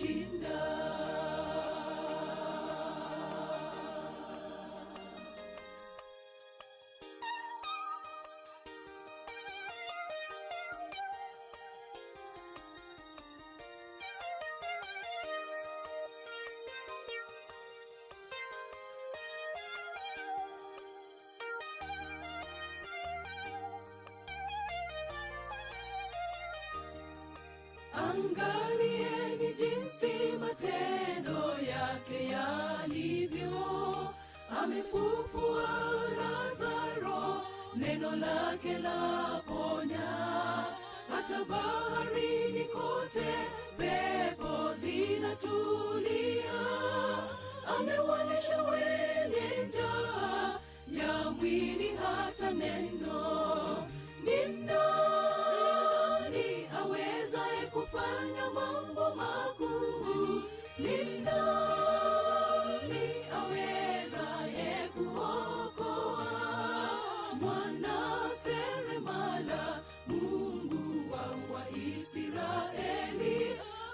linalomshinda. Angalieni jinsi matendo yake yalivyo, amefufua Lazaro, neno lake laponya. Hata baharini kote pepo zinatulia, amewalisha wenye njaa ya mwili hata neno. Ni nani awezaye kufanya mambo makuu? Ni nani awezaye kuokoa? Mwana seremala, Mungu wa Waisraeli,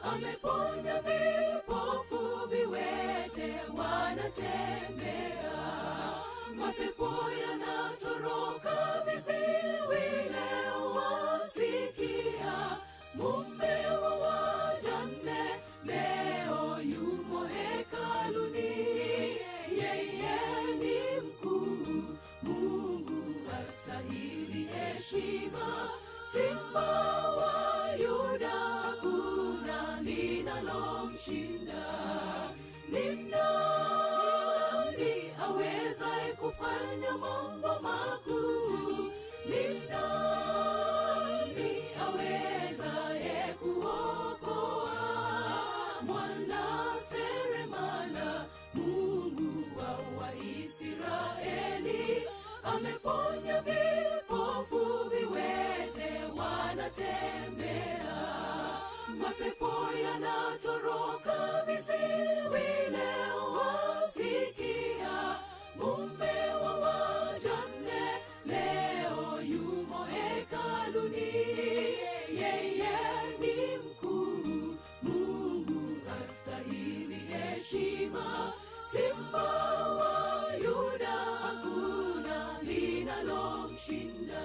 ameponya vipofu, viwete wanatembea, mapepo yanatoroka, viziwi leo wasikia. Mume wa wajane leo yumo hekaluni, yeye ni mkuu, Mungu astahili heshima. Simba wa Yuda, hakuna linalomshinda. Ni nani awezaye kufanya mambo makuu? Ni nani awezaye kuokoa? Mwana seremala, Mungu wa Waisraeli, ameponya vipofu, viwete wanatembea, mapepo yanatoroka, viziwi leo wasikia. Mume wa wajane leo yumo hekaluni, yeye ni mkuu, Mungu astahili heshima. Simba wa Yuda, hakuna linalomshinda.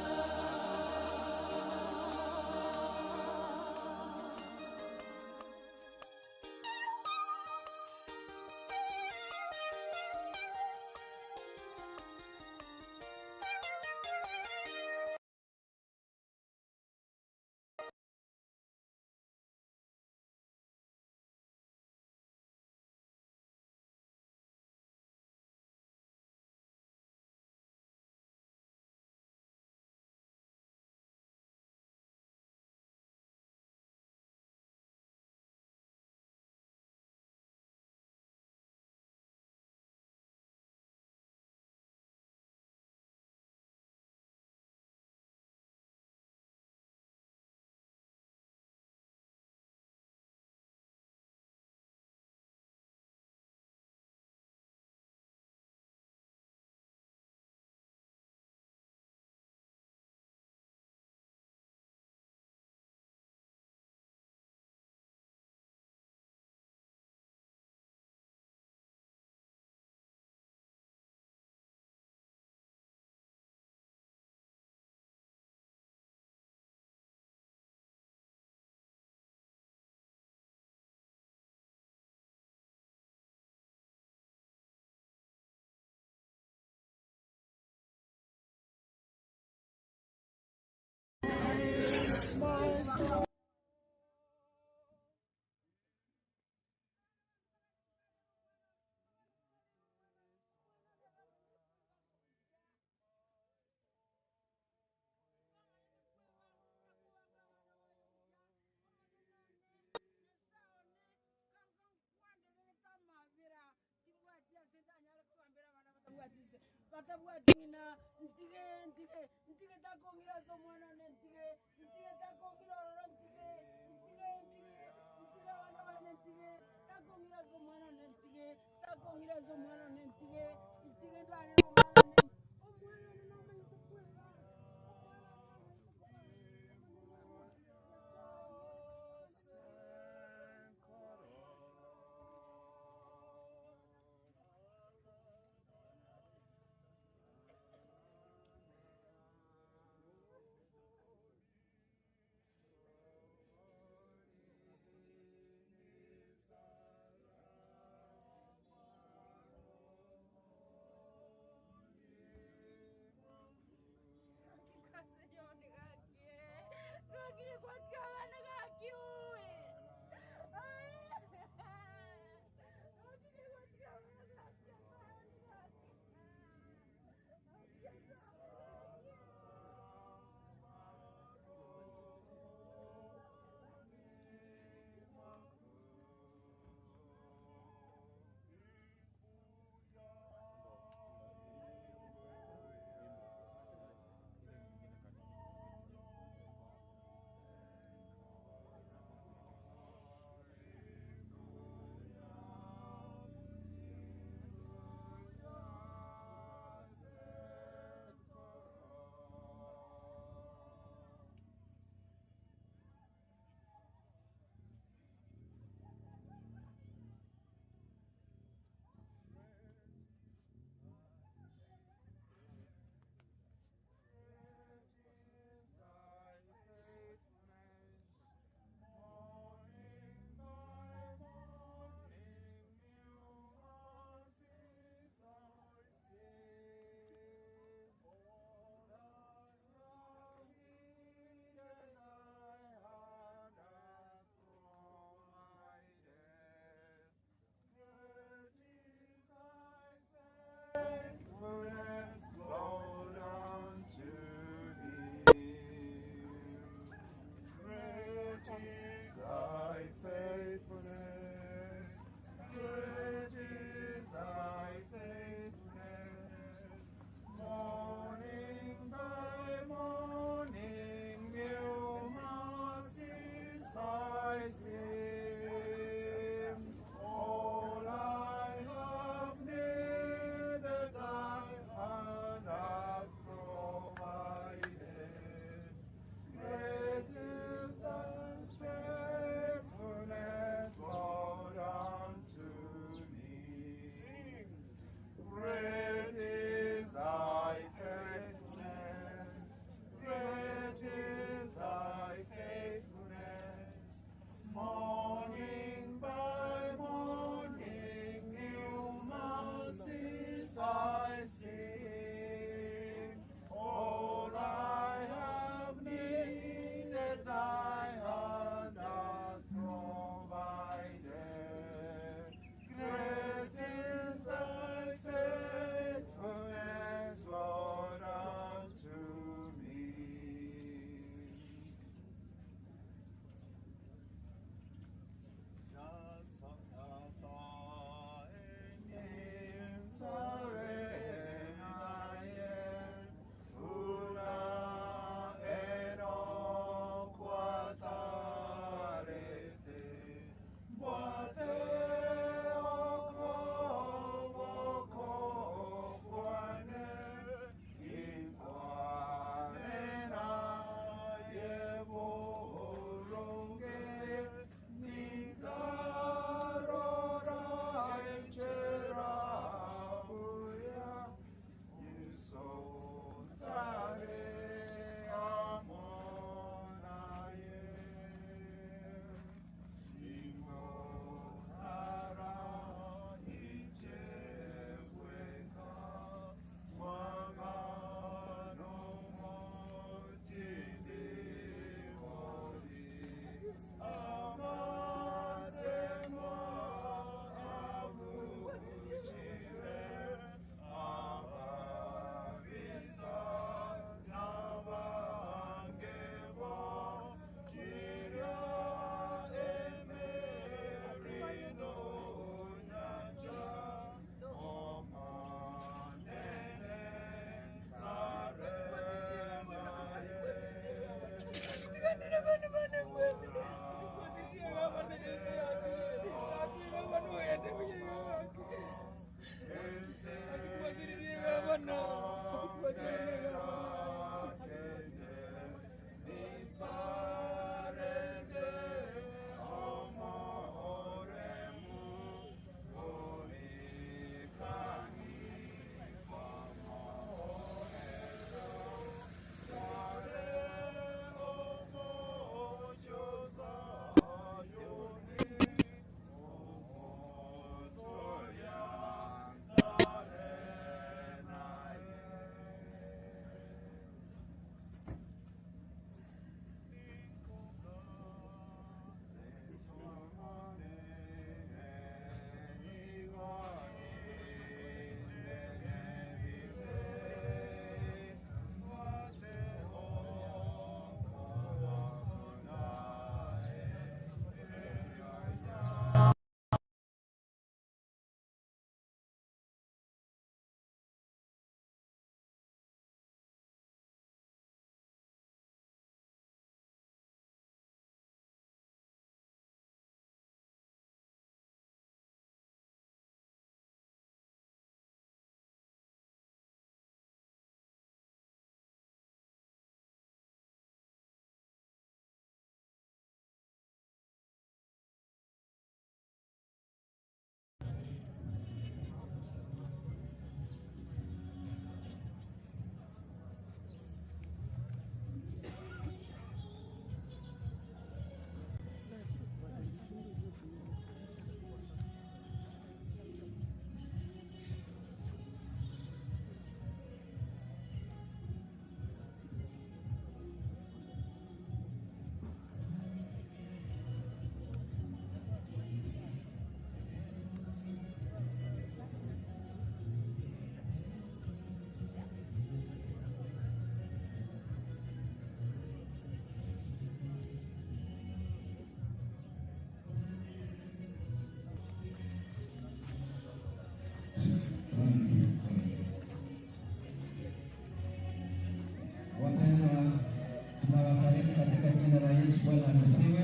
Bwana asifiwe.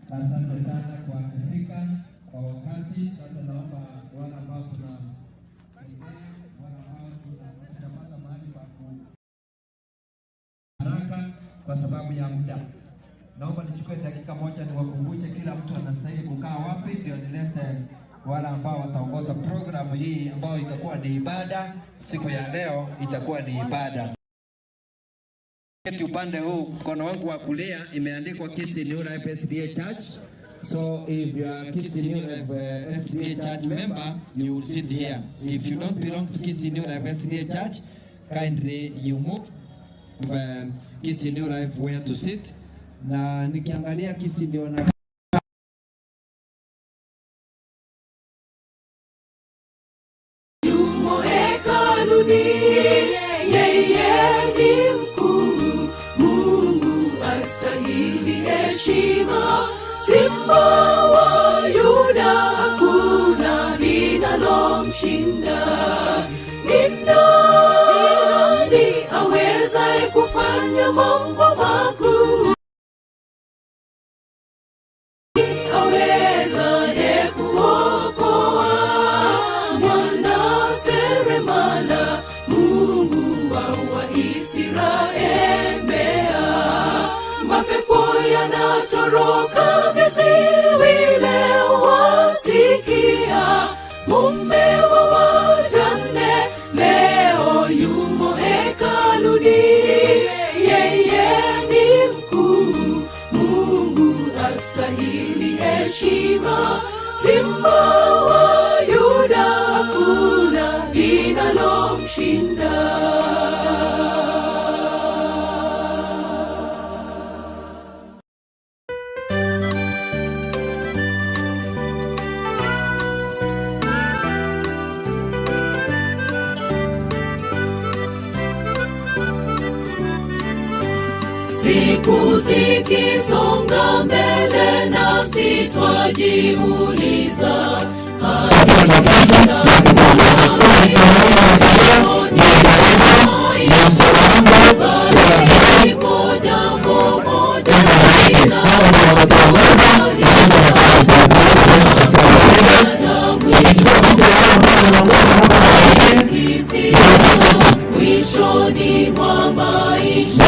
Asante sana kwa kufika kwa wakati. Sasa naomba wale ambao tunatembea, wale ambao tunapata mahali pa haraka kwa sababu ya muda. Naomba nichukue dakika moja niwakumbushe kila mtu anastahili kukaa wapi, ndio nilete wale ambao wataongoza programu hii ambayo itakuwa ni ibada siku ya leo, itakuwa ni ibada. Keti upande huu, mkono wangu wa kulia imeandikwa Kisii New Life SDA Church. So if you are Kisii New Life SDA Church member, you will sit here. If you don't belong to Kisii New Life SDA Church, kindly you move Kisii New Life where to sit. Na nikiangalia Kisii ndio na Yumo hekaluni, yeye ni mkuu, Mungu astahili heshima. Simba wa Yuda, hakuna linalomshinda. Ni nani awezaye kufanya mambo makuu? Awezaye kuokoa? Mwana seremala, Mungu wa Waisraeli. Mapepo yanatoroka, viziwi leo wasikia. Mume wa wajane leo yumo hekaluni, yeye ni mkuu, Mungu astahili heshima. Simba wa Yuda, hakuna linalomshinda. Siku zikisonga mbele, nasi twajiuliza hadi liko jambo moja linalofurahisha na mwisho ikifika mwishoni mwa maisha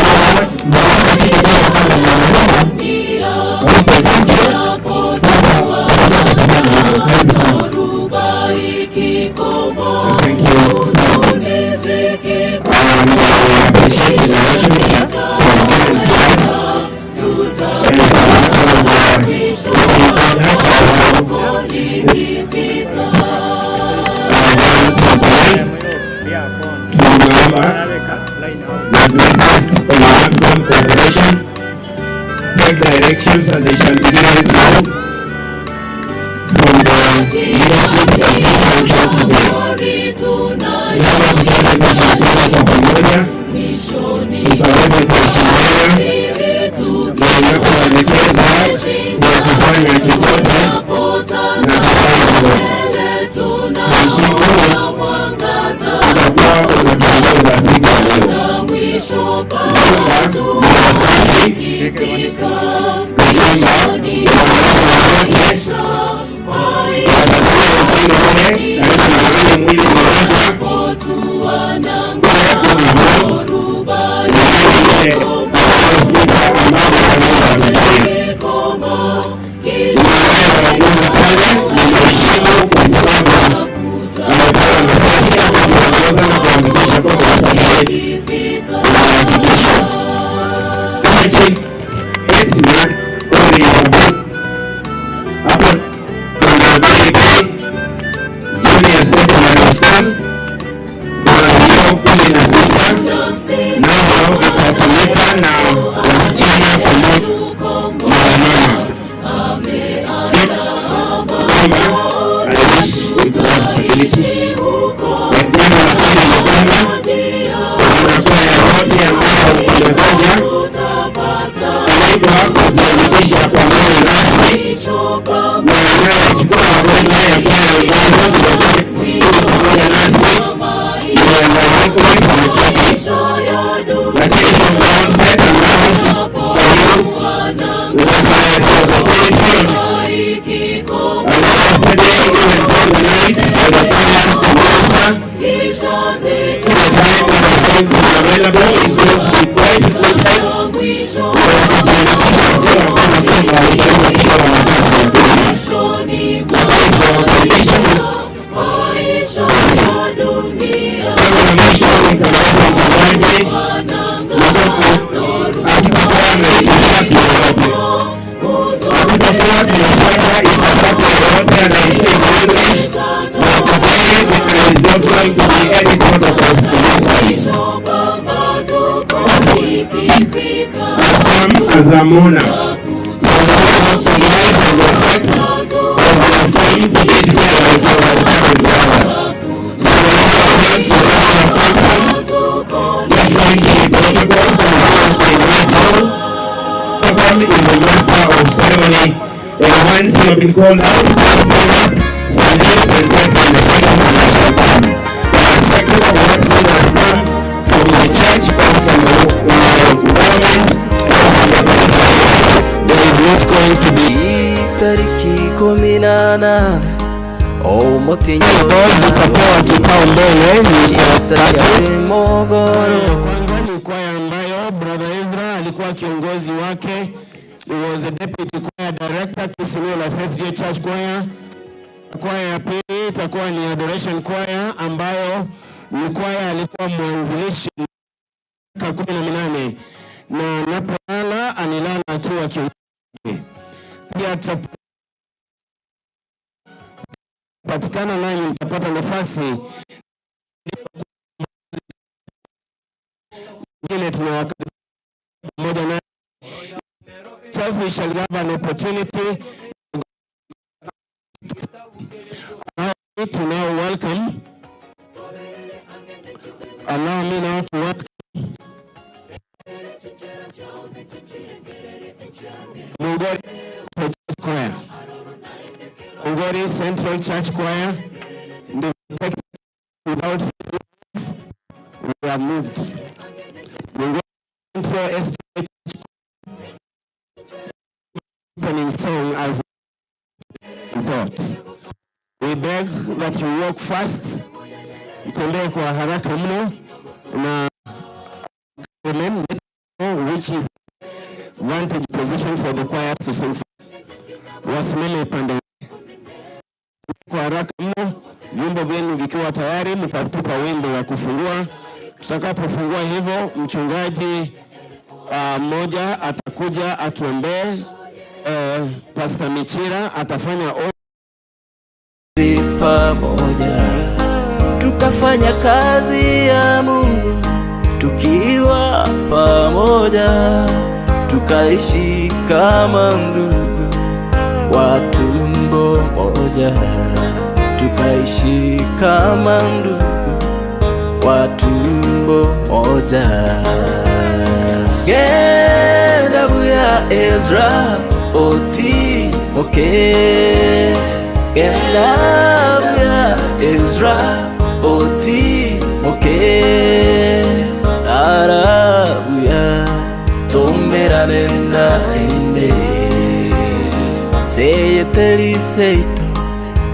dunia inapotua dhoruba ikikoma, huzuni zikikoma, zitaweka tutafika mwisho wa soko likifika. The greatest of the cooperation, take directions and they shall be given to you from the leadership of this function today. Safari Naomba tuweze kushirikiana kwa pamoja, mwishoni tukaweze kuheshimiana na ninapoelekeza ya kufanya chochote na kufanya mbele tunaona mwangaza utakuwa unatuongoza siku ya leo. Na mwisho Naomba nafasi ikifika kwamba mwishoni maisha watakuwa upande ule karibu na wale mwili mmoja potua nanga dhoruba ile ambayo sifa ambayo Mungu ametupatia. ikoma kisha Wanakuja pale na kuheshimu kwa sababu amepewa nafasi ya kutuongoza na kuhakikisha kwamba usafiri ikifika unahakikishwa. Kama chief Edna Oriabu hapo Tondobari Junior Secondary School kuna 16 nayo itatumika na wasichana pamoja na wamama. Kwamba I wish with stability. Na jambo la pili ni kwamba wanakwaya wote ambao wamekuja Have come as a mourner. For the to life and respect as they have come to bid farewell to our parent brother. So we have to have come from, different protocols and rules by right now. Welcome is the master of ceremony. And once you have been called out, please stand up, salute, and take the instructions and I shall come. Irrespective of what who has come from the church or from the government or from the political, there is not going to be Tariki 18 Those zitapewa kipaumbele ni kwa tatu. Mogoro. Kwanza ni kwaya ambayo Brother Ezra alikuwa kiongozi wake. He was the deputy choir director Kisinio of SDA Church Choir. Kwaya ya pili itakuwa ni Adoration Choir ambayo ni kwaya alikuwa mwanzilishi miaka 18 na anapolala alilala akiwa kiongozi. Pia tutapatikana nanyi mtapata nafasi nyingine tunawakaribisha pamoja na Just we shall have an opportunity to now welcome. Allow me now to welcome Mungori Church Choir. Mungori Central Church Choir. The without we are moved. Mungori Central SDA opening song as we thought. We beg that you walk fast, mtembee kwa haraka mno na remain which is vantage position for the choir to sing. Wasimame pande kwa haraka mno, vyombo vyenu vikiwa tayari, mtatupa wimbo wa kufungua. Tutakapofungua hivyo, mchungaji mmoja atakuja atuombee. Pastor Michira atafanya pamoja tukafanya kazi ya Mungu tukiwa pamoja, tukaishi kama ndugu wa tumbo moja, tukaishi kama ndugu wa tumbo moja. Genda buya Ezra otimoke, genda buya Ezra otimoke, rara buya tomerane na ende, seyeteri seito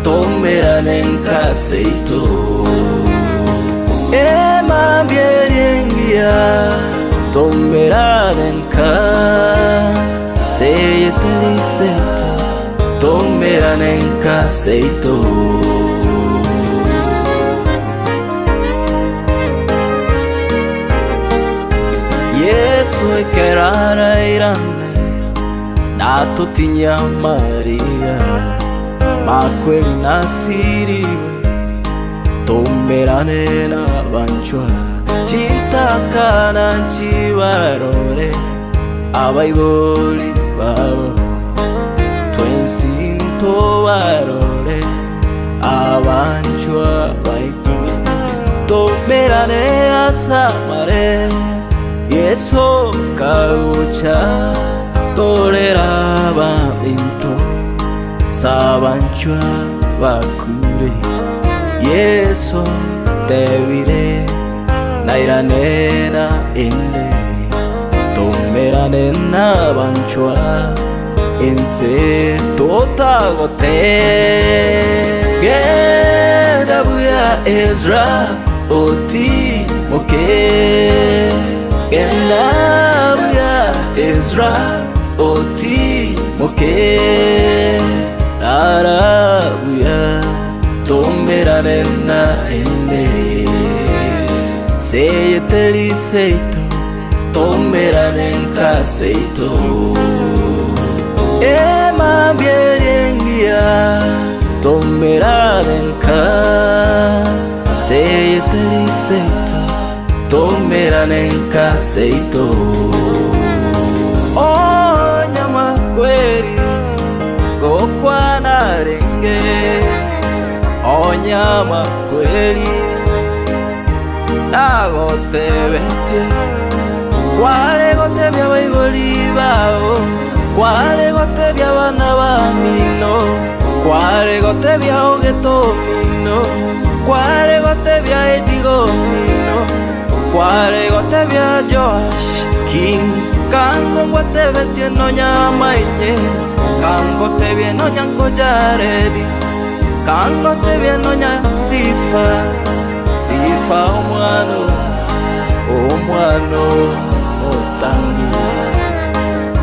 tomerane nka seito, emambyerengia tomerane nka seyeteri seito tomerane nka seito. Yesu ekerara irane natotinya Maria makweli nasiriwe tomerane na banchwa chintakana nchibarore abaiboli babo twensinto barore abanchwa baitu tomerane asamare Yesu kagucha torera binto sabanchwa bakure Yesu tebire nairanena ende tomerane na banchwa ense totagote genda buya Ezra otimoke genda buya Ezra otimoke rara buya tomerane na ende seyeteri seito tomerane nka seito emambyerengia tomerane nka seyeteri seito tomerane nka seito. Nyama kweli Nagotebete Kwale gotebia baibori bao Kwale gotebia bana ba mino Kwale gotebia ogeto mino Kwale gotebia edigo mino Kwale gotebia Josh Kings Kango ngwatebetie no nyama inye Kango tebie no nyanko jaredi Kango tebie no nya sifa Sifa omwano Omwano otangi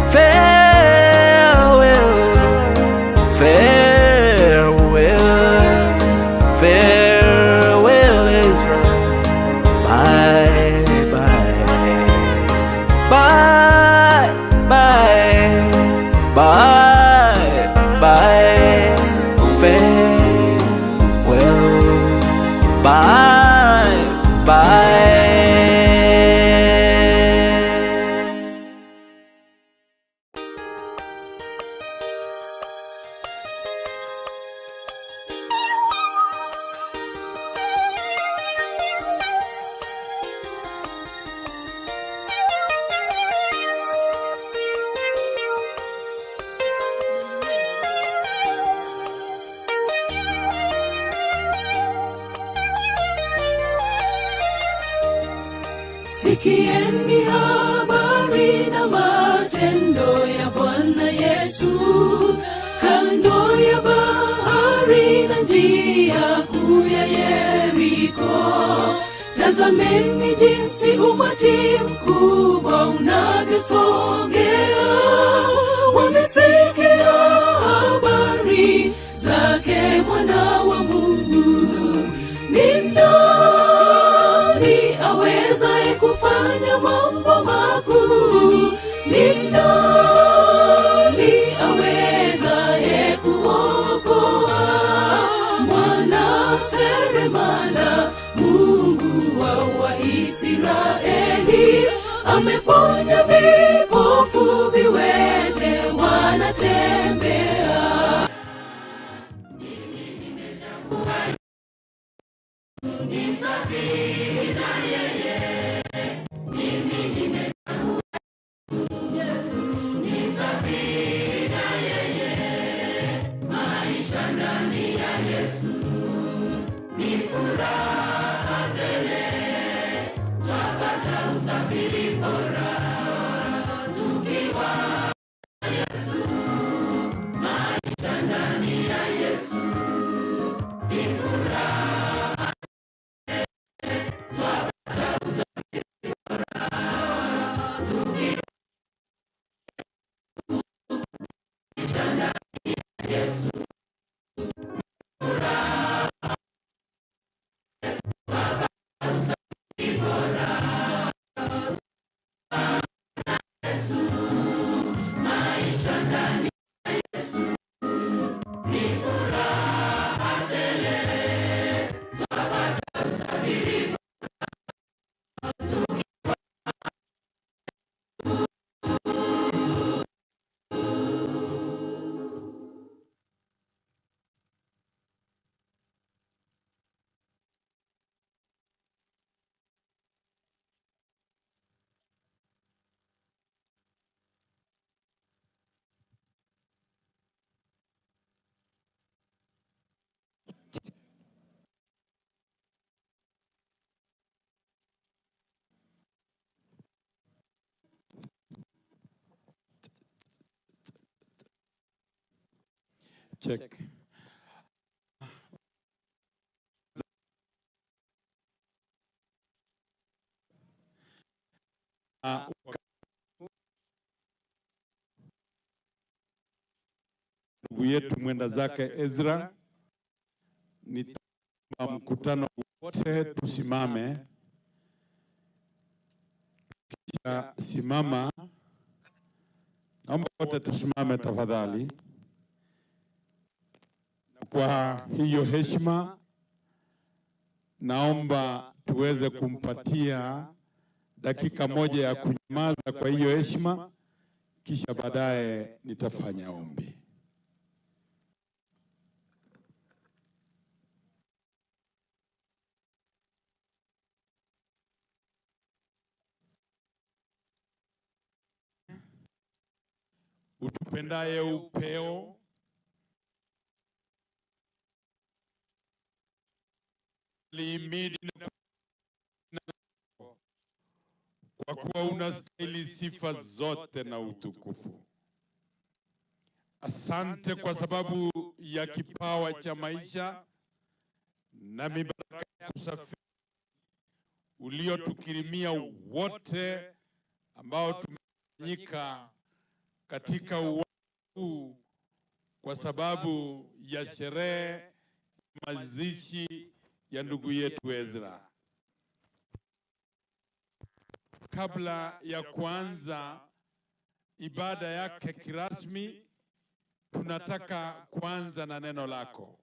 Farewell Farewell Farewell Israel Bye bye Bye bye Bye bye Farewell Bye bye. Sikieni habari na matendo ya Bwana Yesu, kando ya bahari na njia kuu ya Yeriko. Tazameni jinsi umati mkubwa unavyosogea, wamesikia habari zake Mwana wa Mungu. Ni nani awezaye kufanya mambo makuu? Ni nani awezaye kuokoa? Mwana seremala, Mungu wa Waisraeli, ameponya vipofu, viwete wanatembea. Check. Ndugu yetu mwenda zake Ezra, nitaomba mkutano wote tusimame. Kisha simama, naomba wote tusimame tafadhali. Kwa hiyo heshima, naomba tuweze kumpatia dakika moja ya kunyamaza kwa hiyo heshima, kisha baadaye nitafanya ombi. Utupendaye upeo liimidi na kwa kuwa unastahili sifa zote na utukufu. Asante kwa sababu ya kipawa cha maisha na mibaraka ya kusafiri uliotukirimia wote ambao tumefanyika katika uwanja huu kwa sababu ya sherehe mazishi ya ndugu yetu Ezra. Kabla ya kuanza ibada yake kirasmi, tunataka kuanza na neno lako.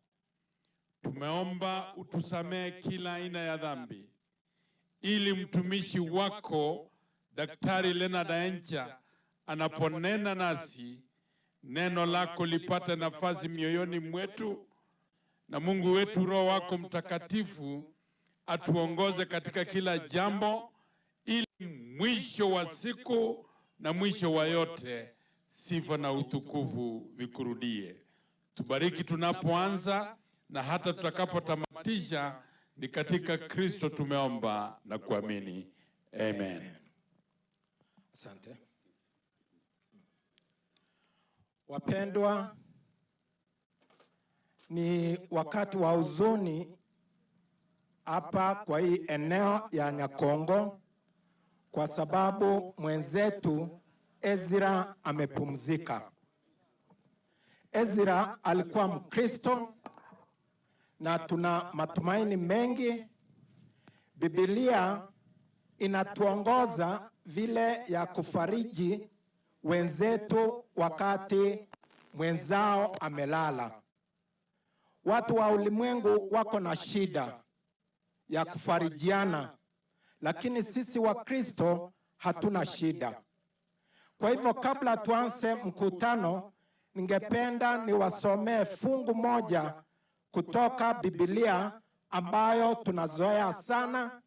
Tumeomba utusamehe kila aina ya dhambi, ili mtumishi wako Daktari Leonard Encha anaponena nasi, neno lako lipate nafasi mioyoni mwetu, na Mungu wetu Roho wako Mtakatifu atuongoze katika kila jambo, ili mwisho wa siku na mwisho wa yote sifa na utukufu vikurudie. Tubariki tunapoanza na hata tutakapotamatisha. Ni katika Kristo tumeomba na kuamini, amen. Asante. Wapendwa, ni wakati wa huzuni hapa kwa hii eneo ya Nyakongo kwa sababu mwenzetu Ezra amepumzika. Ezra alikuwa Mkristo na tuna matumaini mengi. Biblia inatuongoza vile ya kufariji wenzetu wakati mwenzao amelala. Watu wa ulimwengu wako na shida ya kufarijiana, lakini sisi Wakristo hatuna shida. Kwa hivyo kabla tuanze mkutano, ningependa niwasomee fungu moja kutoka Biblia ambayo tunazoea sana,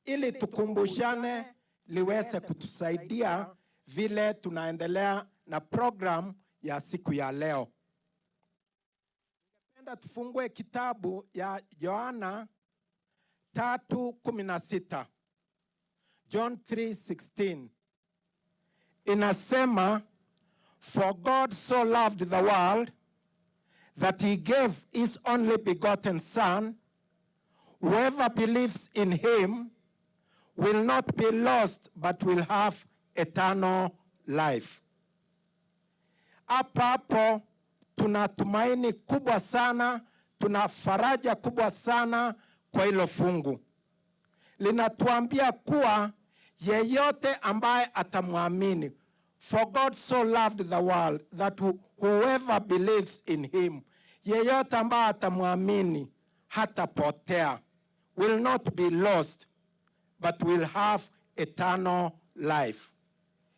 ili tukumbushane, liweze kutusaidia vile tunaendelea na program ya siku ya leo. Ningependa tufungue kitabu ya Yohana 3:16. John 3:16 inasema, "For God so loved the world that he gave his only begotten son, whoever believes in him will not be lost but will have eternal life." Hapa hapo tuna tumaini kubwa sana, tuna faraja kubwa sana kwa hilo fungu. Linatuambia kuwa yeyote ambaye atamwamini, for God so loved the world that whoever believes in him, yeyote ambaye atamwamini hatapotea, will not be lost but will have eternal life.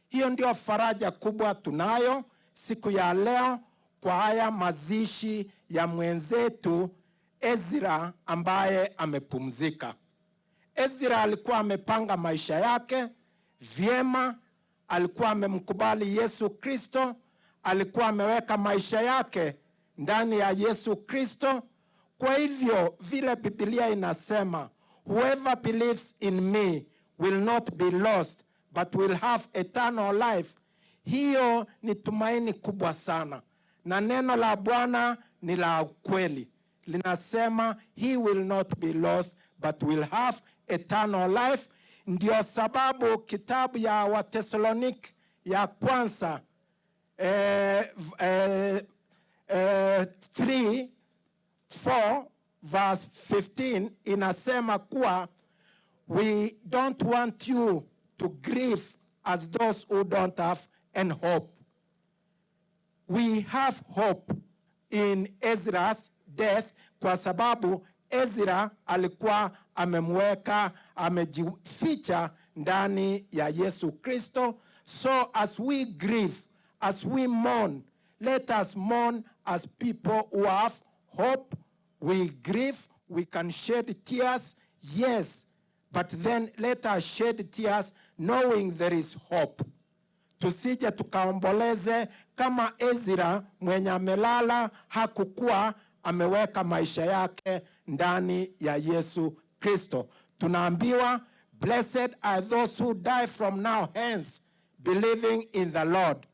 Hiyo ndio faraja kubwa tunayo siku ya leo kwa haya mazishi ya mwenzetu Ezra ambaye amepumzika. Ezra alikuwa amepanga maisha yake vyema, alikuwa amemkubali Yesu Kristo, alikuwa ameweka maisha yake ndani ya Yesu Kristo. Kwa hivyo vile Biblia inasema, "Whoever believes in me will not be lost but will have eternal life." Hiyo ni tumaini kubwa sana, na neno la Bwana ni la ukweli, linasema he will not be lost but will have eternal life. Ndio sababu kitabu ya Wathesaloniki ya kwanza 3 4 verse 15 inasema kuwa we don't want you to grieve as those who don't have any hope. We have hope in Ezra's death kwa sababu Ezra alikuwa amemweka, amejificha ndani ya Yesu Kristo. So as we grieve, as we mourn, let us mourn as people who have hope. We grieve, we can shed tears, yes, but then let us shed tears knowing there is hope. Tusije tukaomboleze kama Ezra mwenye amelala hakukuwa ameweka maisha yake ndani ya Yesu Kristo. Tunaambiwa, "Blessed are those who die from now hence believing in the Lord."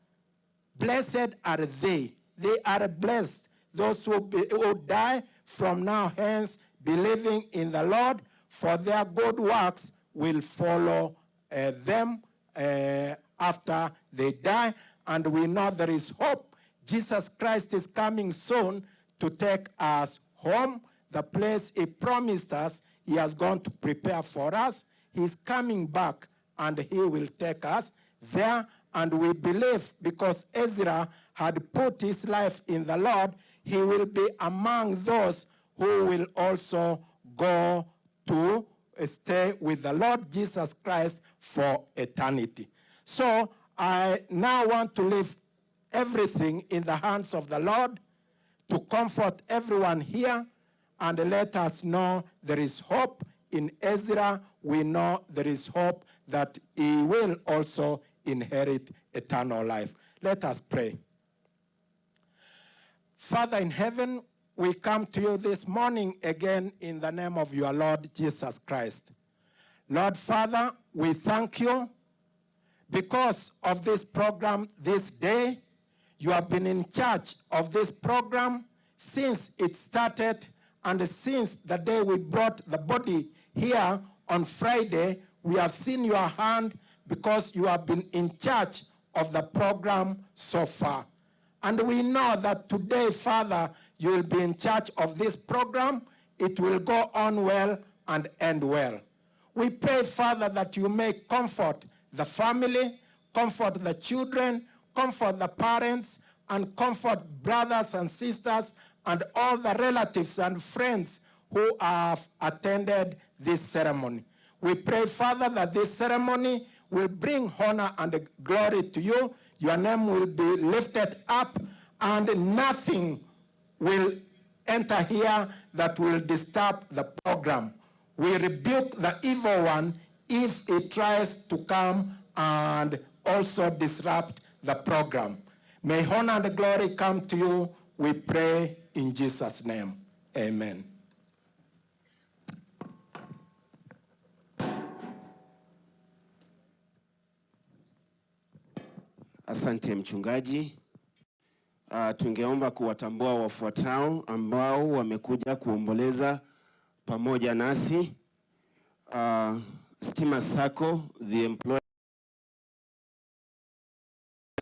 Blessed are they. They are blessed, those who die from now hence believing in the Lord, for their good works will follow them after they die. And we know there is hope. Jesus Christ is coming soon to take us home, the place he promised us he has gone to prepare for us. He's coming back and he will take us there. And we believe, because Ezra had put his life in the Lord, he will be among those who will also go to stay with the Lord Jesus Christ for eternity. So I now want to leave everything in the hands of the Lord to comfort everyone here and let us know there is hope in Ezra. We know there is hope that he will also inherit eternal life. Let us pray. Father in heaven, we come to you this morning again in the name of your Lord Jesus Christ. Lord Father, we thank you because of this program this day. You have been in charge of this program since it started, and since the day we brought the body here on Friday, we have seen your hand because you have been in charge of the program so far. And we know that today, Father, you will be in charge of this program. It will go on well and end well. We pray, Father, that you may comfort the family, comfort the children, comfort the parents, and comfort brothers and sisters and all the relatives and friends who have attended this ceremony. We pray, Father, that this ceremony will bring honor and glory to you. Your name will be lifted up, and nothing will enter here that will disturb the program. We rebuke the evil one if he tries to come and also disrupt the program. May honor and glory come to you. We pray in Jesus' name. Amen. Asante, mchungaji. Tungeomba kuwatambua wafuatao ambao wamekuja kuomboleza pamoja nasi. Stima Sacco, the employer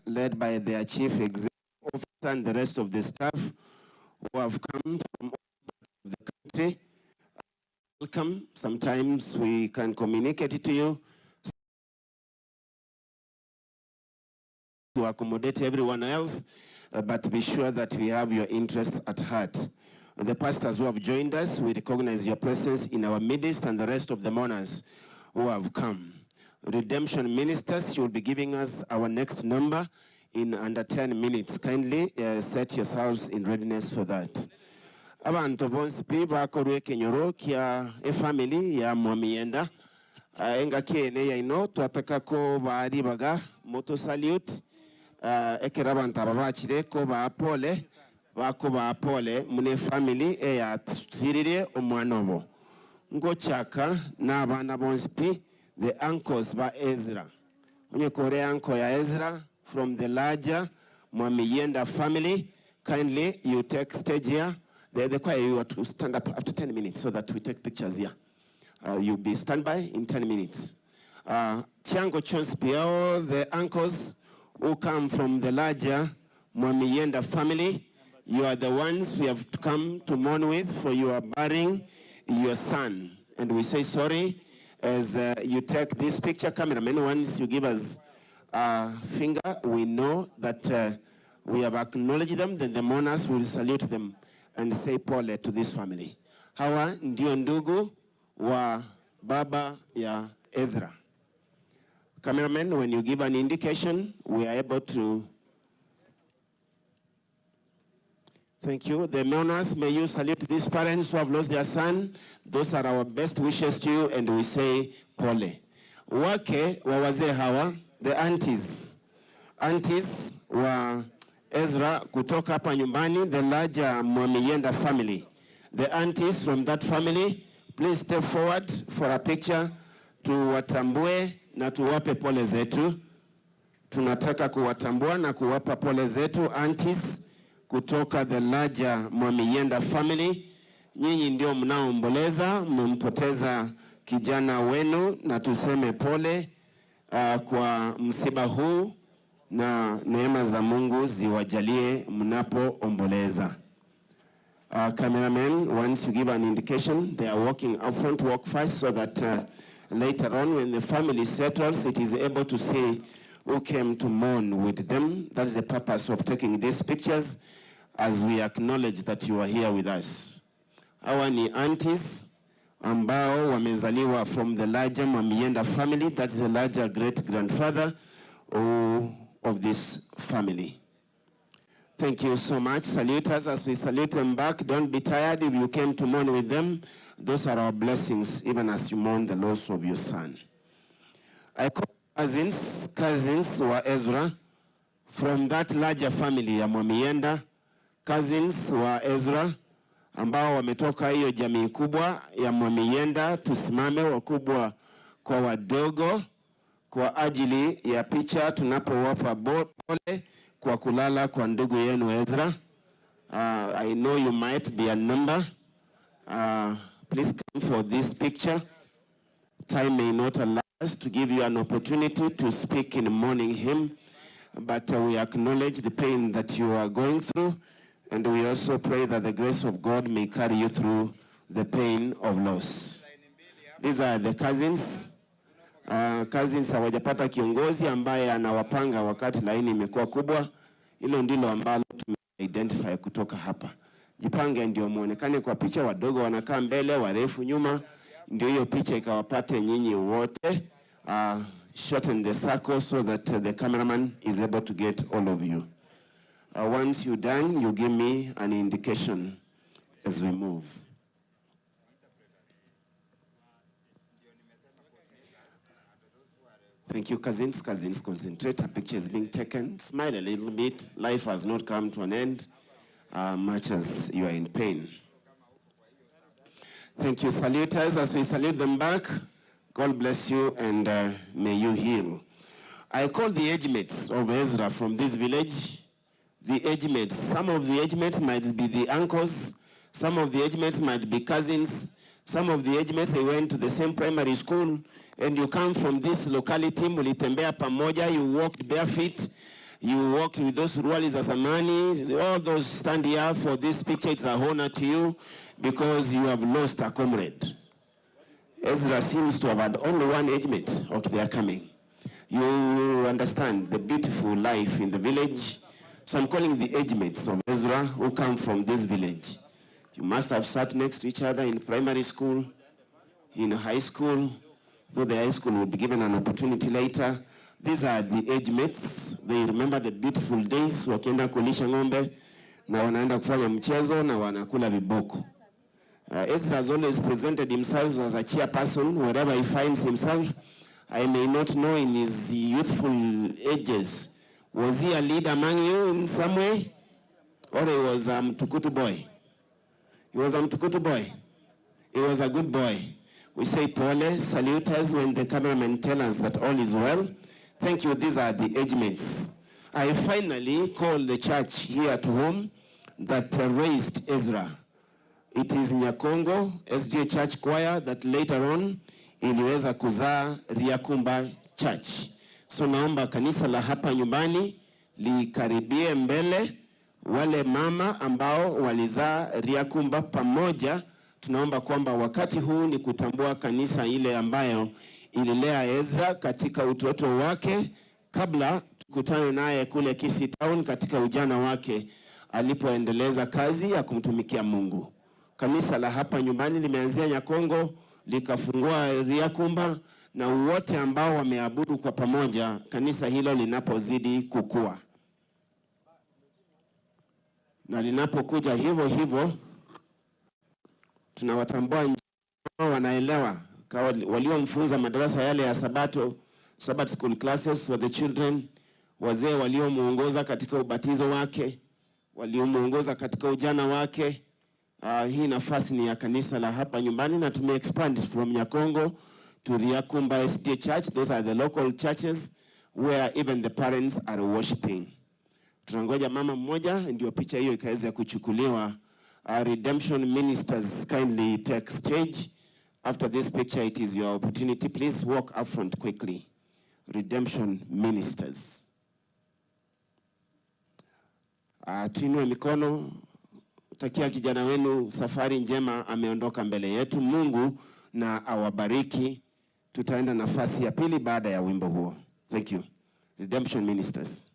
led by their chief executive officer and the rest of the staff who have come from all parts of the country. Welcome. Sometimes we can communicate it to you to accommodate everyone else, but be sure that we have your interests at heart. The pastors who have joined us, we recognize your presence in our midst, and the rest of the mourners who have come. Redemption ministers, you will be giving us our next number in under 10 minutes. Kindly set yourselves in readiness for that. Abantu bonsi pi bakorwe ekenyoro kia efamily ya Mwamiyenda. Engaki ene yaino twataka ko bari baga moto salute ekera abantu aba bakire ko ba pole bako ba pole mune family eyatsiririe omwana obo ngochaka n'abaana bonsi pi, the uncles ba Ezra, onyekore uncle ya Ezra from the larger Mwamiyenda family, kindly you take stage here. The choir, you are to stand up after 10 minutes so that we take pictures here. You'll be standby in 10 minutes. Chiango Chonspi, all the uncles who come from the larger Mwamiyenda family, you are the ones we have come to mourn with, for you are burying your son. And we say sorry as you take this picture. Cameraman, once you give us a finger, we know that we have acknowledged them, then the mourners will salute them and say pole to this family. Hawa ndio ndugu wa baba ya Ezra. Cameraman, when you give an indication, we are able to. Thank you. The mourners, may you salute these parents who have lost their son. Those are our best wishes to you, and we say pole. Wake wa wazee hawa, the aunties. Aunties wa Ezra kutoka hapa nyumbani, the larger Mwamiyenda family. The aunties from that family, please step forward for a picture, tuwatambue na tuwape pole zetu. Tunataka kuwatambua na kuwapa pole zetu aunties kutoka the larger Mwamiyenda family. Nyinyi ndio mnaoomboleza, mmempoteza kijana wenu, na tuseme pole kwa msiba huu, na neema za Mungu ziwajalie mnapoomboleza. Cameraman, once you give an indication, they are walking up front, walk fast so that later on when the family settles, it is able to see who came to mourn with them. That is the purpose of taking these pictures, as we acknowledge that you are here with us. Hawa ni aunties ambao wamezaliwa from the larger Mwamiyenda family, that's the larger great-grandfather of this family. Thank you so much. Salute us as we salute them back. Don't be tired if you came to mourn with them. Those are our blessings, even as you mourn the loss of your son. I call cousins, cousins wa Ezra from that larger family ya Mwamiyenda, cousins wa Ezra ambao wametoka hiyo jamii kubwa ya Mwamiyenda, tusimame wakubwa kwa wadogo kwa ajili ya picha tunapowapa pole kwa kulala kwa ndugu yenu Ezra. I know you might be a number. Please come for this picture. Time may not allow us to give you an opportunity to speak in mourning him, but we acknowledge the pain that you are going through, and we also pray that the grace of God may carry you through the pain of loss. These are the cousins. Cousins hawajapata kiongozi ambaye anawapanga wakati laini imekuwa kubwa. Hilo ndilo ambalo tume identify kutoka hapa. Jipange ndio muonekane kwa picha, wadogo wanakaa mbele, warefu nyuma, ndio hiyo picha ikawapate nyinyi wote. Shorten the circle so that the cameraman is able to get all of you. Once you're done, you give me an indication as we move. Thank you, cousins. Cousins, concentrate. A picture is being taken. Smile a little bit. Life has not come to an end, much as you are in pain. Thank you, saluters. As we salute them back, God bless you and may you heal. I call the age mates of Ezra from this village. The age mates. Some of the age mates might be the uncles. Some of the age mates might be cousins. Some of the age mates, they went to the same primary school, and you come from this locality, mulitembea pamoja, you walked barefoot, you walked with those suruali za zamani, all those stand here for this picture. It's a honor to you because you have lost a comrade. Ezra seems to have had only one age mate. Okay, they are coming. You understand the beautiful life in the village. So I'm calling the age mates of Ezra who come from this village. You must have sat next to each other in primary school, in high school, though the high school will be given an opportunity later. These are the age mates. They remember the beautiful days, wakienda kulisha ng'ombe, na wanaenda kufanya mchezo, na wanakula viboko. Ezra has always presented himself as a chairperson wherever he finds himself. I may not know in his youthful ages. Was he a leader among you in some way? Or he was a mtukutu boy? He was a mtukutu boy. He was a good boy. We say pole, salute us when the cameraman tell us that all is well. Thank you, these are the age mates. I finally call the church here at home that raised Ezra. It is Nyakongo SJ Church Choir that later on iliweza kuzaa Riakumba Church. So naomba kanisa la hapa nyumbani likaribie mbele, wale mama ambao walizaa Riakumba pamoja. Tunaomba kwamba wakati huu ni kutambua kanisa ile ambayo ililea Ezra katika utoto wake kabla tukutane naye kule Kisii Town katika ujana wake alipoendeleza kazi ya kumtumikia Mungu. Kanisa la hapa nyumbani limeanzia Nyakongo likafungua Riakumba, na wote ambao wameabudu kwa pamoja kanisa hilo linapozidi kukua. Na linapokuja hivyo hivyo tunawatambua wanaelewa waliomfunza madarasa yale ya Sabato, Sabbath school classes for the children, Wazee waliomuongoza katika ubatizo wake, waliomuongoza katika ujana wake. Hii nafasi ni ya kanisa la hapa nyumbani na tume expand from Nyakongo to Riakumba SDA Church. Those are the local churches where even the parents are worshiping. Tunangoja mama mmoja ndio picha hiyo ikaweza kuchukuliwa. Redemption ministers, kindly take stage. After this picture, it is your opportunity. Please walk up front quickly. Redemption ministers. Tuinue mikono, takia kijana wenu safari njema, ameondoka mbele yetu. Mungu na awabariki. Tutaenda nafasi ya pili baada ya wimbo huo. Thank you. Redemption ministers.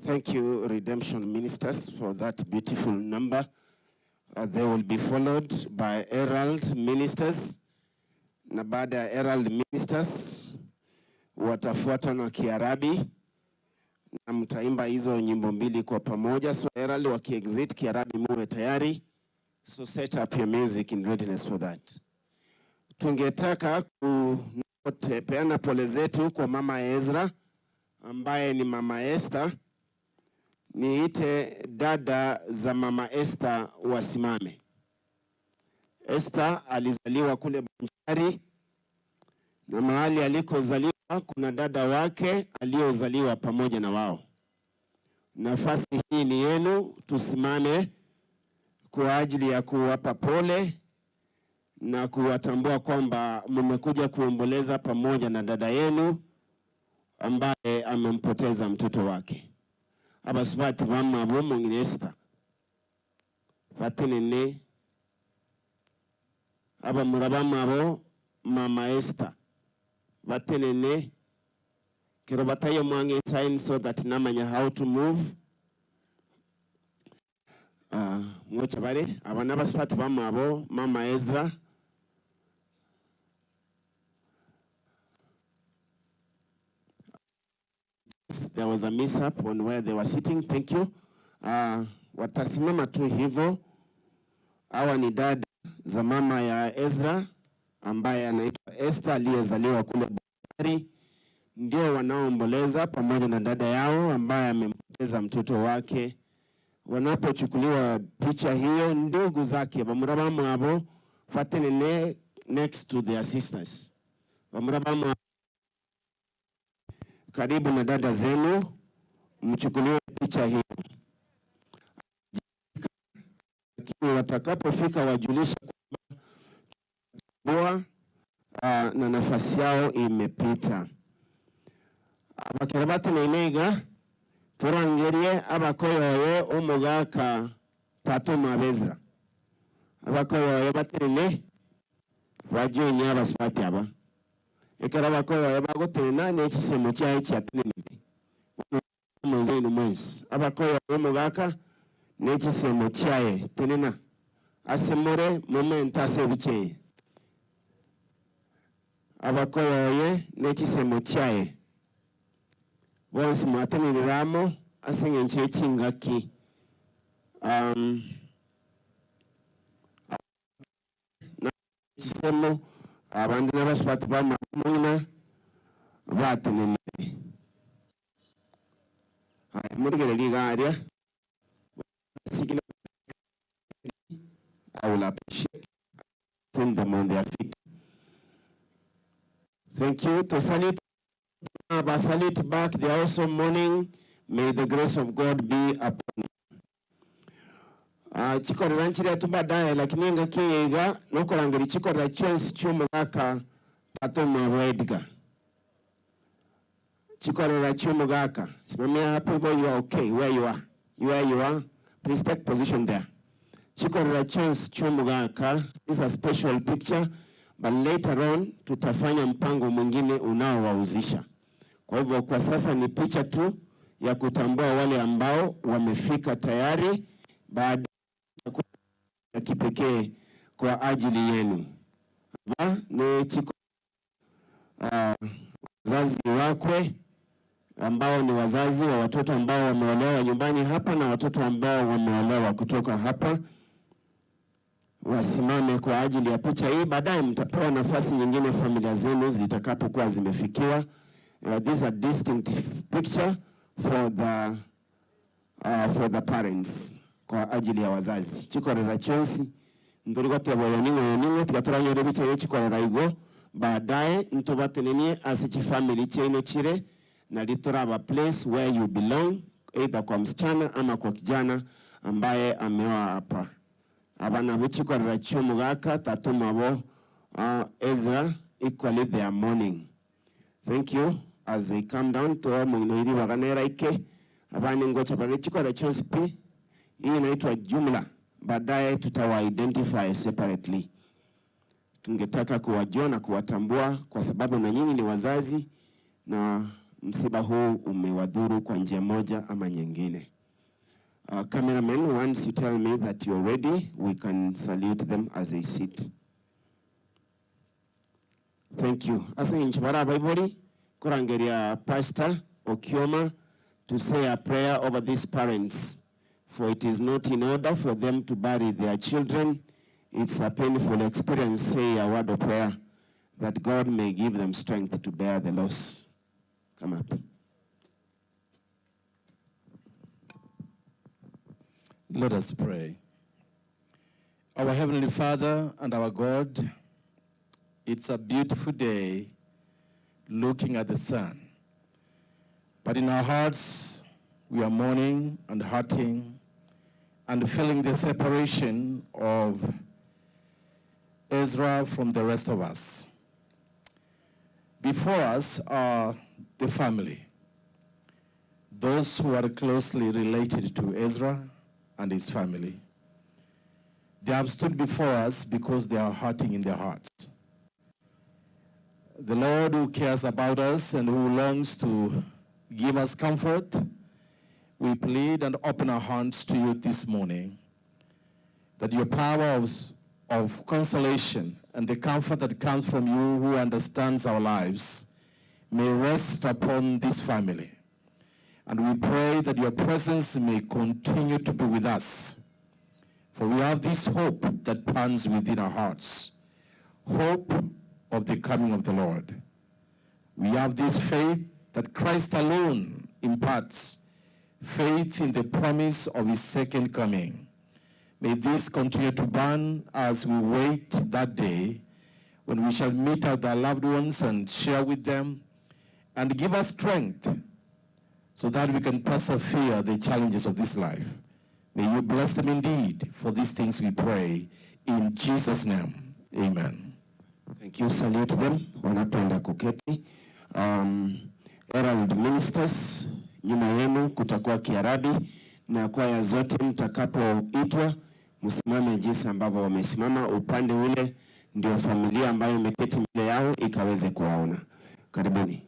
Thank you, Redemption Ministers, for that beautiful number. They will be followed by Herald Ministers, na baada ya Herald Ministers watafuata na Kiarabi, na mtaimba hizo nyimbo mbili kwa pamoja. So Herald wakiexit, Kiarabi muwe tayari. So set up your music in readiness for that. Tungetaka kupeana pole zetu kwa Mama Ezra ambaye ni Mama Esther. Niite dada za Mama Esther wasimame. Esther alizaliwa kule Bonchari, na mahali alikozaliwa kuna dada wake aliyozaliwa pamoja na wao. Nafasi hii ni yenu, tusimame kwa ajili ya kuwapa pole na kuwatambua kwamba mmekuja kuomboleza pamoja na dada yenu ambaye amempoteza mtoto wake. Abasubati bamwabo mong'ina Esther batenene, abamura bamwabo Mama Esther batenene, kero batayo mwange sign so that namanya how to move. Mwocha bare aba n'abasubati bamwabo Mama Ezra. There was a mishap on where they were sitting. Thank you. Watasimama tu hivyo. Hawa ni dada za mama ya Ezra ambaye anaitwa Esther aliyezaliwa kule Bonchari, ndio wanaoomboleza pamoja na dada yao ambaye amempoteza mtoto wake. Wanapochukuliwa picha hiyo, ndugu zake bamurabamu abo fatenene next to their sisters. Bamurabamu karibu na dada zenu, mchukuliwe picha hiyo. Lakini watakapofika wajulisha kwamba na nafasi yao imepita. Abakera batenenega turangerie abakoyoye omugaka tatu mabezra. Abakoyoye batenene bajonya abasipati aba. Ekera abakoyoye bagotena n'ekisemo kyaye kyatenene. Mwengene mwezi. Abakoyoye omugaka n'ekisemo kyaye tenena. Asemore momenta asebicheye. Abakoyoye n'ekisemo kyaye. Bonsi mwateneniramo aseng'encho ekingaki. Na ekisemo abandi n'abasubati bamamuna batenene. Haya, murigere ligaria. I will appreciate send them on their feet. Thank you. To salute, salute back. They are also mourning. May the grace of God be upon you. Chikorera nchiri tu baadaye, lakini ngakiyega nokorangeri chikorera chance chumugaka tatoma Edgar. Chikorera chumugaka. Simamia hapo hivyo, you are okay where you are. You are, you are. Please take position there. Chikorera chance chumugaka is a special picture, but later on tutafanya mpango mwingine unaowauzisha. Kwa hivyo kwa sasa ni picha tu ya kutambua wale ambao wamefika tayari, baada ya kipekee kwa ajili yenu. Ba ni chiko wazazi wakwe ambao ni wazazi wa watoto ambao wameolewa nyumbani hapa na watoto ambao wameolewa kutoka hapa, wasimame kwa ajili ya picha hii. Baadaye mtapewa nafasi nyingine familia zenu zitakapokuwa zimefikiwa. This is a distinct picture for the parents, kwa ajili ya wazazi. Chikorera chonsi ndoriko tebo ya ningo ya ningo tigatoranyore bicha ye chikorera igo. Baadaye ntobatenenie ase chifamily cheno chire na litoraba place where you belong, either kwa msichana ama kwa kijana ambaye ameoa hapa. Abana buchikorera chomugaka tatumabo Ezra equally their mourning. Thank you. As they come down to mungnoiri waganera ike abani ngocha pale chikorera chonsi pi. Hii inaitwa jumla. Baadaye tutawa identify separately. Tungetaka kuwajua na kuwatambua kwa sababu na nyinyi ni wazazi na Msiba huu umewadhuru kwa njia moja ama nyingine. Cameraman, once you tell me that you're ready, we can salute them as they sit. Thank you. Ase ng'encho bara abaibori, korangeria Pastor Okioma to say a prayer over these parents. For it is not in order for them to bury their children. It's a painful experience. Say a word of prayer that God may give them strength to bear the loss. Come up. Let us pray. Our Heavenly Father and our God, it's a beautiful day looking at the sun. But in our hearts, we are mourning and hurting and feeling the separation of Ezra from the rest of us. Before us are the family, those who are closely related to Ezra and his family. They have stood before us because they are hurting in their hearts. The Lord who cares about us and who longs to give us comfort, we plead and open our hearts to you this morning, that your power of consolation and the comfort that comes from you who understands our lives may rest upon this family. And we pray that your presence may continue to be with us. For we have this hope that burns within our hearts, hope of the coming of the Lord. We have this faith that Christ alone imparts, faith in the promise of his second coming. May this continue to burn as we wait that day when we shall meet our loved ones and share with them, and give us strength so that we can persevere the challenges of this life. May you bless them indeed. For these things we pray in Jesus' name. Amen. Thank you. Salute them wanapoenda kuketi. Herald Ministers, nyuma yenu kutakuwa kiarabi na kwaya zote mtakapoitwa msimame jinsi ambavyo wamesimama. Upande ule ndio familia ambayo imeketi mbele yao ikaweze kuwaona. Karibuni.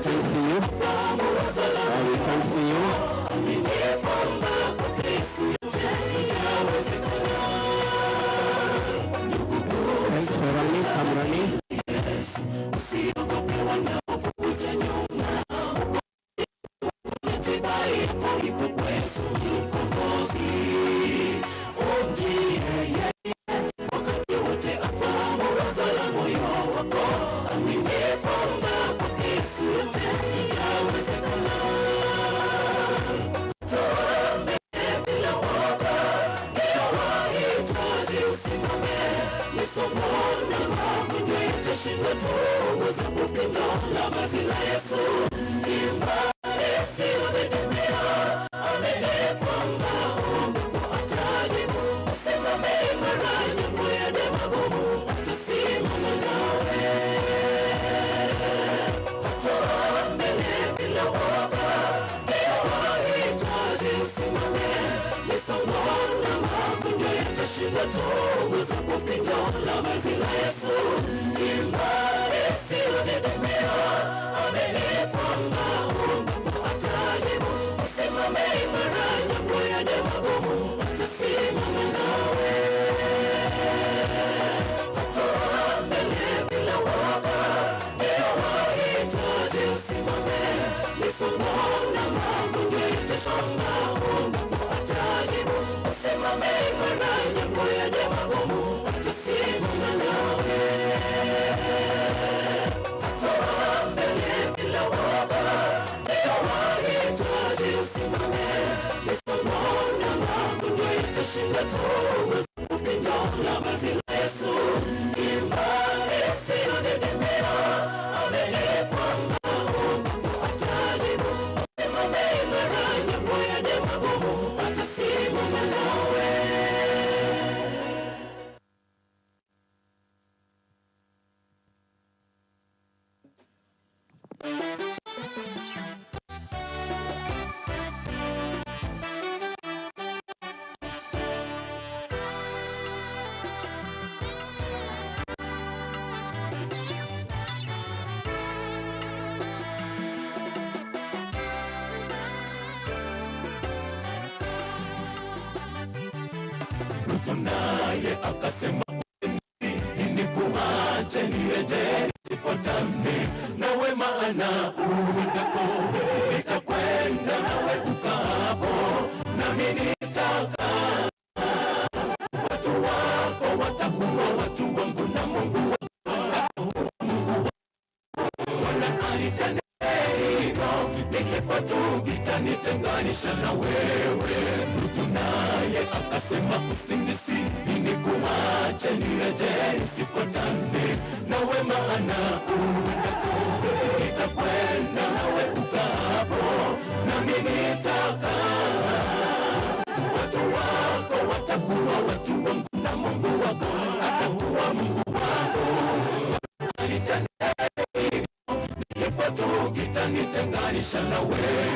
can't see you. We can't see you. Thanks for running. Come running. Rutu naye akasema nikuache nireje nifuatane nawe, maana uendako nitakwenda, nawe ukaapo nami nitakaa. Watu wako watakuwa watu wangu na Mungu wako atakuwa Mungu wangu. Bwana alitenda hivyo, ni kifo tu kitanitenganisha na wewe. Rutu naye akasema usinisihi nikuache nireje nisifuatane nawe, maana uendako nitakwenda, nawe ukaapo nami nitakaa. Watu wako watakuwa watu wangu na Mungu wako atakuwa Mungu wangu. Alitenda hivyo, ni kifo tu kitanitenganisha na wewe.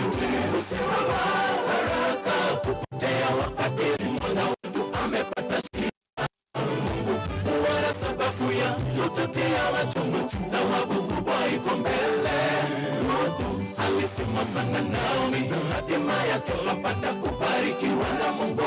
Usiwe wa haraka kupotea wakati mmoja wetu amepata shida. Mungu huwa na sababu ya kututia machungu, thawabu kubwa iko mbele. Ruthu alisema sana Naomi, hatima yake kapata kubarikiwa na Mungu.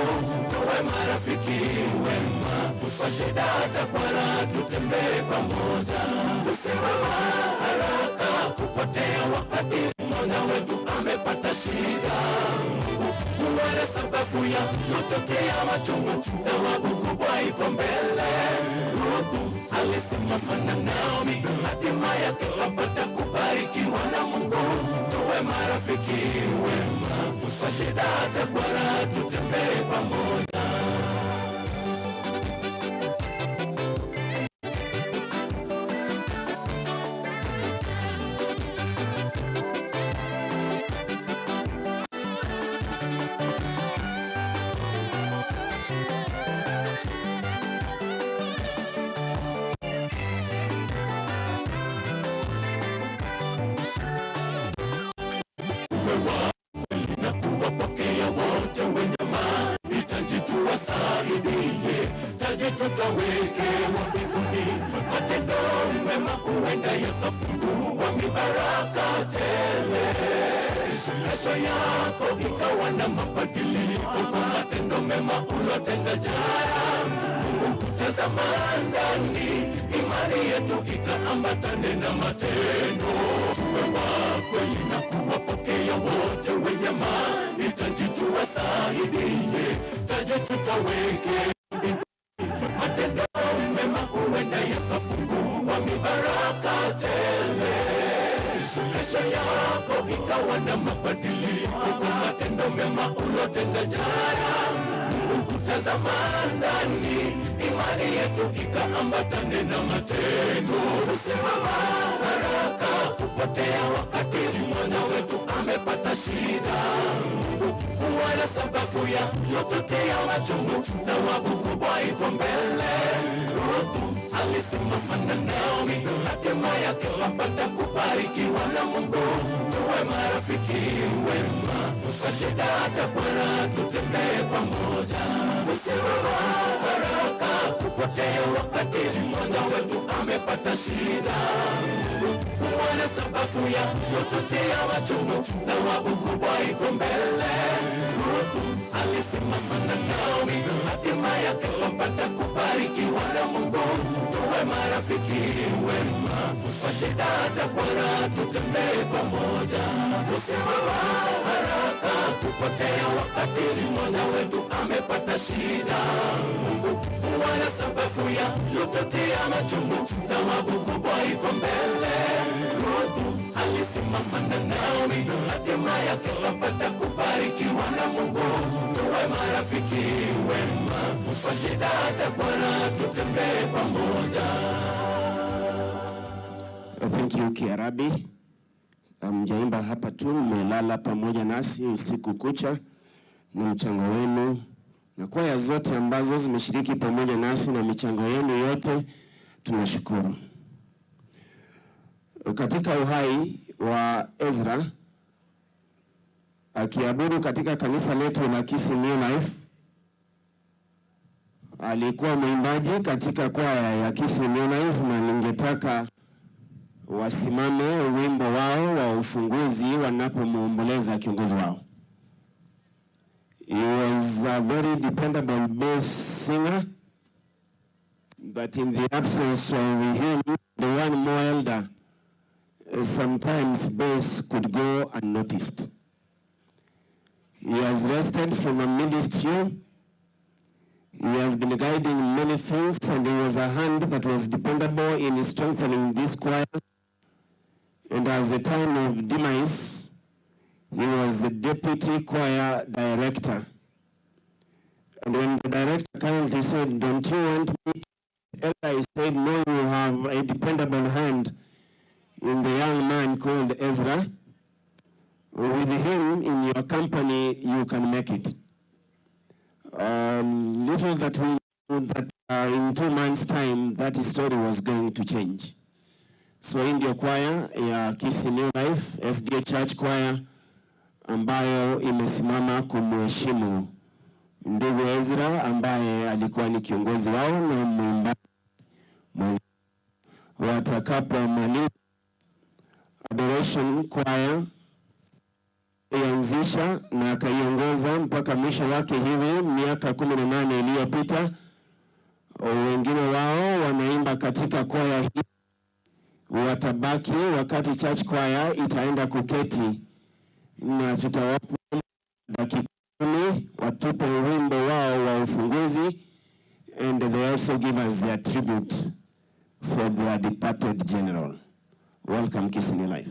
Tuwe marafiki wema, kwa shida hata kwa raha tutembee pamoja. Tusiwe wa haraka kupotea wakati mmoja wetu amepata shida. Mungu huwa na sababu ya kututia machungu, thawabu kubwa iko mbele. Ruthu alisema sana Naomi, hatima yake kapata kubarikiwa na Mungu. Tuwe marafiki wema, kwa shida hata kwa raha tutembee pamoja. Na kuwapokea wote wenye mahitaji tuwasaidie, taji tutawekewa mbinguni, matendo mema uwe huenda yakafungua mibaraka tele. Kesho yako ikawa na mabadiliko kwa matendo mema ulotenda jana. Mungu hutazama ndani, imani yetu ikaambatane na matendo. Tuwe wa kweli na kuwapokea wote wenye mahitaji, tuwasaidie, taji tutaweke matendo mema huenda yakafungua mibaraka tele. Kesho yako ikawa na mabadiliko kwa matendo mema ulotenda jana. Mungu hutazama ndani, imani yetu ikaambatane na matendo. Tusiwe haraka kupotea wakati mmoja wetu amepata shida. Kuwa na sababu ya yotetea machungu, thawabu kubwa iko mbele. Ruthu alisema sana Naomi, hatima yake apata kubarikiwa na Mungu. Tuwe marafiki wema, kwa shida hata kwa raha tutembee pamoja. Tusiwe wa haraka kupotea wakati mmoja wetu amepata shida. Kuwa na sababu ya yotetea machungu, thawabu kubwa iko mbele. Ruthu alisema sana Naomi, hatima yake apata kubarikiwa na Mungu. Tuwe marafiki wema, kwa shida hata kwa raha tutembee pamoja. Tusiwe wa haraka kupotea wakati mmoja wetu amepata shida. Mungu huwa na sababu ya yotetea machungu, thawabu kubwa iko mbele. Ruthu alisema sana Naomi, hatima yake apata kubarikiwa na Mungu. Tuwe marafiki wema, kwa shida hata kwa raha tutembee pamoja. Thank you Kiarabi. Mjaimba hapa tu, mmelala pamoja nasi usiku kucha na mchango wenu na kwaya zote ambazo zimeshiriki pamoja nasi na michango yenu yote, tunashukuru. Katika uhai wa Ezra akiabudu katika kanisa letu la Kisii New Life, alikuwa mwimbaji katika kwaya ya Kisii New Life, na ningetaka wasimame wimbo wao wa ufunguzi wanapomuomboleza kiongozi wao. He was a very dependable bass singer, but in the absence of him, the one more elder, sometimes bass could go unnoticed. He has rested from a ministry. He has been guiding many things, and he was a hand that was dependable in strengthening this choir. And at the time of demise, he was the deputy choir director. And when the director currently said, "Don't you want me?" Elder said, "No, you have a dependable hand in the young man called Ezra. With him in your company, you can make it." Little that we knew that in 2 months' time, that story was going to change. So hii ndio kwaya ya Kisii New Life SDA Church Choir ambayo imesimama kumheshimu ndugu Ezra ambaye alikuwa ni kiongozi wao na mwimbaji. Watakapomaliza Adoration Choir ianzisha na akaiongoza mpaka mwisho wake hivi miaka 18 iliyopita. Wengine wao wanaimba katika kwaya hii watabaki wakati church choir itaenda kuketi, na tutawapa dakika 10 watupe wimbo wao wa ufunguzi, and they also give us their tribute for their departed general. Welcome Kisii New Life.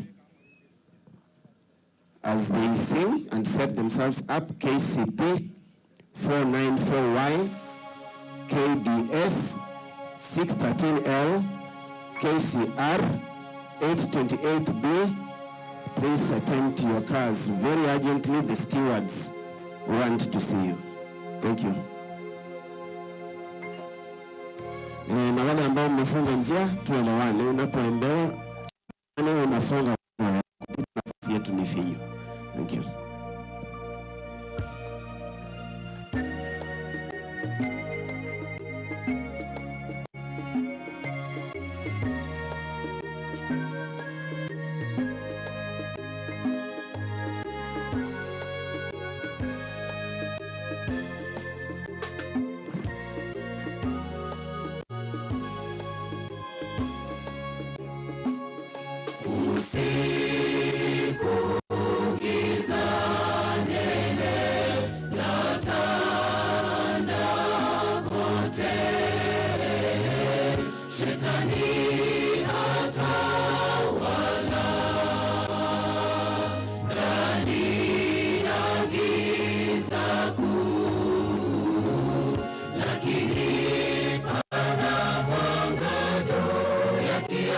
As they sing and set themselves up, KCP 494Y, KDS 613L, KCR 828B, please attend to your cars very urgently. The stewards want to see you. Thank you. Na wale ambao mmefunga njia, tuelewane. Unapoembewa unasonga, nafasi yetu ni finyu. Thank you.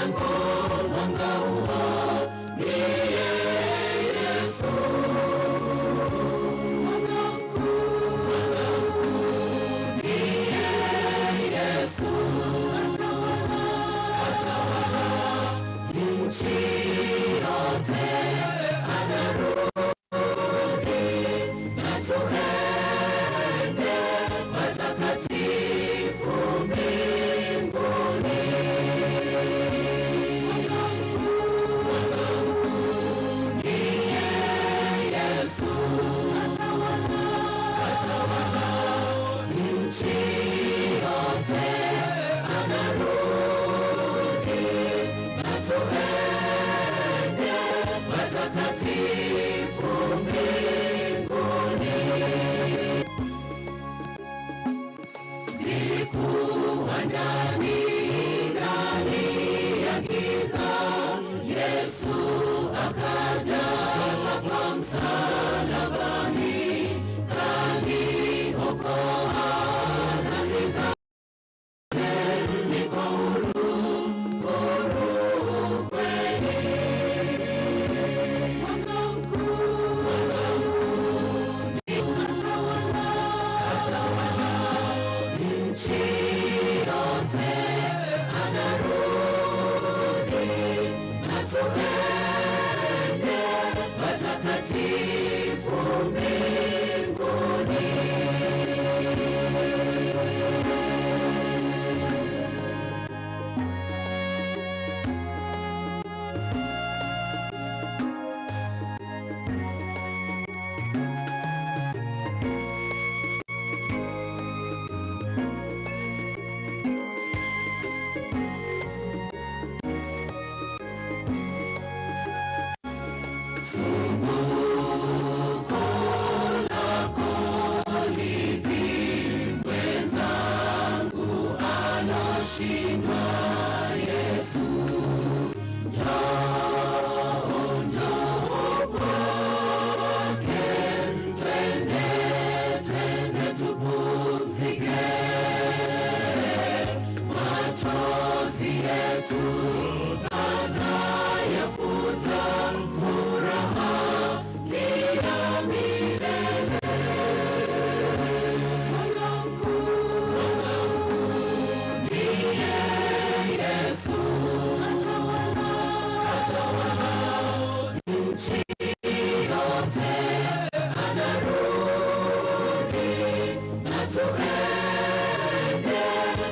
Mlango, mwanga huo ndiye Yesu. Mwanga mkuu, mwanga mkuu ndiye Yesu. Atawala, atawala nchi yote, anarudi na tuende patakatifu mbinguni. Mwanga mkuu, mwanga mkuu ndiye Yesu. Atawala, atawala nchi yote, anarudi na tuende patakatifu mbinguni. Nilikuwa ndani ndani ya giza, Yesu akaja akafa msalabani, kaniokoa dhambi zote, niko huru, huru kweli. Mwanga mkuu, mwanga mkuu atawala, atawala nchi yote, anarudi na tuende patakatifu mbinguni. Sumbuko lako lipi mwenzangu aloshindwa Yesu? Njoo, njoo kwake, twende, twende tupumzike, machozi yetu atayafuta, furaha ni ya milele. Mwanga mkuu, mwanga mkuu ndiye Yesu. Atawala, atawala nchi yote, anarudi na tuende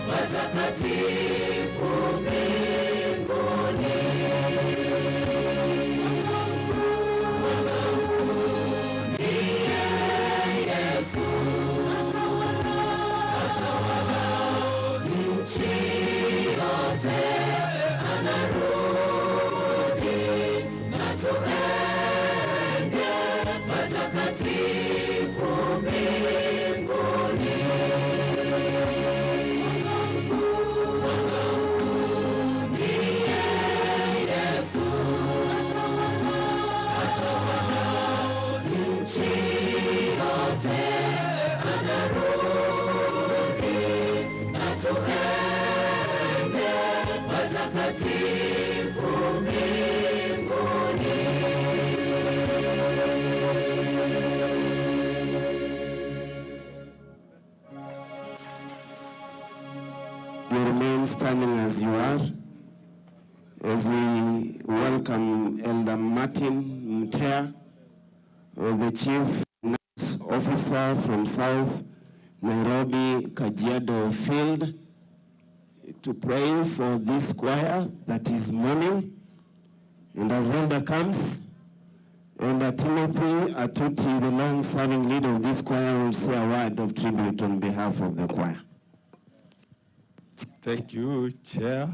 patakatifu mbinguni. Mwanga mkuu, mwanga mkuu ndiye Yesu. Atawala, atawala nchi yote, anarudi na tuende patakatifu mbinguni. Mwanga mkuu, mwanga mkuu ndiye Yesu. Atawala, atawala nchi yote, anarudi na tuende patakatifu mbinguni. You remain standing as you are as we welcome Elder Martin Mutea, the Chief Nurse Officer from South Nairobi, Kajiado Field, to pray for this choir that is mourning. And as Elder comes, Elder Timothy Atuti, the long-serving leader of this choir, will say a word of tribute on behalf of the choir. Thank you, Chair.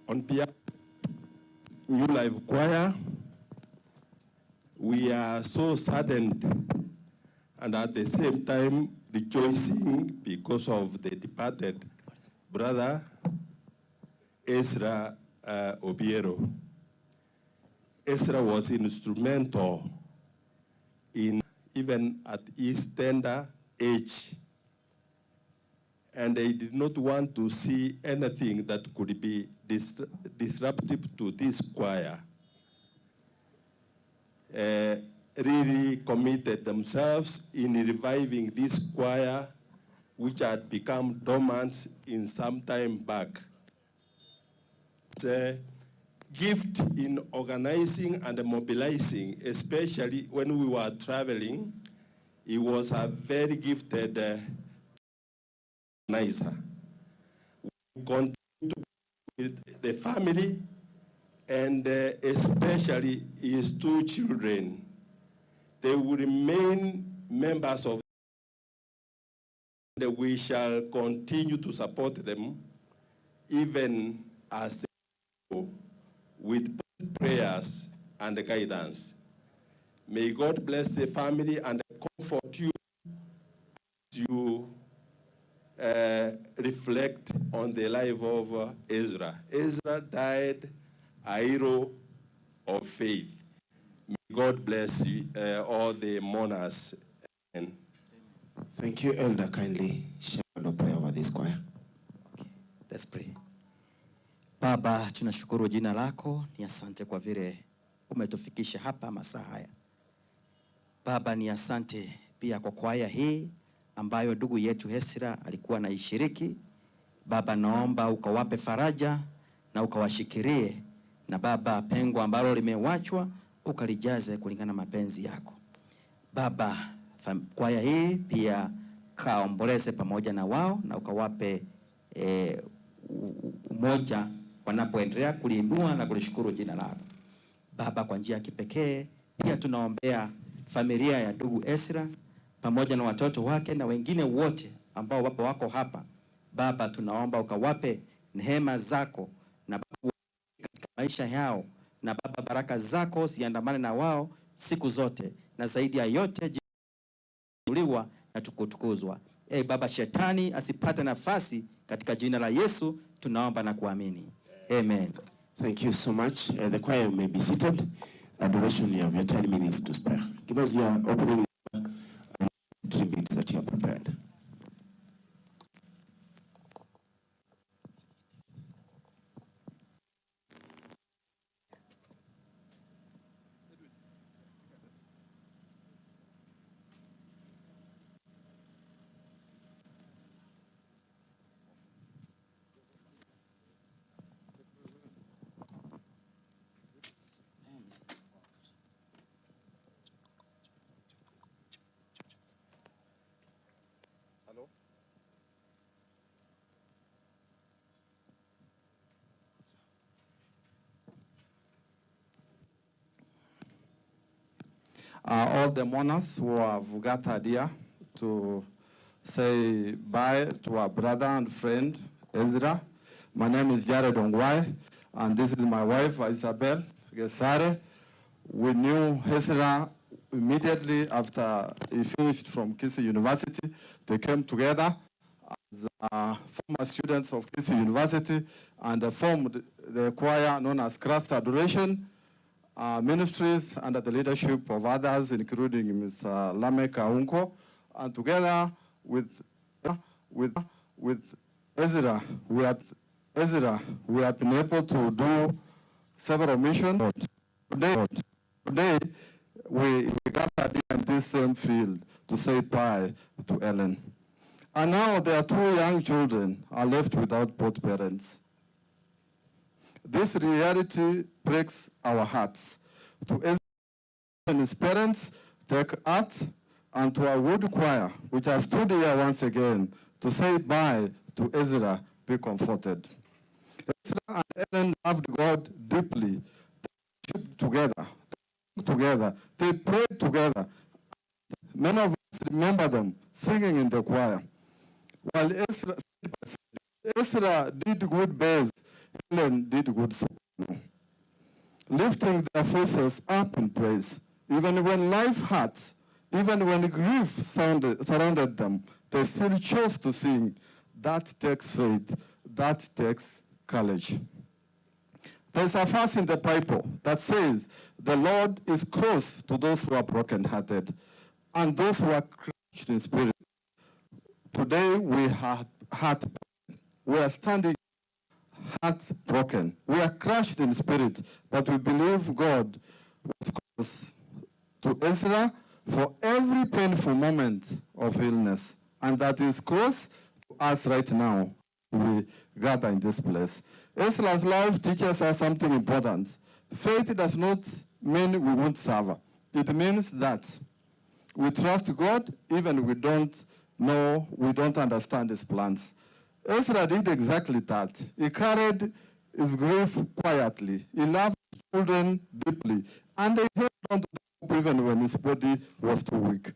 On behalf of New Life Choir, we are so saddened and at the same time rejoicing because of the departed brother Ezra Obiero. Ezra was instrumental in, even at his tender age, And they did not want to see anything that could be disruptive to this choir. Really committed themselves in reviving this choir, which had become dormant in some time back. The gift in organizing and mobilizing, especially when we were traveling, he was a very gifted organizer. We continued with the family and especially his two children. They will remain members of, and we shall continue to support them even as they go, with prayers and guidance. May God bless the family and comfort you as you reflect on the life of Ezra. Ezra died a hero of faith. May God bless you, all the mourners. Amen. Thank you, Elder. Kindly share a prayer over this choir. Okay, let's pray. Baba, tunashukuru jina lako, ni asante kwa vile umetufikisha hapa masaa haya. Baba, ni asante pia kwa kwaya hii ambayo ndugu yetu Ezra alikuwa anaishiriki. Baba, naomba ukawape faraja na ukawashikirie, na Baba, pengo ambalo limewachwa ukalijaze kulingana na mapenzi yako. Baba, kwaya hii pia kaomboleze pamoja na wao na ukawape umoja wanapoendelea kuliinua na kulishukuru jina lako. Baba, kwa njia ya kipekee pia tunaombea familia ya ndugu Ezra pamoja na watoto wake na wengine wote ambao wapo wako hapa. Baba, tunaomba ukawape neema zako na katika maisha yao, na Baba, baraka zako ziandamane na wao siku zote, na zaidi ya yote jiuliwa na tukutukuzwa. Baba, shetani asipate nafasi, katika jina la Yesu tunaomba na kuamini. Amen. Thank you so much. The choir may be seated. Adoration, you have your 10 minutes to spare. Give us your opening and tribute that you have prepared. All the mourners who have gathered here to say bye to our brother and friend, Ezra. My name is Jared Ongwae, and this is my wife, Isabel Gesare. We knew Ezra immediately after he finished from Kisii University. They came together as former students of Kisii University and formed the choir known as Christ Adoration Ministries under the leadership of others, including Mr. Lamek Aunko, and together with Ezra, we have been able to do several missions. Today we gathered in this same field to say bye to Ellen. And now their two young children are left without both parents. This reality breaks our hearts. To Ezra and his parents, take heart, and to our wood choir, which has stood here once again to say bye to Ezra, be comforted. Ezra and Ellen loved God deeply. They worshiped together. They prayed together. Many of us remember them singing in the choir. While Ezra did good bass, Helen did good soprano, lifting their faces up in praise. Even when life hurts, even when grief surrounded them, they still chose to sing. That takes faith. That takes courage. There's a verse in the Bible that says, the Lord is close to those who are brokenhearted and those who are crushed in spirit. Today we heartbroken. We are standing heartbroken. We are crushed in spirit, but we believe God was close to Ezra for every painful moment of illness, and that is close to us right now. We gather in this place. Ezra's life teaches us something important. Faith does not mean we won't suffer. It means that we trust God even we don't know, we don't understand his plans. Ezra did exactly that. He carried his grief quietly. He loved his children deeply, and he held on to the hope even when his body was too weak.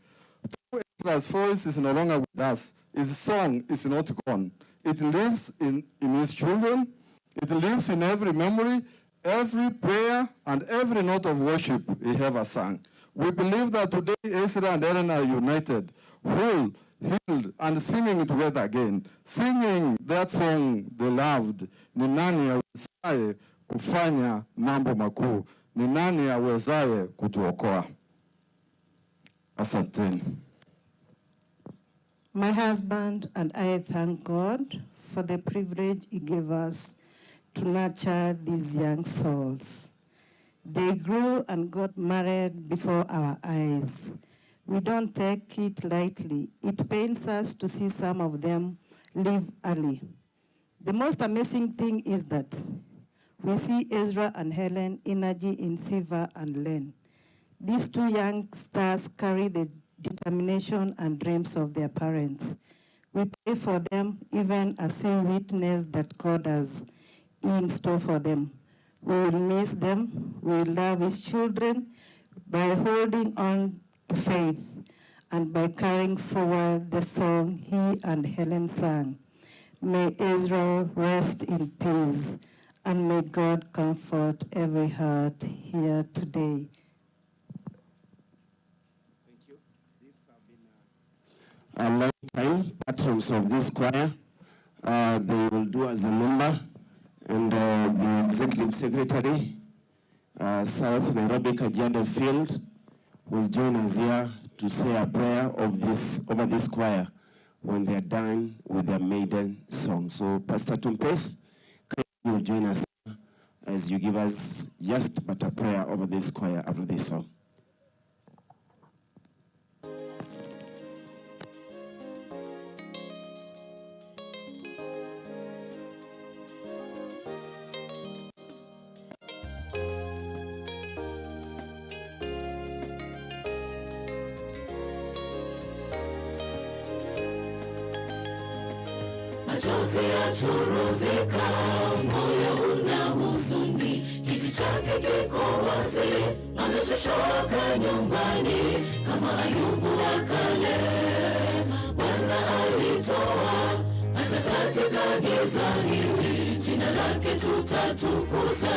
Though Ezra's voice is no longer with us, his song is not gone. It lives in his children. It lives in every memory, every prayer, and every note of worship he ever sang. We believe that today Ezra and Helen are united, whole, healed, and singing together again. Singing that song they loved, Ni nani awezaye kufanya mambo makuu? Ni nani awezaye kutuokoa? Asanteni. My husband and I thank God for the privilege he gave us to nurture these young souls. They grew and got married before our eyes. We don't take it lightly. It pains us to see some of them leave early. The most amazing thing is that we see Ezra and Helen energy in Siva and Len. These two young stars carry the determination and dreams of their parents. We pray for them even as we witness that God has in store for them. We will miss them. We will love his children by holding on to faith and by carrying forward the song he and Helen sang. May Ezra rest in peace, and may God comfort every heart here today. A long time patrons of this choir. They will do as a member, and the executive secretary, South Nairobi Kajiado Field, will join us here to say a prayer of this over this choir when they are done with their maiden song. So Pastor Tumpes, you will join us as you give us just but a prayer over this choir after this song. Machozi yachuruzika, moyo una huzuni, kiti chake kiko wazi, amechoka nyumbani kama Ayubu wa kale. Bwana alitoa hata katika giza hili, jina lake tutatukuza.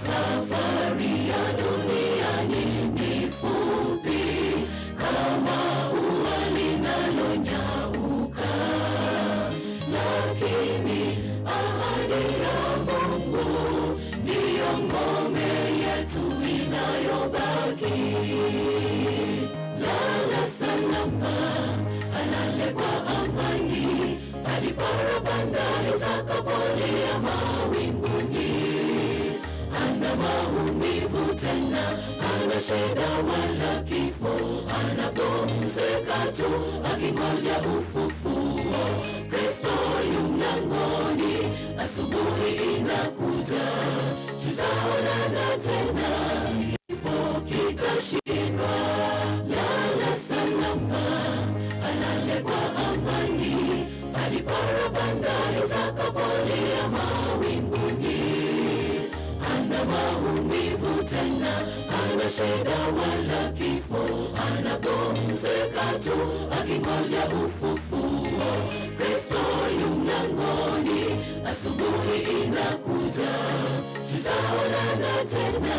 Safari ya duniani ni fupi kama ua linalonyauka, lakini ahadi ya Mungu ndiyo ngome yetu inayobaki. Lala salama, alale kwa amani, hadi parapanda itakapolia mawinguni. Hana maumivu tena, hana shida wala kifo, anapumzika tu akingoja ufufuo. Kristo yu mlangoni, asubuhi inakuja, tutaonana tena, kifo kitashindwa. Lala salama, alale kwa amani, hadi parapanda itakapolia mawinguni. Hana maumivu tena, hana shida wala kifo, anapumzika tu akingoja ufufuo. Kristo yu mlangoni, asubuhi inakuja, tutaonana tena,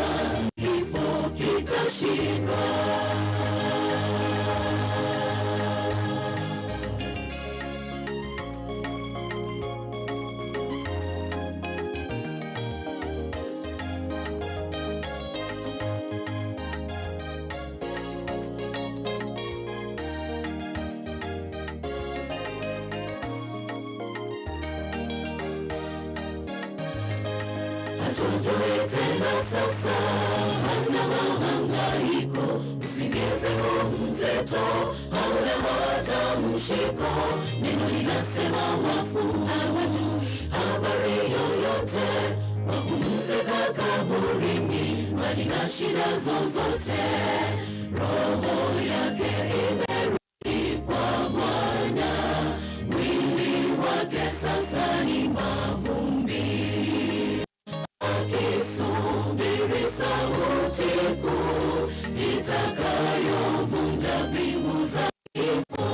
kifo kitashindwa. Hatujui tena sasa, hana mahangaiko, usingizi huu mzito hauna hata mshiko. Neno linasema wafu hawajui habari yoyote, wapumzika kaburini, mbali na shida zozote. Roho yake imerudi kwa Bwana, mwili wake sasa ni mavumbi, akisubiri sauti kuu itakayovunja mbingu za kifo.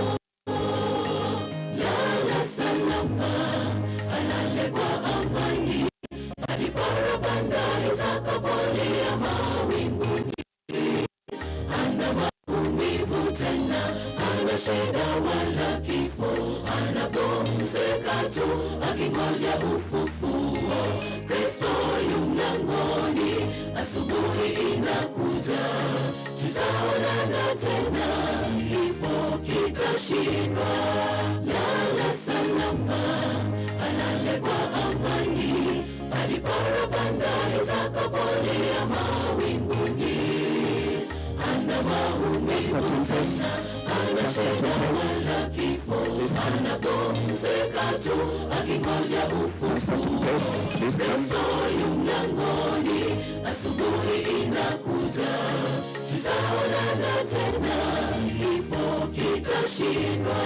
Lala salama, alale kwa amani, hadi parapanda itakapolia mawinguni. Hana maumivu tena, hana shida wala kifo, anapumzika tu akingoja ufufuo. Kristo yu mlangoni, asubuhi inakuja, tutaonana tena, kifo kitashindwa. Lala salama, alale kwa amani, hadi parapanda itakapolia mawinguni. Hana maumivu tena, hana shida wala kifo, anapumzika tu akingoja ufufuo. Kristo yu mlangoni, asubuhi inakuja, tutaonana tena, kifo kitashindwa.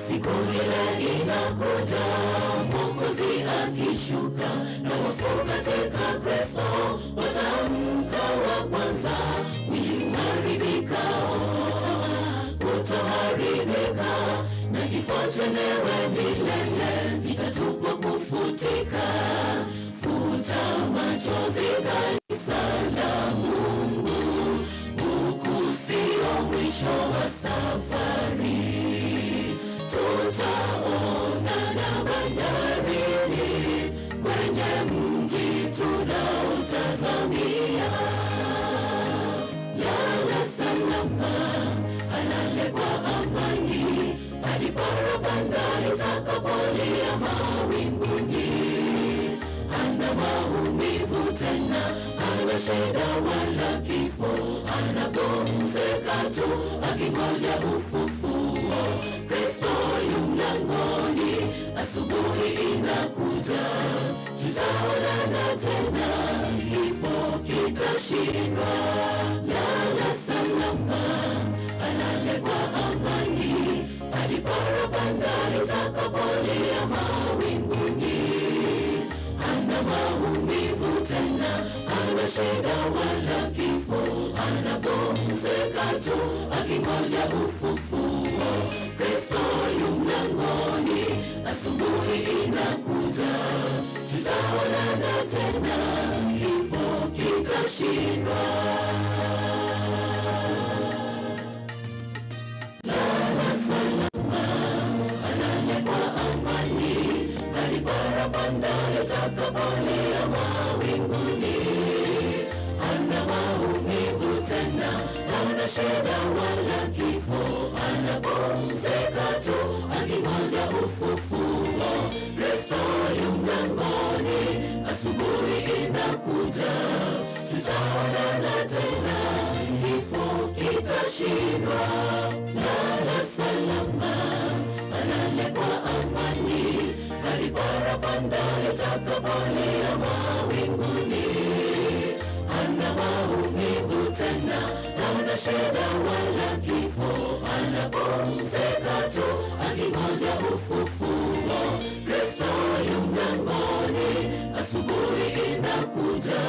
Siku ile inakuja, Mwokozi akishuka, na wafu katika Kristo wataamka wa kwanza. Mwili uharibikao kutoharibika, na kifo chenyewe milele kitatupwa kufutika. Futa machozi, kanisa la Mungu, huku sio mwisho wa safari. Tutaonana bandarini, kwenye mji tunaotazamia. Lala salama, alale kwa amani, hadi parapanda itakapolia mawinguni. Hana maumivu tena, hana shida wala kifo, anapumzika tu akingoja ufufuo. Kristo yu mlangoni, asubuhi inakuja, tutaonana tena, kifo kitashindwa. Lala salama, alale kwa amani, hadi parapanda itakapolia mawinguni. Hana maumivu tena, hana shida wala kifo, anapumzika tu akingoja ufufuo. Kristo yu mlangoni, asubuhi inakuja, tutaonana tena, kifo kitashindwa. Lala salama, alale kwa amani, hadi parapanda itakapolia mawinguni. Hana maumivu tena, hana shida wala kifo, anapumzika tu akingoja ufufuo. Kristo yu mlangoni, asubuhi inakuja, tutaonana tena, kifo kitashindwa. Lala salama, alale kwa amani, hadi parapanda itakapolia mawinguni. Hana maumivu tena, hana shida wala kifo, anapumzika tu akingoja ufufuo. Kristo yu mlangoni, asubuhi inakuja,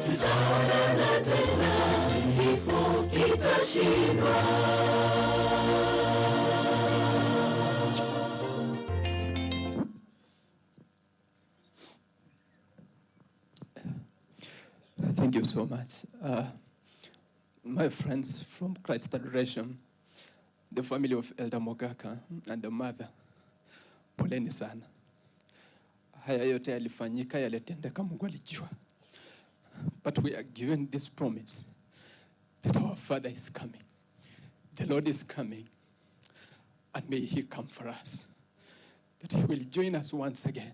tutaonana tena, kifo kitashindwa. Thank you so much. My friends from Christ Adoration, the family of Elder Mogaka and the mother, poleni sana. Haya yote yalifanyika, yalitendeka, Mungu alijua. But we are given this promise that our Father is coming. The Lord is coming, and may he come for us. That he will join us once again,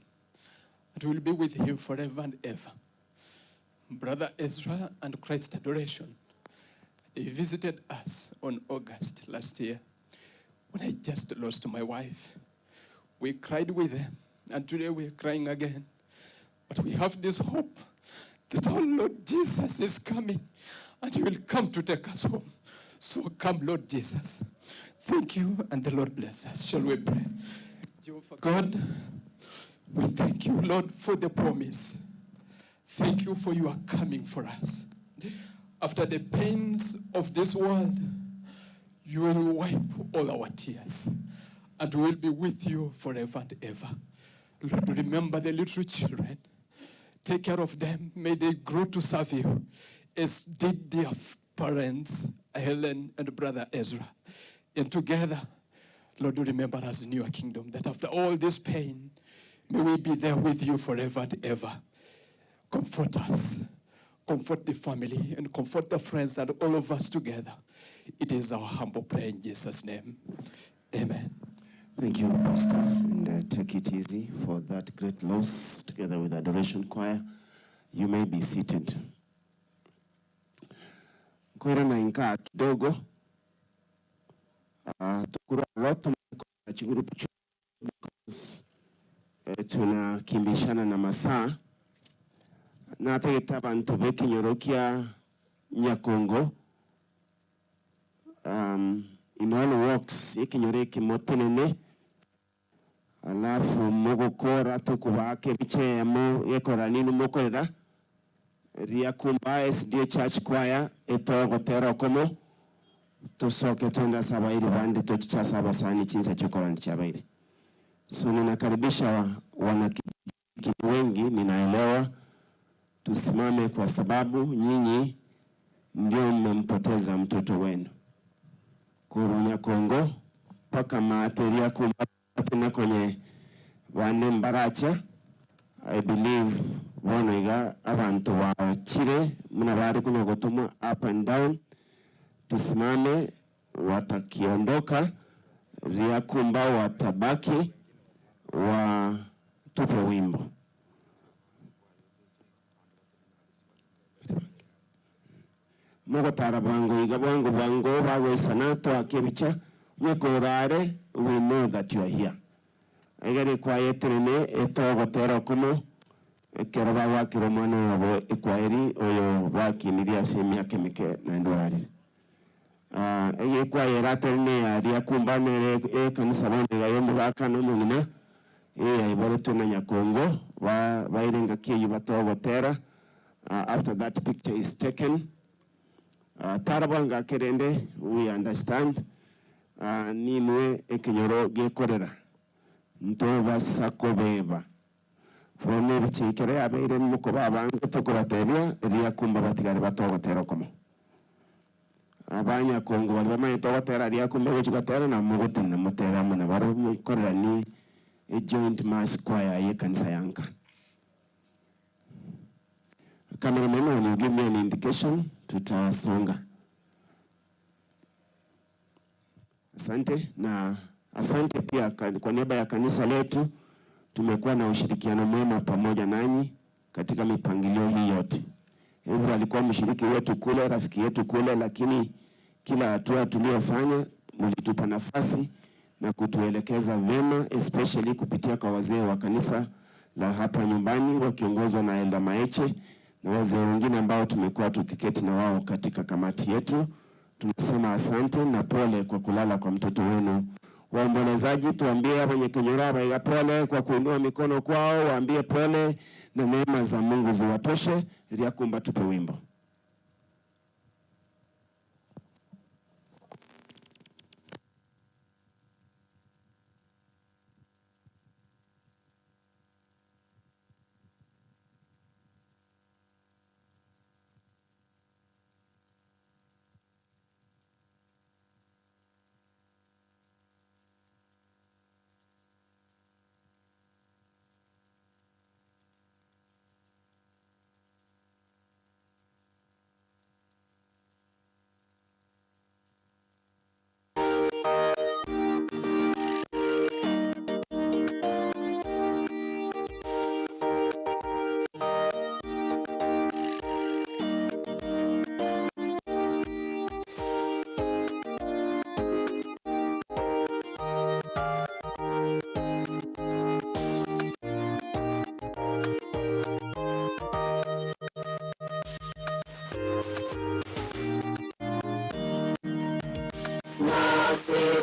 and we will be with him forever and ever. Brother Ezra and Christ Adoration, they visited us on August last year when I just lost my wife. We cried with them, and today we are crying again. But we have this hope that our Lord Jesus is coming, and he will come to take us home. So come, Lord Jesus. Thank you, and the Lord bless us. Shall we pray? Jehovah God, we thank you, Lord, for the promise. Thank you for your coming for us. After the pains of this world, you will wipe all our tears, and we will be with you forever and ever. Lord, remember the little children. Take care of them. May they grow to serve you, as did their parents, Helen and Brother Ezra. And together, Lord, remember us in your kingdom, that after all this pain, may we be there with you forever and ever. Comfort us, comfort the family, and comfort the friends and all of us together. It is our humble prayer in Jesus' name. Amen. Thank you, Pastor, and take it easy for that great loss together with Adoration Choir. You may be seated. Kwera na inka kidogo. Tukura roto because tunakimbishana na masaa. Na tegeta bantu bekinyorokia Nyakongo. In all walks ikinyoreki motenene alafu mugukora tukubake bichemo yekora ninu mukorera Riakumba SDA Church Choir etogotera komo tusoke twenda sabairi bandi tochicha sabasani chinsa chokora ndichabairi. So ninakaribisha wanakijiji wengi, ninaelewa tusimame kwa sababu nyinyi ndio mmempoteza mtoto wenu. Kurunya Kongo paka materia kumba kwenye wane mbaracha. I believe wonoiga abantu wachire mnabari kunyagotumwa up and down. Tusimame, watakiondoka Riakumba watabaki watupe wimbo. Mugotara bwango iga bwango bwango bagwe sanato akebicha nyekorare, we know that you are here. Igare kwa yeterene etogotera komo ekero bagwakira omwana yabo ekwaeri oyo bakiniria ase emiaka emike naende orarire. Eye kwayera terene ya Riakumba nere ekanisa bonde gayombo bakana omong'ina aiboretwe na Nyakongo bairenga kiyu batogotera. After that picture is taken, Tarabanga kerende, we understand. Nimwe ekenyoro gekorera nto basakobeba fone bichikere abeire muko babange tokobatebia Riakumba batigare batogotera komo abanya Kongo bari bamaye togotera Riakumba gochigatera na mugotena mutera muna baro mukorera ni a joint mass choir ye kanisa yanka. Cameraman, when you give me an indication, tutasonga. Asante, na asante pia kwa niaba ya kanisa letu. Tumekuwa na ushirikiano mwema pamoja nanyi katika mipangilio hii yote. Ezra alikuwa mshiriki wetu kule, rafiki yetu kule, lakini kila hatua tuliyofanya mlitupa nafasi na kutuelekeza vema, especially kupitia kwa wazee wa kanisa la hapa nyumbani wakiongozwa na Elder Maeche na wazee wengine ambao tumekuwa tukiketi na wao katika kamati yetu. Tunasema asante na pole kwa kulala kwa mtoto wenu. Waombolezaji, tuambie hapa Nyekenyora baiga pole kwa kuinua mikono kwao, waambie pole na neema za Mungu ziwatoshe. Riakumba tupe wimbo.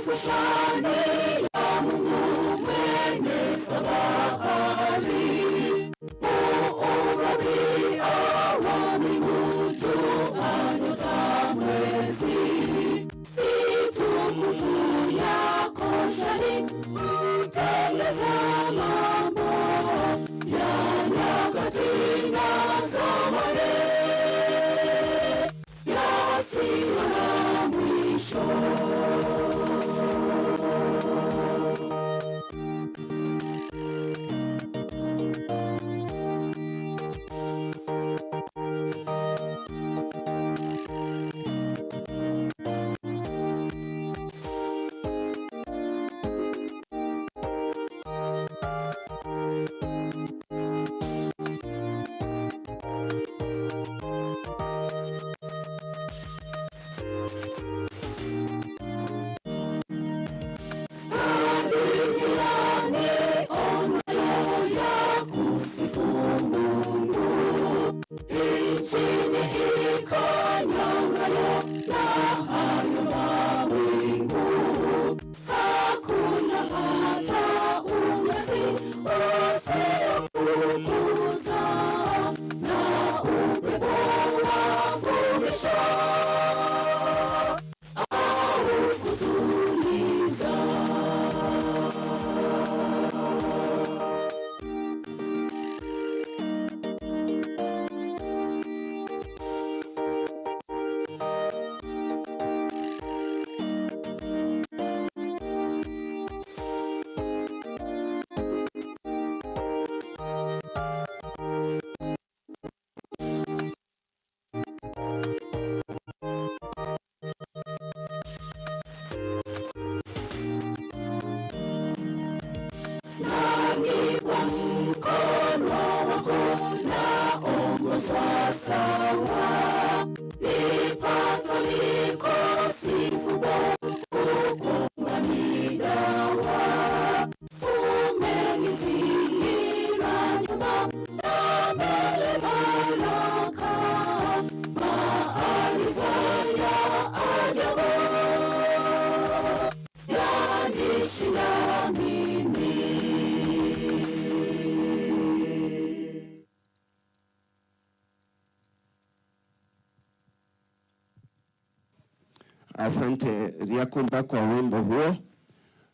Sifu shani ya Mungu mwenye sabahari. Uurabia wa mbingu jua nyota mwezi. Itukufu yako shani mtengeza mambo ya nyakati na zamani yasiyo na mwisho. Nami kwa mkono wako naongozwa sawa, nipata nikusifu Bwana ni dawa. Umenizingira nyuma na mbele baraka, maarifa ya ajabu yanishinda mimi. Asante Riakumba kwa wimbo huo.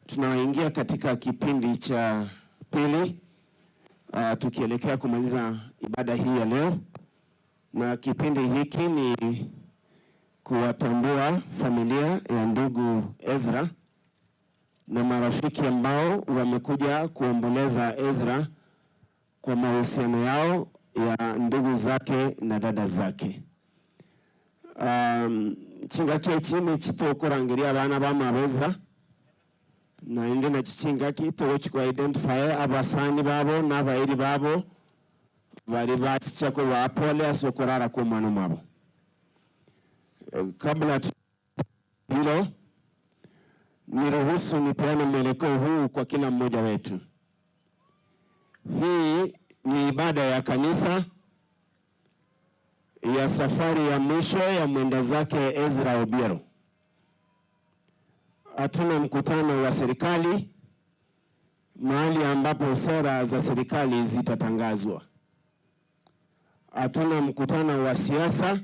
Tunaingia katika kipindi cha pili, tukielekea kumaliza ibada hii ya leo, na kipindi hiki ni kuwatambua familia ya ndugu Ezra na marafiki ambao wamekuja kuomboleza Ezra kwa mahusiano yao ya ndugu zake na dada zake. Chingaki eki chitokorangiria abana ba Ezra naende na chichingaki togochi identify abasani babo n'abairi babo bari bachichako bapole ase okorara kwa omwana mwabo. Kabla hilo, niruhusu nipeane mwelekeo huu kwa kila mmoja wetu. Hii ni ibada ya kanisa ya safari ya mwisho ya mwenda zake Ezra Obiero. Hatuna mkutano wa serikali mahali ambapo sera za serikali zitatangazwa. Hatuna mkutano wa siasa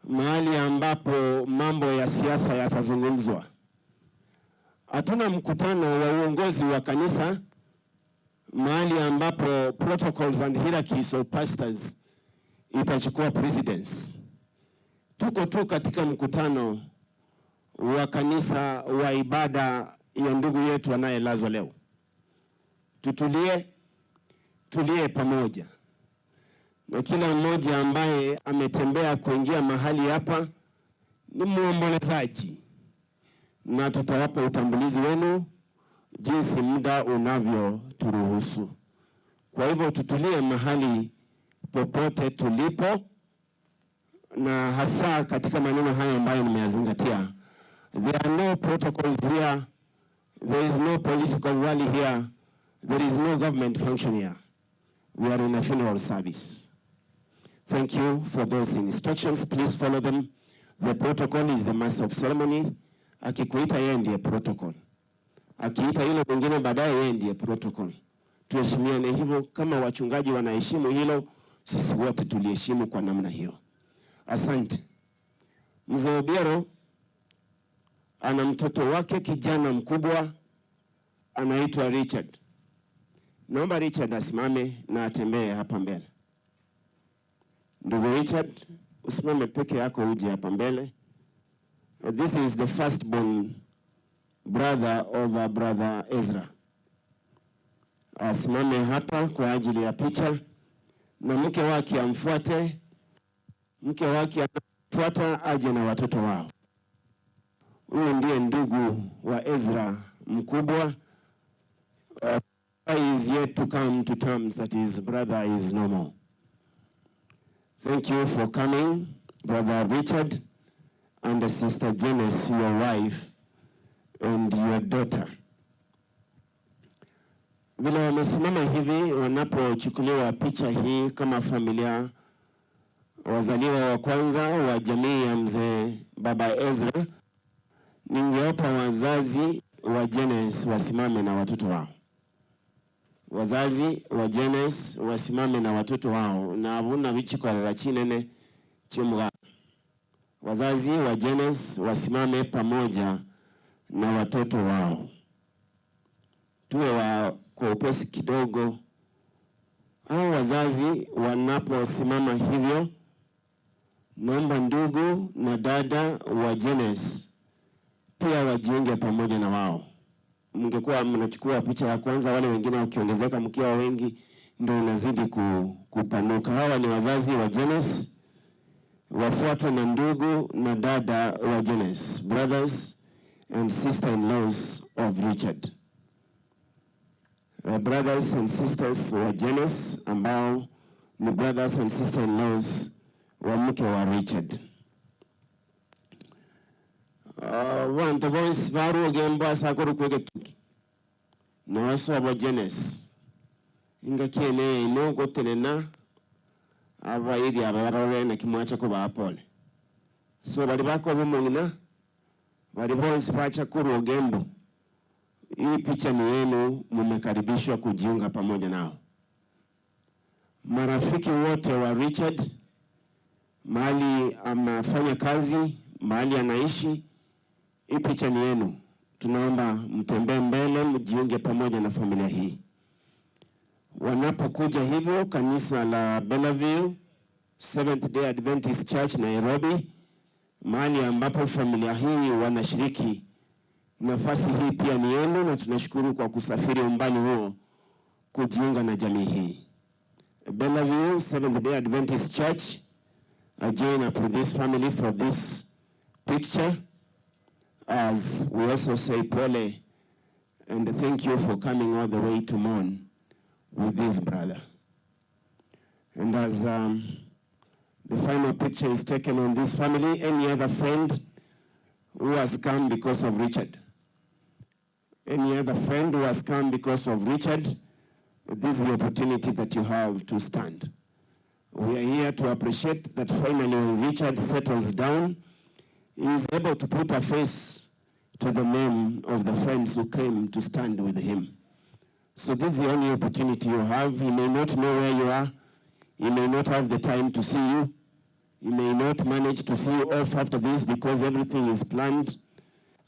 mahali ambapo mambo ya siasa yatazungumzwa. Hatuna mkutano wa uongozi wa kanisa mahali ambapo protocols and hierarchies of pastors itachukua precedence. Tuko tu katika mkutano wa kanisa wa ibada ya ndugu yetu anayelazwa leo. Tutulie, tulie pamoja. Na kila mmoja ambaye ametembea kuingia mahali hapa ni muombolezaji, na tutawapa utambulizi wenu jinsi muda unavyoturuhusu. Kwa hivyo tutulie mahali popote tulipo, na hasa katika maneno haya ambayo nimeyazingatia. There are no protocols here, there is no political rally here, there is no government function here. We are in a funeral service. Thank you for those instructions. Please follow them. The protocol is the master of ceremony, Akikuita yeye ndiye protocol, akiita yule mwingine baadaye yeye ndiye protocol. Tuheshimiane hivyo, kama wachungaji wanaheshimu hilo, sisi wote tuliheshimu kwa namna hiyo. Asante. Mzee Obiero ana mtoto wake kijana mkubwa anaitwa Richard. Naomba Richard asimame na atembee hapa mbele. Ndugu Richard, usimame peke yako uje hapa mbele. This is the firstborn brother of our brother Ezra. Asimame hapa kwa ajili ya picha na mke wake amfuate. Mke wake amfuata aje na watoto wao. Huyu ndiye ndugu wa Ezra mkubwa. Is yet to come to terms that his brother is no more. Thank you for coming, Brother Richard and Sister Janice, your wife and your daughter. Vile wamesimama hivi wanapochukuliwa picha hii kama familia, wazaliwa wa kwanza wa jamii ya mzee Baba Ezra, ningeopa wazazi wa Janice wasimame na watoto wao. Wazazi wa Janice wasimame na watoto wao na abuna bichikolera chinene chimwa. Wazazi wa Janice wasimame pamoja na watoto wao. Tuwe wa kwa upesi kidogo. Hao wazazi wanaposimama hivyo, naomba ndugu na dada wa Janice pia wajiunge pamoja na wao. Mngekuwa mnachukua picha ya kwanza, wale wengine wakiongezeka, mkiwa wengi ndio inazidi kupanuka. Hawa ni wazazi wa Janice, wafuatwe na ndugu na dada wa Janice, brothers and sister-in-laws of Richard. Brothers and sisters wa Janice ambao ni brothers and sister-in-laws wa mke wa Richard. Wantu bonsi barugembo asakora kwegetuki noso abo Janice ingakiene ino gotenena abairi abarore na kimwacha ko bapole so bali bako bumungina bali bonsi bacha kurugembo. Hii picha ni yenu, mumekaribishwa kujiunga pamoja nao. Marafiki wote wa Richard, mahali amefanya kazi, mahali anaishi, hii picha ni yenu. Tunaomba mtembee mbele, mjiunge pamoja na familia hii. Wanapokuja hivyo, kanisa la Bellevue Seventh Day Adventist Church Nairobi, mahali ambapo familia hii wanashiriki, nafasi hii pia ni yenu, na tunashukuru kwa kusafiri umbali huo kujiunga na jamii hii. Bellevue Seventh Day Adventist Church, I join up with this family for this picture, as we also say pole and thank you for coming all the way to mourn with this brother. And as the final picture is taken on this family, any other friend who has come because of Richard? Any other friend who has come because of Richard, this is the opportunity that you have to stand. We are here to appreciate that finally when Richard settles down, he is able to put a face to the name of the friends who came to stand with him. So this is the only opportunity you have. He may not know where you are. He may not have the time to see you. He may not manage to see you off after this because everything is planned.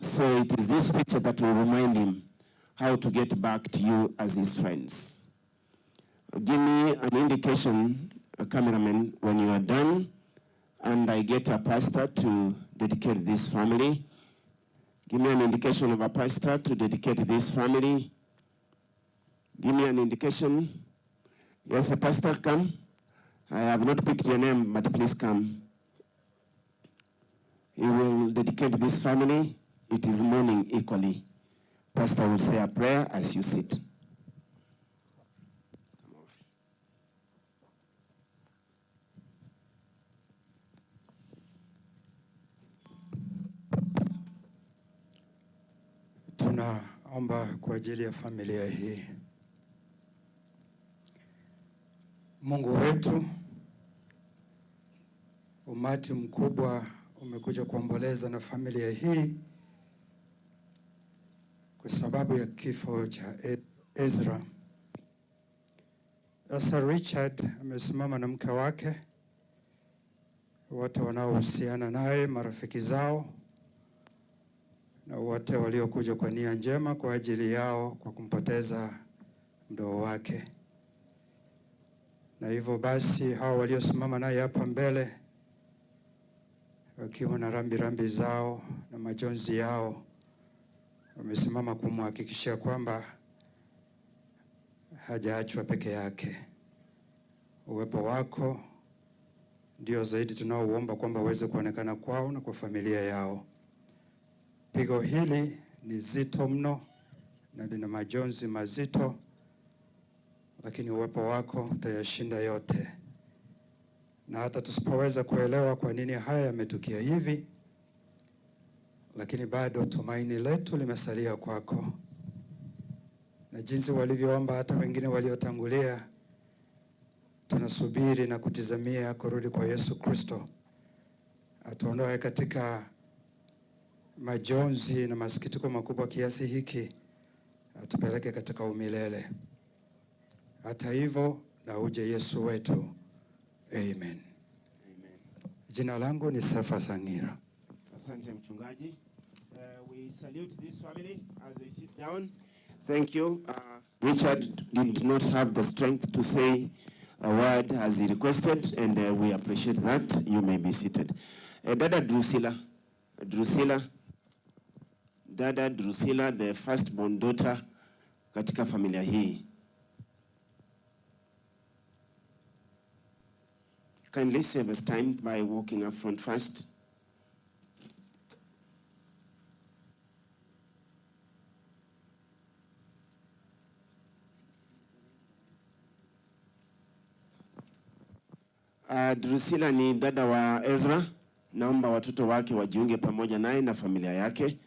So it is this picture that will remind him how to get back to you as his friends. Give me an indication, a cameraman, when you are done, and I get a pastor to dedicate this family. Give me an indication of a pastor to dedicate this family. Give me an indication. Yes, a pastor, come. I have not picked your name, but please come. He will dedicate this family. It is mourning equally. Pastor will say a prayer as you sit. Tunaomba kwa ajili ya familia hii. Mungu wetu, umati mkubwa umekuja kuomboleza na familia hii. Kwa sababu ya kifo cha Ezra. Sasa Richard amesimama na mke wake, wote wanaohusiana naye, marafiki zao na wote waliokuja kwa nia njema kwa ajili yao kwa kumpoteza mdogo wake. Na hivyo basi hao waliosimama naye hapa mbele wakiwa na rambi rambi zao na majonzi yao, wamesimama kumhakikishia kwamba hajaachwa peke yake. Uwepo wako ndio zaidi tunaouomba kwamba uweze kuonekana kwao na kwa familia yao. Pigo hili ni zito mno na lina majonzi mazito, lakini uwepo wako utayashinda yote. Na hata tusipoweza kuelewa kwa nini haya yametukia hivi, lakini bado tumaini letu limesalia kwako, na jinsi walivyoomba hata wengine waliotangulia, tunasubiri na kutizamia kurudi kwa Yesu Kristo atuondoe katika majonzi na masikitiko makubwa kiasi hiki, atupeleke katika umilele. Hata hivyo, na uje Yesu wetu. Amen. Amen. Jina langu ni Sefa Sangira. Asante, mchungaji. We salute this family as they sit down. Thank you. Richard did not have the strength to say a word as he requested, and we appreciate that. You may be seated. Dada Drusilla, Drusilla, Dada Drusilla, the firstborn daughter katika familia hii. Kindly save us time by walking up front first. Drusilla ni dada wa Ezra. Naomba watoto wake wajiunge pamoja naye na familia yake.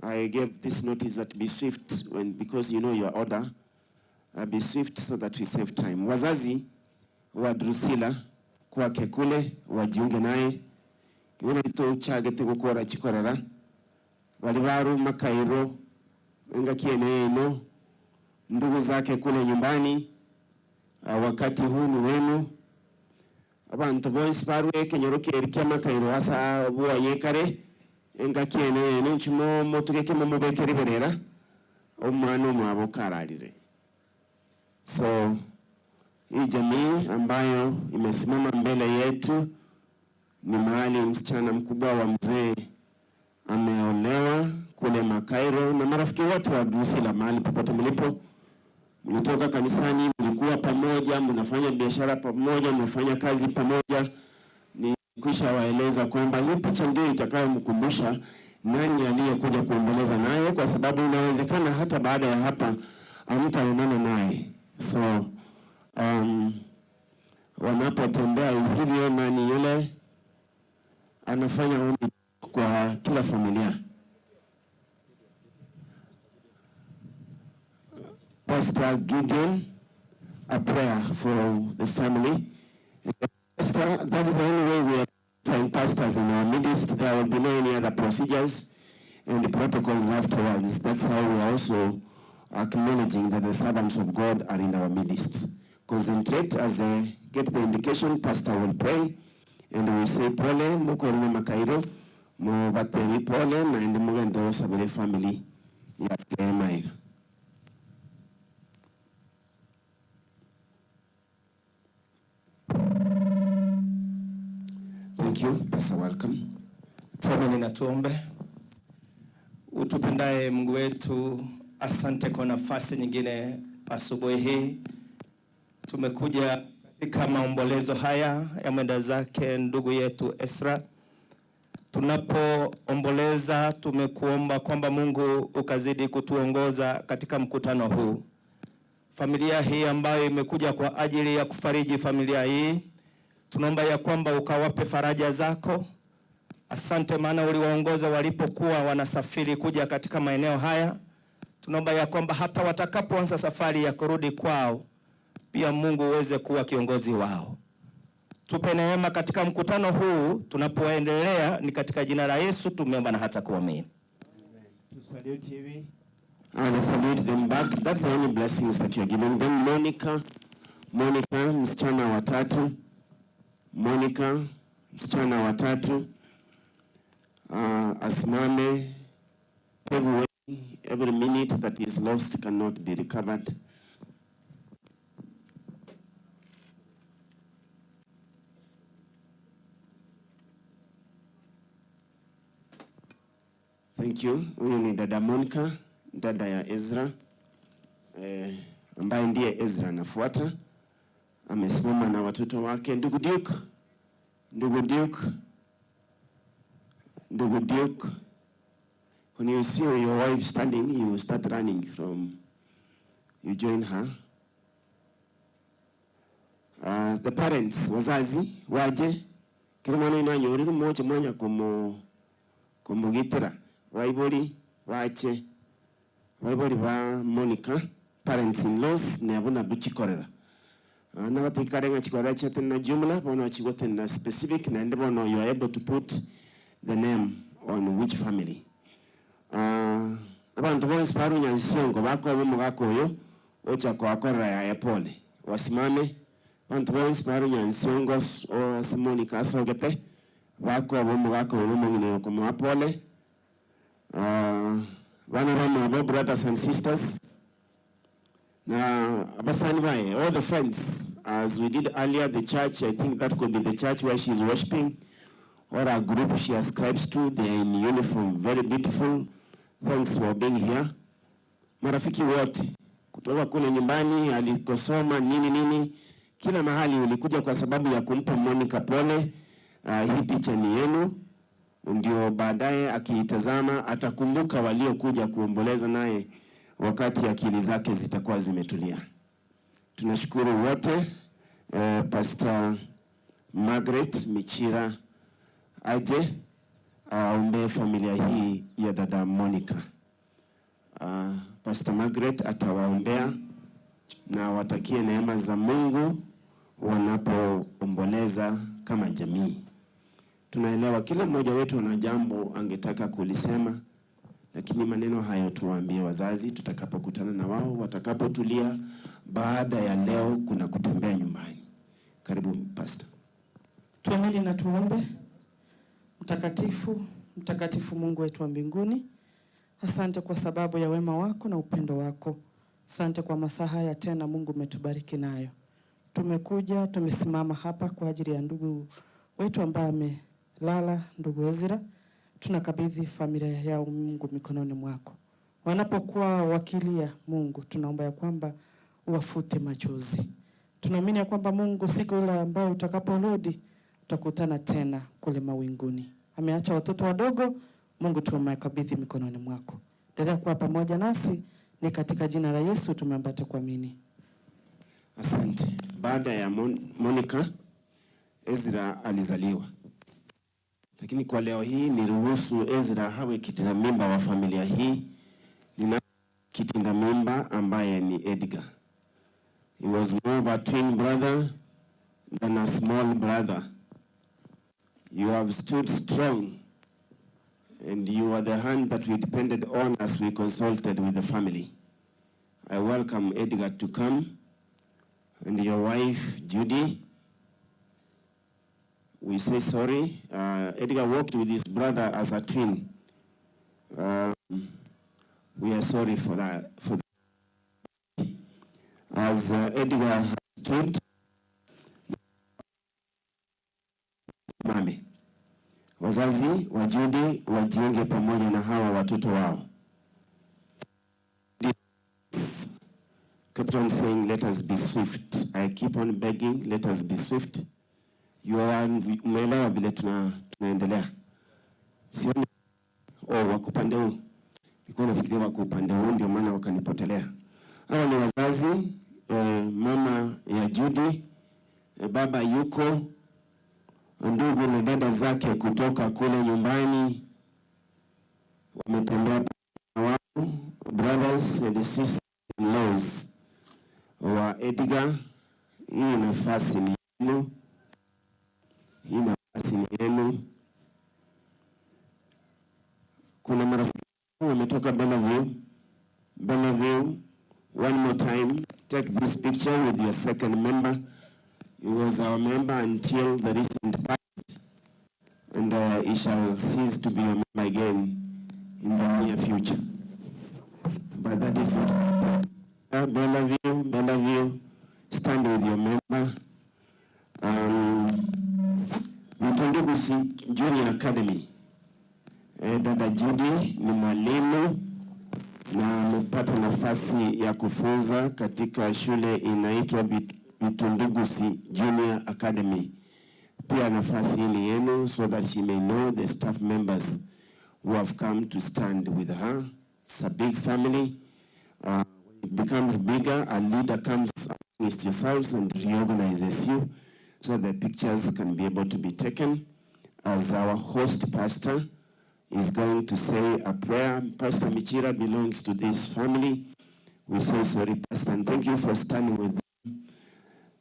I gave this notice that be swift when, because you know your order. Be swift so that we save time. Wazazi wa Drusilla kwake kule wajiunge naye. Iwona uchagete gukora chikorera. Bali baru makairo engakiene eno, ndugu zake kule nyumbani. Wakati huu ni wenu. Abantu bonsi barwe kenyoro kerikia makairo asa bua yekare engakiene eno nchimo motugeke mumubekeri berera omwana omwabo kararire. So hii jamii ambayo imesimama mbele yetu ni mahali msichana mkubwa wa mzee ameolewa kule Makairo, na marafiki wote wa Drusilla mahali popote mlipo, mlitoka kanisani, mlikuwa pamoja, mnafanya biashara pamoja, mnafanya kazi pamoja. Nikwisha waeleza kwamba hii picha ndio itakayomkumbusha nani aliyekuja kuomboleza naye, kwa sababu inawezekana hata baada ya hapa hamtaonana naye. So wanapotembea hivyo, nani yule anafanya ombi kwa kila familia. Pastor Gideon, a prayer for the family. Pastor, that is the only way we are find pastors in our midst. There will be no any other procedures and the protocols afterwards. That's how we are also acknowledging that the servants of God are in our midst. Concentrate as they get the indication. Pastor will pray, and we say pole mukorine makairo mo bateri pole na ndi mugendo sabere family ya Jeremiah. Thank you, Pastor, welcome. Tuombe na tuombe. Utupendaye Mungu wetu, asante kwa nafasi nyingine asubuhi hii. Tumekuja katika maombolezo haya ya mwenda zake ndugu yetu Ezra. Tunapoomboleza tumekuomba kwamba Mungu ukazidi kutuongoza katika mkutano huu. Familia hii ambayo imekuja kwa ajili ya kufariji familia hii, tunaomba ya kwamba ukawape faraja zako. Asante maana uliwaongoza walipokuwa wanasafiri kuja katika maeneo haya. Tunaomba ya kwamba hata watakapoanza safari ya kurudi kwao, pia Mungu uweze kuwa kiongozi wao. Tupe neema katika mkutano huu tunapoendelea, ni katika jina la Yesu tumeomba na hata kuamini. To salute hivi and salute them back. That's the only blessings that you're giving them. Monica, Monica, msichana watatu. Monica, msichana watatu. Asimame. Every minute that is lost cannot be recovered. Thank you. Huyu ni dada Monica, dada ya Ezra, ambaye ndiye Ezra anafuata. Amesimama na watoto wake. Ndugu Duke, ndugu Duke, ndugu Duke. When you see your wife standing, you start running from, you join her. The parents, wazazi, waje, kila mwana inanyoriri mmoja mwanya kumugitira. Waibori, wache, waibori ba Monica, parents-in-laws, ne abuna buchikorera. Na watikarenga chikorera chatena jumla, bona chigotena specific, na ndebono you are able to put the name on which family. Abantu bonse barunya nsiongo bako bomugako oyo ocha kwakorera ya pole wasimame. Abantu bonse barunya nsiongo o Monica asogete bako bomugako oyo mungine okomoa pole. Bana bamwe brothers and sisters na abasani bae, all the friends, as we did earlier, the church, I think that could be the church where she is worshiping or a group she ascribes to. They are in uniform, very beautiful. Thanks for being here. Marafiki wote kutoka kule nyumbani alikosoma nini nini, kila mahali ulikuja kwa sababu ya kumpa Monica pole. Hii picha ni yenu, ndio baadaye akiitazama atakumbuka waliokuja kuomboleza naye wakati akili zake zitakuwa zimetulia. Tunashukuru wote. Pastor Margaret Michira aje aombe familia hii ya dada Monica. Pastor Margaret atawaombea na watakie neema za Mungu wanapoomboleza kama jamii. Tunaelewa kila mmoja wetu ana jambo angetaka kulisema, lakini maneno hayo tuwaambie wazazi tutakapokutana na wao, watakapotulia. Baada ya leo kuna kutembea nyumbani. Karibu Pastor. Tuamini na tuombe. Mtakatifu, mtakatifu Mungu wetu wa mbinguni, asante kwa sababu ya wema wako na upendo wako. Asante kwa masaa haya tena Mungu umetubariki nayo. Tumekuja, tumesimama hapa kwa ajili ya ndugu wetu ambaye amelala, ndugu Ezra. Tunakabidhi familia yao Mungu mikononi mwako. Wanapokuwa wakilia Mungu, tunaomba ya kwamba uwafute machozi. Tunaamini ya kwamba Mungu siku ile ambayo utakaporudi tutakutana tena kule mawinguni. Ameacha watoto wadogo, Mungu tumekabidhi mikononi mwako. Endelea kuwa pamoja nasi, ni katika jina la Yesu tumeomba kuamini. Asante. Baada ya Monica, Ezra alizaliwa. Lakini kwa leo hii niruhusu Ezra hawe kitinda mimba wa familia hii. Nina kitinda mimba ambaye ni Edgar. He was more of a twin brother than a small brother. You have stood strong, and you are the hand that we depended on as we consulted with the family. I welcome Edgar to come, and your wife, Judy. We say sorry. Edgar worked with his brother as a twin. We are sorry for that. For that. As Edgar has stood, mame, wazazi wa Judy wajiunge pamoja na hawa watoto wao. Kept on saying, let us be swift. I keep on begging, let us be swift. You are, umeelewa vile tunaendelea. Sioni, oh, wako upande huu. Nilikuwa nafikiria wako upande huu, ndio maana wakanipotelea. Hawa ni wazazi, mama ya Judy, baba yuko, ndugu na dada zake kutoka kule nyumbani wametembea wao, brothers and sisters-in-laws wa Edgar. Hii nafasi ni yenu. Hii nafasi ni yenu. Kuna marafiki Wametoka Bellevue. Bellevue, one more time, take this picture with your second member. He was our member until the recent past, and he shall cease to be a member again in the near future. But that is what. Bellevue, Bellevue, stand with your member. Mtundugusi Junior Academy. Dada Judy ni mwalimu na amepata nafasi ya kufunza katika shule inaitwa Mtundugusi Junior Academy. Pia nafasi hii ni yenu so that she may know the staff members who have come to stand with her. It's a big family. When it becomes bigger, a leader comes amongst yourselves and reorganizes you so the pictures can be able to be taken. As our host pastor is going to say a prayer. Pastor Michira belongs to this family. We say sorry, Pastor, and thank you for standing with them.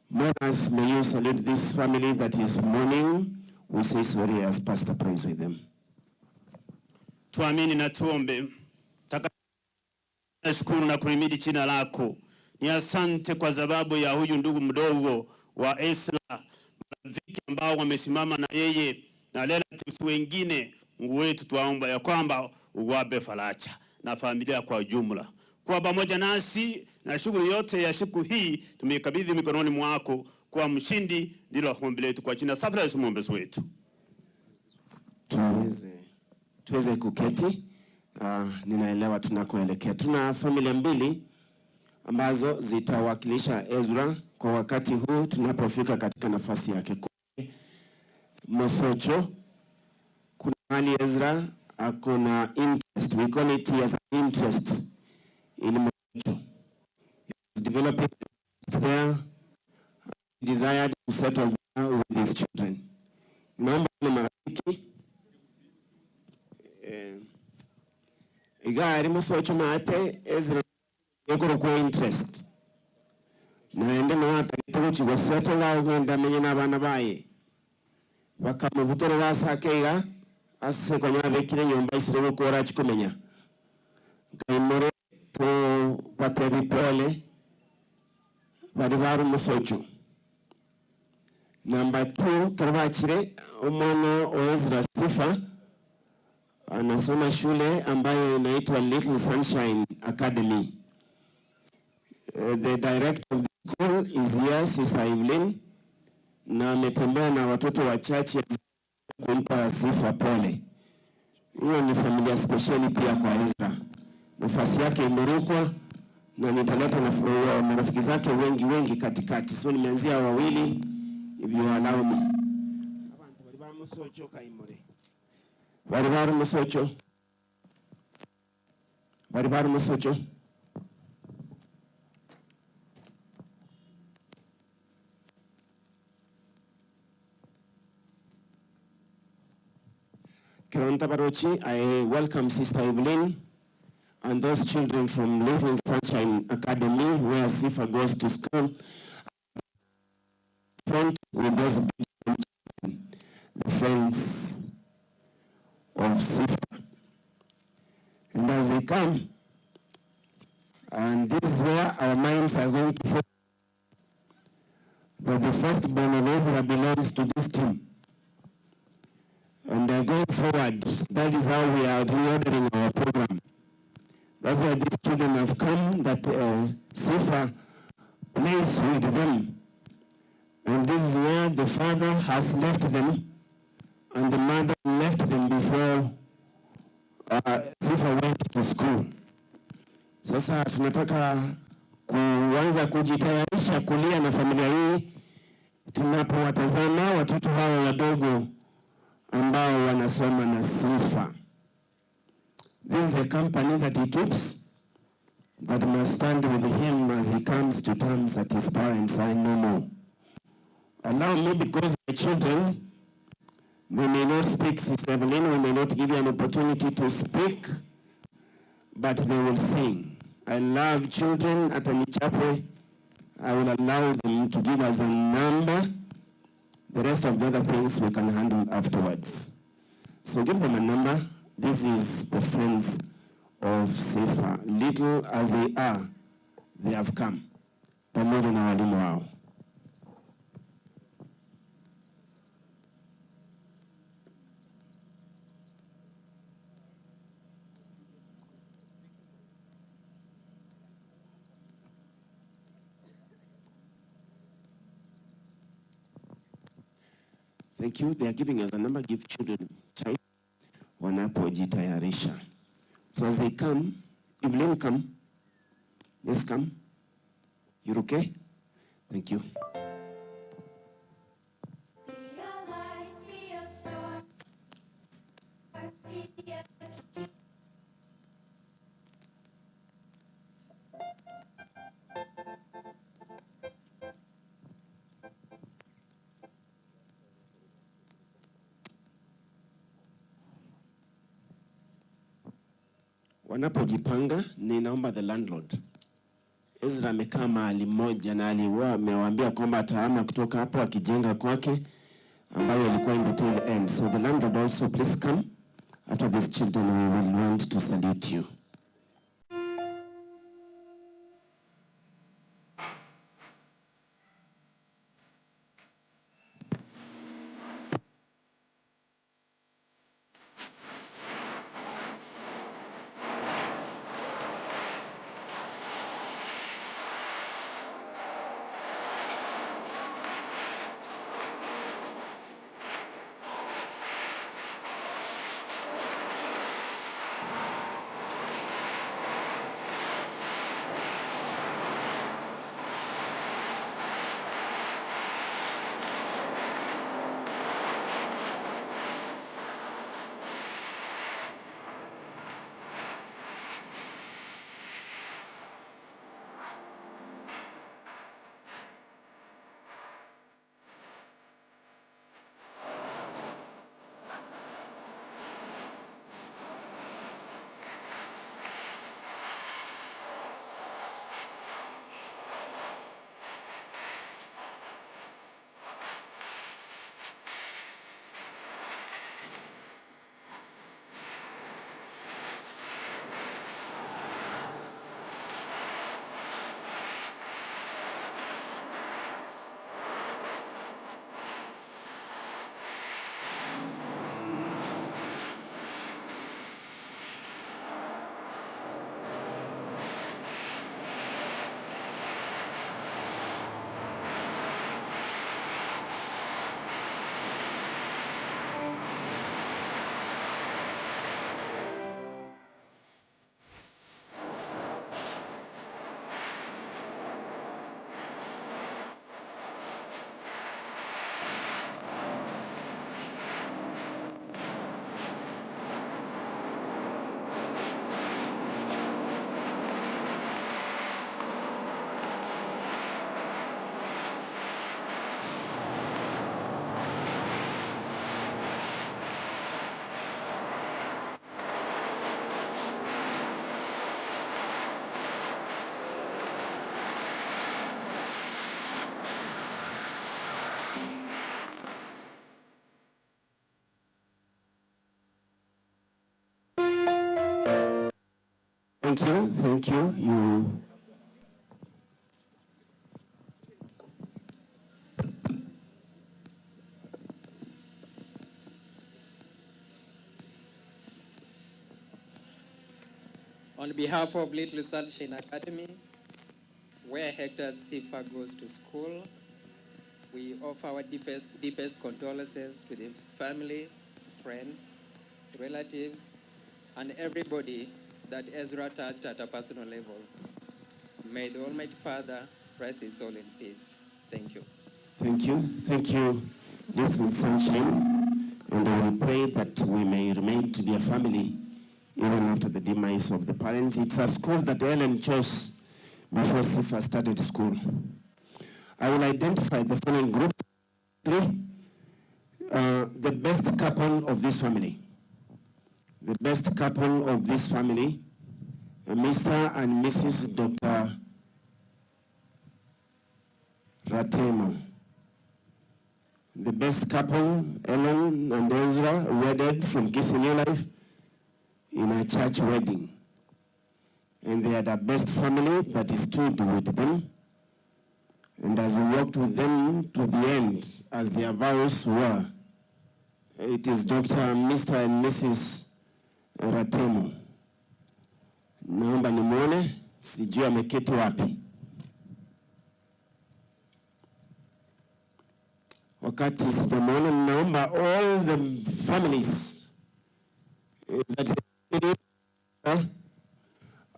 Mothers, may you salute this family that is mourning. We say sorry as Pastor prays with them. Tuamini na tuombe. Nashukuru na kuhimidi jina lako. Ni asante kwa sababu ya huyu ndugu mdogo wa Esra, marafiki ambao wamesimama na yeye na relatives wengine. Mungu wetu, tuwaomba ya kwamba uwape faraja na familia kwa ujumla. Kuwa pamoja nasi na shughuli yote ya siku hii tumeikabidhi mikononi mwako. Kuwa mshindi ndilo ombi letu kwa jina safi la Yesu mwombezi wetu. Tuweze kuketi. Ninaelewa tunakoelekea. Tuna familia mbili ambazo zitawakilisha Ezra kwa wakati huu tunapofika katika nafasi yake. Mosocho, kuna hali Ezra ako na interest, we call it he has an interest in Mosocho. He was developing there, desired to settle there with his children. Naomba ni marafiki igari Mosocho mate Ezra ekoro kwa interest naende no atagete settle agenda menye n'abana baye bakamubutora basakeiga ase konya bekire nyumba isire gukora chikumenya kaimore to batebi pole bari baru Mosocho. Number 2 Karwachire omwana wa Ezra Sifa anasoma shule ambayo inaitwa Little Sunshine Academy. The director of the school is here, Sister Evelyn, na ametembea na watoto wachache kumpa sifa pole. Hiyo ni familia speciali pia kwa Ezra. Nafasi yake imerukwa na nitaleta marafiki zake wengi wengi katikati. So nimeanzia wawili, if you allow me. Abantu bali ba Mosocho kaimore. Bali ba Mosocho. Bali ba Mosocho. Kironta Barochi, I welcome Sister Evelyn and those children from Little Sunshine Academy where Sifa goes to school. Front with those children, the friends of Sifa. And as they come, and this is where our minds are going to focus, that the firstborn of Ezra belongs to this team. And going forward, that is how we are reordering our program. That's why these children have come, that Sifa plays with them. And this is where the father has left them, and the mother left them before Sifa went to school. Sasa tunataka kuanza kujitayarisha kulia na familia hii tunapowatazama watoto hawa wadogo ambao wanasoma na Sifa. This is a company that he keeps, that must stand with him as he comes to terms that his parents are no more. Allow me, because the children, they may not speak, Sister Evelyn, we may not give you an opportunity to speak, but they will sing. I love children at Anichapwe. I will allow them to give us a number. The rest of the other things we can handle afterwards. So give them a number. This is the friends of Sifa. Little as they are, they have come pamoja na walimu wao. Thank you. They are giving us a number. Give children time wanapojitayarisha. So as they come, Evelyn, come. Yes, come. You're okay? Thank you. Be a light, be a star, be a Wanapojipanga, ninaomba the landlord. Ezra amekaa mahali moja na alikuwa amewaambia kwamba atahama kutoka hapo akijenga kwake ambayo ilikuwa in the tail end. So the landlord also, please come. After these children, we will want to salute you. Thank you, thank you. You. On behalf of Little Sunshine Academy, where Hector Sifa goes to school, we offer our deepest condolences to the family, friends, relatives, and everybody that Ezra touched at a personal level. May the Almighty Father rest his soul in peace. Thank you. Thank you. Thank you, Little Sunshine. And we pray that we may remain to be a family even after the demise of the parents. It's a school that Ellen chose before Sifa started school. I will identify the following groups. Three, the best couple of this family. The best couple of this family, Mr. and Mrs. Dr. Ratemo. The best couple, Ellen and Ezra, wedded from Kisii New Life in a church wedding. And they are the best family that stood with them. And as we walked with them to the end, as their vows were, it is Dr. Mr. and Mrs. Ratemo. Naomba nimuone, sijui ameketi wapi. Wakati sijamuona, naomba all the families that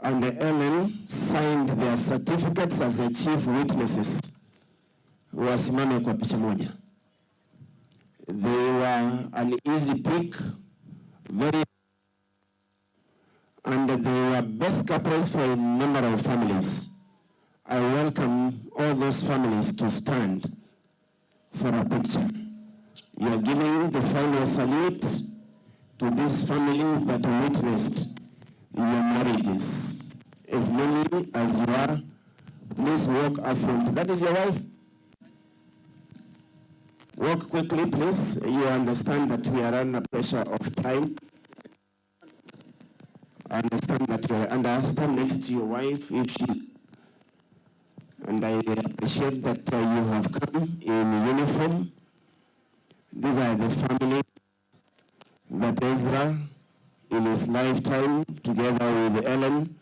and Ellen signed their certificates as the chief witnesses. Wasimame kwa picha moja. They were an easy pick, very, and they were best couple for a number of families. I welcome all those families to stand for a picture. You are giving the final salute to this family that witnessed your marriages. As many as you are, please walk up front. That is your wife. Walk quickly, please. You understand that we are under pressure of time. I understand that you are under. Stand next to your wife if she. And I appreciate that you have come in uniform. These are the family that Ezra, in his lifetime, together with Ellen,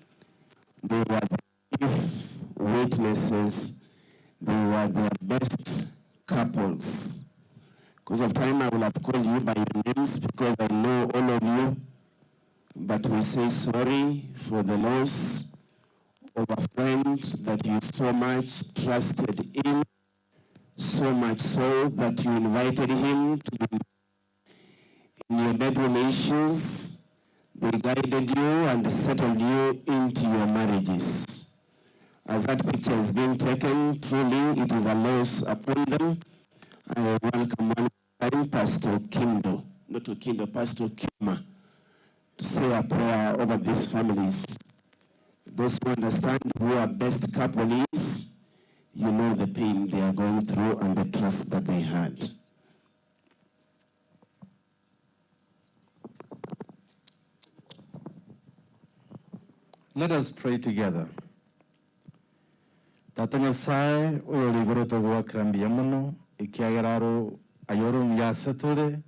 they were the chief witnesses. They were the best couples. Because of time, I will have called you by your names because I know all of you. But we say sorry for the loss of a friend that you so much trusted in, so much so that you invited him to be in your bedroom issues. They guided you and settled you into your marriages. As that picture is being taken, truly it is a loss upon them. I welcome one time Pastor Kindo, not Okindo, Pastor Kima, to say a prayer over these families. Those who understand who our best couple is, you know the pain they are going through and the trust that they had. Let us pray together. Tata Nyasaye oyo ori igoro togwakira mbuya mono ekiagera aro ayoro omuyase tore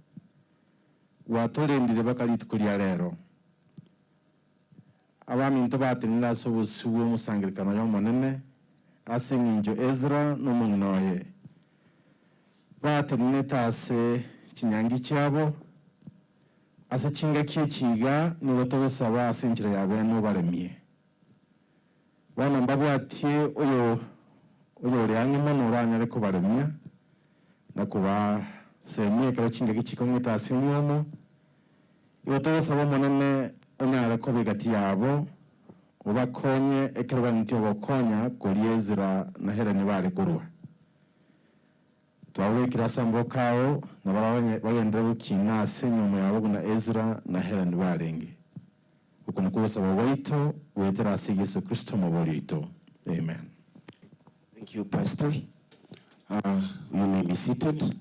gwatorendire baka rituko ria rero abaminto batenire ase obosi bwa omosangerekano ya omonene ase eng'encho Ezra na omong'ina oye batenenete ase chinyangi chiabo ase chingaki echiga nigo togosaba ase enchera ya bene obaremie bono mbabwatie oyo ore ang'e mono oranyare kobaremia na kobasemia ekero chingaki chikong'ete ase emiomo igo togosaba omonene onyare koba egati yabo obakonye ekero baneti ogokonya koria Ezra na Helen bare korwa twawekera ase amaboko ao na bagendere gokina ase enyuomo yabo buna Ezra na Helen barenge uko nokobosaba bwaito gwetera ase Yesu Kristo omobori oito. Amen. Thank you, Pastor. You may be seated.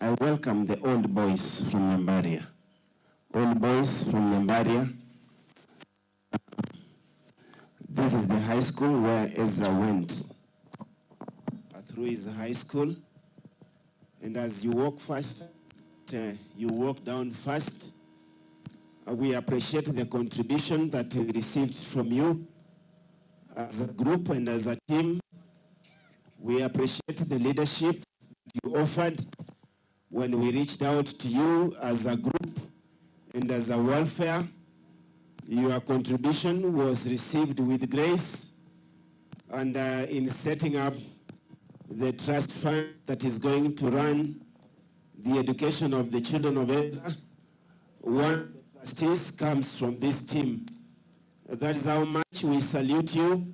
I welcome the old boys from Nyambaria. Old boys from Nyambaria. This is the high school where Ezra went through his high school. And as you walk fast, you walk down fast. We appreciate the contribution that we received from you as a group and as a team. We appreciate the leadership you offered when we reached out to you as a group and as a welfare. Your contribution was received with grace, and in setting up the trust fund that is going to run the education of the children of Ezra, one of the trustees comes from this team. That is how much we salute you,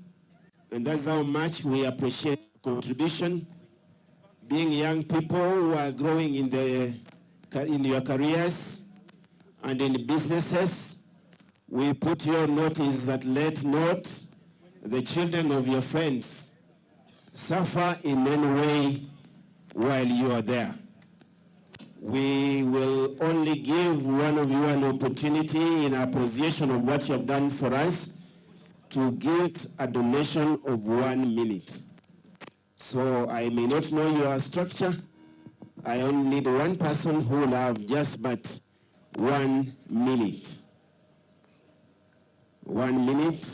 and that's how much we appreciate contribution. Being young people who are growing in your careers and in businesses, we put your notice that let not the children of your friends suffer in any way while you are there. We will only give one of you an opportunity in appreciation of what you have done for us to give a donation of 1 minute. So I may not know your structure. I only need one person who will have just but 1 minute. 1 minute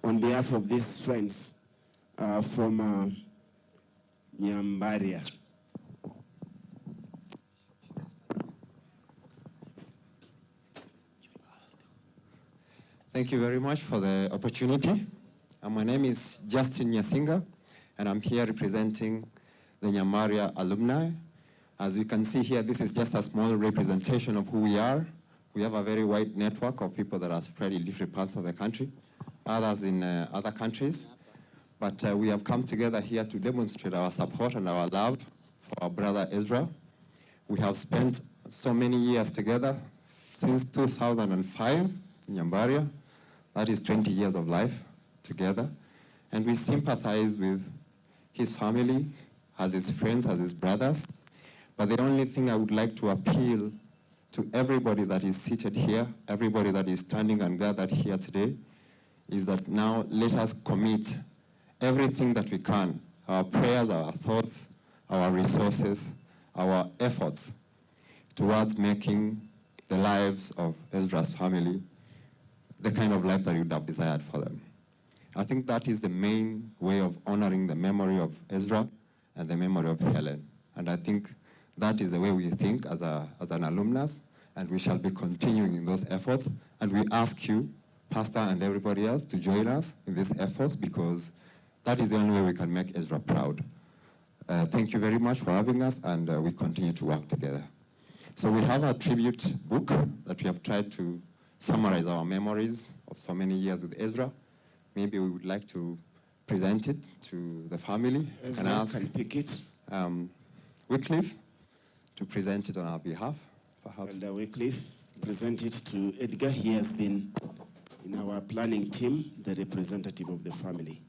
on behalf of these friends from Nyambaria. Thank you very much for the opportunity. My name is Justin Nyasinga, and I'm here representing the Nyambaria alumni. As you can see here, this is just a small representation of who we are. We have a very wide network of people that are spread in different parts of the country, others in other countries. But we have come together here to demonstrate our support and our love for our brother Ezra. We have spent so many years together, since 2005 in Nyambaria. That is 20 years of life together. And we sympathize with his family, as his friends, as his brothers. But the only thing I would like to appeal to everybody that is seated here, everybody that is standing and gathered here today, is that now let us commit everything that we can, our prayers, our thoughts, our resources, our efforts towards making the lives of Ezra's family the kind of life that you would have desired for them. I think that is the main way of honoring the memory of Ezra and the memory of Helen. And I think that is the way we think as an alumnus, and we shall be continuing in those efforts. And we ask you, Pastor and everybody else, to join us in these efforts, because that is the only way we can make Ezra proud. Thank you very much for having us, and we continue to work together. So we have a tribute book that we have tried to summarize our memories of so many years with Ezra. Maybe we would like to present it to the family. Ezra and ask can pick it. Wycliffe to present it on our behalf, perhaps. Elder Wycliffe, present it to Edgar. He has been in our planning team, the representative of the family.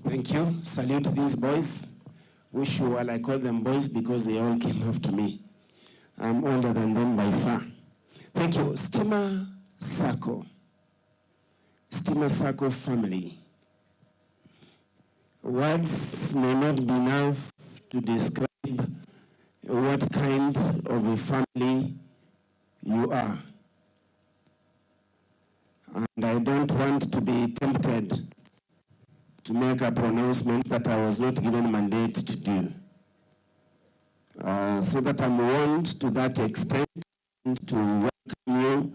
Thank you. Salute these boys. Wish you well. I call them boys because they all came after me. I'm older than them by far. Thank you. Stima Sacco. Stima Sacco family. Words may not be enough to describe what kind of a family you are. And I don't want to be tempted to make a pronouncement that I was not given mandate to do. So that I'm warned to that extent to welcome you,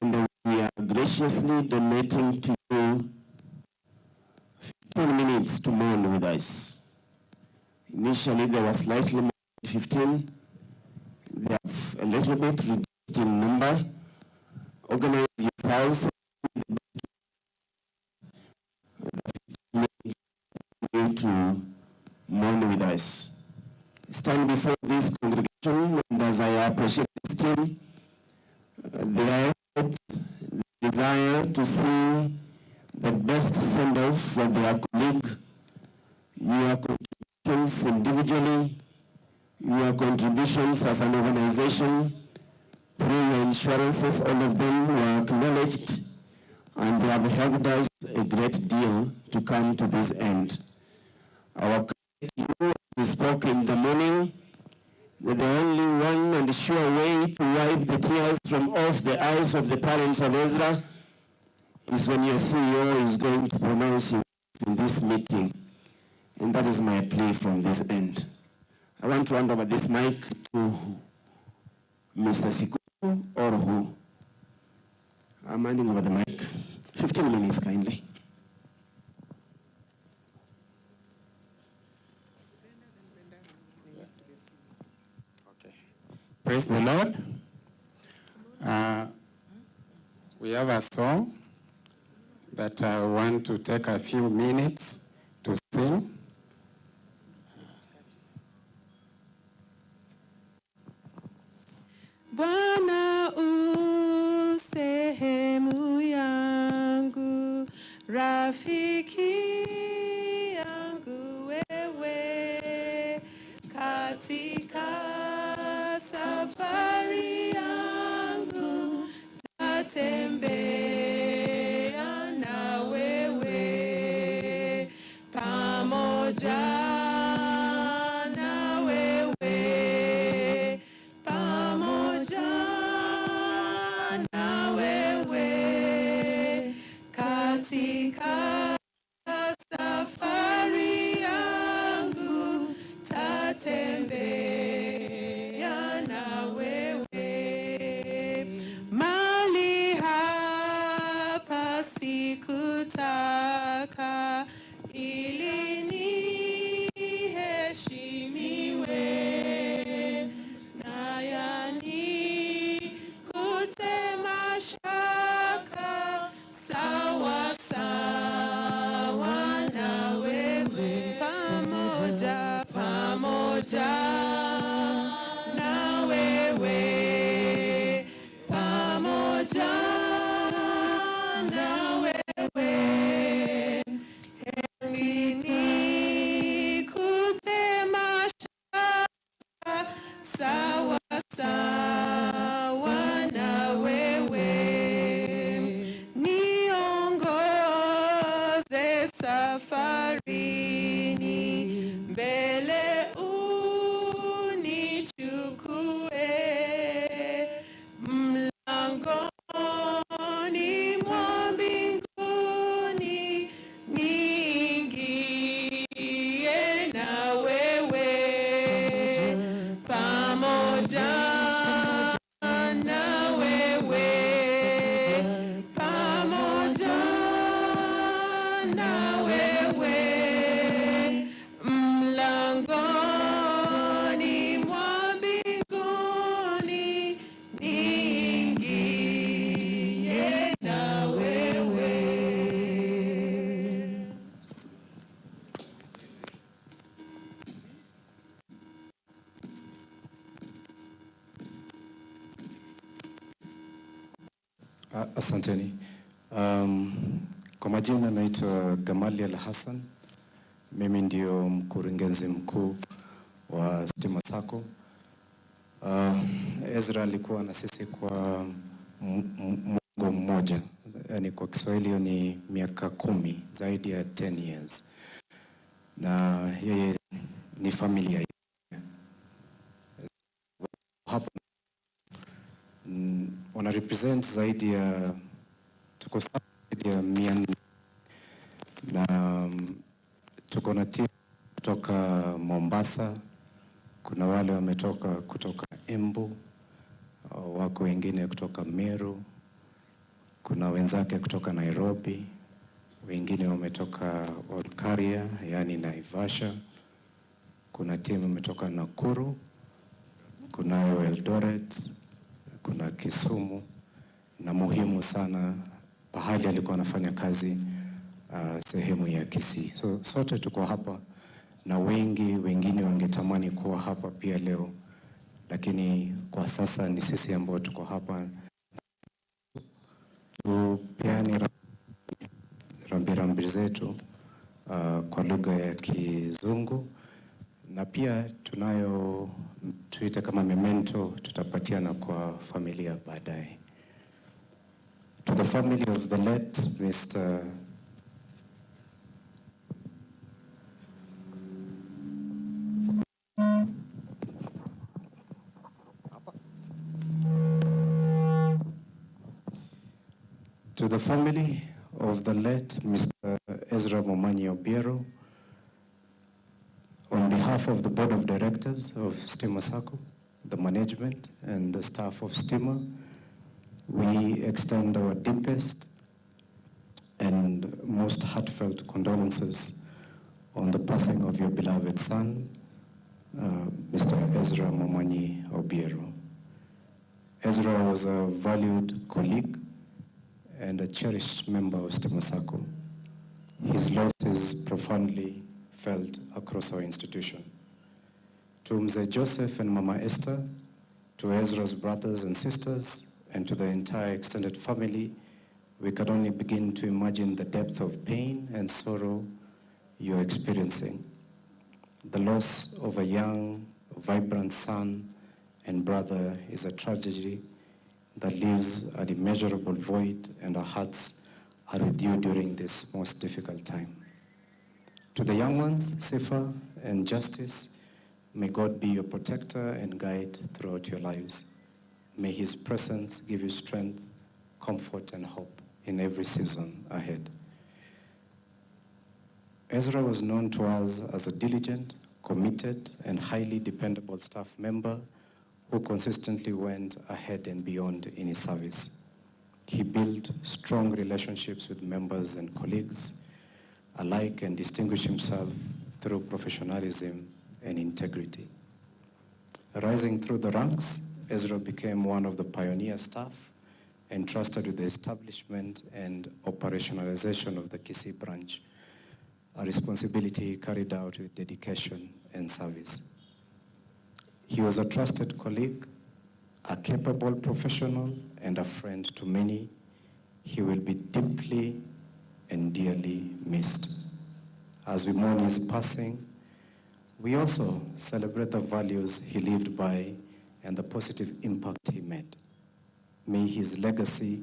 and we are graciously donating to you 15 minutes to mourn with us. Initially, there was slightly more than 15. They have a little bit reduced in number. Organize yourselves. To mourn with us. Stand before this congregation, and as I appreciate this team, their effort, the desire to see the best send-off for their colleague, your contributions individually, your contributions as an organization, through your insurances, all of them were acknowledged, and they have helped us a great deal to come to this end. Our we spoke in the morning that the only one and sure way to wipe the tears from off the eyes of the parents of Ezra is when your CEO is going to pronounce him in this meeting. And that is my plea from this end. I want to hand over this mic to Mr. Siku or who. I'm handing over the mic. 15 minutes, kindly. Praise the Lord. We have a song that I want to take a few minutes to sing. Bwana u sehemu yangu. Rafiki yangu wewe, katika safari yangu tatembea na wewe, pamoja na wewe, pamoja na wewe, katika safari yangu tatembea na wewe. Mali hapa sikutaka ili niheshimiwe, na yanikute mashaka, sawa sawa na wewe, pamoja pamoja na wewe, pamoja na wewe, heri nikute mashaka, sawa sawa na wewe, niongoze safarini, mbele unichukue, mlangoni mwa mbinguni niingie na wewe, pamoja na wewe, pamoja na wewe, mlangoni mwa mbinguni niingie na wewe. Asanteni. Kwa majina naitwa Gamaliel Hassan. Mimi ndio mkurugenzi mkuu wa Stima Sacco. Ezra alikuwa na sisi kwa muongo mmoja, yaani kwa Kiswahili hiyo ni miaka 10, zaidi ya 10 years, na yeye ni familia hapa wana represent zaidi ya tuko zaidi ya 400 na tuko na timu kutoka Mombasa, kuna wale wametoka kutoka Embu, wako wengine kutoka Meru, kuna wenzake kutoka Nairobi, wengine wametoka Olkaria, yani Naivasha, kuna timu imetoka Nakuru, kunayo Eldoret, kuna Kisumu, na muhimu sana pahali alikuwa anafanya kazi sehemu ya Kisii. So sote tuko hapa na wengi wengine wangetamani kuwa hapa pia leo, lakini kwa sasa ni sisi ambao tuko hapa. Tupeane rambirambi zetu kwa lugha ya Kizungu, na pia tunayo tuite kama memento tutapatiana kwa familia baadaye. To the family of the late Mr. To the family of the late Mr. Ezra Momanyi Obiero, on behalf of the Board of Directors of Stima Sacco, the management and the staff of Stima, we extend our deepest and most heartfelt condolences on the passing of your beloved son, Mr. Ezra Momanyi Obiero. Ezra was a valued colleague and a cherished member of Stima Sacco. His loss is profoundly felt across our institution. To Mzee Joseph and Mama Esther, to Ezra's brothers and sisters, and to the entire extended family, We can only begin to imagine the depth of pain and sorrow you're experiencing. The loss of a young, vibrant son and brother is a tragedy that leaves an immeasurable void, and our hearts are with you during this most difficult time. To the young ones, Sifa and Justice, may God be your protector and guide throughout your lives. May his presence give you strength, comfort, and hope in every season ahead. Ezra was known to us as a diligent, committed, and highly dependable staff member who consistently went ahead and beyond in his service. He built strong relationships with members and colleagues alike and distinguished himself through professionalism and integrity. Rising through the ranks, Ezra became one of the pioneer staff entrusted with the establishment and operationalization of the Kisii branch, a responsibility he carried out with dedication and service. He was a trusted colleague, a capable professional, and a friend to many. He will be deeply and dearly missed. As we mourn his passing, we also celebrate the values he lived by and the positive impact he made. May his legacy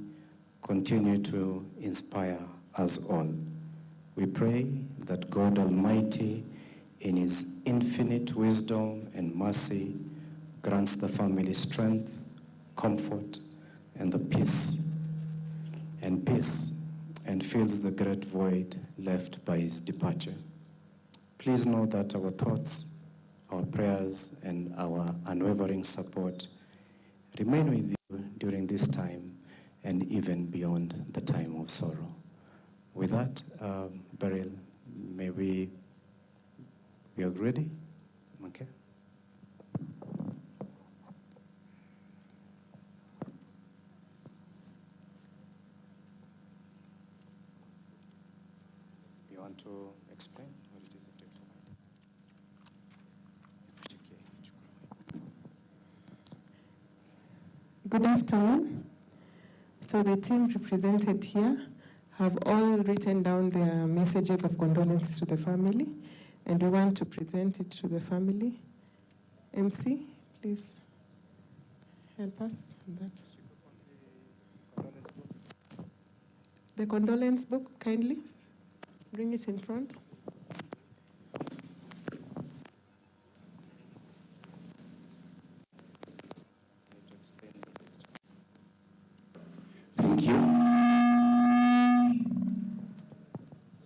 continue to inspire us all. We pray that God Almighty, in his infinite wisdom and mercy, grants the family strength, comfort, and the peace, and peace, and fills the great void left by his departure. Please know that our thoughts, our prayers, and our unwavering support remain with you during this time and even beyond the time of sorrow. With that, Beryl, may we are ready? Okay. You want to explain what it is that you provide? Good afternoon. So the team represented here have all written down their messages of condolences to the family, and we want to present it to the family. MC, please help us on that. The condolence book, kindly bring it in front. Thank you.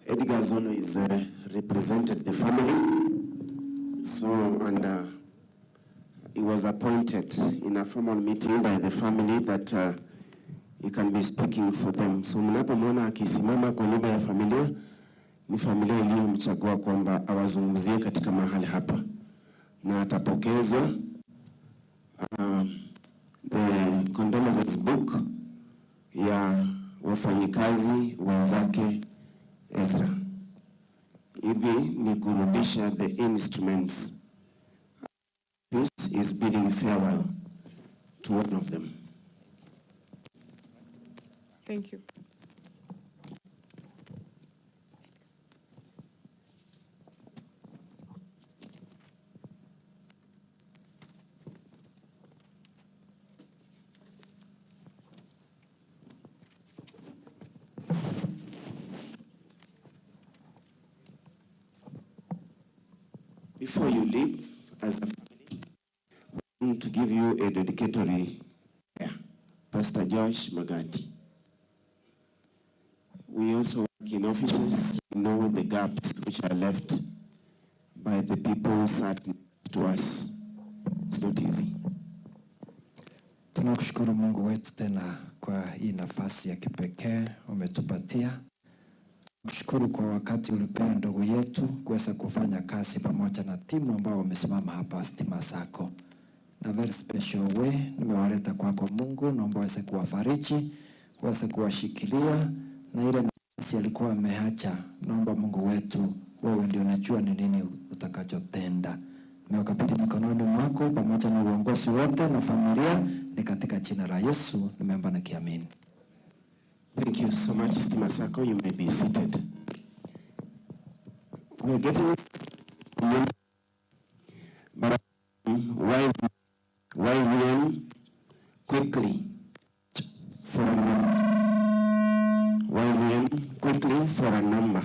Edgar Zono is represented the family. So, and he was appointed in a formal meeting by the family that he can be speaking for them. So mnapomwona akisimama kwa niaba ya familia, ni familia iliyomchagua kwamba awazungumzie katika mahali hapa, na atapokezwa the condolences book ya wafanyikazi wenzake Ezra. Hivi ni kurudisha the instruments. This is bidding farewell to one of them. Thank you. Before you leave, as a family, we want to give you a dedicatory prayer. Pastor Josh Magati. We also work in offices. We know the gaps which are left by the people who sat next to us. It's not easy. Tunakushukuru Mungu wetu tena kwa hii nafasi ya kipekee umetupatia. Kushukuru kwa wakati ulipea ndugu yetu kuweza kufanya kazi pamoja na timu ambao wamesimama hapa Stima Sacco. Na very special way nimewaleta kwako Mungu, naomba uweze kuwafariji, uweze kuwashikilia na ile nafasi alikuwa ameacha. Naomba Mungu wetu, wewe ndio unajua ni nini utakachotenda. Nimewakabidhi mikononi mwako pamoja na uongozi wote na familia, ni katika jina la Yesu nimeomba nikiamini. Thank you. so much, Stima Sacco. You may be seated. We are getting but YVM quickly for a number. YVM quickly for a number.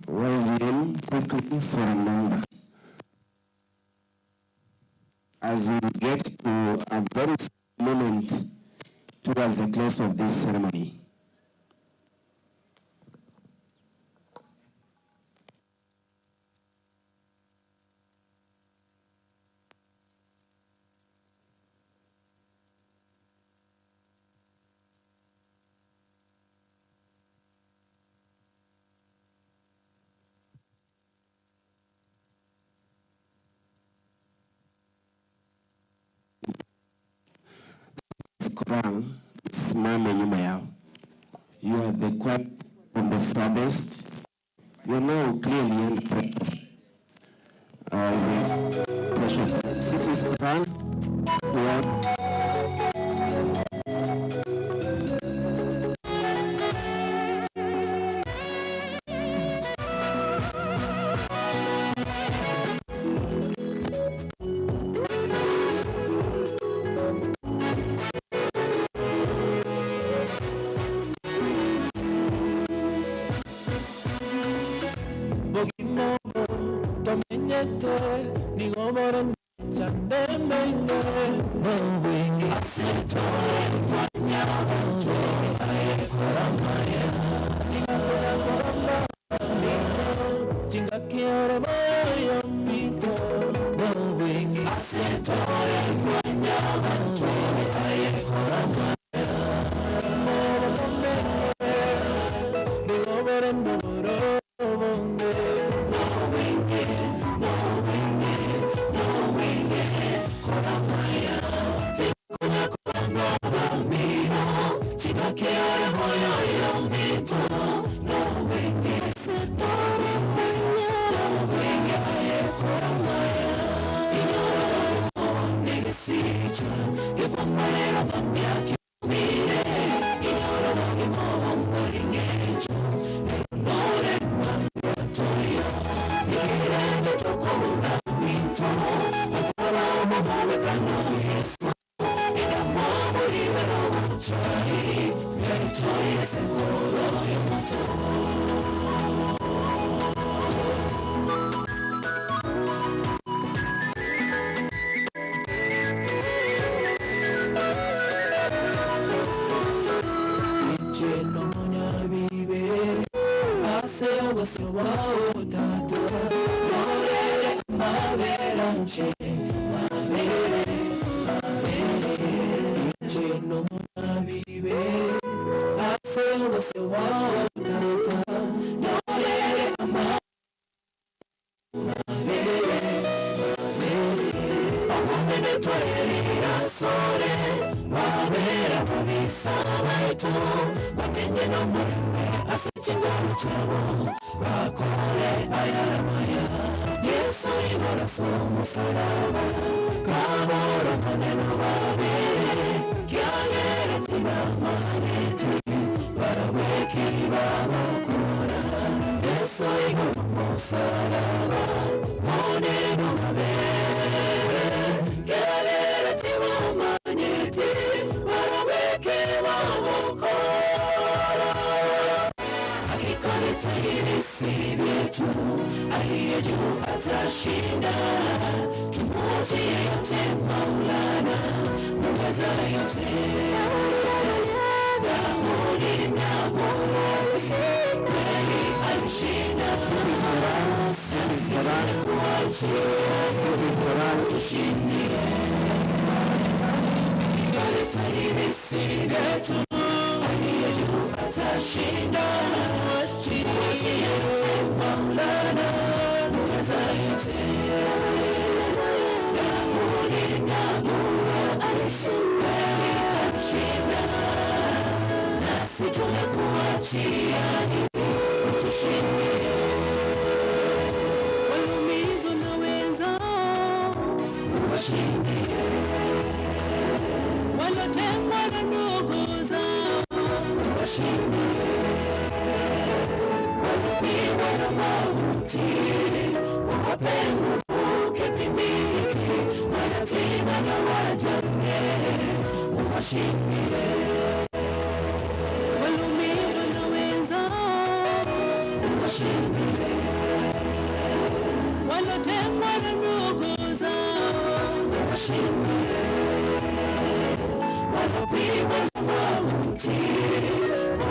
YVM quickly for a number. As we get to a very small moment towards the close of this ceremony. Choral, simame nyuma yao. You are the choir from the farthest. You are now clearly under pressure. Pressure of time. Cities Choral, you are. Walotengwa na ndugu mauti, uwape nguvu kipindi hiki, mayatima na wajane uwashindie. Walioumizwa na wenzao uwashindie. Walotengwa na ndugu zao uwashindie. Walopigwa na mauti,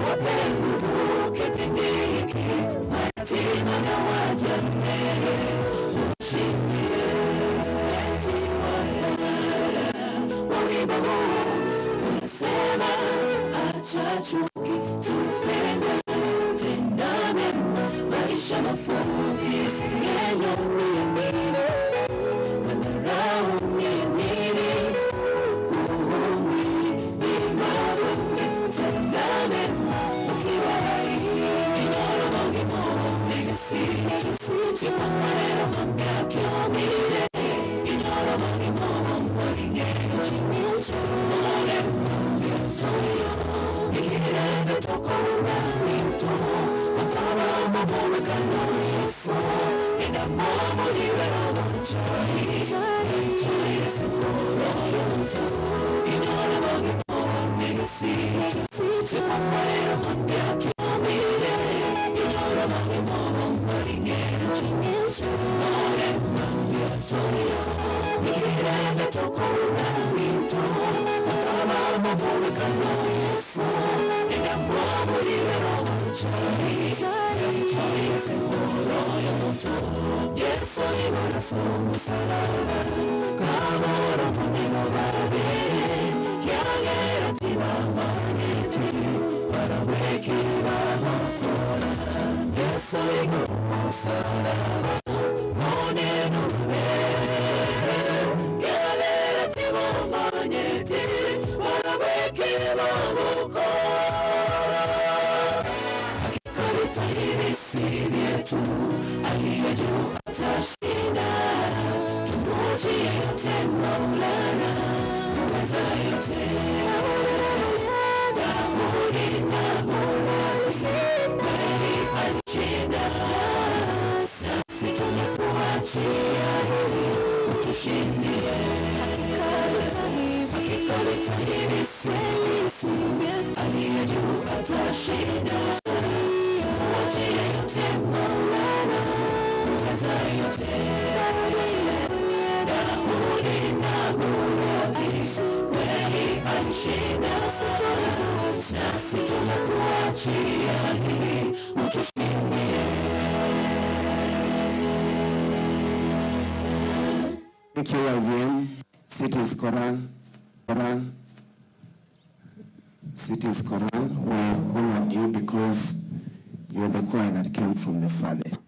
uwape nguvu kipindi hiki, mayatima na wajane uwashindie. Wa wimbo huu unasema, acha chuki, tupendane, tenda mema, maisha mafupi, neno ni nini, madharau ni nini? Huu mwili ni mavumbi, tenda mema ukiwa hai. Inyoro megesi, chikwamwero mambyakyombire, inyoro mangimo moringe, more ikirenge tokona minto, mataba maborekano Yesu, indamomo libero chai, chai sekoro yonto, inyoro mangimo megesi, chikwamwero mambyakyombire, inyoro mangimo moringe, more mambyakyombire, ikirenge tokona minto, mataba maborekano Yesu, indamomo libero chai, chai sekoro yonto. Yesu igora musalaba, kaboro muneno gabe, kyagera tibamanyete, baraweki bagokora. Yesu igora musalaba, muneno gabe, kyagera tibamanyete, baraweki bagokora. Hakika vita hivi si vyetu, aliye juu atashinda. Tumwachie yote Maulana, muweza yote. Daudi na Goliathi, kweli alishinda. Nasi tumekuachia hili, utushindie. Hakika vita hivi si vyetu, aliye juu atashinda. Tumwachie yote Maulana, muweza yote. Daudi na Goliathi, kweli alishinda. Nasi tumekuachia hili, utushindie. Thank you, IVM. Cities Choral, Choral, Cities Choral. We have honored you because you are the choir that came from the farthest.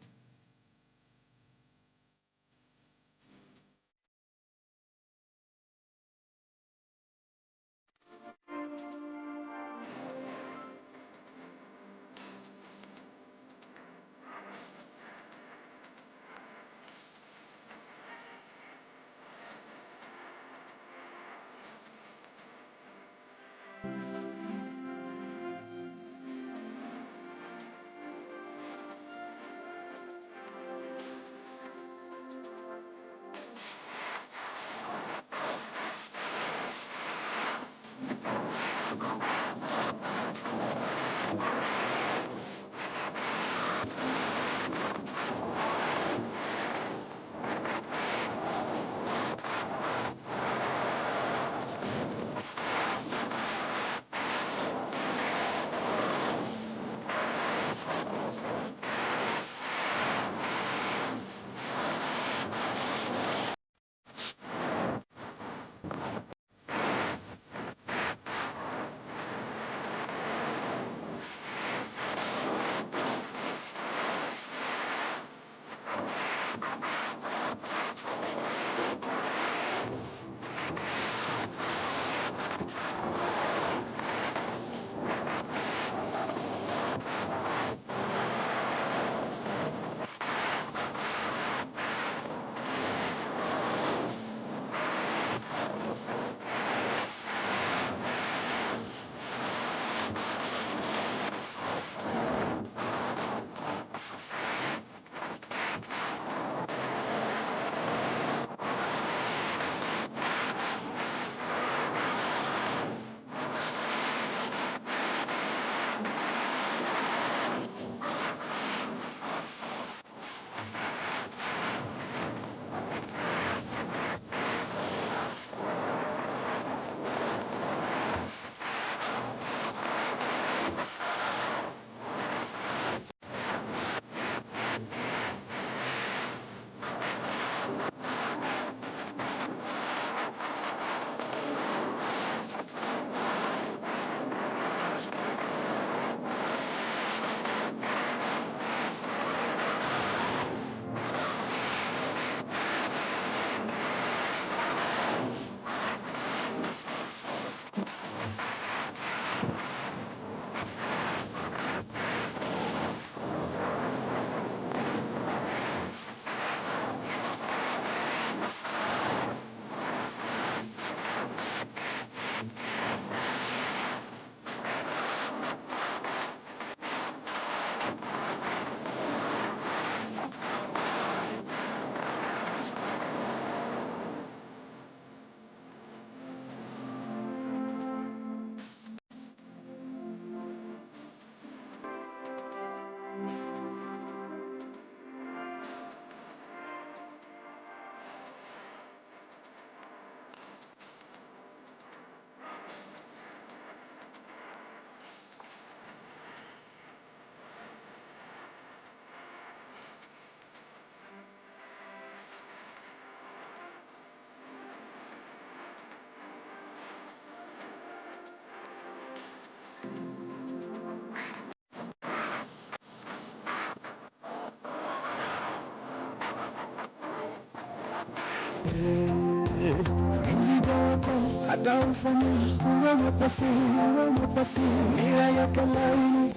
Mzigo wako ataufanya uwe mwepesi, uwe mwepesi, nira yake laini.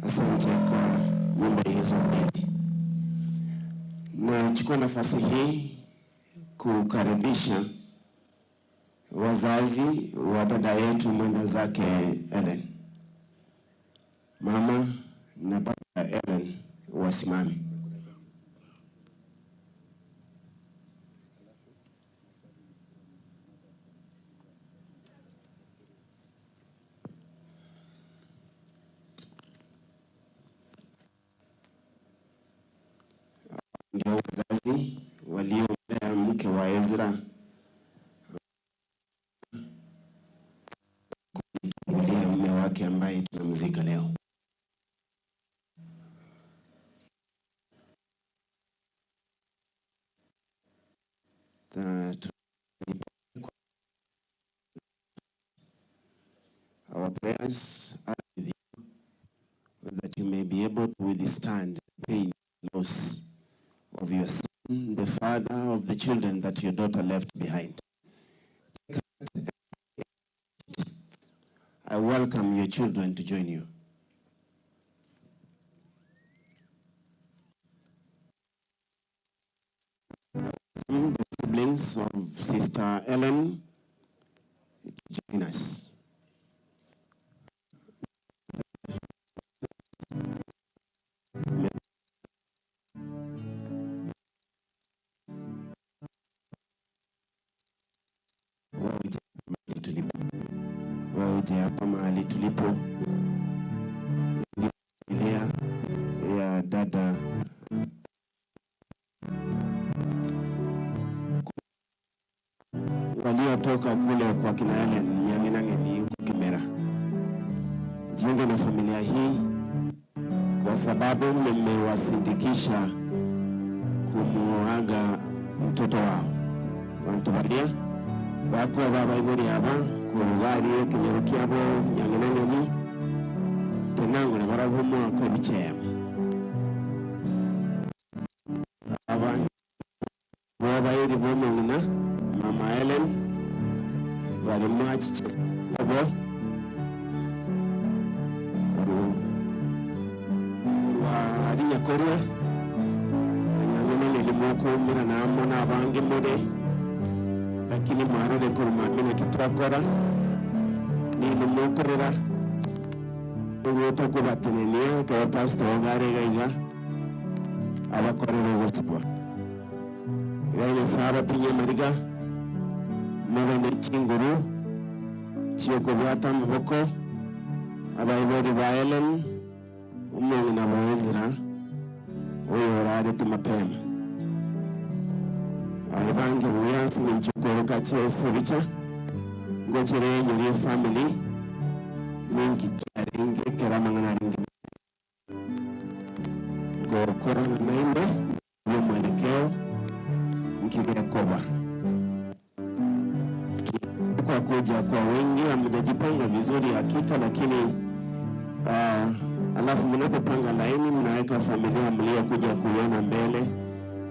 Asante kwa nyimbo hizo mbili. Nachukua nafasi hii kukaribisha wazazi wa dada yetu mwenda zake Ellen. Mama na baba Ellen wasimame. Ndio wazazi waliomlea mke wa Ezra kumtangulia mume wake ambaye tunamzika leo. Our prayers are with you, that you may be able to withstand the pain and loss of your son, the father of the children that your daughter left behind. I welcome your children to join you. The siblings of Sister Ellen to join us. Waje hapa mahali tulipo, familia ya dada waliotoka kule kwa kina Ellen Nyaminang'eni huko Kimera. Jiunge na familia hii kwa sababu mmewasindikisha kumuaga mtoto wao. Wantubalia wako baba ibori aba kurubari kinyoro kiabo Nyaminang'eni tenango na barabumo kwa bichema. Aba baba iri bomongina Mama Ellen bari mwachiche bo urwa rinyakorwe Nyaminang'eni moko mira na mona abange more lakini mwarore kurumamina kitwakora nini mukorera niguo tukubatenenia kwa pastor garega iga abakorera gusaba Nyasaye abatinye mariga mubene chinguru chiokobwata amaboko abaibori ba Helen omong'ina bo Ezra oyo orarete mapema aibange buya sinenchokoroka chesebicha ngochere nyorie family ninki kiarenge keramang'ana ringi gokorana naimbe yo mwelekeo nkigekoba kwa kuja kwa wengi hamjajipanga vizuri hakika, lakini alafu mnapopanga laini mnaweka familia mliokuja kuiona mbele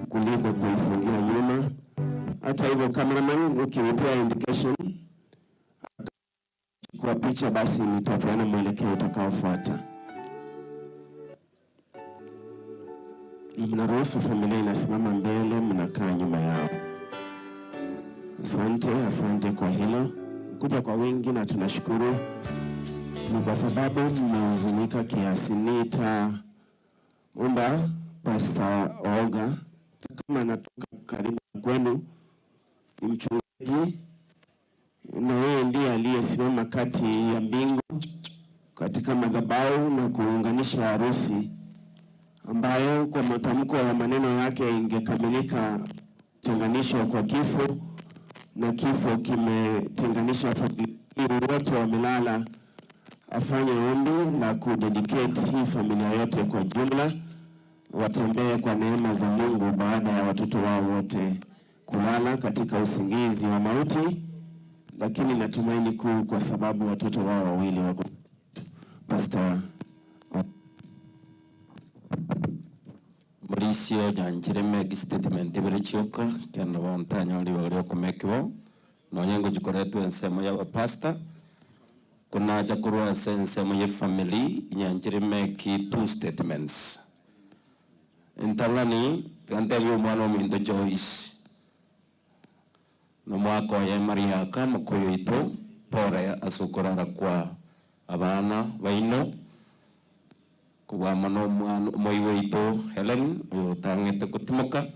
kuliko kuifungia nyuma. Hata hivyo cameraman ukinipea indication kwa picha, basi nitapeana mwelekeo utakaofuata. Mnaruhusu familia inasimama mbele, mnakaa nyuma yao. Asante, asante kwa hilo. Kuja kwa wingi na tunashukuru. Ni kwa sababu mmehuzunika kiasi. Nitaomba Pastor Oga, kama anatoka karibu kwenu, ni mchungaji na yeye ndiye aliyesimama kati ya mbingu katika madhabahu na kuunganisha harusi ambayo kwa matamko ya maneno yake ingekamilika tenganisho kwa kifo, na kifo kimetenganisha familia, wote wamelala. Afanye ombi la kudedicate hii familia yote kwa jumla, watembee kwa neema za Mungu baada ya watoto wao wote kulala katika usingizi wa mauti, lakini natumaini kuu kwa sababu watoto wao wawili wako. Pastor Mauricio nyanchire statement ibere chioka kenda bontanya oli bagari okomekibo nonyengo jikoretwe ensemo ya pastor kunaja kurwa ensemo ya family nyanchire meki two statements entangani kantebyo omwana ominto Joyce nomwaka oye Mariaka mokoyo ito pore asukorara kwa abana baino kubwama omwana omoiwe ito Helen oyo otang'ete kotimoka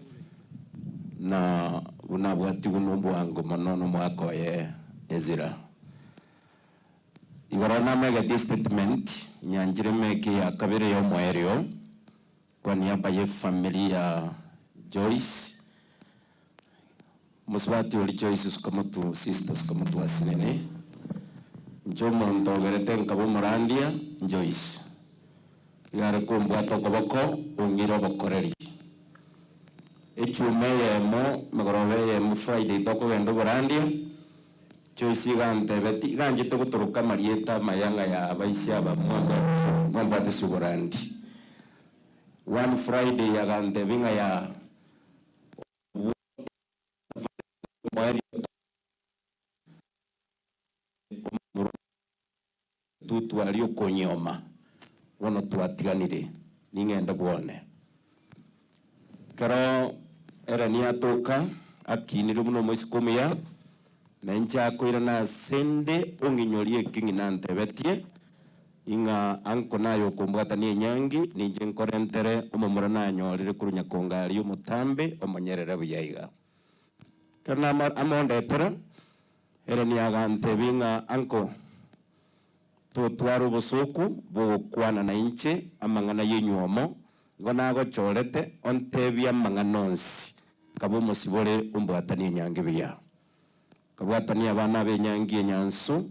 na bunabwatigu nobwango mono nomwaka oye Ezra. Igoro namegetie statement nyanjire meke ya kabere ya omwerio kwa niaba ya familia ya Joyce muswati oli Joyce sukamutu sister sukamutu asinene njo omonto ogerete nkaba omorandia Joyce igare kumbwata okoboko ong'ire obokoreri echume eyemo megoroba eyemo Friday tokogenda oborandia Joyce igantebeti iganchete gotoroka marieta amayanga ya abaisi aba mwambwate suborandi. One Friday yagantebi ng'a ya tutwari okonyoma bono twatiganire ning'ende bwone kero era niatoka akinire muno omoisiko omuya nenchakoira nasende ong'inyorie eking'i nantebetie ing'a anko nayo okombwatania enyangi ninche nkorentere omomura nanyorire korwa Nyakongari omotambe omonyerere buya iga kero amondetera ere niagantebi ng'a anko totwara obosoku bogokwana na inche amang'ana ya enywomo igo nagochorete ontebia amang'ana onsi kaba omosibore ombwatanie enyangi buya kabwatania abana ba enyangi enyansu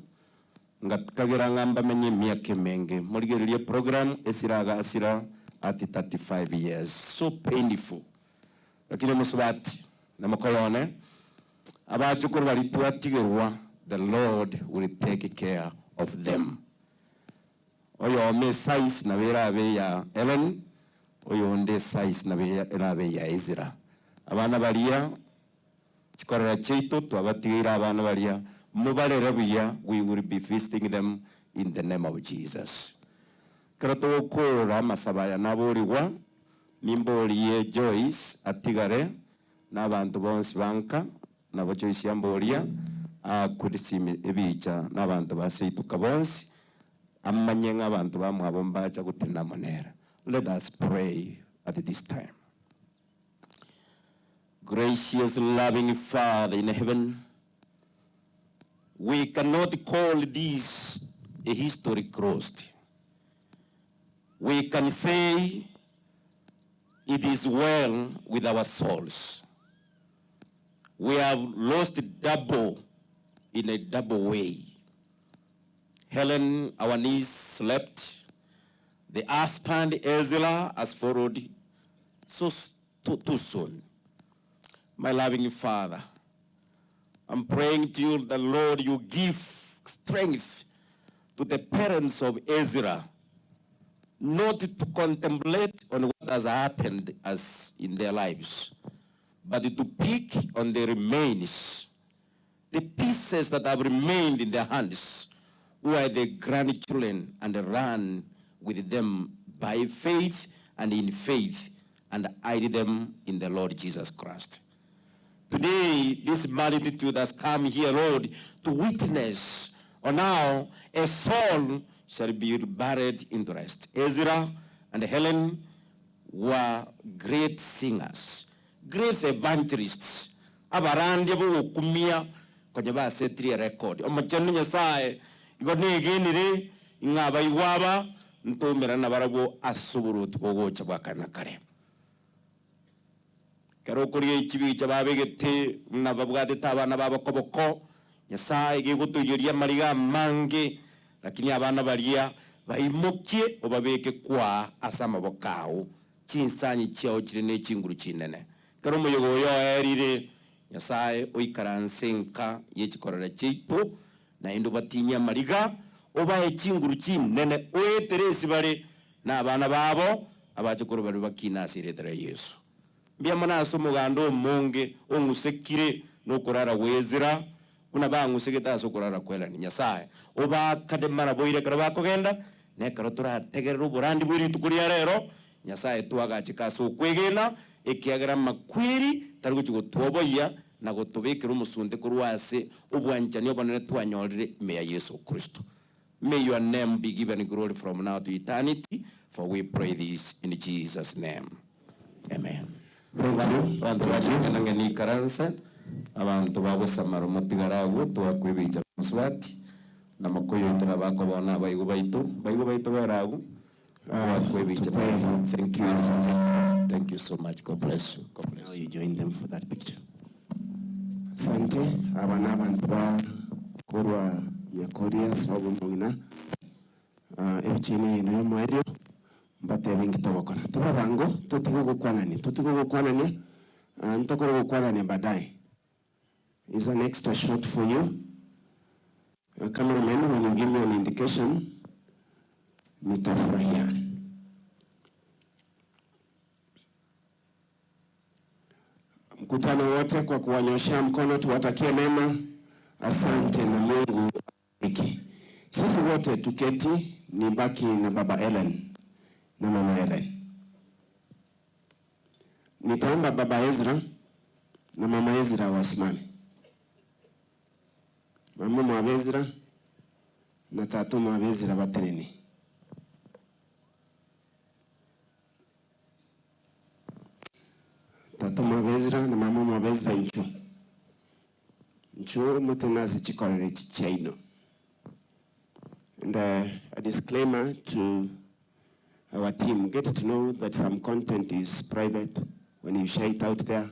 ngakagira ng'amba menye emiaka emenge morigererie program esiraga asira at 35 years so painful lakini musubati na mokoyone abachukuru bari twatigerwa the Lord will take care of them. Oyo me size na bera be ya Ellen, oyo onde size na bera be ya Ezra. Abana baria chikorera cheito twabatigira abana baria mubarere buya, we will be feasting them in the name of Jesus. Kero togokora amasabaya naborigwa nimborie Joyce atigare n'abantu bonsi banka nabo Joyce yamboria akurisime ebicha n'abantu baseituka bonsi amanye ng'abantu bamwabo mbacha gutena monera. Let us pray at this time. Gracious, loving Father in heaven, we cannot call this a history crossed. We can say it is well with our souls. We have lost double in a double way. Helen, our niece, slept. The husband, Ezra, has followed so too soon. My loving Father, I'm praying to you, the Lord, you give strength to the parents of Ezra, not to contemplate on what has happened as in their lives, but to pick on the remains, the pieces that have remained in their hands, who are the grandchildren, and run with them by faith and in faith, and hide them in the Lord Jesus Christ. Today, this multitude has come here, Lord, to witness, or now a soul shall be buried in the rest. Ezra and Helen were great singers, great evangelists. Abarandi bokumia konye basetrie record. Omochenu Nyasaye igo negenire ingaba igwaba ntumira nabarabo asuburutu gogocha bwakana kare. Kero kuria ichibicha babegete nababwatete abana babokoboko Nyasaye gigutuyeria mariga mange, lakini abana baria baimokie obabeke kwa ase amaboko ao chinsanyi chiao chire ne chinguru chinene. Kero omoyogo oyo oerire Nyasaye oikaranse nka yechikorera chiaito naende obatinye amariga obae chinguru chinene oetere ase bare na abana babo abachikoro bari bakina ase eretera Yesu. Mbiamana ase omoganda omonge ong'usekire nokorara gwezira buna bang'usekete ase okorara kwelani Nyasaye obakade mara boire ekero bakogenda na ekero torategerera oborandi bwa rituko ria rero Nyasaye twagachika ase okwegena ekiagera makweri tari gochi gotwoboyia na gotobekera omosunte korwa ase obwanchani obonene twanyorire ime ya Yesu Kristo. May your name be given glory from now to eternity, for we pray this in Jesus' name. Amen. Bantu bachikanange nikaranse abantu babusamara omotigara agwo twakwibicha muswati na makoyo itara bakobona abaigo baitu baigo baitu beragu twakwibicha. Thank you. Thank you so much. God bless you. God bless you. Now you join them for that picture. Asante abana abantu ba korwa Nyakoria sobo mongina ebichini ino yomoerio mbatebe ngitobokora tubabango tutigo gukwanani tutigo gukwanani ntokoro gukwanani baadaye. Is an extra shot for you. Cameraman, when you give me an indication, nitafurahia. Mkutano wote kwa kuwanyoshea mkono tuwatakie mema. Asante na Mungu abariki. Sisi wote tuketi, nibaki na Baba Ellen na Mama Ellen. Nitaomba Baba Ezra na Mama Ezra wasimame. Mama mwa Ezra na tatu mwa Ezra batereni. Tatu mwa Ezra na mama mwa Ezra nchu. Nchu mutenasi chikorere chichaino. And a disclaimer to our team, get to know that some content is private when you share it out there,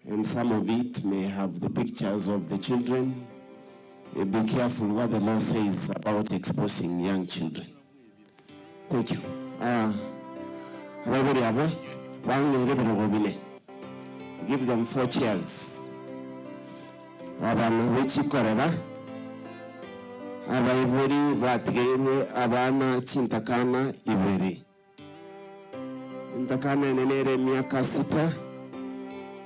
and some of it may have the pictures of the children. Be careful what the law says about exposing young children. Thank you. Give them 4 chairs. Abaibori batigeirwe abana chintakana ibere. Intakana nenere miaka 6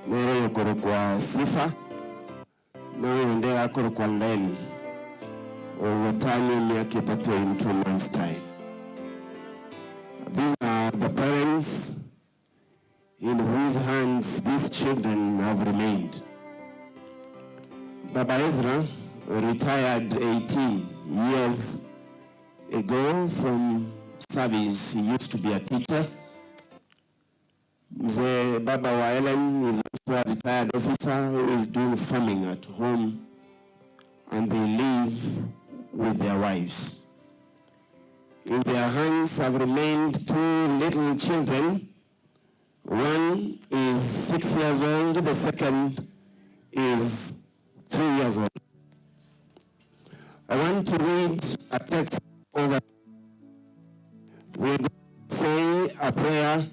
nere yokorokwa Sifa nayo nde akorokwa Leni ogotani miaka 3 in 2 months time. These are the parents in whose hands these children have remained. Baba Ezra retired 18 years ago from service. He used to be a teacher. Mzee baba wa Ellen is also a retired officer who is doing farming at home, and they live with their wives. In their hands have remained two little children. One is 6 years old, the second is 3 years old. I want to read a text over. We are going to say a prayer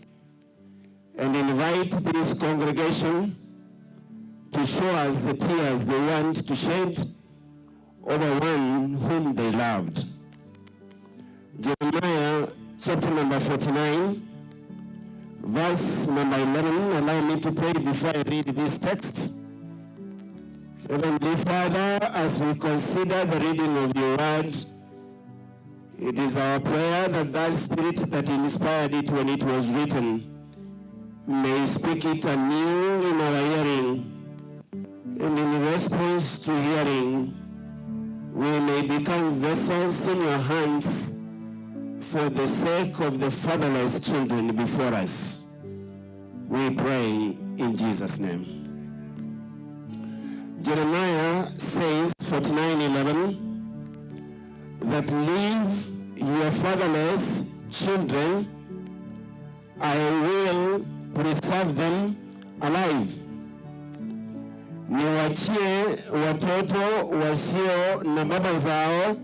and invite this congregation to show us the tears they want to shed over one whom they loved. Jeremiah chapter number 49, verse number 11. Allow me to pray before I read this text. Heavenly Father, as we consider the reading of your word, it is our prayer that that spirit that inspired it when it was written may speak it anew in our hearing, and in response to hearing, we may become vessels in your hands for the sake of the fatherless children before us. We pray in Jesus' name. Jeremiah says, 49:11, that leave your fatherless children, I will preserve them alive. Niwachie watoto wasio na baba zao,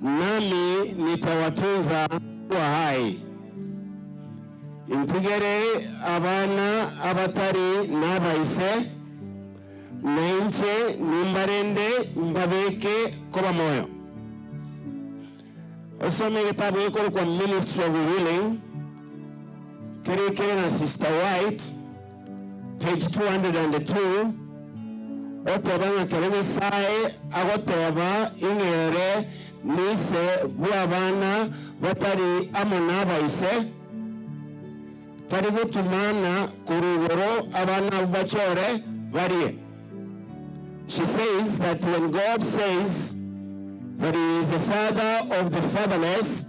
nami nitawatunza kuwa hai. Intigere abana abatari n'abaise, nainche nimbarende mbabeke koba moyo. Osome kitabu hiko kwa Ministry of Healing, kere na Sister White, page 202. Otebanga kerebe sae agoteba ingere nise bwabana batari amo n'abaise, tari gutumana kurugoro abana bachore barie. She says that when God says that he is the father of the fatherless,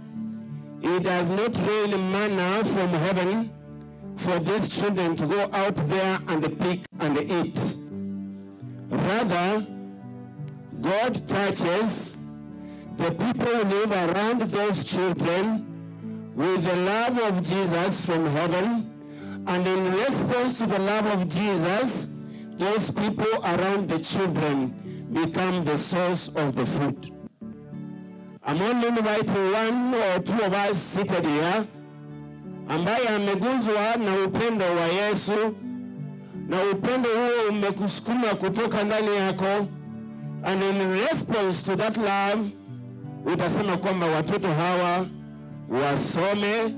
he does not rain manna from heaven for these children to go out there and pick and eat. Rather, God touches the people who live around those children with the love of Jesus from heaven, and in response to the love of Jesus, those people around the children become the source of the food. I'm only inviting one or two of us seated here ambaye ameguzwa na upendo wa Yesu, na upendo huo umekusukuma kutoka ndani yako, and in response to that love utasema kwamba watoto hawa wasome,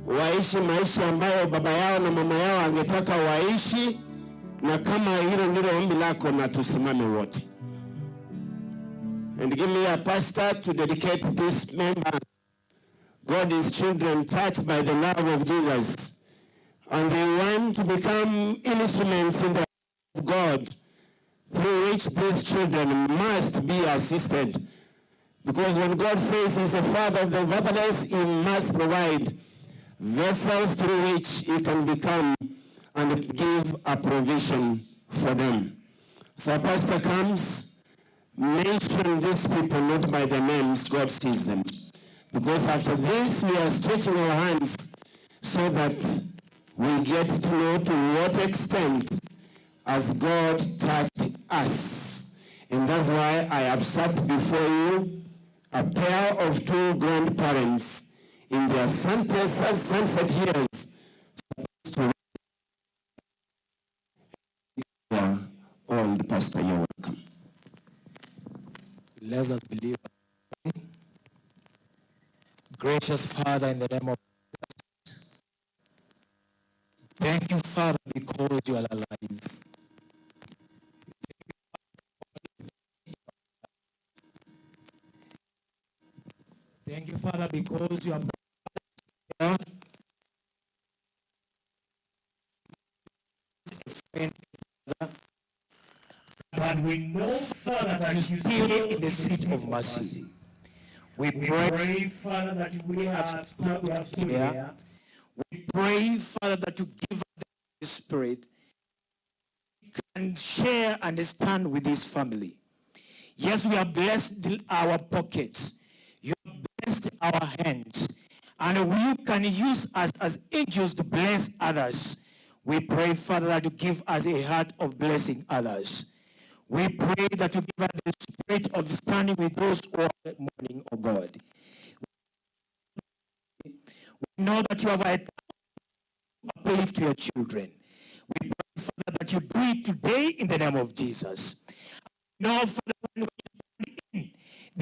waishi maisha ambayo baba yao na mama yao angetaka waishi. Na kama hilo ndilo ombi lako, na tusimame wote. And give me a pastor to dedicate this member. God is children touched by the love of Jesus, and they want to become instruments in the hand of God, through which these children must be assisted. Because when God says he's the father of the fatherless, he must provide vessels through which he can become and give a provision for them. So a pastor comes, mention these people not by their names, God sees them. Because after this, we are stretching our hands so that we get to know to what extent has God touched us. And that's why I have sat before you a pair of two grandparents in their sunset years to old pastor. You're welcome. Let us believe. Gracious Father, in the name of Jesus, thank you, Father, because you are alive. Thank you, Father, because you are friend. But we know, Father, that you you still in the seat of mercy. We pray, Father, that we have stood here. here. We pray, Father, that you give us the Spirit and share and stand with this family. Yes, we have blessed our pockets. You have blessed our hands. And you can use us as angels to bless others. We pray, Father, that you give us a heart of blessing others. We pray that you give us the spirit of standing with those who are mourning, O God. We know that you have a uplift to your children. We pray, Father, that you do it today in the name of Jesus. Now, Father, when we stand in,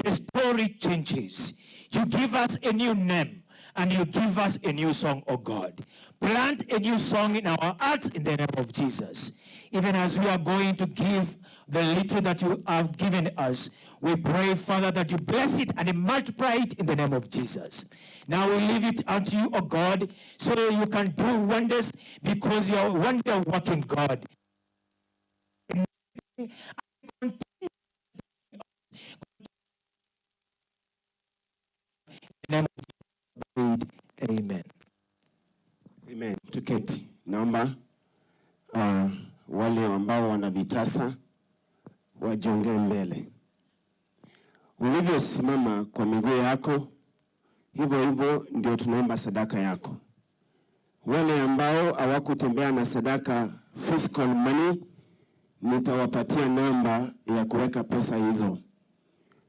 the story changes. You give us a new name and you give us a new song, oh God. Plant a new song in our hearts in the name of Jesus. Even as we are going to give the little that you have given us, we pray, Father, that you bless it and multiply it in the name of Jesus. Now we leave it unto you, O God, so you can do wonders, because you are wonder working God. Amen. Amen. Tuketi. Naomba wale ambao wana vitasa wajiongee mbele. Ulivyosimama kwa miguu yako, hivyo hivyo ndio tunaomba sadaka yako. Wale ambao hawakutembea na sadaka fiscal money, nitawapatia namba ya kuweka pesa hizo.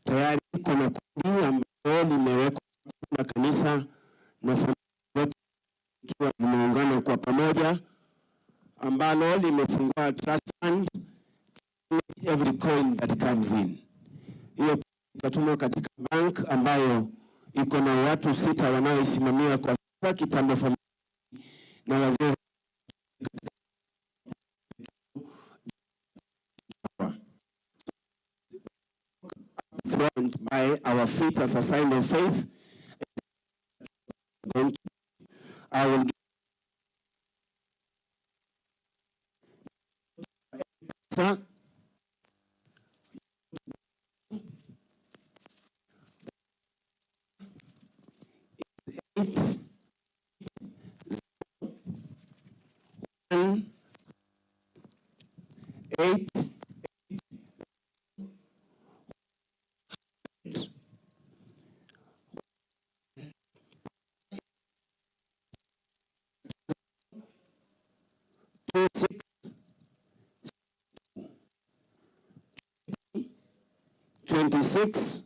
Tayari kuna kundi ambalo limewekwa na kanisa na familia ikiwa zimeungana kwa pamoja, ambalo limefungua trust fund, every coin that comes in. Hiyo itatumwa katika bank ambayo iko na watu 6 wanaoisimamia kwa sasa, kitambo familia na wazee. Front by our feet as a sign of faith. I will give 8 1 8 2 6 26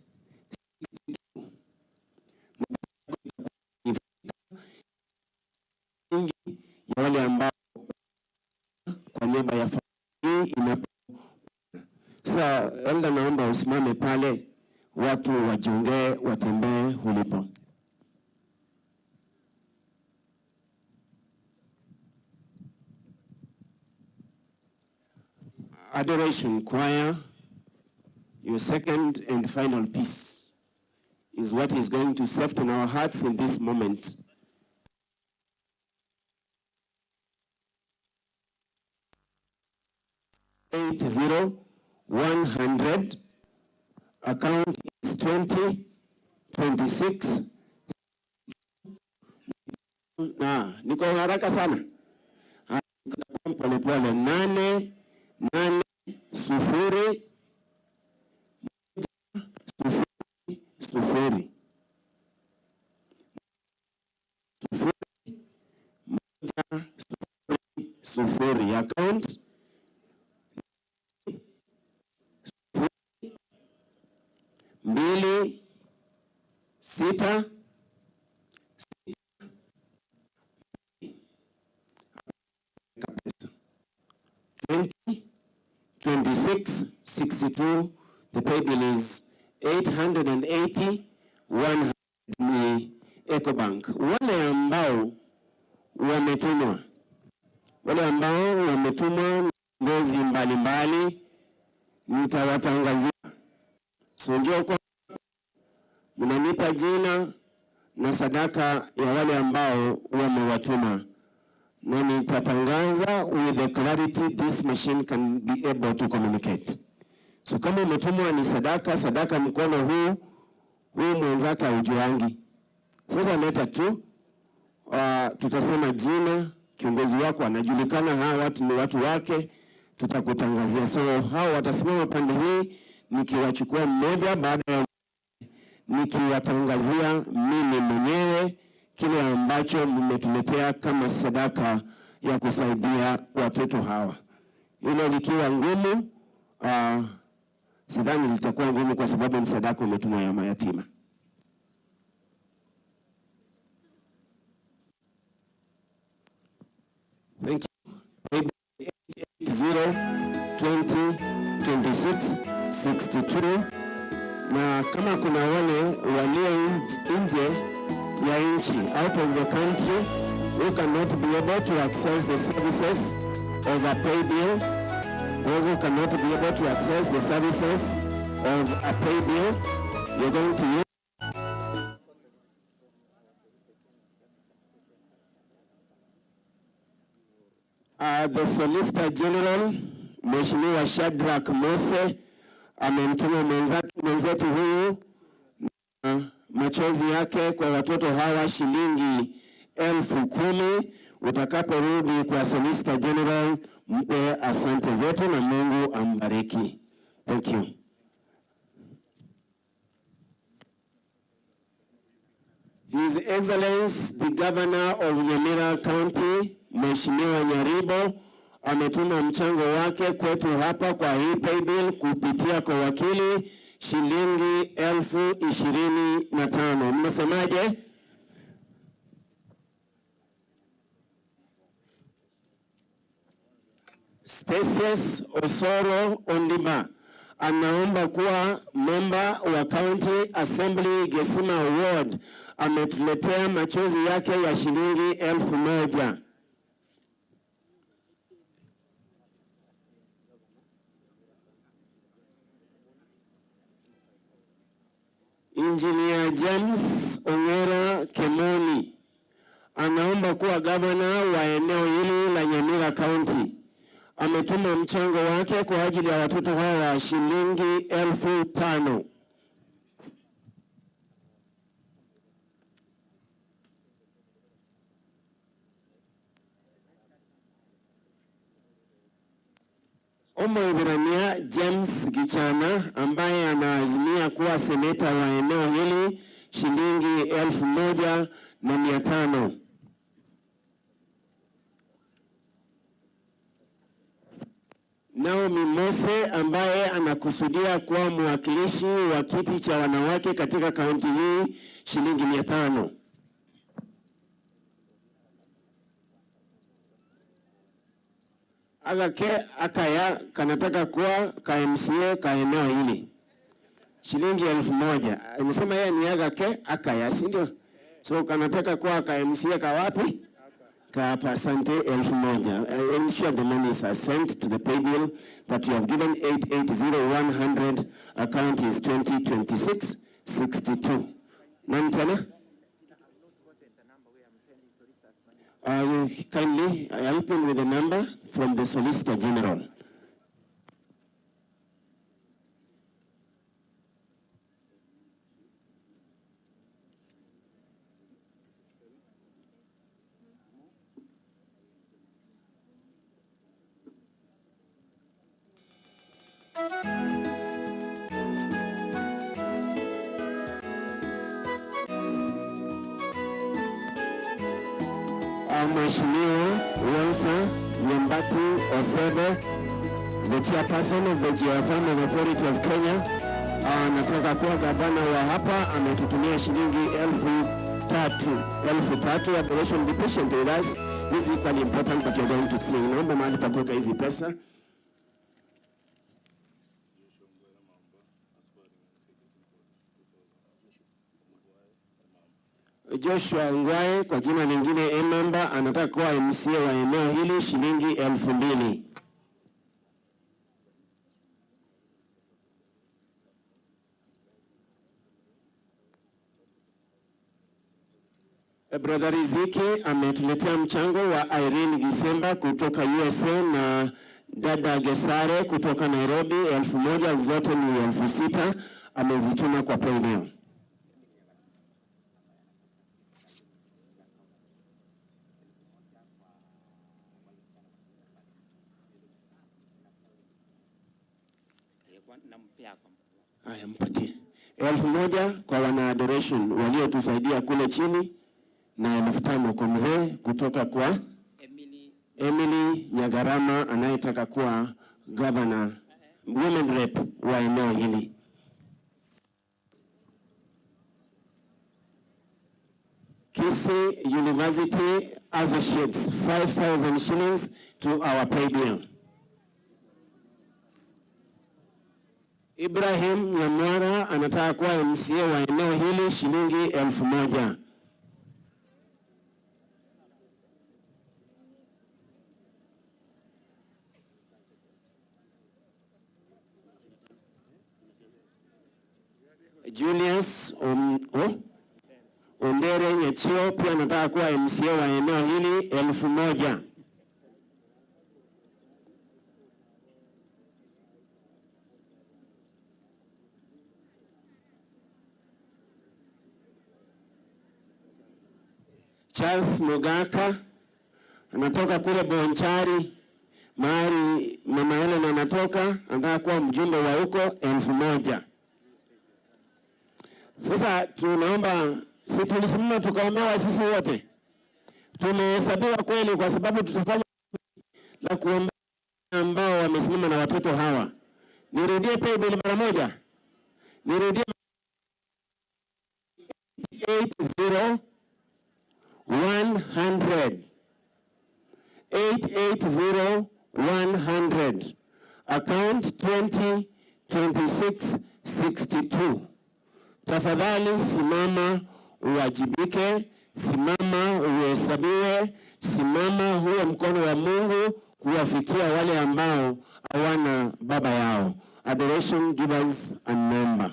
ya wale ambao kwa niaba ya familia inapo. Sasa elda, naomba usimame pale, watu wajiongee, watembee ulipo. Adoration Choir, your second and final piece is what is going to soften our hearts in this moment. 80 100, account is 20 26. Na niko haraka sana, pole pole. 8 8 0 1 0 0 1 0 0. Account 2 6 20 26 62. The pay bill is 880 100 ni Ecobank. Wale ambao wametumwa, wale ambao wametumwa ngozi mbalimbali nitawatangazia. So njoo kwa mnanipa jina na sadaka ya wale ambao wamewatuma, na nitatangaza with the clarity this machine can be able to communicate. So kama umetumwa ni sadaka, sadaka mkono huu, huu mwenzake haujuangi. Sasa leta tu Tutasema jina, kiongozi wako anajulikana, hawa watu ni watu wake, tutakutangazia. So hao watasimama pande hii, nikiwachukua mmoja baada ya nikiwatangazia mimi mwenyewe kile ambacho mmetuletea kama sadaka ya kusaidia watoto hawa. Hilo likiwa ngumu, sidhani litakuwa ngumu kwa sababu ni sadaka umetumwa ya mayatima. Thank you. 80 20 26 62. Na kama kuna wale walio nje ya nchi, out of the country, who cannot be able to access the services of a pay bill, those who cannot be able to access the services of a pay bill, you're going to use the Solicitor General, Mheshimiwa Shadrack Mose, amemtuma mwenzetu huyu na machozi yake kwa watoto hawa shilingi 10,000. Utakaporudi kwa Solicitor General, mpe asante zetu na Mungu ambariki. Thank you. His Excellency the Governor of Nyamira County, Mheshimiwa Nyaribo, ametuma mchango wake kwetu hapa kwa hii pay bill kupitia kwa wakili shilingi 25,000. Mnasemaje? Stasius Osoro Ondima anaomba kuwa member wa County Assembly Gesima Ward. Ametuletea machozi yake ya shilingi 1,000. Engineer James Ongera Kemoni anaomba kuwa governor wa eneo hili la Nyamira County. Ametuma mchango wake kwa ajili ya watoto hawa shilingi 5,000. Omo Ibrania James Gichana ambaye anaazimia kuwa seneta wa eneo hili shilingi 1,500. Naomi Mose ambaye anakusudia kuwa mwakilishi wa kiti cha wanawake katika kaunti hii shilingi 500. Agake akaya kanataka kuwa ka MCA ka eneo hili shilingi 1,000. Nimesema yeye ni agake akaya, si ndio? So kanataka kuwa ka MCA ka wapi? Ka hapa. Asante, 1,000. Ensure the money is sent to the pay bill that you have given 880 100. Account is 2026 62. Nani tena? Kindly help him with the number from the Solicitor General. Mheshimiwa Walter Nyambati Osebe, the chairperson of the Geofarming Authority of Kenya, anataka kuwa gavana wa hapa. Ametutumia shilingi 3,000. 3,000. Operation, be patient with us. This is equally important, but you're going to see. Naomba mahali pa kuweka hizi pesa. Joshua Ngwae kwa jina lingine Emamba anataka kuwa MCA wa eneo hili shilingi 2,000. Brother Riziki ametuletea mchango wa Irene Gisemba kutoka USA na dada Gesare kutoka Nairobi 1,000, zote ni 6,000, amezituma kwa paybill. Haya, mpatie 1,000 kwa wana adoration waliotusaidia kule chini, na 5,000 kwa mzee kutoka kwa Emily Nyagarama anayetaka kuwa governor, women rep wa eneo hili. Kisii University Associates, 5,000 shillings to our pay bill. Ibrahim Nyamwara anataka kuwa MCA wa eneo hili, shilingi 1,000. Julius Ondere Nyachio pia anataka kuwa MCA wa eneo hili, 1,000. Charles Mugaka anatoka kule Bonchari, mahali Mama Helen anatoka, anataka kuwa mjumbe wa huko, 1,000. Sasa tunaomba, si tulisimama tukaombewa sisi wote? Tumehesabiwa kweli, kwa sababu tutafanya la kuomba ambao wamesimama na watoto hawa. Nirudie paybill mara moja. Nirudie 80100. 880 100. Account 202662. Tafadhali simama uwajibike, simama uhesabiwe, simama huwe mkono wa Mungu kuwafikia wale ambao hawana baba yao. Adoration, give us a number.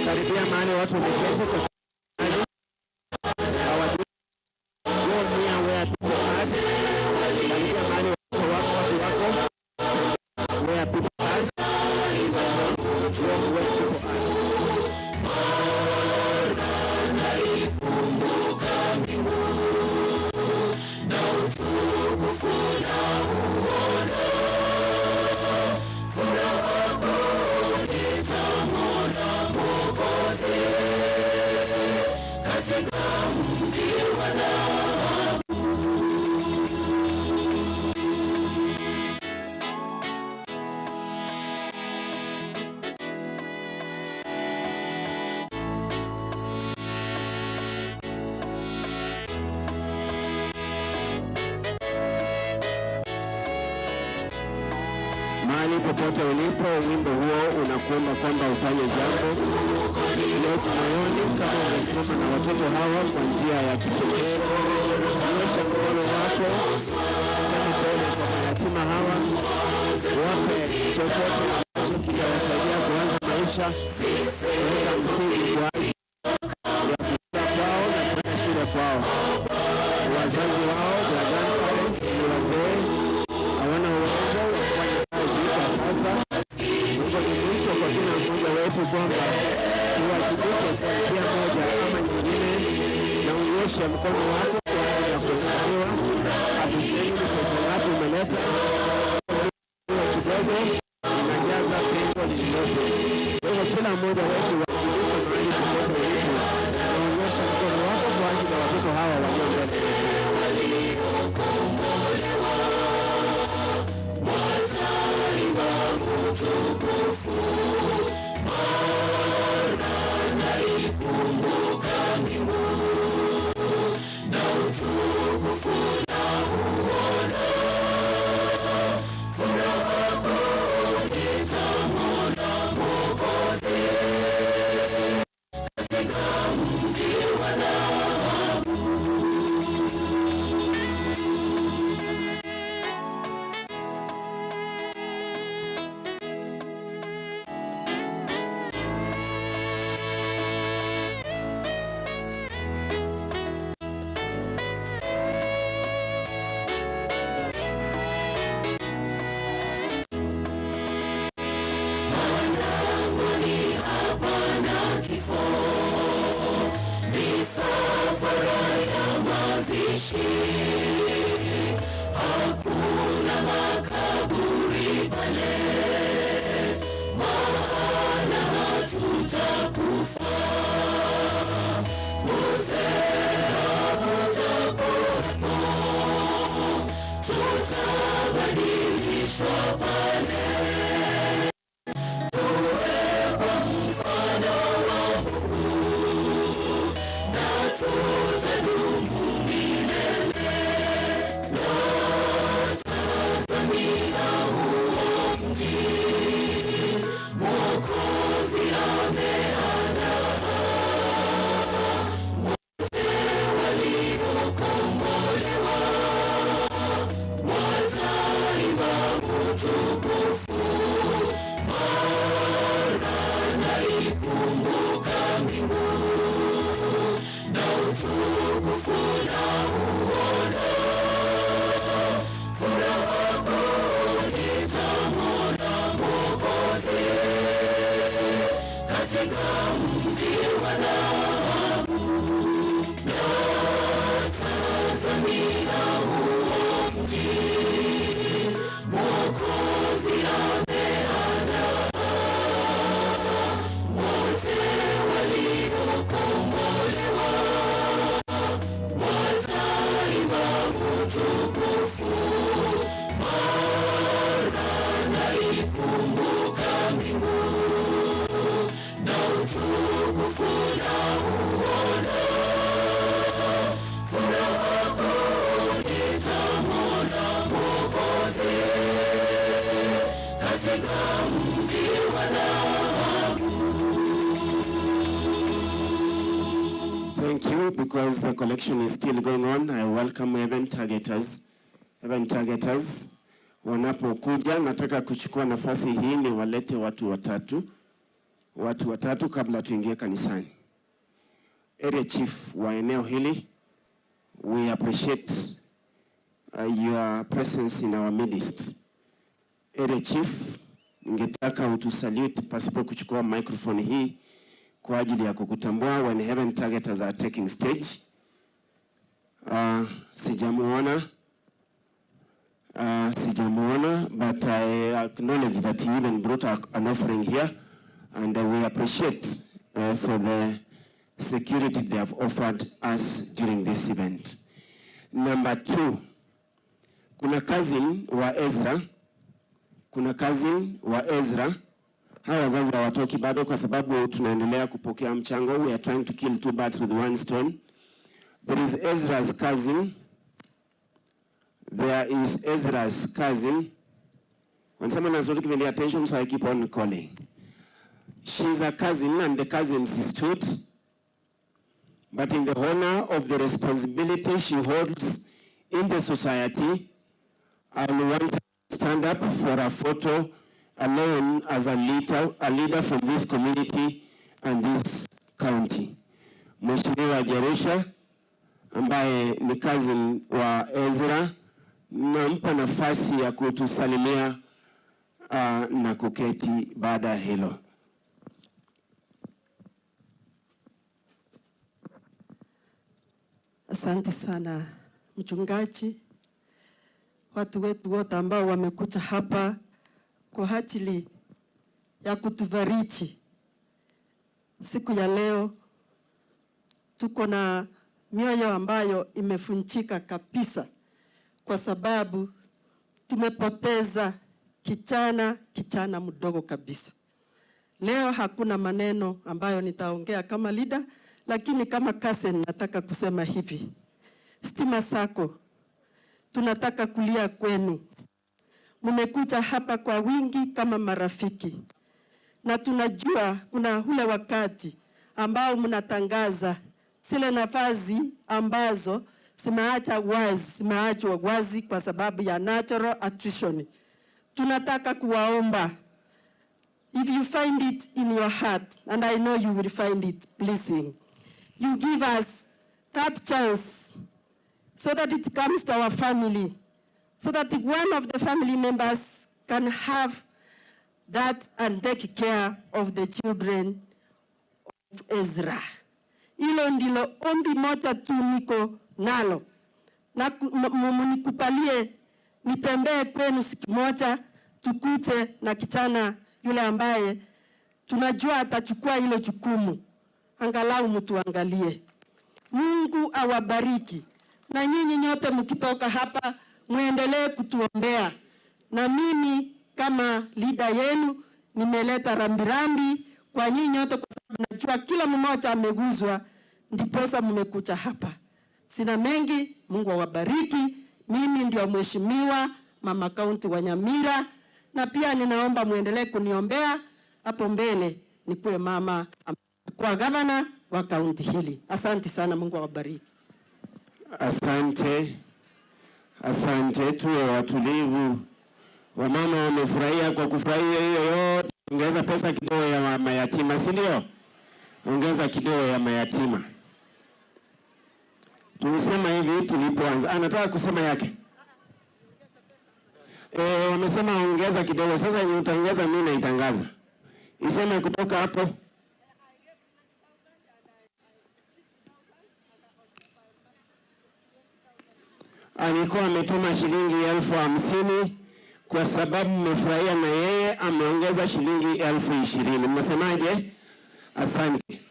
Karibia mahali watu wameketi kwa hawajui. Go near where people are. Karibia mahali watu wako, watu wako. Where people are. Go where people are. Mahali popote ulipo, wimbo huo unakuomba kwamba ufanye jambo leo moyoni, kama umesimama na watoto hawa kwa njia ya kipekee. Nyosha mkono wako, sema pole kwa mayatima hawa, wape chochote ambacho kitawasaidia kuanza maisha, kuweka msingi kwa ajili ya kuenda kwao na kwenda shule kwao. Wazazi wao, their grandparents, ni wazee, hawana uwezo wa kufanya kazi kwa sasa. Hivyo ni mwito kwa kila mmoja wetu kwamba tuwajibike kwa njia moja ama nyingine, na unyoshe mkono wako kwa ajili ya kuhesabiwa. Hatusemi ni pesa ngapi umeleta, kidogo inajaza pengo. waliopo. Kwa hivyo kila mmoja wetu wajibika mahali popote ulipo, naonyesha mkono wako kwa ajili ya watoto hawa walio mbele yetu. Hakuna makaburi pale, maana hatutakufa. Uzee hautakuwepo, tutabadilishwa pale, tuwe kwa mfano wa Mungu na tutadumu milele. Natazamia huo mji, Mwokozi ameandaa, wote waliokombolewa wataimba utukufu, maana naikumbuka mbingu na utukufu nauona, furaha kuu nitamwona Mwokozi katika mji wa dhahabu. Natazamia huo mji, Mwokozi ameandaa, wote waliokombolewa wataimba utukufu, maana naikumbuka mbingu na utukufu nauona, furaha kuu nitamwona Mwokozi katika mji wa dhahabu. Thank you. Because the collection is still going on, I welcome Heaven Targeters. Heaven Targeters wanapokuja, nataka kuchukua nafasi hii niwalete watu watatu kabla tuingie kanisani. Area Chief wa eneo hili, we appreciate your presence in our midst. Area Chief, ningetaka utusalute pasipo kuchukua microphone hii kwa ajili ya kukutambua when Heaven Targeters are taking stage. Sijamuona, but I acknowledge that he even brought an offering here, and we appreciate for the security they have offered us during this event. Number two, kuna cousin wa Ezra, kuna cousin wa Ezra. Hawa wazazi hawatoki bado kwa sababu tunaendelea kupokea mchango. We are trying to kill two birds with one stone. There is Ezra's cousin. There is Ezra's cousin. When someone has not given the attention, so I keep on calling. She's a cousin, and the cousin stood. But in the honor of the responsibility she holds in the society, I will want her to stand up for a photo alone as a leader from this community and this county. Mheshimiwa Jerusha, ambaye ni cousin wa Ezra, nampa nafasi ya kutusalimia na kuketi baada ya hilo. Asante sana mchungaji, watu wetu wote ambao wamekuja hapa kwa ajili ya kutufariji siku ya leo. Tuko na mioyo ambayo imefunjika kabisa kwa sababu tumepoteza kijana mdogo kabisa. Leo hakuna maneno ambayo nitaongea kama leader, lakini kama cousin nataka kusema hivi. Stima Sacco, tunataka kulia kwenu. Mmekuja hapa kwa wingi kama marafiki. Na tunajua kuna ule wakati ambao mnatangaza zile nafasi ambazo zimeachwa wazi kwa sababu ya natural attrition. Tunataka kuwaomba, if you find it in your heart, and I know you will find it pleasing, you give us that chance so that it comes to our family, so that one of the family members can have that and take care of the children of Ezra. Hilo ndilo ombi moja tu niko nalo. Na mnikubalie nitembee kwenu siku moja, tukute na kijana yule ambaye tunajua atachukua hilo jukumu. Angalau mtuangalie. Mungu awabariki. Na nyinyi nyote mkitoka hapa muendelee kutuombea. Na mimi kama leader yenu nimeleta rambirambi kwa nyinyi nyote, kwa sababu najua kila mmoja ameguzwa, ndiposa mmekuja hapa. Sina mengi, Mungu awabariki. Mimi ndio mheshimiwa Mama County wa Nyamira, na pia ninaomba muendelee kuniombea hapo mbele nikuwe mama kwa gavana wa kaunti hili. Asante sana, Mungu awabariki. Asante. Asante, tuwe watulivu. Wamama wamefurahia kwa kufurahia hiyo yote. Ongeza pesa kidogo ya mayatima, si ndio? Ongeza kidogo ya mayatima. Tulisema hivi tulipoanza. Anataka kusema yake. Wamesema ongeza kidogo. Sasa yenye utaongeza mimi naitangaza. Iseme kutoka hapo. Alikuwa ametuma shilingi 50,000 kwa sababu mmefurahia na yeye ameongeza shilingi 20,000. Mnasemaje? Asante.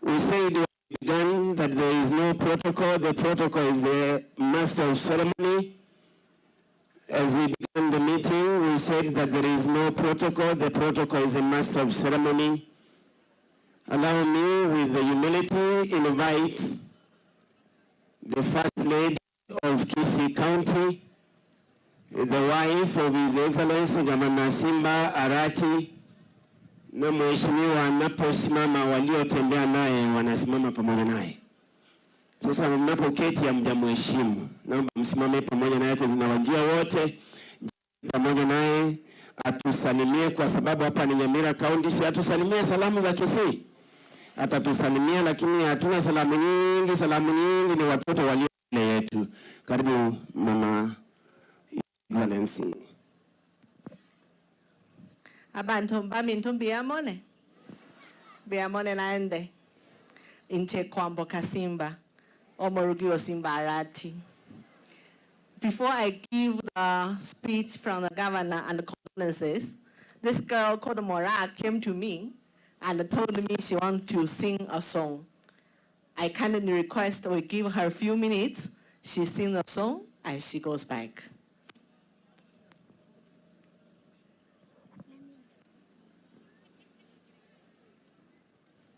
We said we began that there is no protocol. The protocol is the master of ceremony. As we began the meeting, we said that there is no protocol. The protocol is the master of ceremony. Allow me, with the humility, invite the First Lady of Kisii County, the wife of His Excellency Governor Simba Arati, na mheshimiwa anaposimama waliotembea naye wanasimama pamoja naye. Sasa mnapoketi hamjamheshimu, naomba msimame pamoja naye kwa zinawajua wote pamoja naye atusalimie, kwa sababu hapa ni Nyamira County, si atusalimie salamu za Kisii? Atatusalimia, lakini hatuna salamu nyingi. Salamu nyingi ni watoto walio mbele yetu. Karibu Mama Excellency. Abantu bamintu mbiyamone. Mbiyamone naende. Inche Kwambo Kasimba. Omorugio Simba Arati. Before I give the speech from the governor and the condolences, this girl called Mora came to me and told me she wants to sing a song. I kindly request we give her a few minutes. She sings the song and she goes back.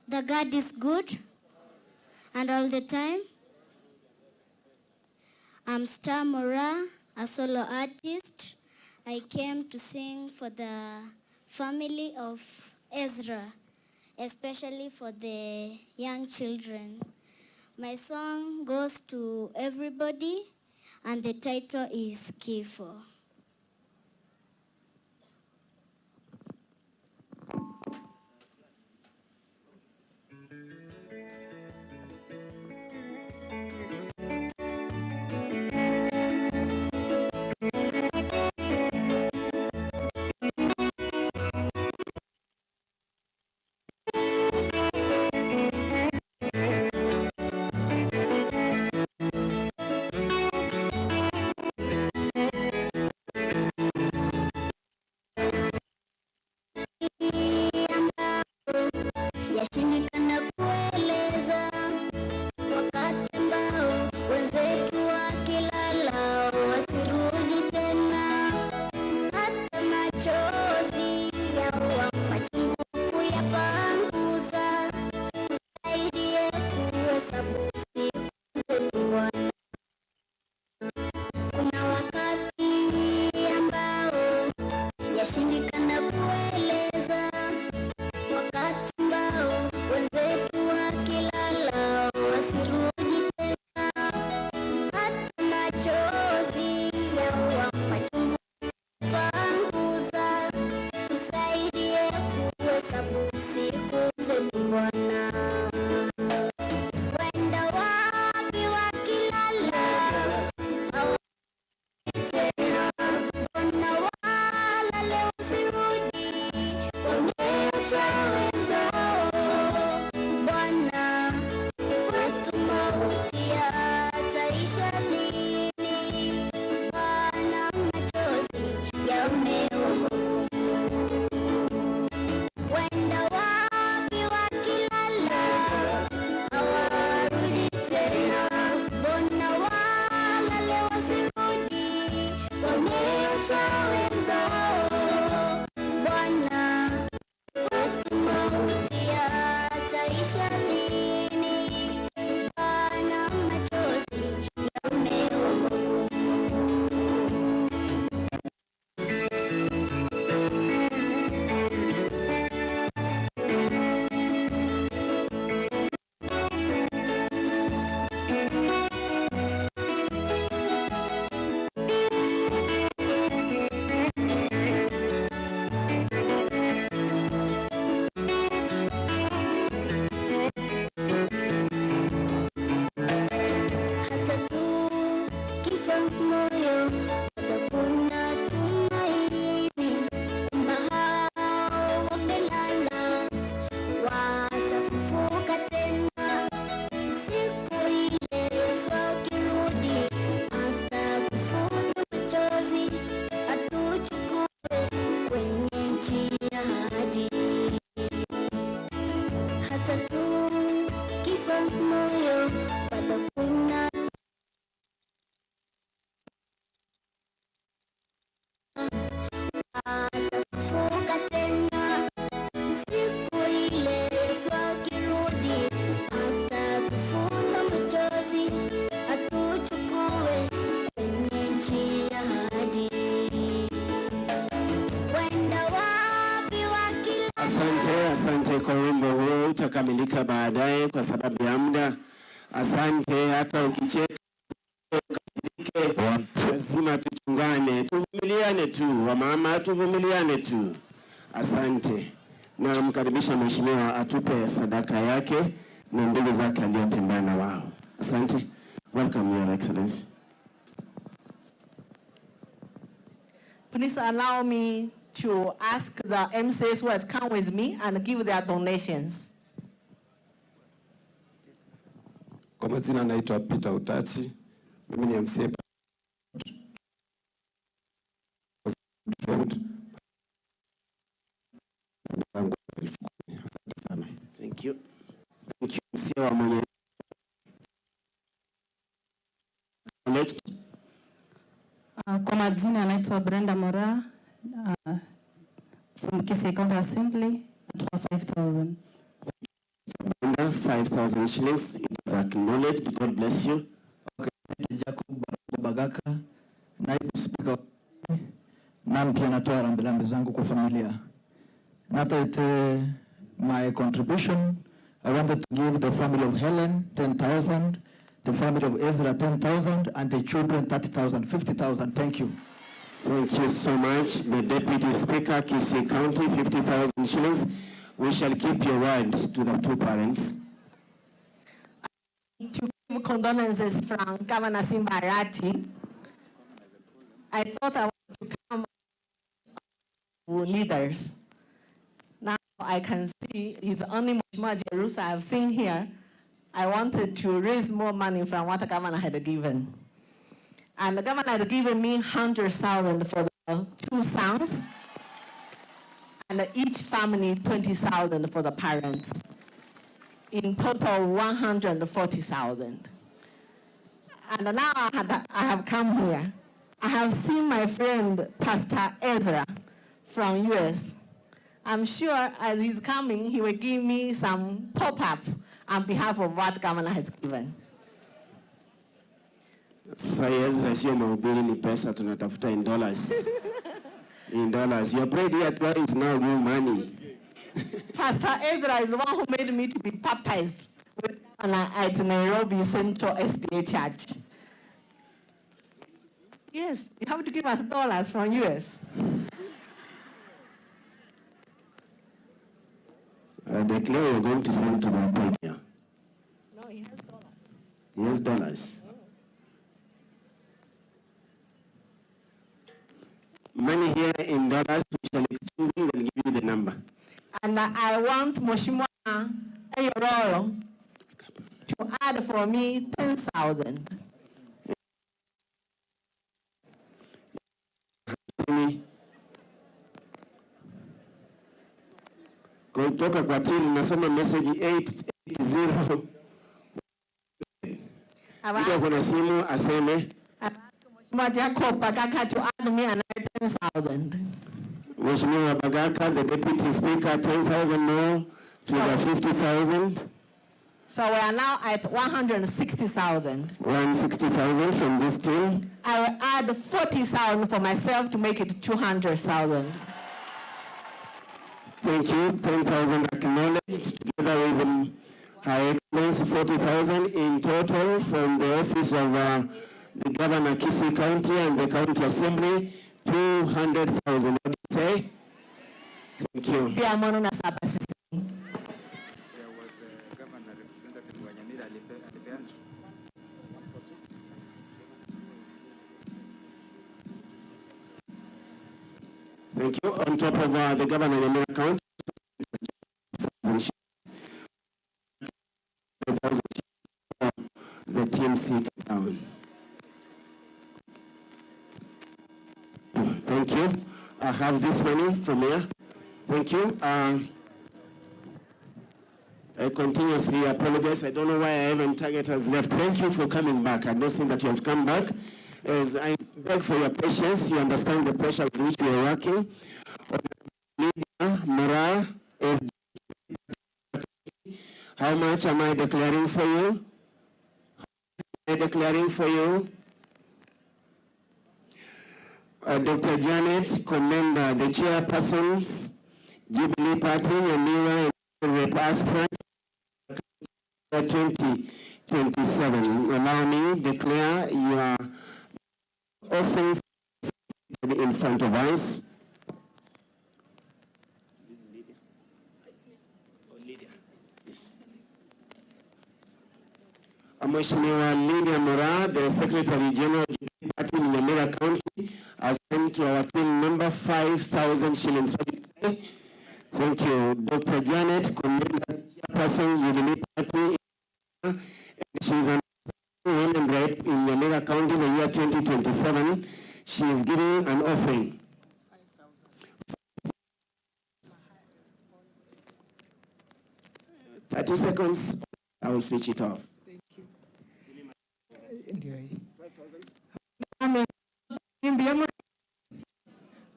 The God is good, and all the time. I'm Star Mora, a solo artist. I came to sing for the family of Ezra, especially for the young children. My song goes to everybody, and the title is Kifo. moyo, bado kuna atafufuka tena. Siku ile Yesu akirudi, atatufuta machozi, atuchukue kwenye nchi ya ahadi. Wenda wapi wakila Asante, asante kwa wimbo huo, utakamilika baadaye kwa sababu ya muda. Asante, hata ukicheka ukasirike, lazima tuchungane, tuvumiliane tu, wamama, tuvumiliane tu. Asante. Namkaribisha mheshimiwa atupe sadaka yake na ndugu zake aliyotembea na wao. Asante. Welcome, Your Excellency. Please allow me to ask the MCs who has come with me and give their donations. Kwa majina naitwa Peter Utachi, mimi ni MCA friend zangu 10,000. Asante sana. Thank you. Thank you, MCA wa mwenye Next. Kwa majina anaitwa Brenda Mora from Kisii County Assembly, natoa 5,000. Brenda, 5,000 shillings. It is acknowledged. God bless you. Okay, Jacob Bagaka, naibu spika, na pia natoa rambirambi zangu kwa familia. Nataite my contribution, I wanted to give the family of Helen 10,000, the family of Ezra 10,000, and the children 30,000, 50,000. Thank you. Thank you so much. The Deputy Speaker, Kisii County, 50,000 shillings. We shall keep your word to the two parents. To give condolences from Governor Simba Arati. I thought I wanted to come to leaders. Now I can see it's only Mheshimiwa Jerusa I've seen here. I wanted to raise more money from what the governor had given. And the governor had given me 100,000 for the two sons, and each family 20,000 for the parents. In total, 140,000. And now I have come here. I have seen my friend, Pastor Ezra from US. I'm sure as he's coming, he will give me some top-up on behalf of what governor has given. Sasa Ezra, sio mahubiri, ni pesa tunatafuta in dollars. In dollars. You prayed here twice, now give money. Pastor Ezra is the one who made me to be baptized with governor at Nairobi Central SDA Church. Yes, you have to give us dollars from US. I declare you're going to send to the Kenya. No, he has dollars. He has dollars. Money here in dollars, we shall exchange them and give you the number. And I want Mheshimiwa Ayororo to add for me 10,000. Kutoka kwa chini nasoma message 880. Mtu kuna simu aseme. Mheshimiwa Jacob Bagaka to add me another 10,000. Mheshimiwa Bagaka, the Deputy Speaker, 10,000 more to the 50,000. So we are now at 160,000. 160,000 from this team. I will add 40,000 for myself to make it 200,000. Thank you. 10,000 acknowledged, together with Her Excellency 40,000 in total from the office of the Governor Kisii County and the County Assembly, 200,000. What do you say? Thank you. There was a governor representative wa Nyamira alipeana. Thank you. On top of the Governor Nyamira County, the team sits down. Thank you. I have this money from here. Thank you. I continuously apologize. I don't know why I haven't target has left. Thank you for coming back. I don't think that you have come back. As I beg for your patience, you understand the pressure with which we are working. Lydia Mora is how much am I declaring for you? Am I declaring for you? Dr. Janet Komenda, the chairpersons, Jubilee Party, Nyamira Rep Aspirant, 2027. Allow me declare your offering in front of us. Yes. Mheshimiwa Lydia Mora, the Secretary General of Jubilee Party in Nyamira County, has sent to our team number 5,000 shillings. What do you say? Thank you. Dr. Janet Komenda, Chairperson, Jubilee Party, and she's an women rep in Nyamira County in the year 2027. She is giving an offering. 30 seconds, I will switch it off.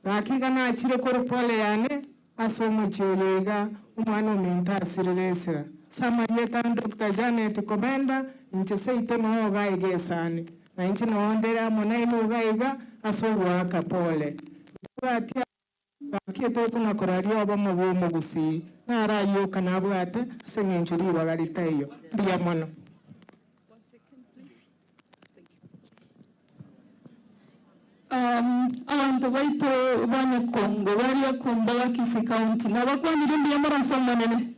Gakiga nachire kuri pole yane ase omochie iga omwana ominto asirire samarieta Dr. Janet Komenda inche seito noo gaiga esani na inche noondere amo naine ogaiga ase ogwaka pole bwatia bakiete okonakoraria obomo bwa omogusii narayoka nabwate ase eng'encho ribaga ritaiyo mbuya mono. Abantu baito Banyakongo baria kumba Kisii County nabakwanire mbuya moransa monene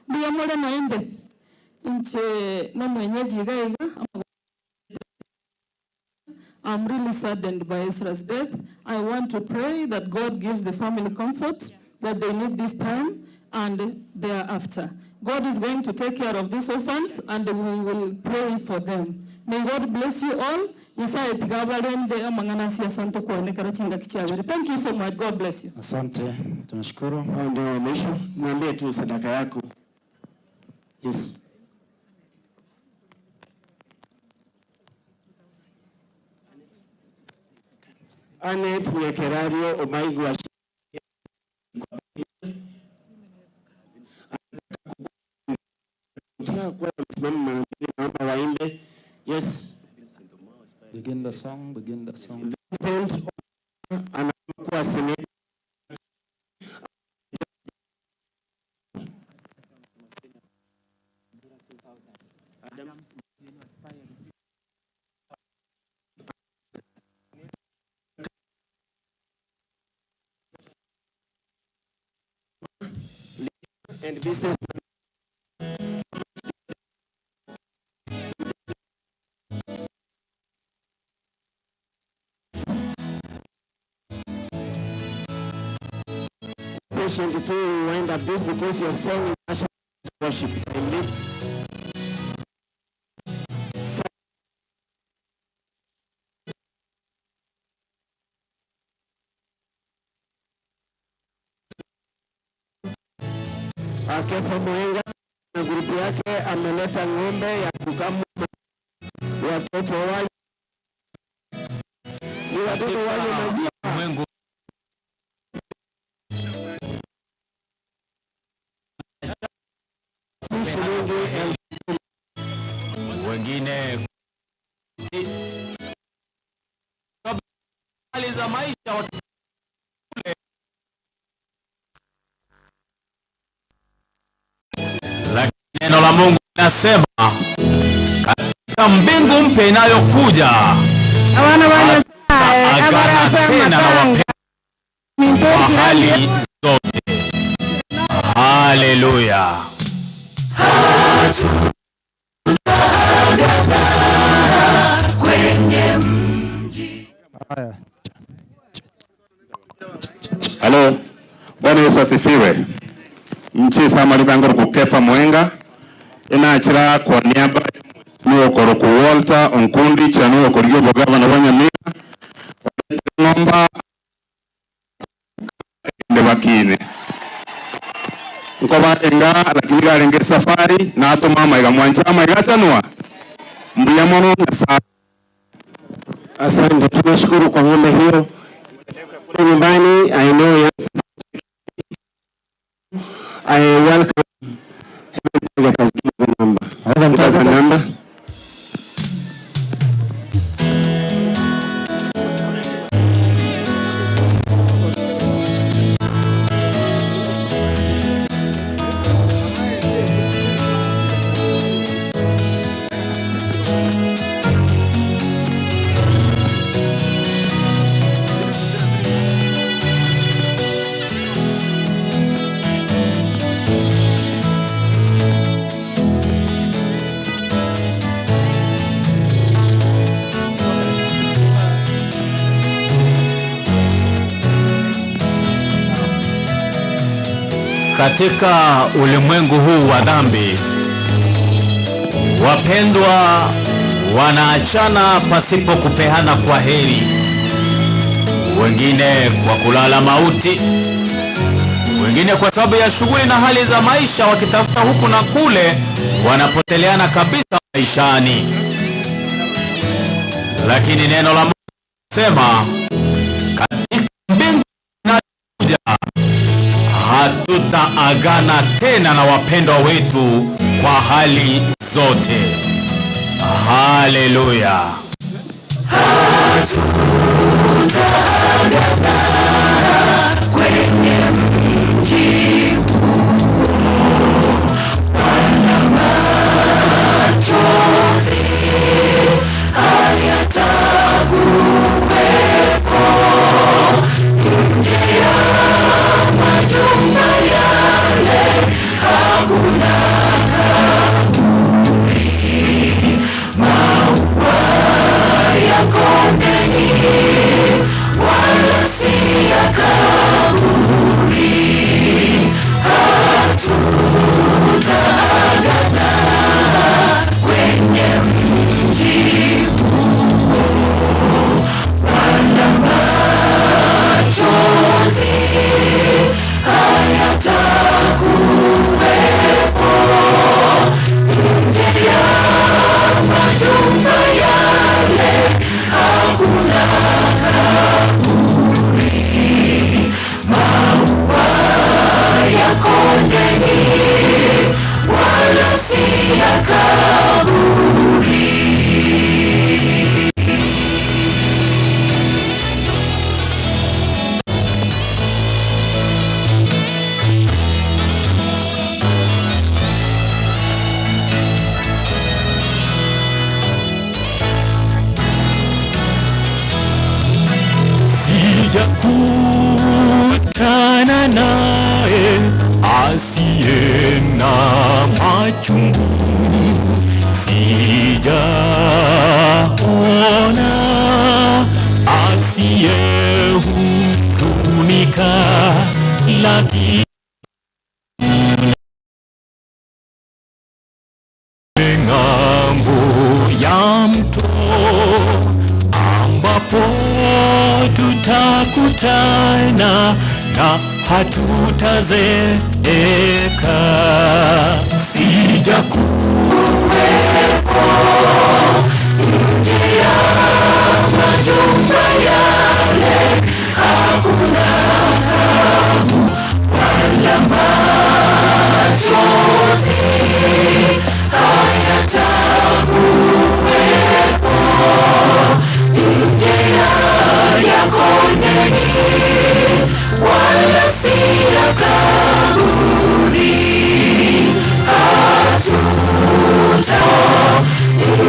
mbuya more naende inche no mwenyeji gaiga. I'm really saddened by Ezra's death. I want to pray that God gives the family comfort that they need this time and thereafter. God is going to take care of these orphans and we will pray for them. May God bless you all. Thank you so much. God bless you. Asante, tunashukuru. Hao ndio wa mwisho. Niambie tu sadaka yako. Yes. Anet Nyekerario Omaigwa. Yes. Begin the song, begin the song. Vincent anakuwa seneta. And business. Patient to wind up this because your song is worship. Kindly. Kefa Mwenga na grupu yake ameleta ng'ombe ya kukamua watoto wale, si watoto wale maziwa. Mwengu wengine hali za maisha. Neno la Mungu linasema katika mbingu mpya inayokuja agana tena na wapendwa hali zote. Haleluya. Halo, Bwana Yesu asifiwe. Nchi samalikango kukefa Mwenga inachira kwa niaba nuokoro ku Walter Onkundi chanuo koryo gavana wa Nyamira ngomba ndebakine. Nkobarenga lakini garenge safari na atoma maiga mwancha maiga tanua. Mbuya mono Nyasaye. Asante, tunashukuru kwa ng'ombe hiyo. Kule nyumbani, I know ya I welcome Heaven Target has given the number. Heaven Give us a Target. number. Katika ulimwengu huu wa dhambi, wapendwa wanaachana pasipo kupeana kwa heri, wengine kwa kulala mauti, wengine kwa sababu ya shughuli na hali za maisha, wakitafuta huku na kule, wanapoteleana kabisa maishani. Lakini neno la Mungu sema katika mbingu inayokuja hatutaagana tena na wapendwa wetu kwa hali zote. Haleluya. Hatutaagana kwenye mji huo, wala machozi hayatakuwepo. Nje ya majumba yale hakuna kaburi, maua ya kondeni wala si ya kaburi. Hatutaagana kwenye mji huo, wala machozi hayatakuwepo. Nje ya majumba yale hakuna kaburi, maua ya kondeni wala si ya kaburi. Sijakutana naye asiye na machungu, sijaona asiyehuzunika, lakini ng'ambo ya mto ambapo tutakutana na hatutazeeka. Sijakuwepo nje ya majumba yale, hakuna kaburi wala machozi hayatakuwepo. Nje ya kondeni wala si ya kaburi. Hatuta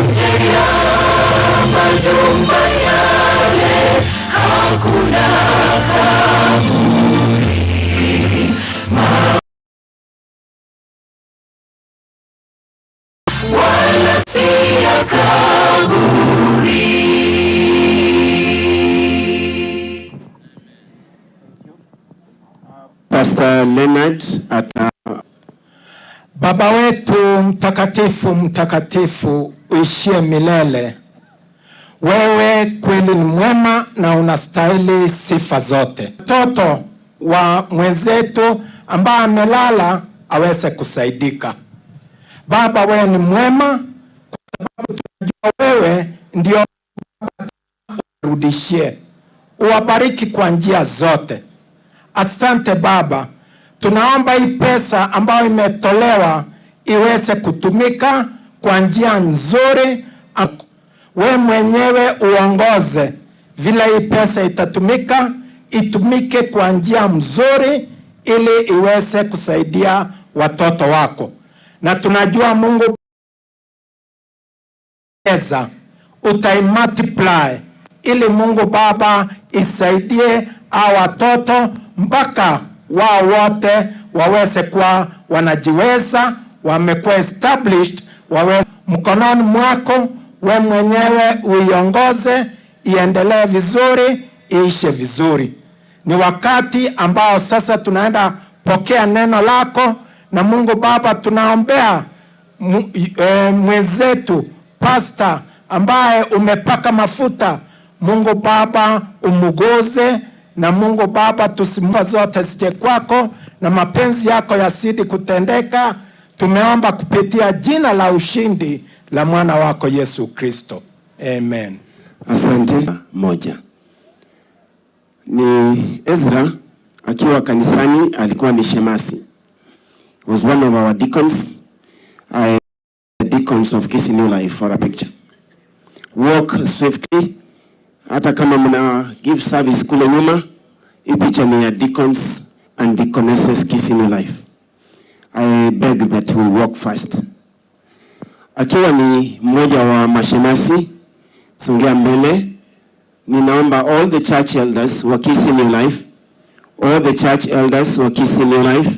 nje ya majumba yale, hakuna kaburi. Wala si ya kaburi. Pastor Leonard ata Baba wetu mtakatifu, mtakatifu uishie milele, wewe kweli ni mwema na unastahili sifa zote. Mtoto wa mwenzetu ambaye amelala aweze kusaidika. Baba, wewe ni mwema, kwa sababu tunajua wewe ndio rudishie, uwabariki kwa njia zote. Asante Baba, tunaomba hii pesa ambayo imetolewa iweze kutumika kwa njia nzuri. We mwenyewe uongoze vile hii pesa itatumika, itumike kwa njia mzuri ili iweze kusaidia watoto wako, na tunajua Mungu pesa utaimultiply ili Mungu Baba isaidie hao watoto mpaka wao wote waweze kuwa wanajiweza, wamekuwa established, wawe mkononi mwako. We mwenyewe uiongoze, iendelee vizuri, iishe vizuri. Ni wakati ambao sasa tunaenda pokea neno lako, na Mungu Baba tunaombea mwenzetu pasta ambaye umepaka mafuta. Mungu Baba umugoze, na Mungu Baba tusimfa zote zije kwako na mapenzi yako yazidi kutendeka. Tumeomba kupitia jina la ushindi la mwana wako Yesu Kristo, amen. Asante. Moja ni Ezra akiwa kanisani alikuwa ni shemasi. He was one of our deacons. I the deacons of Kisii New Life for a picture. Walk swiftly. Hata kama mna give service kule nyuma, hii picha ni ya deacons and deaconesses Kisii New Life. I beg that we walk fast. Akiwa ni mmoja wa mashemasi, songea mbele. Ninaomba all the church elders wa Kisii New Life, all the church elders wa Kisii New Life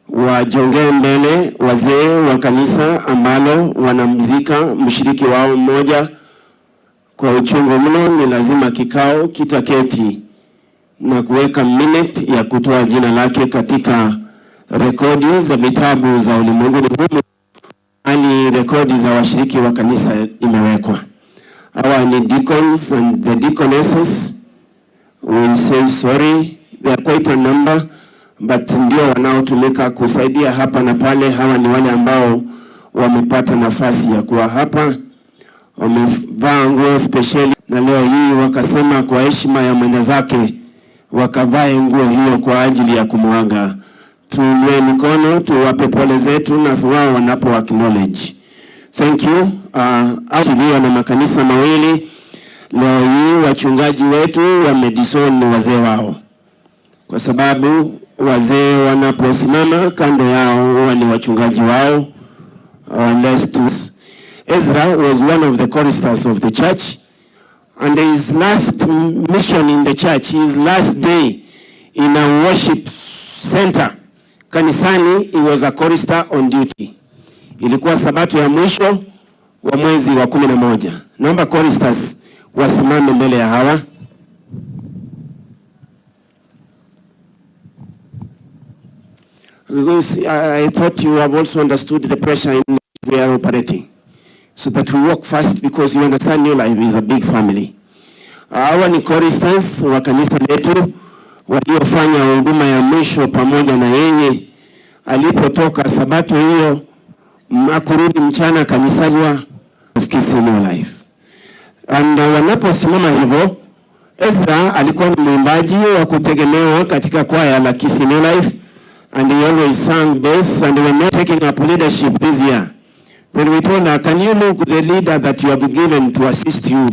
wajongee mbele, wazee wa kanisa ambalo wanamzika mshiriki wao mmoja kwa uchungu mno. Ni lazima kikao kitaketi na kuweka minute ya kutoa jina lake katika rekodi za vitabu za ulimwenguni humu, hali rekodi za washiriki wa kanisa imewekwa. Hawa ni deacons and the deaconesses. We say sorry, they are quite a number, but ndio wanaotumika kusaidia hapa na pale. Hawa ni wale ambao wamepata nafasi ya kuwa hapa, wamevaa nguo spesheli, na leo hii wakasema kwa heshima ya mwenda zake wakavae nguo hiyo kwa ajili ya kumwaga. Tuinue mikono tuwape pole zetu na wao wanapo acknowledge. Thank you. Achiliwa na makanisa mawili leo hii, wachungaji wetu wamedisown wazee wao, kwa sababu wazee wanaposimama kando yao huwa ni wachungaji wao. Unless to Ezra was one of the choristers of the church, and his last mission in the church, his last day in a worship center kanisani, he was a chorister on duty. Ilikuwa sabato ya mwisho wa mwezi wa 11. Naomba choristers wasimame mbele ya hawa. Because I thought you have also understood the pressure in which we are operating, so that we work fast, because you understand New Life is a big family. Hawa ni choristers wa kanisa letu waliofanya huduma ya mwisho pamoja na yeye alipotoka sabato hiyo, akurudi mchana kanisani of Kisii New Life. And wanaposimama hivyo, Ezra alikuwa ni mwimbaji wa kutegemewa katika kwaya la Kisii New Life, and he always sang bass, and when not taking up leadership this year, then we told her, can you look the leader that you have given to assist you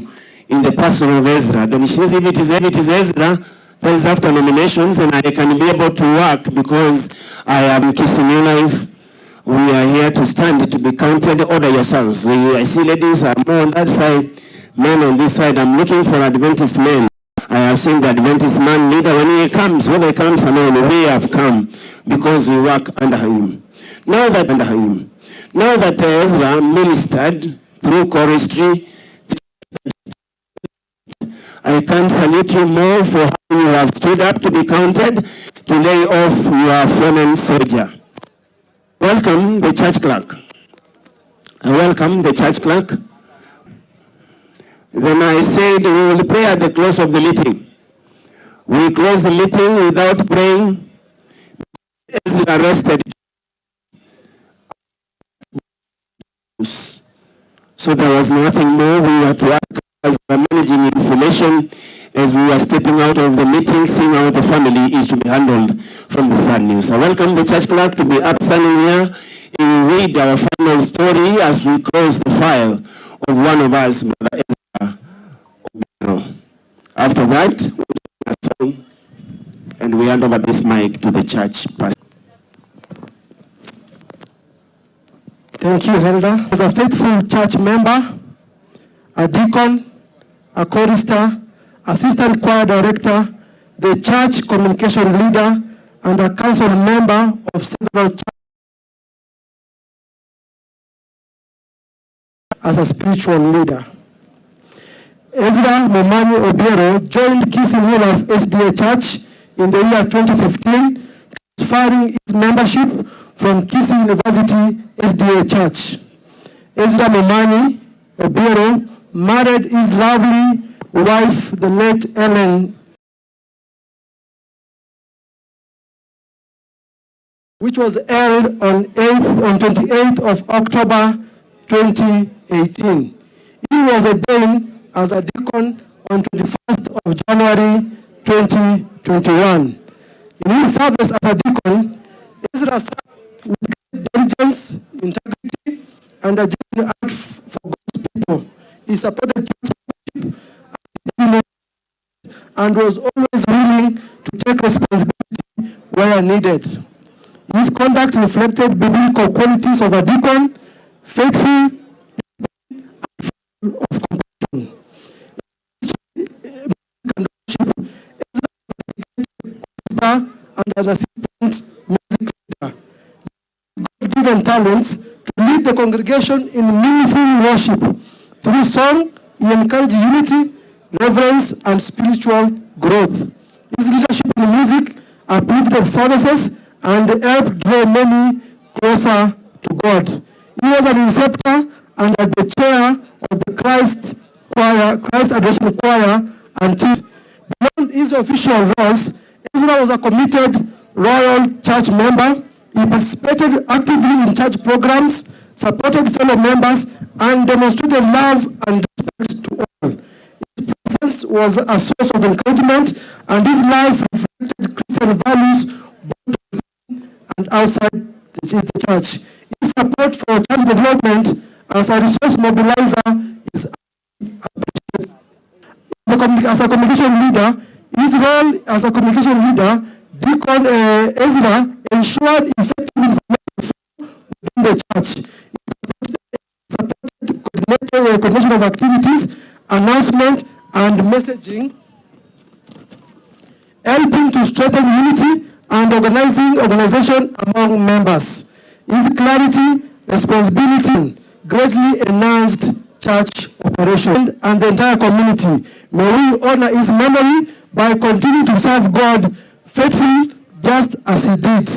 in the person of Ezra? Then she says, if it is Ezra, that is after nominations, and I can be able to work because I am Kisii New Life. We are here to stand to be counted. Order yourselves. I see ladies are more on that side, men on this side. I'm looking for Adventist men. I have seen the Adventist man leader when he comes, whether he comes alone, we have come because we work under him. Now that under him, now that Ezra ministered through choristry, I can't salute you more for how you have stood up to be counted, to lay off your fallen soldier. Welcome the church clerk. I welcome the church clerk. Then I said we will pray at the close of the meeting. We close the meeting without praying. Ezra arrested. News. So there was nothing more we were to ask as we were managing information as we were stepping out of the meeting, seeing how the family is to be handled from the sad news. I welcome the church clerk to be up standing here. He will read our final story as we close the file of one of us, Brother Ezra Obiero. After that, we sing a song and we hand over this mic to the church pastor. Thank you, Hilda. As a faithful church member, a deacon, a chorister, assistant choir director, the church communication leader, and a council member of several churches as a spiritual leader. Ezra Momanyi Obiero joined Kisii New Life SDA Church in the year 2015, transferring its membership from Kisii University SDA Church. Ezra Momanyi Obiero married his lovely wife, the late Ellen, which was held on 28th of October 2018. He was ordained as a deacon on 21st of January 2021. In his service as a deacon, Ezra served with great diligence, integrity, and a genuine heart for God's people. He supported church membership and was always willing to take responsibility where needed. His conduct reflected biblical qualities of a deacon, faithful, and full of compassion. And an assistant music leader. God-given talents to lead the congregation in meaningful worship. Through song, he encouraged unity, reverence, and spiritual growth. His leadership in music uplifted services and helped draw many closer to God. He was an inceptor and at the chair of the Christ Choir, Christ Adoration Choir until beyond his official roles, Ezra was a committed Royal Church member. He participated actively in church programs, supported fellow members, and demonstrated love and respect to all. His presence was a source of encouragement, and his life reflected Christian values both within and outside the church. His support for church development as a resource mobilizer is appreciated. As a communication leader, his role as a communication leader, Deacon Ezra ensured effective information within the church. He supported coordination of activities, announcement, and messaging, helping to strengthen unity and organizing organization among members. His clarity, responsibility greatly enhanced church operation and the entire community. May we honor his memory by continuing to serve God faithfully, just as he did.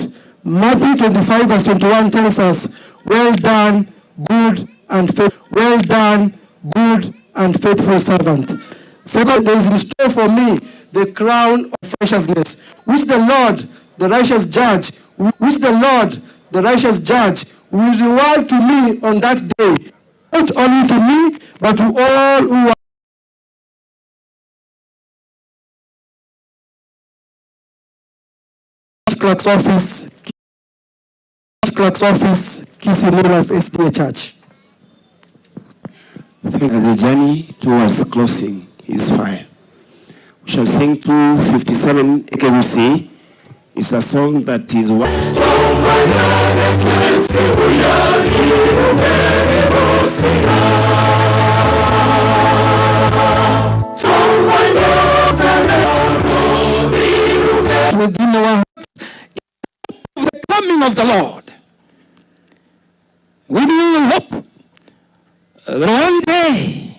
Matthew 25 verse 21 tells us, well done, good and faithful. Well done, good and faithful servant. Second, there is in store for me the crown of righteousness, which the Lord, the righteous judge, which the Lord, the righteous judge, will reward to me on that day. Not only to me, but to all who are Clerk's Office, Clerk's Office, Kisii New Life SDA Church. The journey towards closing is fire. We shall sing 257 AKUC. It's a song that is one. Within our hearts, of the coming of the Lord, we will hope that one day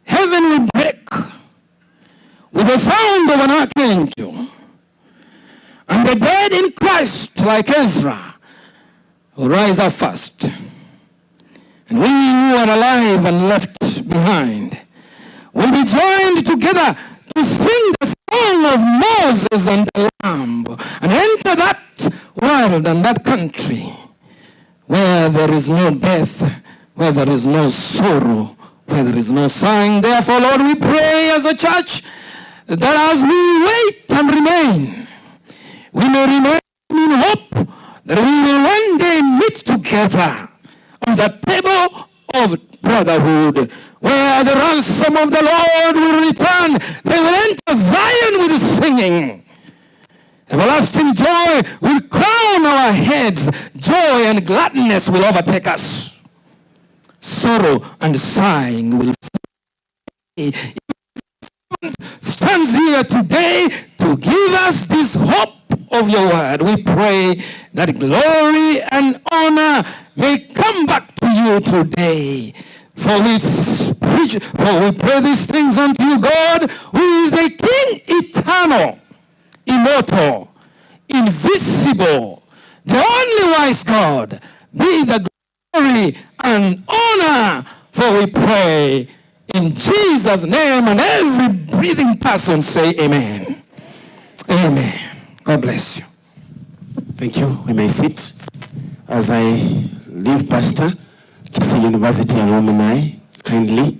heaven will break with the sound of an archangel, and the dead in Christ, like Ezra, will rise up first. And we who are alive and left behind will be joined together to sing the song of Moses and the Lamb, and enter that world and that country where there is no death, where there is no sorrow, where there is no sighing. Therefore, Lord, we pray as a church that as we wait and remain, we may remain in hope that we will one day meet together on the table of brotherhood, where the ransom of the Lord will return. They will enter Zion with singing. Everlasting joy will crown our heads. Joy and gladness will overtake us. Sorrow and sighing will flee. Stands here today to give us this hope of your word. We pray that glory and honor may come back to you today. For we preach, for we pray these things unto you, God, who is the King eternal, immortal, invisible, the only wise God, be the glory and honor, for we pray in Jesus' name, and every breathing person say amen. Amen. God bless you. Thank you. We may sit. As I leave, Pastor, Kisii University alumni, kindly,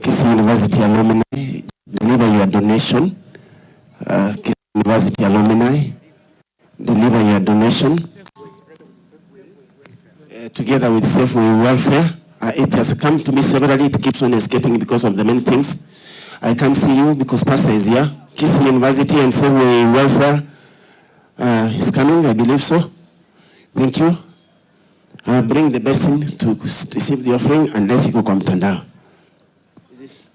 Kisii University alumni, deliver your donation. Kisii University alumni, deliver your donation. Together with Safeway Welfare. It has come to me severally. It keeps on escaping because of the many things. I can't see you because Pastor is here. Kisii University and Safeway Welfare is coming, I believe so. Thank you. Bring the basin to receive the offering unless iko kwa mtandao. Is this?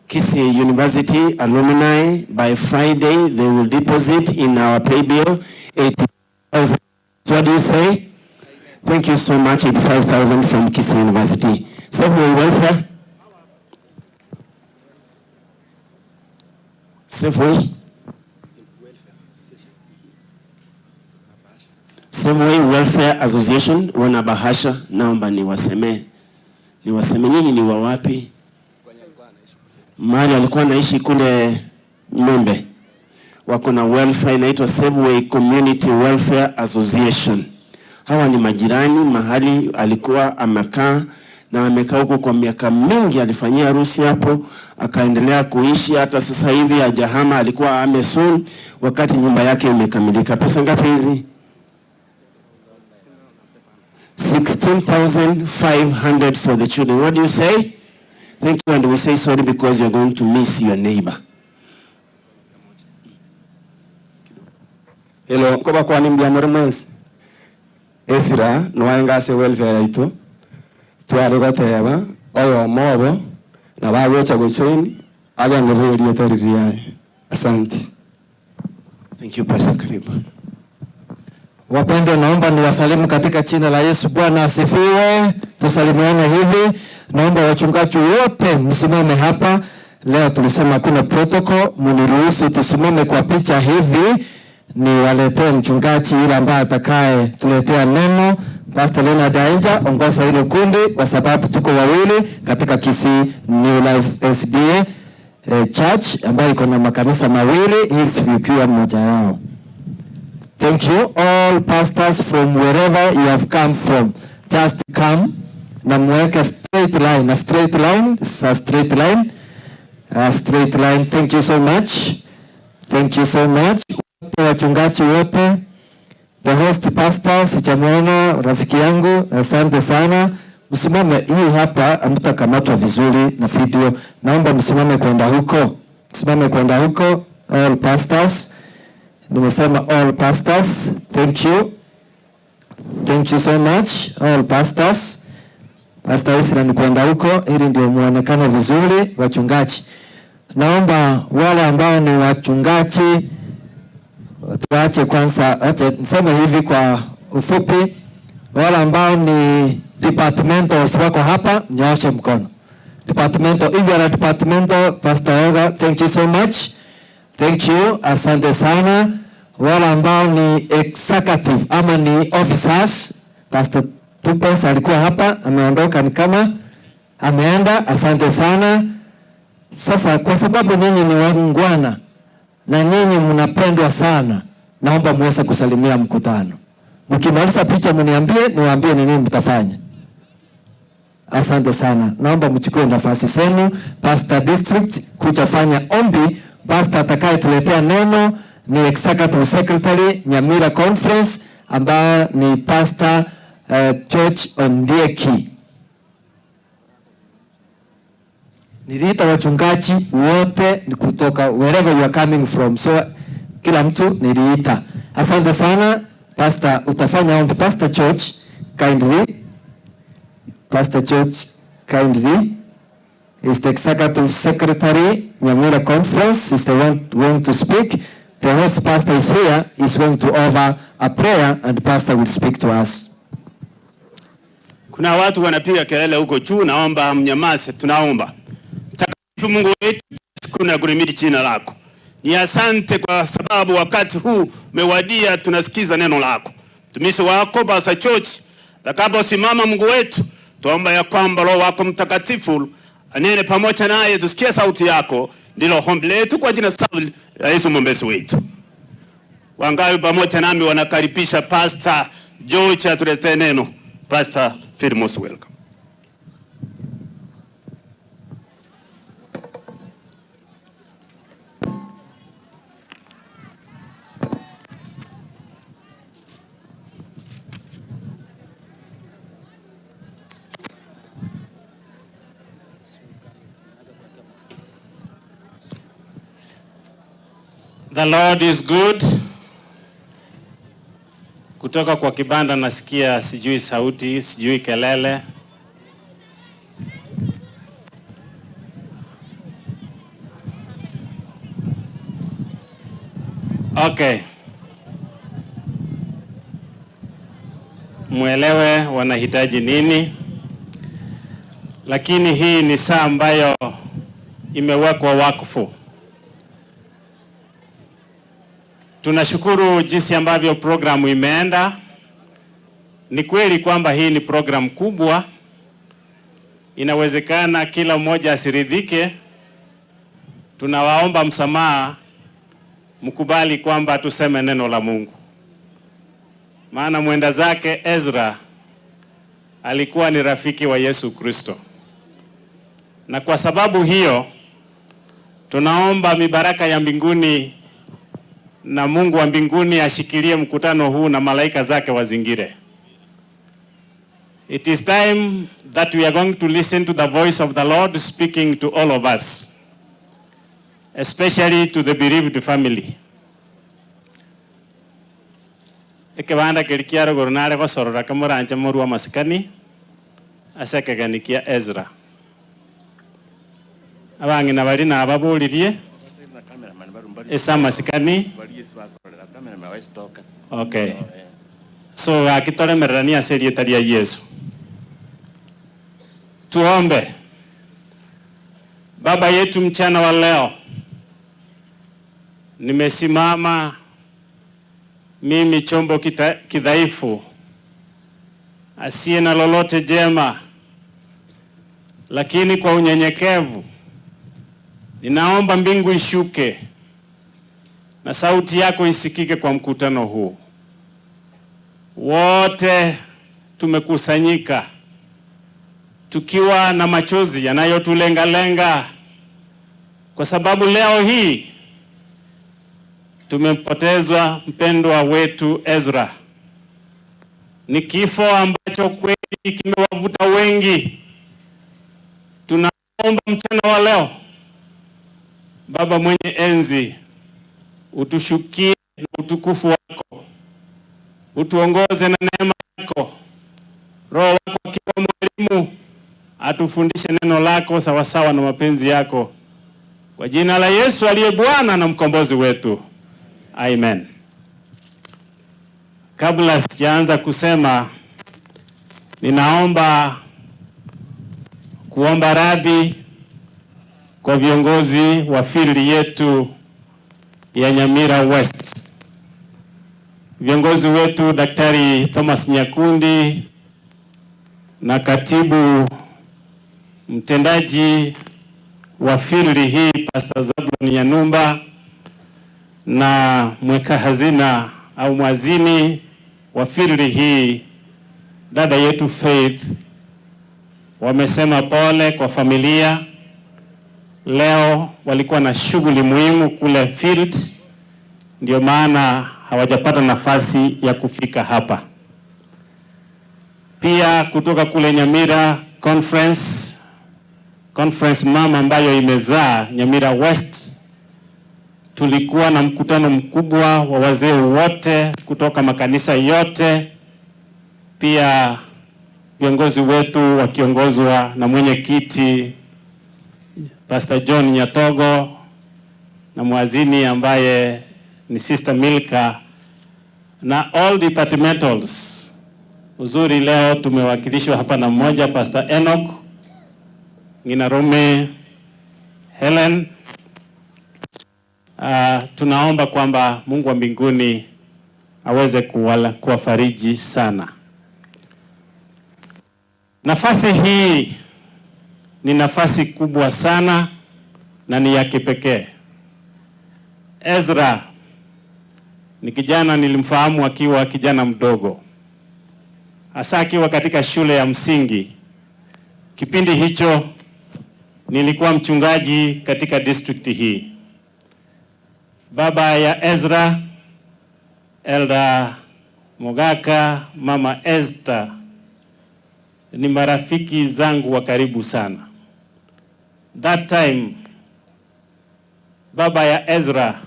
Kisii University alumni, by Friday, they will deposit in our pay bill 80,000. So what do you say? Thank you so much, 85,000 from Kisii University. Safeway Welfare. Safeway. Safeway Welfare Association, wana bahasha, naomba niwasemee. Niwasemee nyinyi ni wa wapi? Mahali alikuwa anaishi kule Mwembe. Wako na welfare inaitwa Safeway Community Welfare Association. Hawa ni majirani mahali alikuwa amekaa, na amekaa huko kwa miaka mingi. Alifanyia harusi hapo, akaendelea kuishi hata sasa hivi hajahama. Alikuwa ame soon wakati nyumba yake imekamilika. Pesa ngapi hizi? 16,500 for the children. What do you say? Thank you, and we say sorry because you're going to miss your neighbor. Hello, nkoba kwa ni mbya muri mwensi. Esira noenga ase welfare yaitu. Twari goteba oyo mobo na bagwecha gochoini agendererie teririaye. Asante. Thank you, Pastor. Karibu. Wapendwa, naomba niwasalimu katika jina la Yesu. Bwana asifiwe. Tusalimiane hivi. Naomba wachungaji wote msimame hapa. Leo tulisema hakuna protocol, mniruhusu tusimame kwa picha hivi. Niwaletee mchungaji yule ambaye atakaye tuletea neno. Pastor Leonard Ainja, ongoza ile kundi kwa sababu tuko wawili katika Kisii New Life SDA Church ambayo iko na makanisa mawili, Hillsview ikiwa mmoja wao. Thank you all pastors from wherever you have come from. Just come na muweke straight line, a straight line, a straight line, a straight line. Thank you so much. Thank you so much. Wachungaji wote, the host pastor, sijamuona rafiki yangu, asante sana. Msimame hii hapa, hamtakamatwa vizuri na video. Naomba msimame kwenda huko. Msimame kwenda huko, all pastors. Nimesema all pastors, thank you. Thank you so much, all pastors. Pastor Isra ni kwenda huko ili ndio muonekane vizuri wachungaji. Naomba wale ambao ni wachungaji tuache kwanza, ache niseme hivi kwa ufupi, wale ambao ni departmentals wako hapa, nyooshe mkono. Departmental, if you are a departmental, Pastor Olga, thank you so much. Thank you, asante sana. Wale ambao ni executive ama ni officers, Pastor Tupes alikuwa hapa, ameondoka ni kama ameenda, asante sana. Sasa kwa sababu ninyi ni wangwana, Na nyinyi mnapendwa sana, naomba muweze kusalimia mkutano. Mkimaliza picha mniambie, niwaambie ni nini mtafanya. Asante sana, naomba mchukue nafasi zenu. Pastor District kuja fanya ombi. Pastor atakayetuletea neno ni Executive Secretary Nyamira Conference, ambaye ni Pastor George Ondieki. Niliita wachungaji wote ni kutoka wherever you are coming from, so kila mtu niliita. Asante sana Pastor, utafanya ombi. Pastor George, kindly. Pastor George, kindly, is the Executive Secretary, Nyamira Conference, is the one going to speak. The host pastor is here, is going to offer a prayer and pastor will speak to us. Kuna watu wanapiga kelele huko juu, naomba mnyamaze, tunaomba. Mtakatifu Mungu wetu, shukuru na kuhimidi jina lako. Ni asante kwa sababu wakati huu umewadia, tunasikiza neno lako. Mtumishi wako Pastor George atakaposimama, Mungu wetu, tuomba ya kwamba Roho wako Mtakatifu anene pamoja naye, tusikie sauti yako. Ndilo ombi letu kwa jina safi la Yesu mwombezi wetu. Wangapi pamoja nami wanakaribisha Pastor George atuletee neno? Pastor, feel most welcome. The Lord is good. Kutoka kwa kibanda nasikia sijui sauti, sijui kelele. Okay. Mwelewe wanahitaji nini. Lakini hii ni saa ambayo imewekwa wakfu. Tunashukuru jinsi ambavyo programu imeenda. Ni kweli kwamba hii ni programu kubwa. Inawezekana kila mmoja asiridhike. Tunawaomba msamaha, mkubali kwamba tuseme neno la Mungu. Maana mwenda zake Ezra alikuwa ni rafiki wa Yesu Kristo. Na kwa sababu hiyo tunaomba mibaraka ya mbinguni na Mungu wa mbinguni ashikilie mkutano huu na malaika zake wazingire. It is time that we are going to listen to the voice of the Lord speaking to all of us, especially to the bereaved family. Ekebanda keri kia ruguru nare gosorora kemoranche morwa masikani ase ekegeni kia Ezra. Abang'ina bari nababoririe ase amasikani. Okay. So gakitoremererania ase erieta ria Yesu. Tuombe. Baba yetu, mchana wa leo nimesimama mimi chombo kidhaifu, asiye na lolote jema, lakini kwa unyenyekevu ninaomba mbingu ishuke na sauti yako isikike kwa mkutano huu. Wote tumekusanyika tukiwa na machozi yanayotulenga-lenga, kwa sababu leo hii tumempotezwa mpendwa wetu Ezra. Ni kifo ambacho kweli kimewavuta wengi. Tunaomba mchana wa leo, Baba mwenye enzi, utushukie na utukufu wako, utuongoze na neema yako. Roho wako akiwa mwalimu atufundishe neno lako sawasawa na mapenzi yako, kwa jina la Yesu aliye Bwana na mkombozi wetu, amen. Kabla sijaanza kusema, ninaomba kuomba radhi kwa viongozi wa field yetu ya Nyamira West. Viongozi wetu Daktari Thomas Nyakundi na katibu mtendaji wa field hii Pastor Zablon Nyanumba Na mweka hazina au mwazini wa firri hii dada yetu Faith wamesema pole kwa familia. Leo walikuwa na shughuli muhimu kule field, ndio maana hawajapata nafasi ya kufika hapa. Pia kutoka kule Nyamira Conference, conference mama ambayo imezaa Nyamira West, tulikuwa na mkutano mkubwa wa wazee wote kutoka makanisa yote, pia viongozi wetu wakiongozwa na mwenyekiti Pastor John Nyatogo na mwazini ambaye ni Sister Milka na all departmentals. Uzuri leo tumewakilishwa hapa na mmoja Pastor Enoch Nginarume Helen. Tunaomba kwamba Mungu wa mbinguni aweze kuwafariji sana. Nafasi hii ni nafasi kubwa sana na ni ya kipekee. Ezra ni kijana nilimfahamu akiwa kijana mdogo, hasa akiwa katika shule ya msingi. Kipindi hicho nilikuwa mchungaji katika district hii. Baba ya Ezra, Elder Mogaka, Mama Esther ni marafiki zangu wa karibu sana. That time baba ya Ezra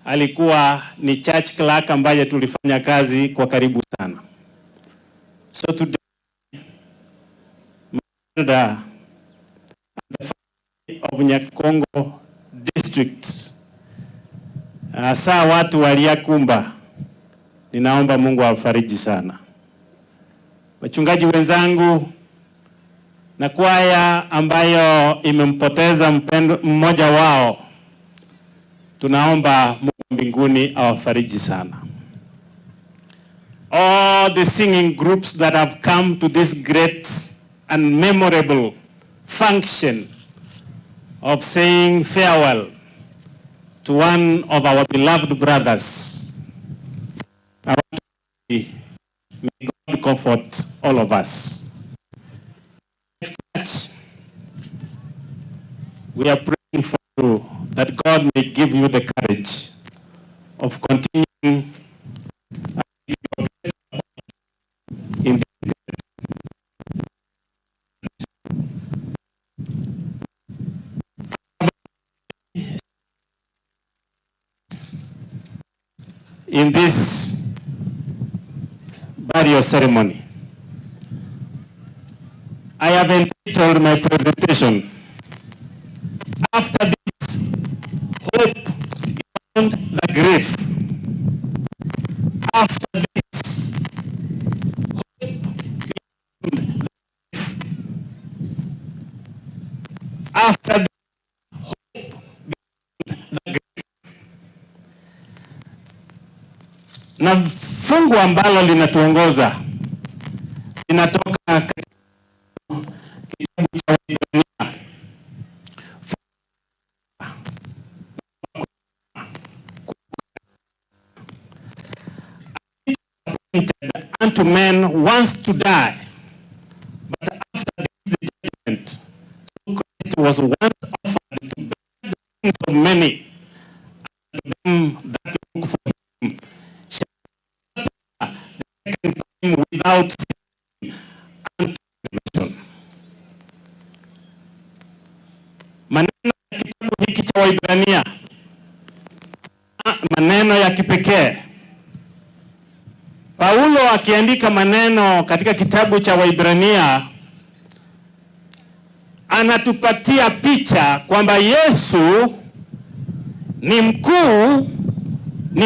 alikuwa ni church clerk ambaye tulifanya kazi kwa karibu sana. So today, the of Nyakongo district, hasa watu waliakumba, ninaomba Mungu awafariji sana. Wachungaji wenzangu na kwaya ambayo imempoteza mpendo mmoja wao, tunaomba Mungu mbinguni awafariji sana. All the singing groups that have come to this great and memorable function of saying farewell to one of our beloved brothers, I want to say, may God comfort all of us. Church, we are praying for you that God may give you the courage of continuing in this burial ceremony. I have entitled my presentation, After This, Hope Beyond the Grave. After this, hope beyond the grave. After this, hope beyond the grave. Na fungu ambalo linatuongoza linatoka katika kitabu cha Waebrania. Unto men once to die, but after this the judgment. So Christ was once offered to bear the sins of many, and to them that look for him shall the second time without sin unto redemption. Maneno ya kitabu hiki cha Waebrania, maneno ya kipekee. Paulo akiandika maneno katika kitabu cha Waebrania anatupatia picha kwamba Yesu ni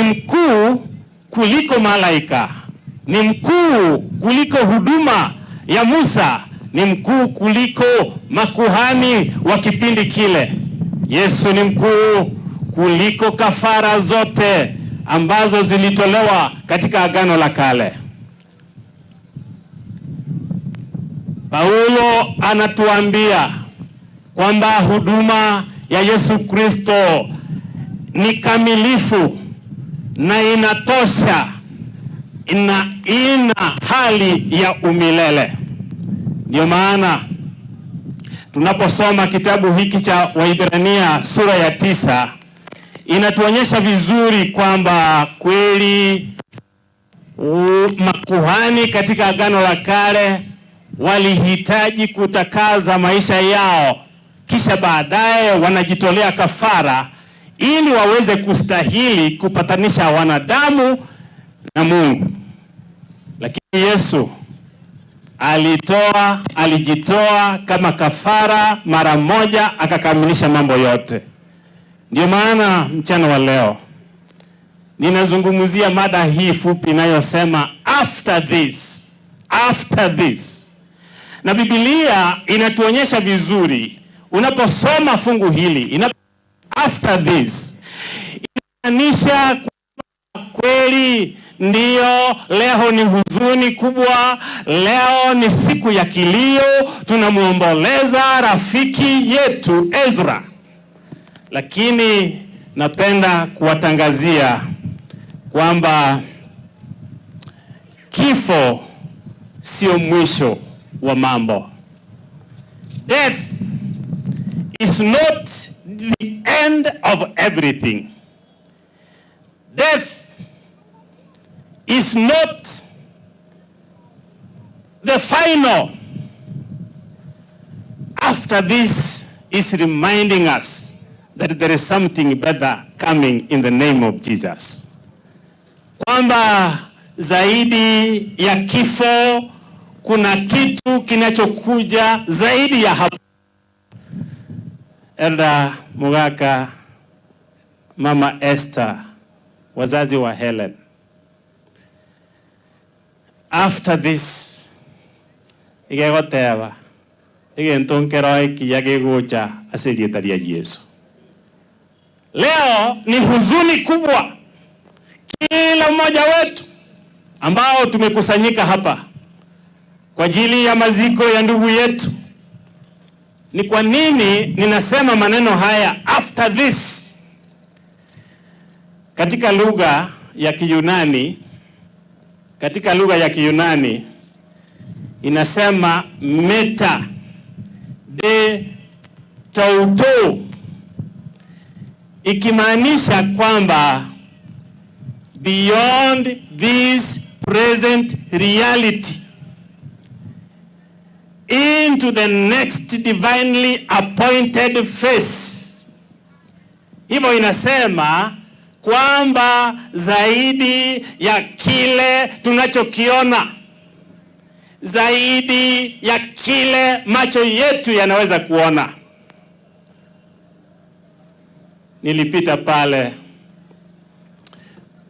mkuu kuliko malaika, ni mkuu kuliko huduma ya Musa, ni mkuu kuliko makuhani wa kipindi kile. Yesu ni mkuu kuliko kafara zote ambazo zilitolewa katika Agano la Kale. Paulo anatuambia kwamba huduma ya Yesu Kristo ni kamilifu na inatosha na ina hali ya umilele. Ndio maana tunaposoma kitabu hiki cha Waibrania sura ya 9 inatuonyesha vizuri kwamba kweli makuhani katika Agano la Kale walihitaji kutakaza maisha yao, kisha baadaye wanajitolea kafara ili waweze kustahili kupatanisha wanadamu na Mungu. Lakini Yesu alijitoa kama kafara mara moja, akakamilisha mambo yote. Ndio maana mchana wa leo ninazungumzia mada hii fupi inayosema after this, after this. Na Biblia inatuonyesha vizuri, unaposoma fungu hili after this inamaanisha kweli ndiyo, leo ni huzuni kubwa, leo ni siku ya kilio, tunamuomboleza rafiki yetu Ezra. Lakini napenda kuwatangazia kwamba kifo sio mwisho wa mambo. Death is not the end of everything. Death is not the final. After this is reminding us that there is something better coming in the name of Jesus. Kwamba zaidi ya kifo kuna kitu kinachokuja zaidi ya hapo. Elder Mugaka, Mama Esther, wazazi wa Helen. After this, igegoteba egento nkero ekiya gegocha ase erieta ria Yesu. Leo ni huzuni kubwa kila mmoja wetu ambao tumekusanyika hapa kwa ajili ya maziko ya ndugu yetu. Ni kwa nini ninasema maneno haya after this? Katika lugha ya Kiyunani, katika lugha ya Kiyunani inasema meta de touto, ikimaanisha kwamba beyond this present reality into the next divinely appointed phase. Hivyo inasema kwamba zaidi ya kile tunachokiona, zaidi ya kile macho yetu yanaweza kuona. Nilipita pale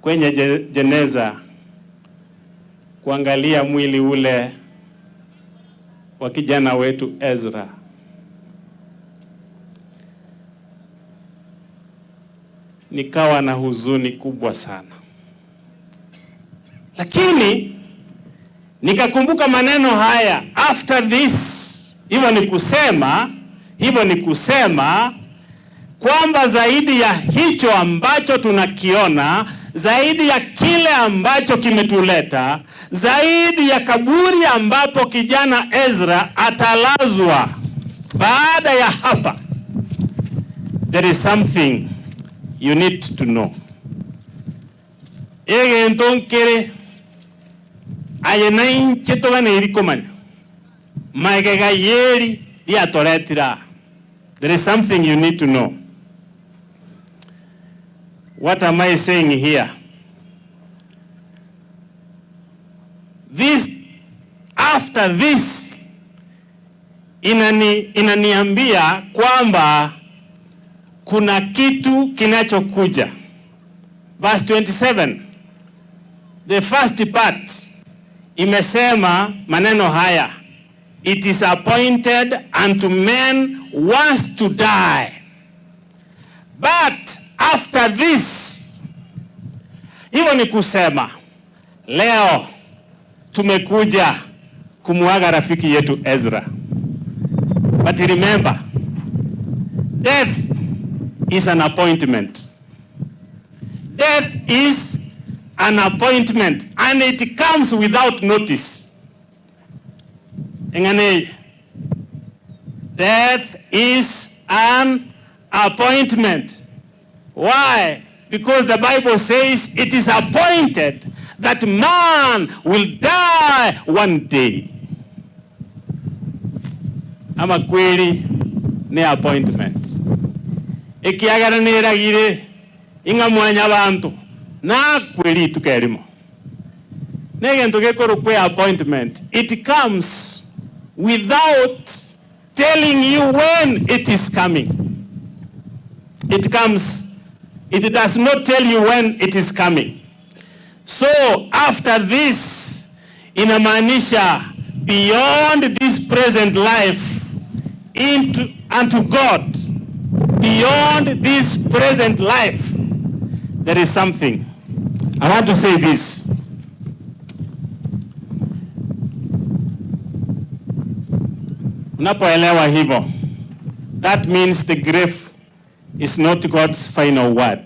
kwenye jeneza kuangalia mwili ule wa kijana wetu Ezra. Nikawa na huzuni kubwa sana. Lakini nikakumbuka maneno haya after this. Hivyo ni kusema kwamba zaidi ya hicho ambacho tunakiona, zaidi ya kile ambacho kimetuleta, zaidi ya kaburi ambapo kijana Ezra atalazwa baada ya hapa, there is something you need to know. Egento nkere aye nainche toganeiri komanya maegega yeri riatoretira. There is something you need to know. What am I saying here? This, after this, inaniambia kwamba kuna kitu kinachokuja. Verse 27, the first part, imesema maneno haya: it is appointed unto men once to die, but after this. Hivyo ni kusema leo tumekuja kumuaga rafiki yetu Ezra. But remember, death is an appointment. Death is an appointment and it comes without notice. Eng'ana Death is an appointment. Why? Because the Bible says it is appointed that man will die one day. Ama kweli ni appointment. Ekiagera niragire ing'a mwanya bantu na kweli tukerimo. Negento gekoro kwe appointment. It comes without telling you when it is coming. It comes, it does not tell you when it is coming. So after this, inamaanisha beyond this present life into unto God, beyond this present life, there is something. I want to say this. Unapoelewa hivyo, that means the grave is not God's final word.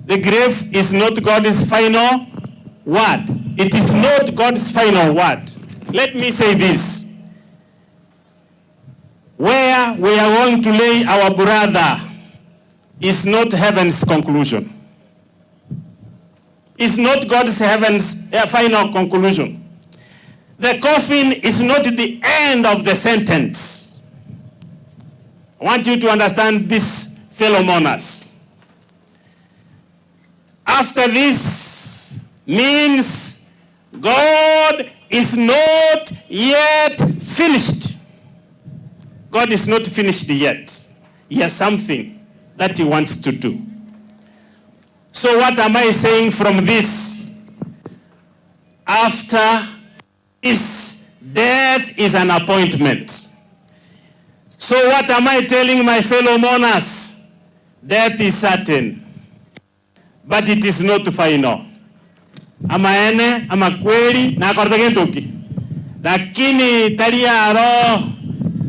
The grave is not God's final word. It is not God's final word. Let me say this. Where we are going to lay our brother is not heaven's conclusion. It's not God's heaven's final conclusion. The coffin is not the end of the sentence. I want you to understand this, fellow mourners. After this means God is not yet finished. God is not finished yet. He has something that he wants to do. So what am I saying from this? After this, death is an appointment. So what am I telling my fellow mourners? Death is certain, but it is not final. Ama ene, ama kweli, na akorte gentuki. Lakini tariaro,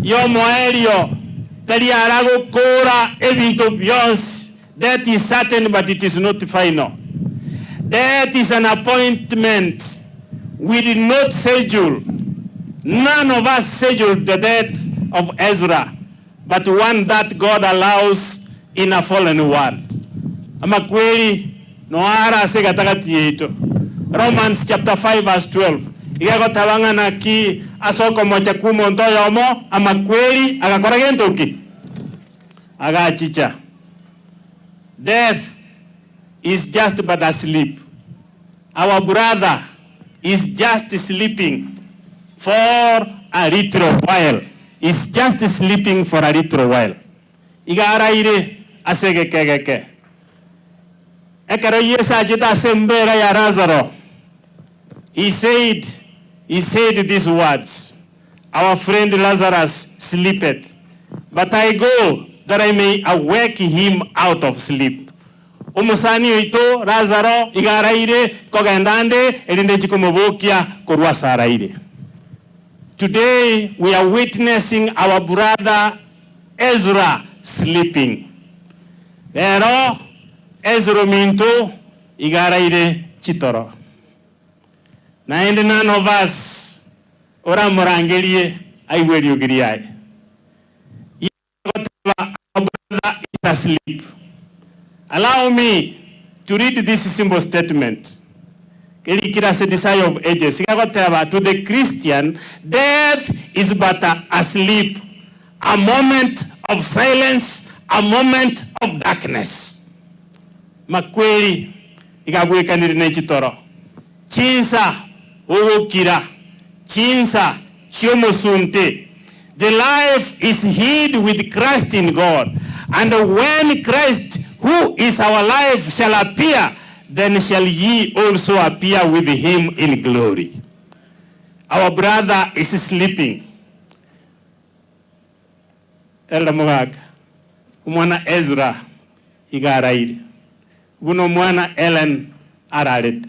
yomoerio, tariara gukura ebintu byonse. Death is certain, but it is not final. Death is an appointment. We did not schedule. None of us scheduled the death of Ezra, but one that God allows in a fallen world. Ama kweli no ara ase gatagati yetu. Romans chapter 5 verse 12. Igagotabanga na ki asoko mocha kumonto yomo ama kweli agakora gentoki. Agachicha. Death is just but a sleep. Our brother is just sleeping for a little while. Is just sleeping for a little while. Igaraire asegekegeke. Ekero Yesu achita asembera ya Lazaro. He said these words. Our friend Lazarus sleepeth, but I go that I may awake him out of sleep. Umusani oito Lazaro igaraire kogendande erinde chikomobokia korwa saraire. Today we are witnessing our brother Ezra sleeping. Pero Ezra minto igaraire chitoro. Na ende none of us ora morangerie aiweriogiriae. Our brother is asleep. Allow me to read this simple statement. Desire of ages. To the Christian, death is but asleep, a moment of silence, a moment of darkness. Makweli igabwekanire nechitoro. Chinsa ugukira, chinsa chiomosunte. The life is hid with Christ in God, and when Christ, who is our life, shall appear, then shall ye also appear with him in glory. Our brother is sleeping. Elder Mugaka, umwana Ezra igaraire. Buno mwana Ellen ararete.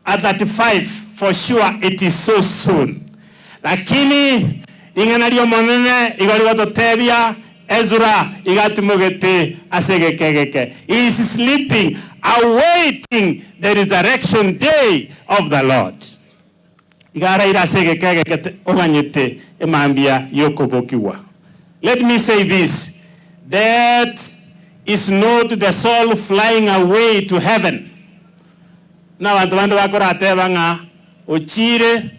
At 35, for sure it is so soon. Lakini ing'ana rio monene igori gototebia Ezra igatimogete ase egeke. He is sleeping, awaiting the resurrection day of the Lord. Igaraire ase egeke egeke oganyete emambia yokobokiwa. Let me say this. Death is not the soul flying away to heaven. Na bantu bande bakorateba ng'a ochire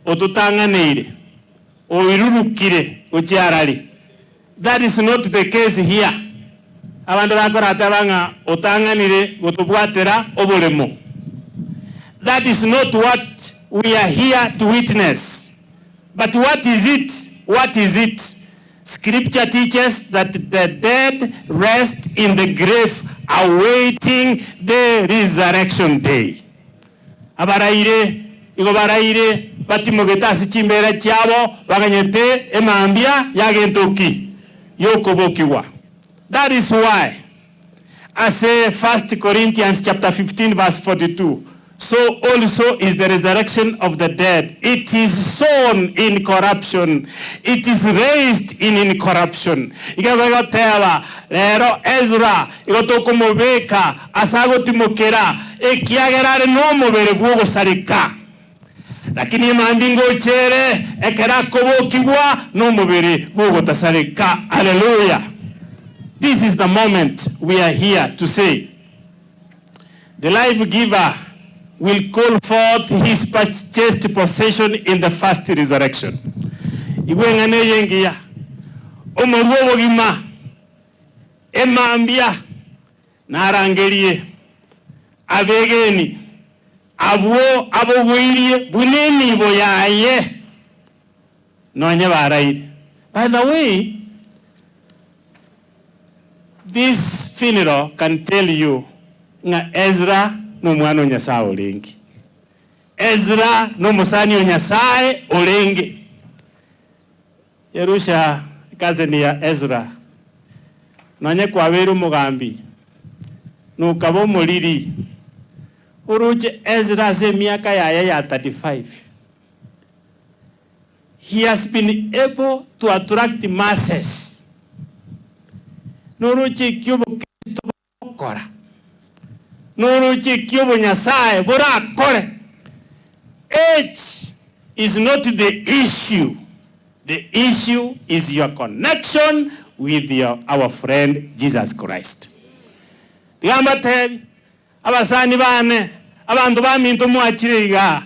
otutang'aneire oirurukire ochiarari. That is not the case here. Abandu bakorateba ng'a otang'anire gotobwatera oboremo. That is not what we are here to witness. But what is it? What is it? Scripture teaches that the dead rest in the grave awaiting the resurrection day. Abaraire, igo baraire, batimogete ase chimbera chiabo, baganyete emambia yagentoki, yokobokiwa. That is why, as say 1 Corinthians chapter 15 verse 42, so also is the resurrection of the dead. It is sown in corruption. It is raised in incorruption. Ikabegoteba, lero Ezra, igotokomobeka, asagotimokera, ekiagerare no mobere bwogosareka. Lakini emambi ngochere, ekera kobokigwa, no mobere bwogotasareka. Hallelujah. This is the moment we are here to say, the life giver will call forth his purchased possession in the first resurrection. Igwe ng'ane yengiya. Omorwo obogima. Emambia. Narangerie. Abegeni. Abwo abogwirie buneni boyaye. Nonye baraire. By the way, this funeral can tell you nga Ezra no mwana o Nyasaye orenge. Ezra no musani o Nyasaye orenge. Yerusha cousin ya Ezra. Nonye kwabera omogambi. Nukaba omoriri. Uruche Ezra ase emiaka yaye ya 35. He has been able to attract masses. Nuruche ekio Kristo bokora. Nuruche ekio Nyasaye borakore. Age is not the issue. The issue is your connection with our friend Jesus Christ. Tigamba tebi, abasani bane, abantu baminto mwachire iga,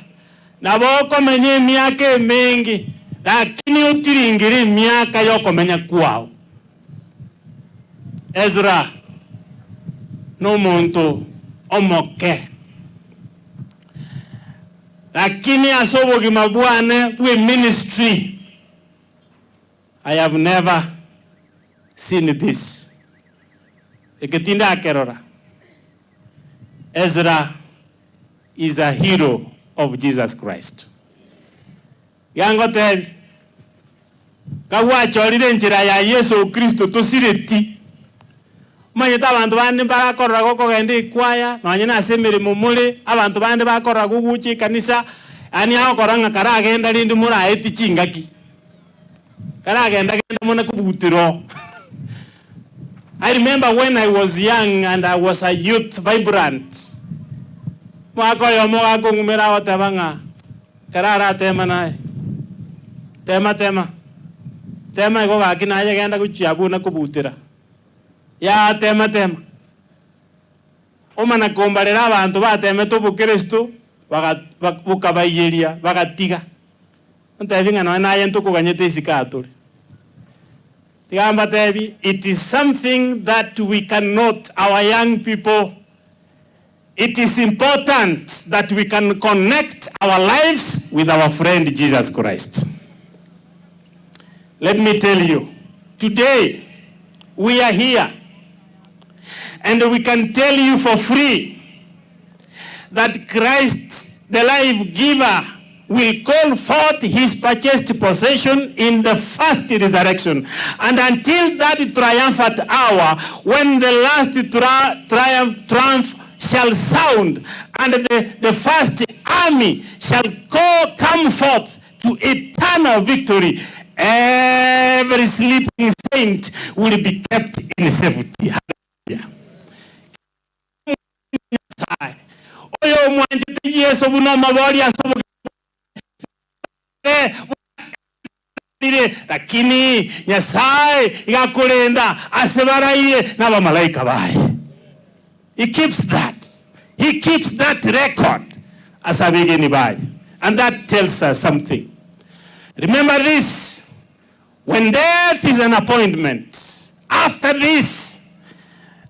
nabo okomenya emiaka emingi, lakini otiringire emiaka yokomenya kwao. Ezra nomonto omoke, lakini ase obogima bwane bwe ministry, I have never seen this. Eketinda akerora. Ezra is a hero of Jesus Christ. Yango tebi, kagwachorire enchera ya Yesu Kristo tosireti. Manyete abanto bande barakorora gokogenda ekwaya, nonye nase emeremo more, abanto bande bakorora gogucha ekanisa, yaani agokora ng'a karagenda rinde moraeti chingaki. Karagenda genda mona kobutero. I remember when I was young and I was a youth, vibrant. Mwaka oyo mogakong'umera agoteba ng'a karara tema naye. Tema tema. Tema igo gaki naye genda gochia buna kobutera. Ya tema tema. Omana kombarera abanto batemete obokristo, bukabaiyeria, bagatiga. Ntebi ng'a noe naye ntokoganyete isiko atore. Tigamba tebi, it is something that we cannot, our young people, it is important that we can connect our lives with our friend Jesus Christ. Let me tell you, today we are here and we can tell you for free that Christ, the life giver, will call forth his purchased possession in the first resurrection. And until that triumphant hour, when the last triumph shall sound, and the first army shall come forth to eternal victory, every sleeping saint will be kept in safety. Hallelujah. Oyo mwanjete Yesu buno mabori asobo lakini Nyasaye igakulinda asebaraie n'abamalaika baye. He keeps that. He keeps that record as abegeni baye. And that tells us something. Remember this, when death is an appointment, after this,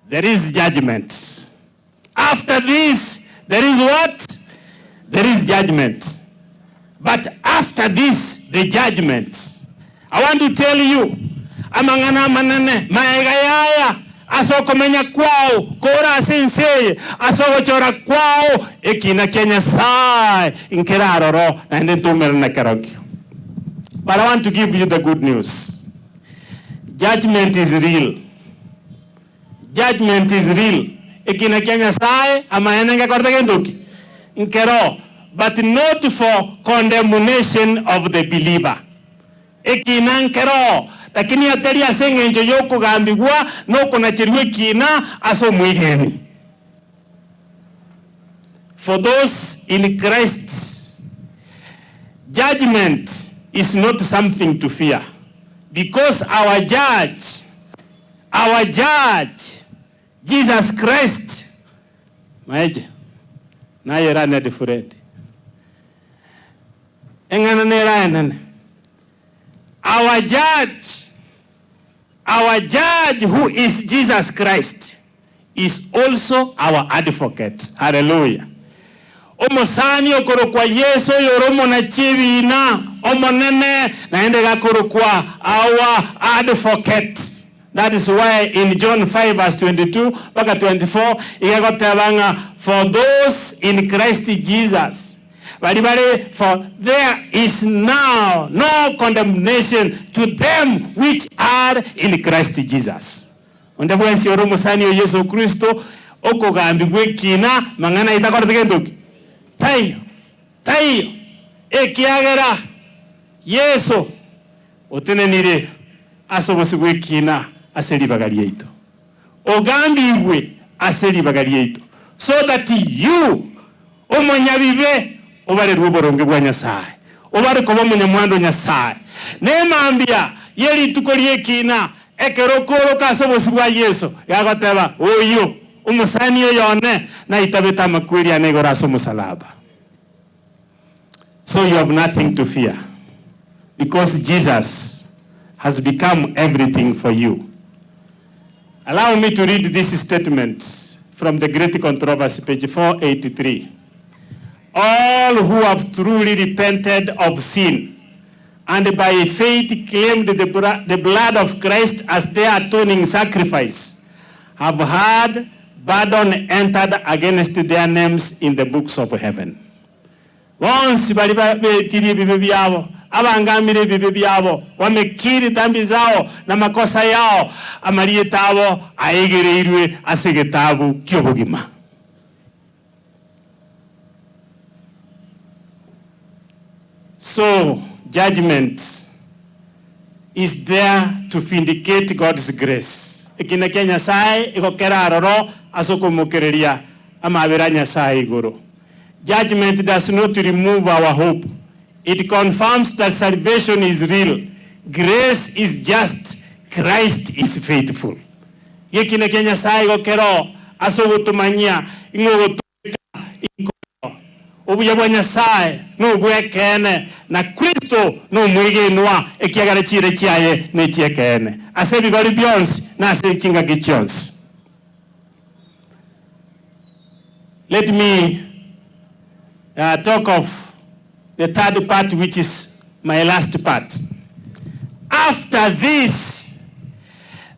there is judgment. After this, there is what? There is judgment. But after this, the judgment. I want to tell you, amang'ana manene, maega yaya, asokomenya kwao, kora sensei, asogochora kwao, ekina kia Nyasaye, nkera na ndentumere na kerokio. But I want to give you the good news. Judgment is real. Judgment is real. Ekina kia Nyasaye, amaene ngekorte genduki. Nkero, but not for condemnation of the believer. Ekina nkero, lakini atari ase eng'encho yokogambigwa nokonacherwa ekina ase omwegeni. For those in Christ, judgment is not something to fear, because our judge, Jesus Christ, maeje naye rane different eng'ana nera enene. Our judge who is Jesus Christ is also our advocate. Hallelujah. Omosani okorokwa Yesu yoromo na chibina omonene naende gakorokwa our advocate. That is why in John 5 verse 22 mpaka 24 igagotebanga, for those in Christ Jesus, bari bari, for there is now no condemnation to them which are in Christ Jesus. Onde bwensi oro musani o Yesu Kristo okogambigwa ekina mang'ana itakorete gentoki taiyo taiyo ekiagera Yesu otenenire ase obosi bwa ekina ase ribaga riaito, ogambigwe ase ribaga riaito, so that you omonyabibe obarerwe oboronge bwa Nyasaye, obare koba omunyamwando Nyasaye. Nemambia yerituko riekina ekerokoroka ase obosi bwa Yesu yagoteba oyo omusani oyone naitabete amakweri ane igoro ase omosalaba. So you have nothing to fear, because Jesus has become everything for you. Allow me to read this statement from the Great Controversy, page 483. All who have truly repented of sin and by faith claimed the blood of Christ as their atoning sacrifice have had pardon entered against their names in the books of heaven. Bonsi bali betiri bibi byabo, abangamire bibi byabo, wamekiri dhambi zao na makosa yao, amaliye tabo aigereirwe ase getabu ky'obugima. So, judgment is there to vindicate God's grace. Ekina kia Nyasaye igokera aroro asokomokereria amabera Nyasaye igoro. Judgment does not remove our hope. It confirms that salvation is real. Grace is just. Christ is faithful. Ekina kia Nyasaye igokero asogotumanyia ingogotuka ikoro. Obuya bwa Nyasaye nobwekene na Kristo nomwegenwa ekiagera chire chiaye nechiekene ase bigori byonsi na ase chingaki chionsi. Let me talk of the third part, which is my last part. After this,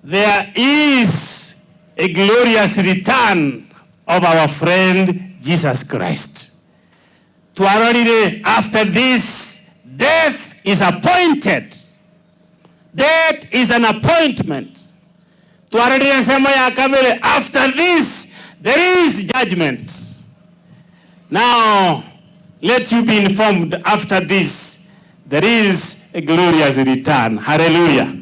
there is a glorious return of our friend Jesus Christ. Twarorire, after this, death is appointed. Death is an appointment. Twarorire sema ya kabere, after this, there is judgment. Now, let you be informed, after this, there is a glorious return. Hallelujah.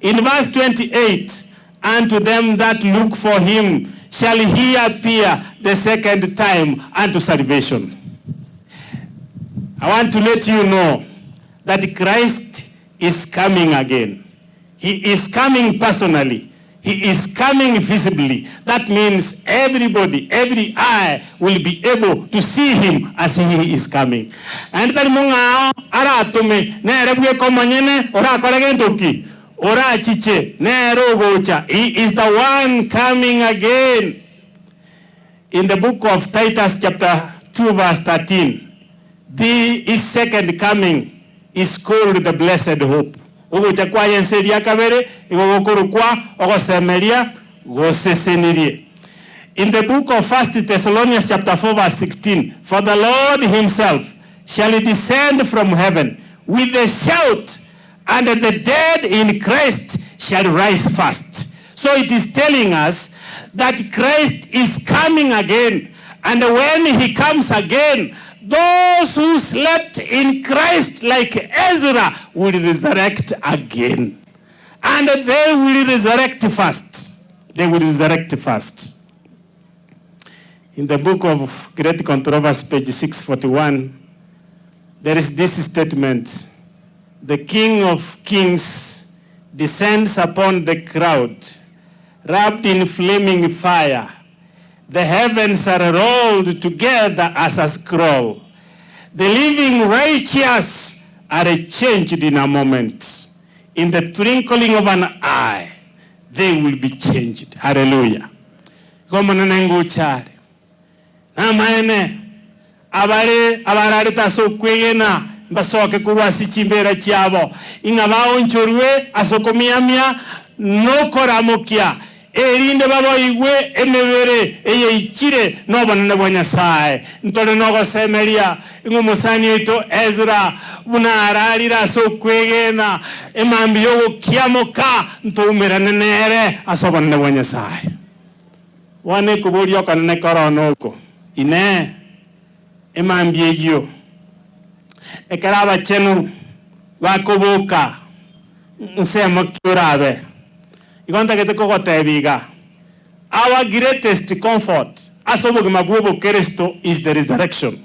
In verse 28, unto them that look for him shall he appear the second time unto salvation. I want to let you know that Christ is coming again. He is coming personally. He is coming visibly. That means everybody, every eye will be able to see him as he is coming. And tari mung'ao aratume nere bweka omonyene orakore gento ki orachiche nere ogocha. He is the one coming again. In the book of Titus chapter 2 verse 13, the his second coming is called the blessed hope. Ogocha kwaye ense kabere igo gokorokwa ogosemeria gosesenirie. In the book of 1 Thessalonians chapter 4 verse 16, for the Lord himself shall descend from heaven with a shout, and the dead in Christ shall rise first. So it is telling us that Christ is coming again, and when he comes again, those who slept in Christ like Ezra will resurrect again. And they will resurrect first. They will resurrect first. In the book of Great Controversy, page 641, there is this statement. The King of Kings descends upon the crowd, wrapped in flaming fire. The heavens are rolled together as a scroll. The living righteous are changed in a moment. In the twinkling of an eye, they will be changed. Hallelujah. Gomanene nguchare. Namaene abare abarareta ase okwegena mbasoke korwa ase chimbera chiabo ing'a baonchorwe ase okomiamia nokoramokia erinde baboigwe emebere eyeichire nobonene bwa Nyasaye. Ntore nogosemeria ing'o omosani oito Ezra buna ararire ase okwegena emambi yogokiamoka ntoumerane nere ase obonene bwa Nyasaye. Wane koboria okonene korona oko ine emambi eyio ekero abachenu bakoboka nsemo ki orabe. Igo ntagete kogotebiga our greatest comfort ase obogima bwa obokristo is the resurrection.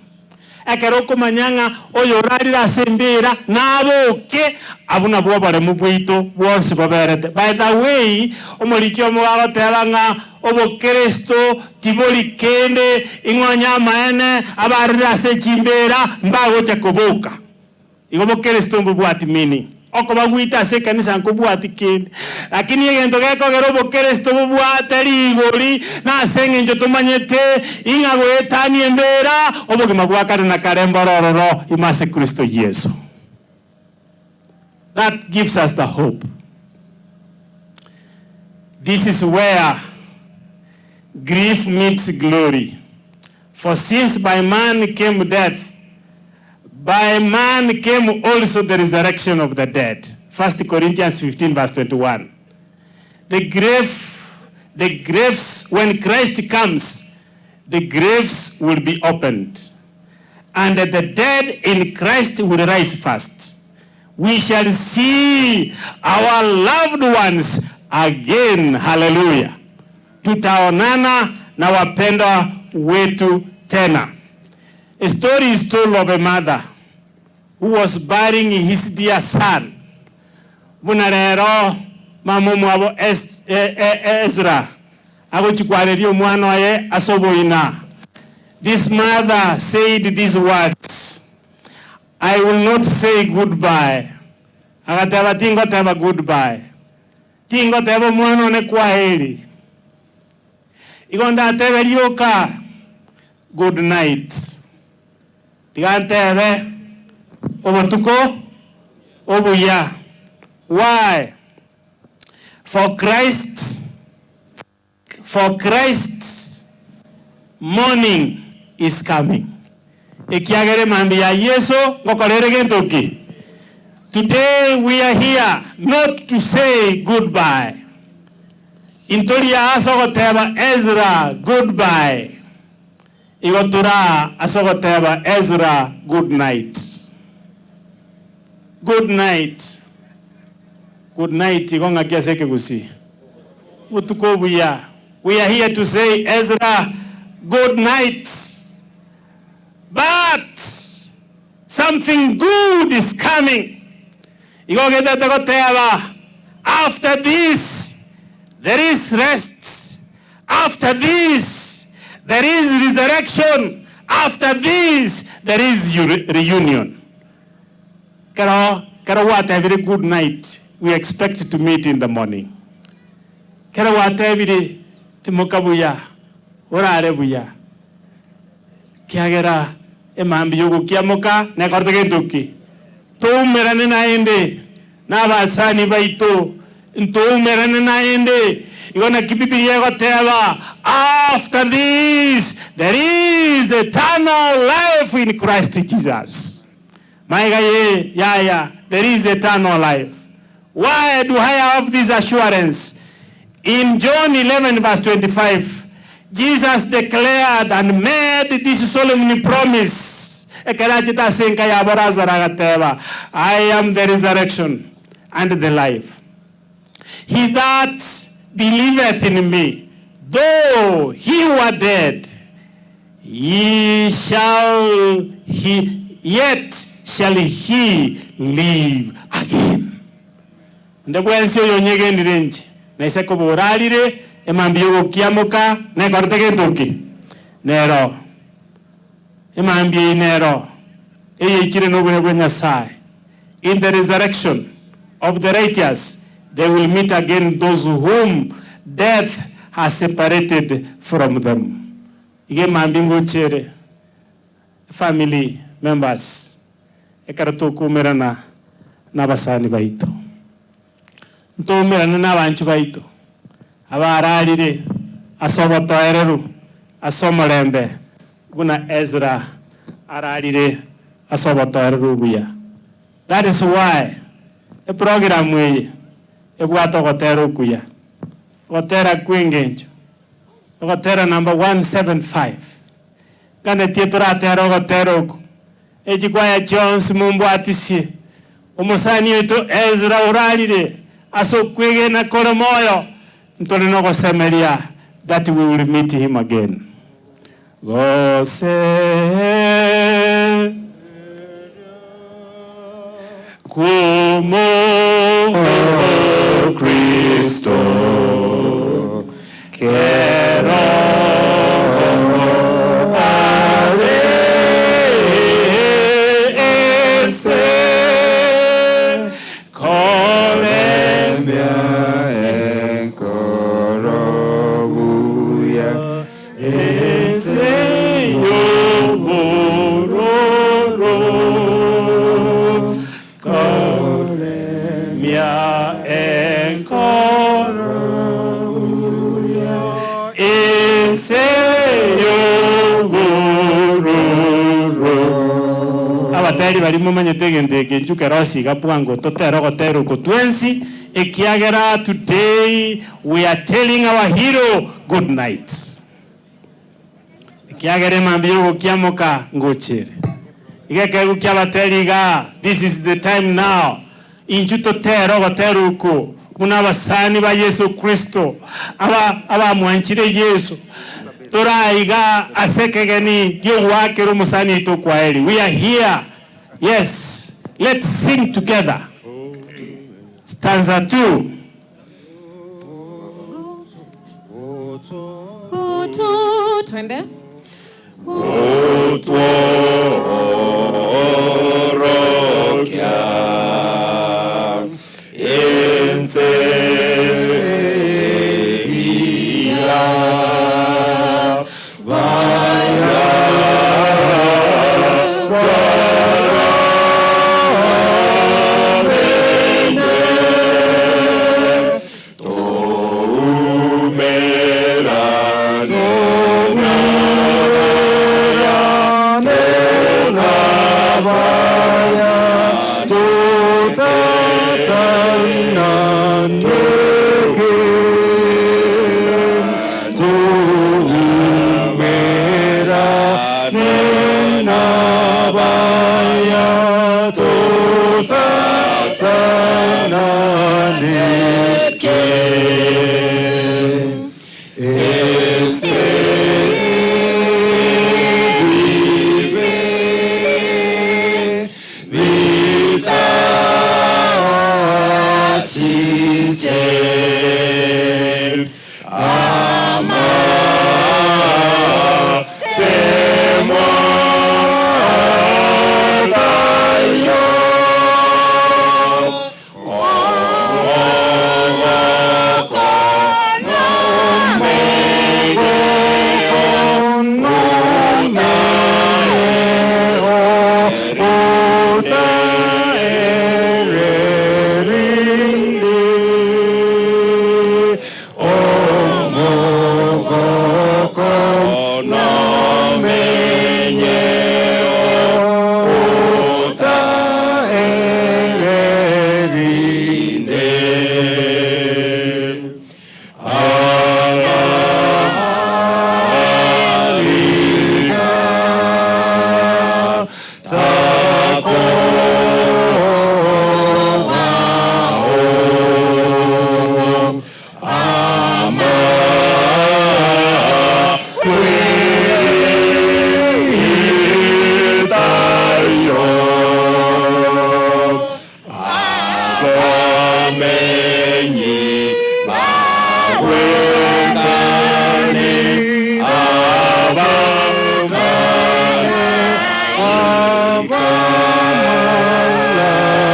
Ekero okomanya ng'a oyo orarire ase embera naboke abwo nabwo oboremu bwaito bwonsi boberete. By the way, omoriki omogagoteba ng'a obokristo tibori kende ing'onya amaene abarire ase chimbera mbagocha koboka. Igo obokristo mbobwati meaning. Okobagwita ase ekanisa nkobwati kende, lakini egento gekogera obokristo bobwate rigori na ase eng'encho tomanyete ing'a goetania embera obogima bwa kare na kare mborororo ime ase Kristo Yesu. That gives us the hope. This is where grief meets glory. For since by man came death, by man came also the resurrection of the dead. 1 Corinthians 15 verse 21. The graves, when Christ comes, the graves will be opened, and the dead in Christ will rise first. We shall see our loved ones again. Hallelujah. Tutaonana na wapendwa wetu tena. A story is told of a mother who was burying his dear son. Buna rero mama omwabo Ezra agochikwareria omwana oye ase oboina. This mother said these words, I will not say goodbye. Agateba tingoteba goodbye. Tingoteba omwana one kwaheri. Igo ndatebe rioka good night. Tigantebe obotuko obuya. Why? For Christ morning is coming. Ekiagere mambi ya Yesu ngokorere gento ki. Today we are here not to say goodbye. Intoria asogoteba Ezra goodbye. Igotura asogoteba Ezra good night. Good night. Good night gonga kiase kegusi. Utuko buya. We are here to say, Ezra, good night. But something good is coming. Igogetete goteba. After this, there is rest. After this, there is resurrection. After this, there is reunion. Kero, kero what a very good night. We expect to meet in the morning. Kero what every timokabuya, orare buya. Kiagera emambi yogukiamoka nekorte gentuki. Tuumerane naende n'abasani baitu ntuumerane naende igona kibibilia goteba after this there is eternal life in Christ Jesus. Maiga ye yaya, there is eternal life. Why do I have this assurance? In John 11 verse 25, Jesus declared and made this solemn promise. I am the resurrection and the life. He that believeth in me, though he were dead, yet shall he live again. Ndebwensi oyo nyegendire nche naise koborarire emambi yogokiamoka nekorete gentoki nero emambi eye nero eyeichire nobune bwa Nyasaye. In the resurrection of the righteous they will meet again those whom death has separated from them. Ige mambi ngochere family members ekero tokumerana n'abasani baito ntomerana n'abantu baito abararire asobotoereru asomolembe buna Ezra ararire asobotoereru buya. That is why e program eye ebwata gotera okuya gotera kwingencho gotera number 175 kane tie toratera gotera oku echikwaya Jones mumbwatisie omusani wetu Ezra urarire asokwegena kore moyo ntore nogosemeria that we will meet him again. Gose kumo Cristo kero abatari barimo manyete gende njuke rosi gapwango totero gotero kotwensi ekiagera. Today we are telling our hero good night. Ekiagere mambio gokiamoka ngochere igeke gukia abatari ga this is the time now inju totero gotero ko muna abasani ba Yesu Kristo aba abamwanchire Yesu toraiga asekegeni giwakero musani to kwaeli. We are here. Yes, let's sing together. Stanza 2. Utu, twende. Utuorokia ense ia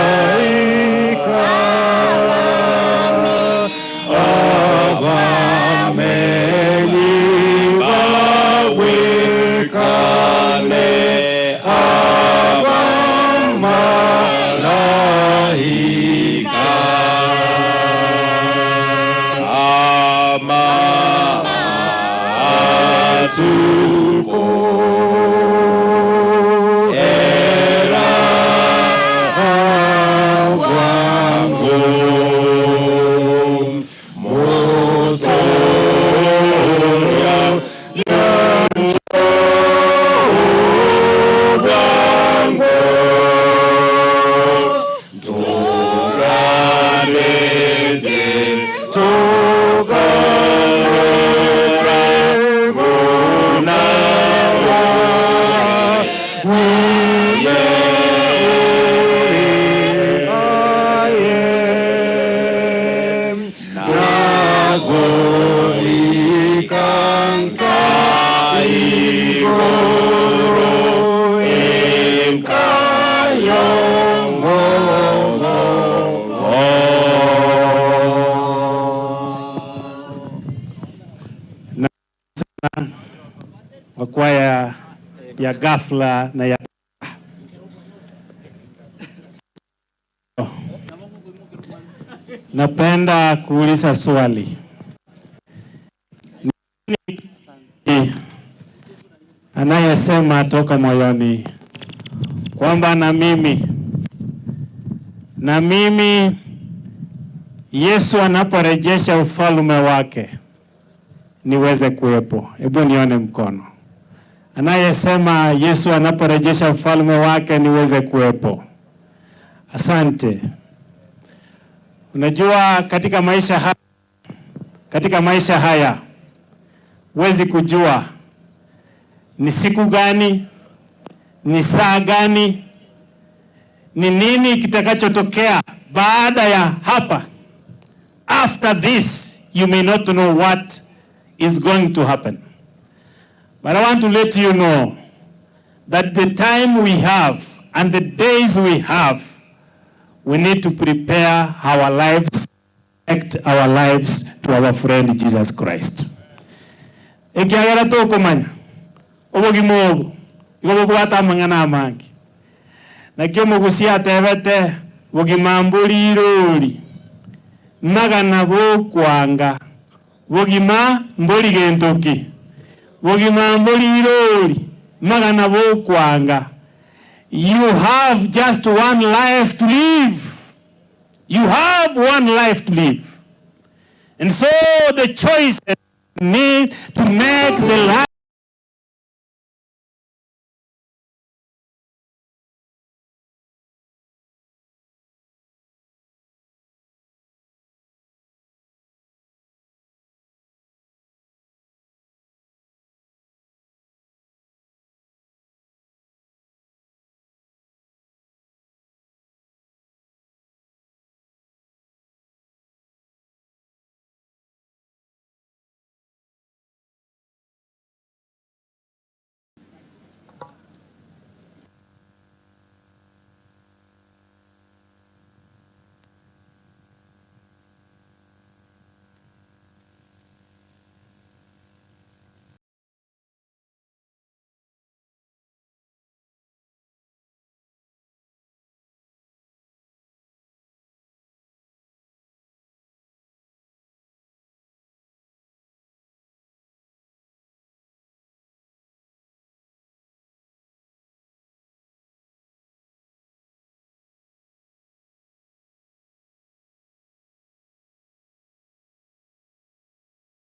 Abamalaika, abamenyi babwekane, abamalaika. Amasuko era bwangu mutoya bwangu tuganeze tuganeze munawa uye aye nago ikanka igoro enkayongongo. Na kwa kwaya ya ghafla na ya napenda kuuliza swali. Ni anayesema toka moyoni kwamba na mimi Yesu anaporejesha ufalme wake niweze kuwepo. Hebu nione mkono. Anayesema Yesu anaporejesha ufalme wake niweze kuwepo. Asante. Unajua katika maisha haya huwezi kujua ni siku gani, ni saa gani, ni nini kitakachotokea baada ya hapa. After this, you may not know what is going to happen. But I want to let you know that the time we have and the days we have, we need to prepare our lives, connect our lives to our friend Jesus Christ. Ekiagera tokomanya obogima obo igo bobwate amang'ana amange nakio omogusia atebete bogima mbori irori magana bokwanga bogima mbori gentoki bogima mbori irori magana bokwanga. You have just one life to live. You have one life to live. And so the choice need to make the life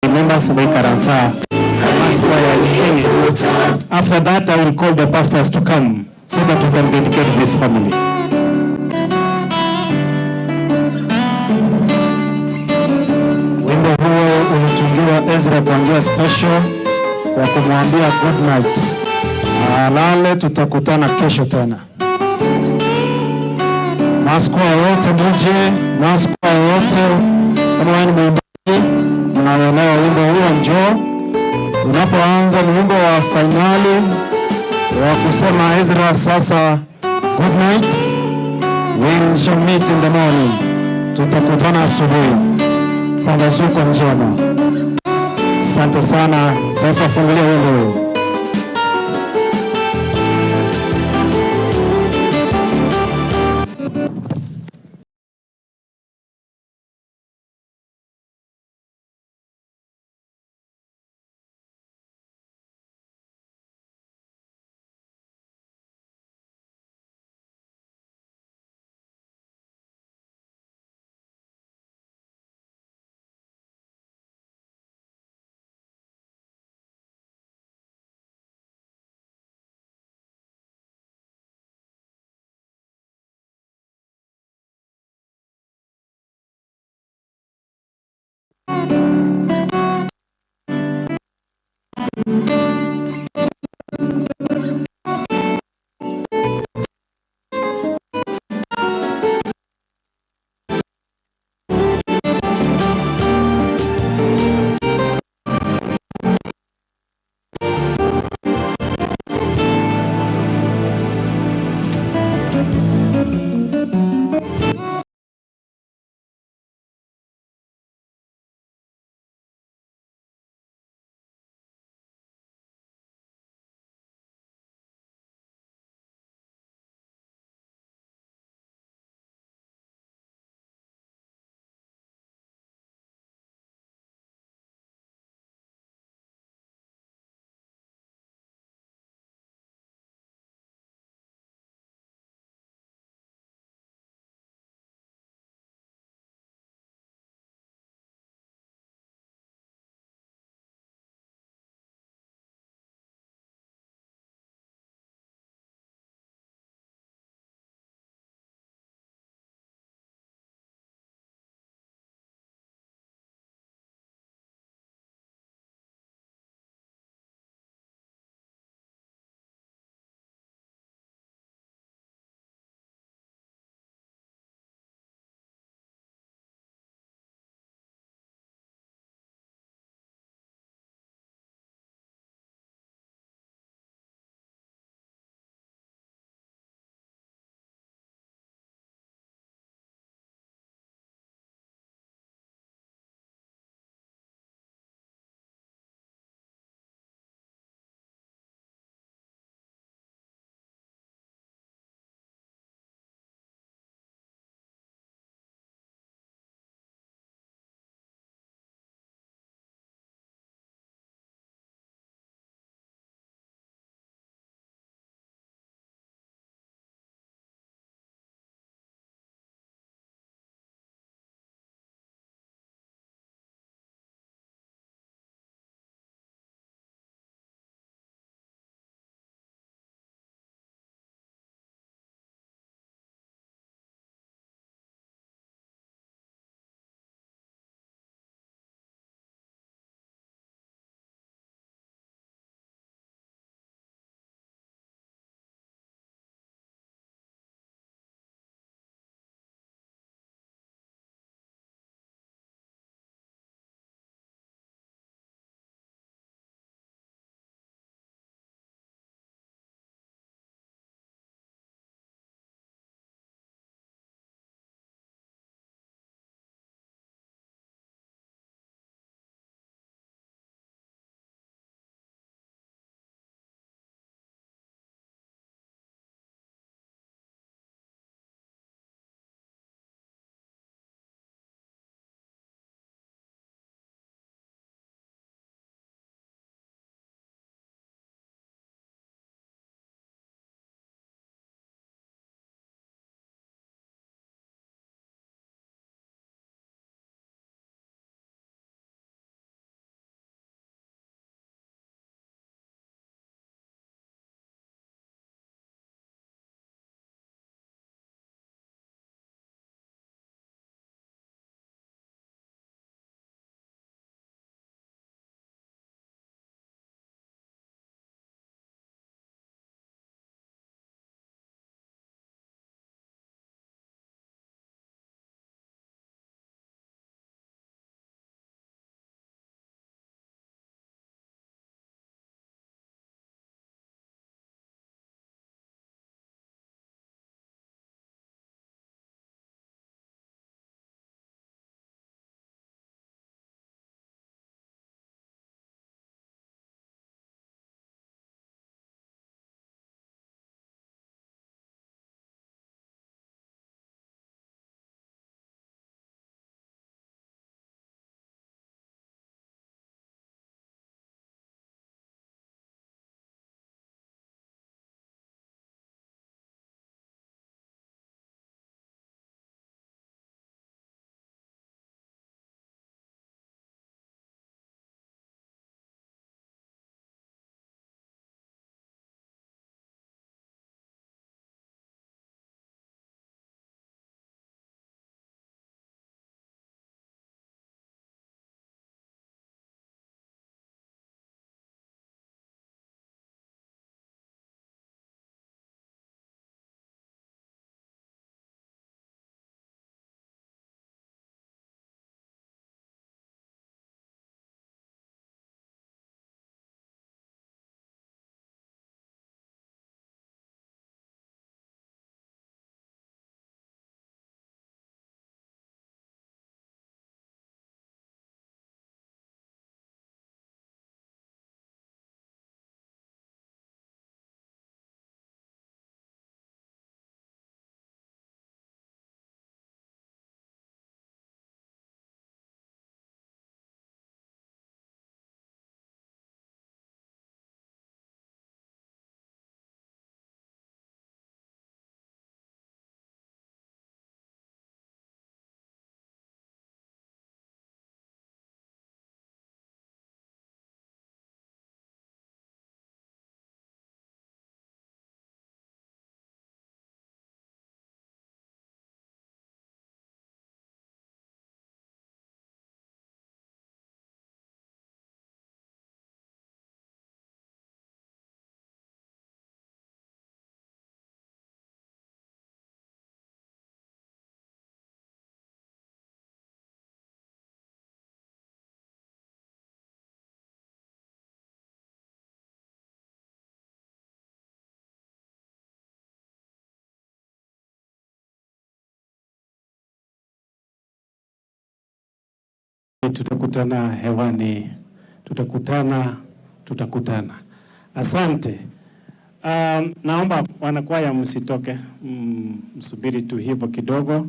Members Karansa. After that, I will call the pastors to come so that we can dedicate this family. Wimbo huo ulitungiwa Ezra kwa njia special kwa kumwambia good night. Alale, tutakutana kesho tena. Maskwa yote muje, maskwa yote, kama wewe ni mwimbaji unaelewa wimbo huo, njoo. Unapoanza wimbo wa finali, wa kusema Ezra sasa good night. We shall meet in the morning. Tutakutana asubuhi. Pambazuko njema. Asante sana. Sasa fungulia wimbo huu. Tutakutana hewani, tutakutana, tutakutana. Asante. Naomba wanakwaya msitoke, msubiri tu hivyo kidogo,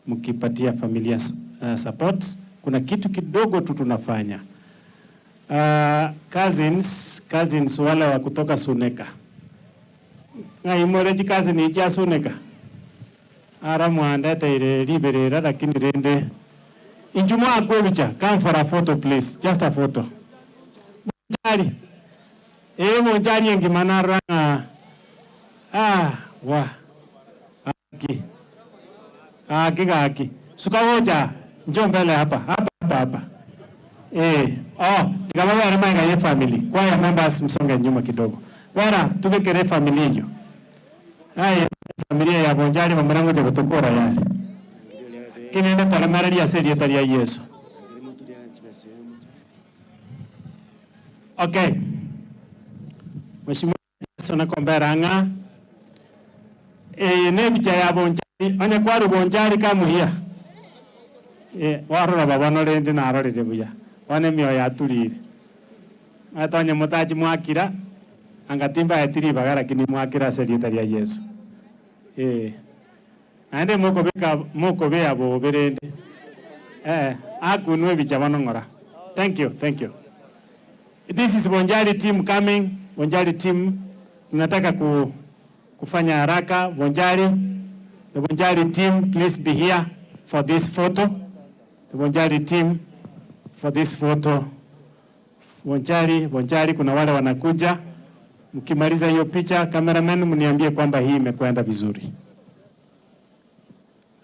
mkipatia familia support. Kuna kitu kidogo tu tunafanya. Cousins, wale wa kutoka Suneka ng'aimorechi cousin icha Suneka ara mwandeteire liberera lakini rende injuma akwebicha, come for a photo, please, just a photo. Bonjari, bonjari engima naranga wa aki aki gaki sukawoja, njoo mbele hapa hapa hapa hapa. Oh, tikababa maiga ye family. Choir members, msonge nyuma kidogo. Wera tubekere family hiyo. Haya, familia ya Bonjari mamurango je gutokora yale. Kinene taramararia serie taria Yesu. Okay. Mheshimiwa Yesu nakombera ng'a ne bicha ya Bonjari onye kwaru Bonjari kamuhia. Warora baba no rende narorire buya. Wane mioyo yaturire. Atonye mutaji mwakira angatimba etiri bagara lakini mwakira serie taria Yesu. Naende mokobeka mokobea boberende. Akunwe bicha banongora. Thank you, thank you. This is Bonjari team coming. Bonjari team tunataka kufanya haraka. Bonjari, the Bonjari team, please be here for this photo. The Bonjari team for this photo. Bonjari, Bonjari, kuna wale wanakuja. Mkimaliza hiyo picha, cameraman mniambie kwamba hii imekwenda vizuri.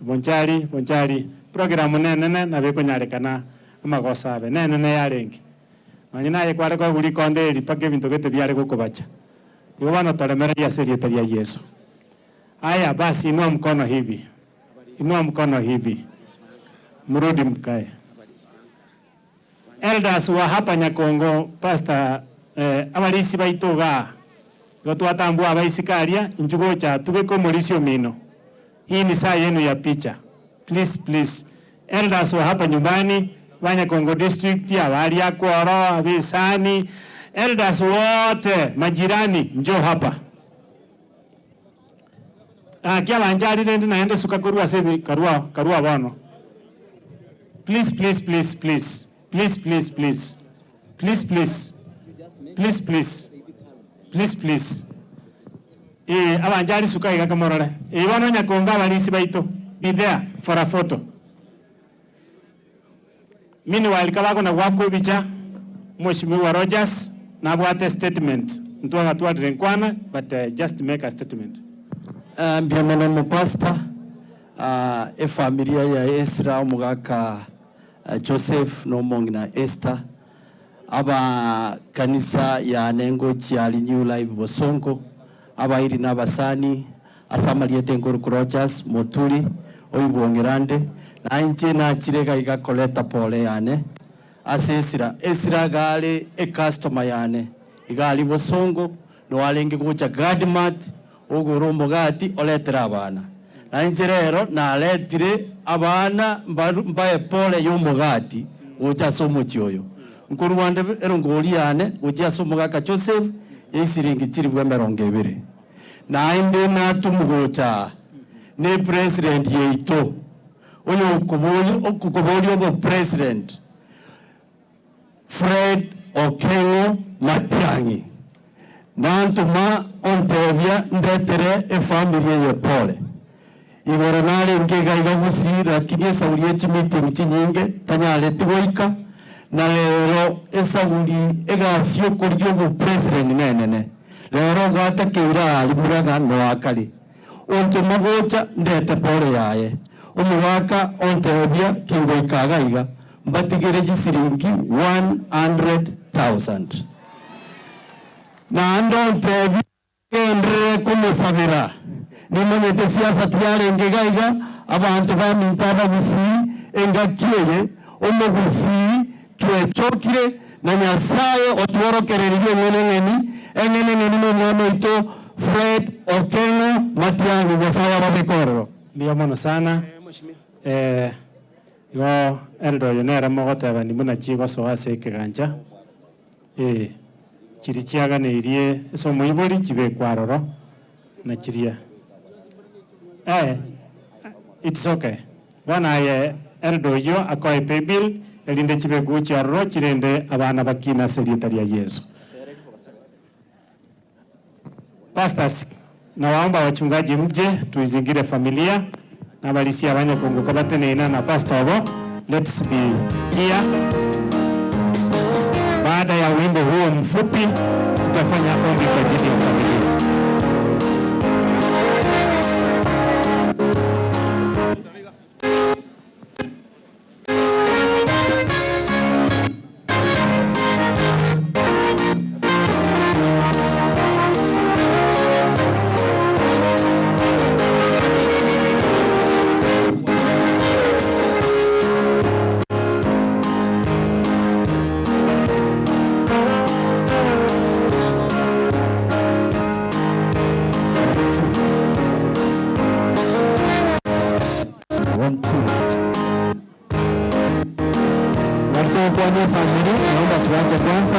Bonjari, Bonjari, programu nenene na bekonyarekana amagosa abe nenene yarengi. Manyina ye kware kwa guri konderi pake bintu gete byare gukubacha. Ibo bano toremereria serie taria Yesu. Haya basi, inua mkono hivi. Inua mkono hivi. Mrudi mkae. Elders wa hapa Nyakongo, pastor abarisi baituga. Igo twatambua abaisikaria njugocha tugeko murisio mino. Hii ni saa yenu ya picha. Please, please. Elders wa hapa nyumbani, Wanyakongo district, abali ya Kworo, abisani, elders wote, majirani, njoo hapa. Kia banjari rendi naende suka kurua sebi karua karua bono. Please, please, please, please. Please, please, please. Please, please. Please, please. Please, please. Abanjari suka iga kamorore. Bono Nyakongo abarisi baito. Be there for a photo. Meanwhile, kabako na wako bicha Mheshimiwa Rogers na bwate statement. Mtu atwadire nkwana, but just make a statement. Mbiameno mupasta efamilia ya Ezra omugaka Joseph nomongina Esther aba kanisa ya Nengo chiali New Life Bosongo abairi n'abasani asamaliete nkuru Rogers Muturi oibwongerande na inche nachirega igakoleta pole yane ase Ezra. Ezra gari e customer yane igali Bosongo no arenge gucha Gadmat ogoro omogati oletera abana na inche rero naretire abana mbae pole y'omogati gocha ase omochi oyo nkuru wande erongori yane gocha ase omogaka Joseph esiringi chiribwa 20 naende natumugocha ne president yeito oyo okuboli obo president Fred Okengo Matiang'i nantuma ontebia ndetere efamilia ye pole igoro narenge gaiga gusira lakini esauri echimeeting chinyinge tanyareti goika na lero esauri egasi okoria obo president nenene lero gatakeira ari muraga noakari ontuma gocha ndete pole yaye omogaka ontebia kingoika gaiga mbatigere chisiringi 100,000 na ando ontebia gendere kumusabira nimanyete siasa tiarenge gaiga abantu baminto abagusii engakieye omogusii twechokire na Nyasaye otworokererie eng'eneng'eni eng'eneng'eni na omwana oito Fred Okengo Matiang'i. Nyasaye ababekorero. Mbuya mono sana. Igo eldo oyo nere mogoteba nimuna chigosoa ase ekeganja chiri chiaganeirie ase omoibori chibekwa aroro na chiria it's okay. Bwana aye eldo oyo akoe paybill erinde chibekwa chiaroro chirende abana bakina ase erieta ria Yesu. Pastors, nawaomba wachungaji mje tuizingire familia na balisia abanyakongo batenena na pastor obo. Let's be here. Baada ya wimbo huo mfupi tutafanya ombi kwa ajili ya familia. Familia, naomba tuanze kwanza.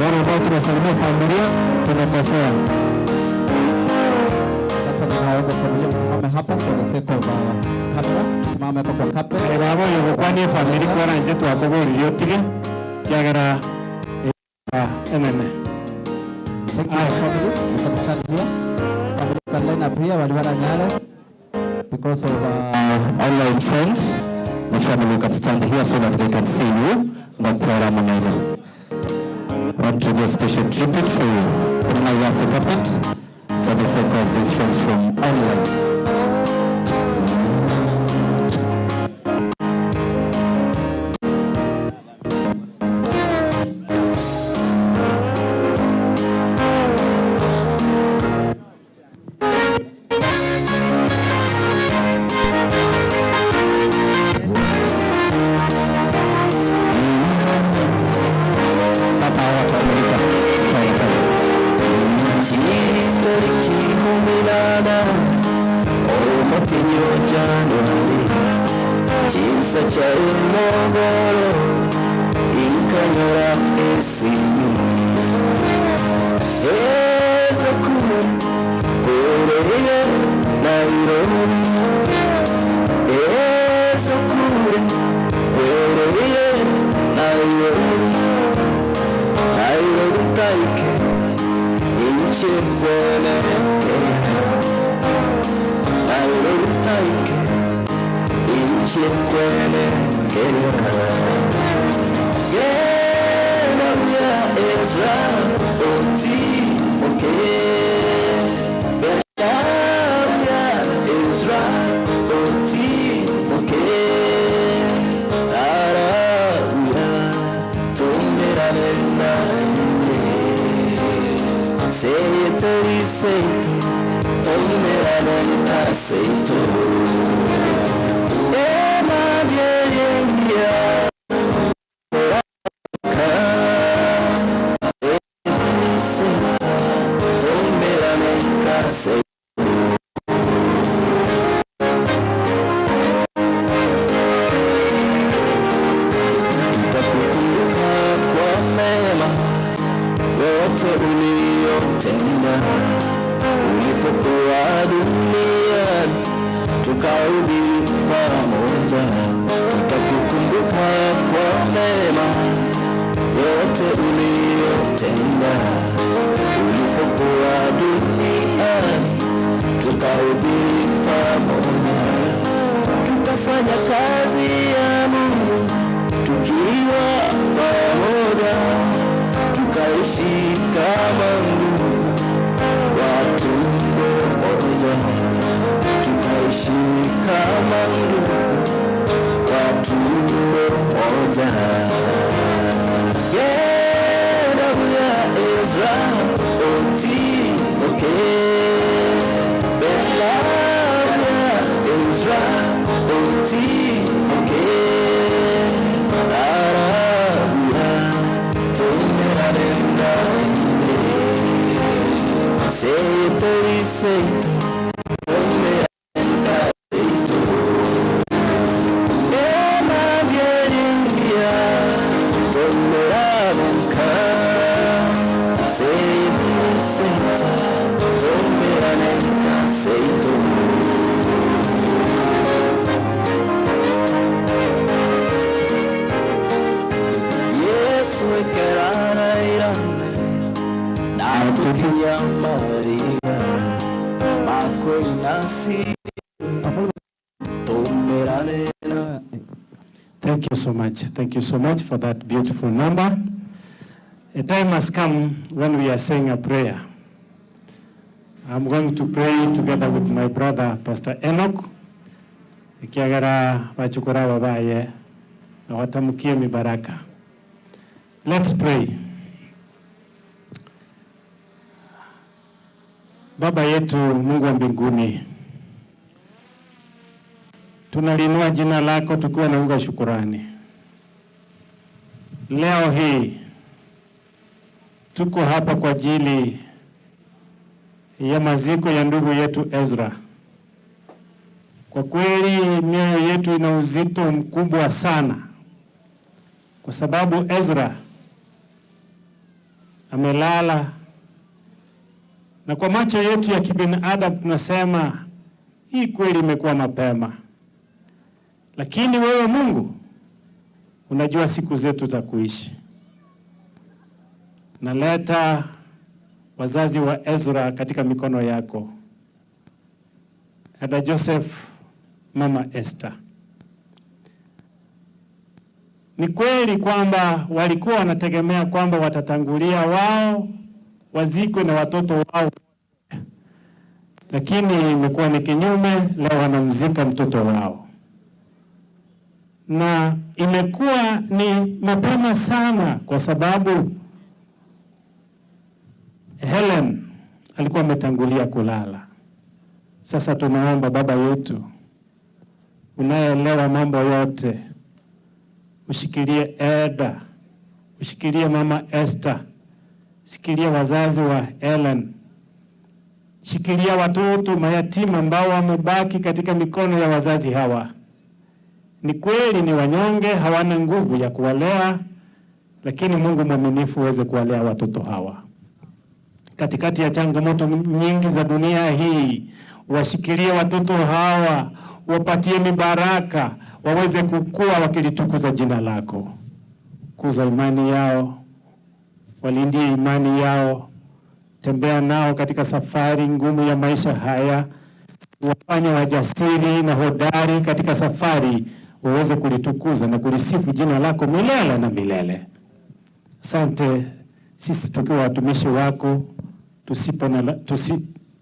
Wale ambao tunasalimia familia tunakosea. Sasa ninaomba familia msimame hapa for the sake of camera. Tusimame hapa kwa carpet. Baba yogokwania familia kwaranje twakoboririe otige kiagera enene. Thank you family. You can stand here. Family can line up here waliwala nyale because of online friends. The family can stand here so that they can see you. The program online. I want to do a special tribute for you. Kuna carpet for the sake of these friends from online. Thank you so much. Thank you so much for that beautiful number. A time has come when we are saying a prayer. I'm going to pray together with my brother, Pastor Enoch. Ikiagara wachukura babaye na watamukie mibaraka. Let's pray. Baba yetu Mungu wa mbinguni, tunalinua jina lako tukiwa na unga shukurani. Leo hii tuko hapa kwa ajili ya maziko ya ndugu yetu Ezra. Kwa kweli mioyo yetu ina uzito mkubwa sana, kwa sababu Ezra amelala, na kwa macho yetu ya kibinadamu tunasema hii kweli imekuwa mapema, lakini wewe Mungu unajua siku zetu za kuishi. Naleta wazazi wa Ezra katika mikono yako, Dada Joseph, Mama Esther. Ni kweli kwamba walikuwa wanategemea kwamba watatangulia wao wazikwe na watoto wao, lakini imekuwa ni kinyume. Leo wanamzika mtoto wao, na imekuwa ni mapema sana, kwa sababu Helen alikuwa ametangulia kulala. Sasa tunaomba Baba yetu unayeelewa mambo yote, ushikilie Eda, ushikilie Mama Esther, shikilia wazazi wa Helen, shikilia watoto mayatima ambao wamebaki katika mikono ya wazazi hawa. Ni kweli ni wanyonge, hawana nguvu ya kuwalea, lakini Mungu mwaminifu uweze kuwalea watoto hawa katikati ya changamoto nyingi za dunia hii. Washikilie watoto hawa, wapatie mibaraka, waweze kukua wakilitukuza jina lako. Kuza imani yao, walindie imani yao, tembea nao katika safari ngumu ya maisha haya, wafanye wajasiri na hodari katika safari, waweze kulitukuza na kulisifu jina lako milele na milele. Asante. Sisi tukiwa watumishi wako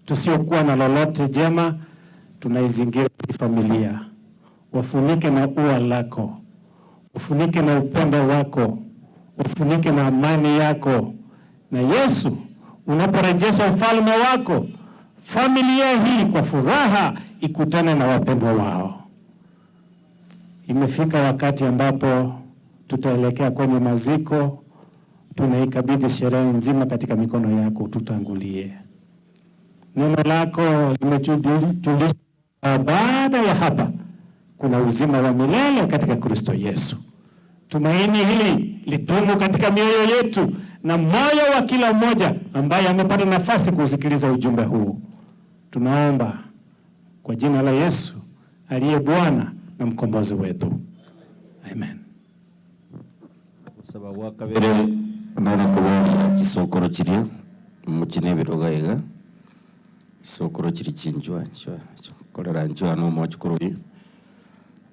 tusiokuwa na lolote jema, tunaizingira familia. Wafunike na ua lako, wafunike na upendo wako, wafunike na amani yako. Na Yesu, unaporejesha ufalme wako, familia hii kwa furaha ikutane na wapendwa wao. Imefika wakati ambapo tutaelekea kwenye maziko. Tunaikabidhi sherehe nzima katika mikono yako, tutangulie. Neno lako limetujulisha baada ya hapa kuna uzima wa milele katika Kristo Yesu. Tumaini hili lidumu katika mioyo yetu na moyo wa kila mmoja ambaye amepata nafasi kusikiliza ujumbe huu. Tunaomba kwa jina la Yesu aliye Bwana na mkombozi wetu. Amen. Sababu wakabere nare kuboria chisokoro chiria mukine ebiroga iga chisokoro chiri chinchwa chwa korera nchwa no mochukuru uyu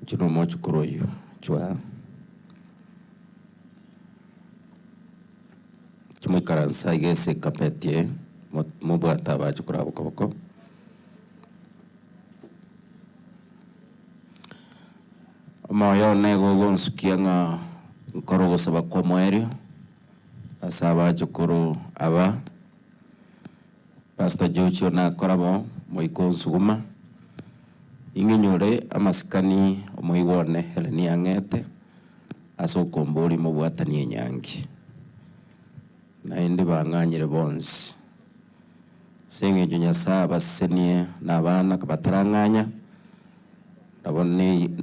chino mochukuru uyu chwa chimoikaransa igese kapetie mobwata bachukura bokoboko omoyo nego gonsukia ng'a nkoro gosaba kwa mwerio asaba chukuru aba Pastor Jocho na korabo moiko nsuguma inginyore amasikani omoigone Helen yang'ete asokombori mobwatanie nyangi naende bang'anyire bonsi seng'encho Nyasaye abasenie na abana kabatarang'anya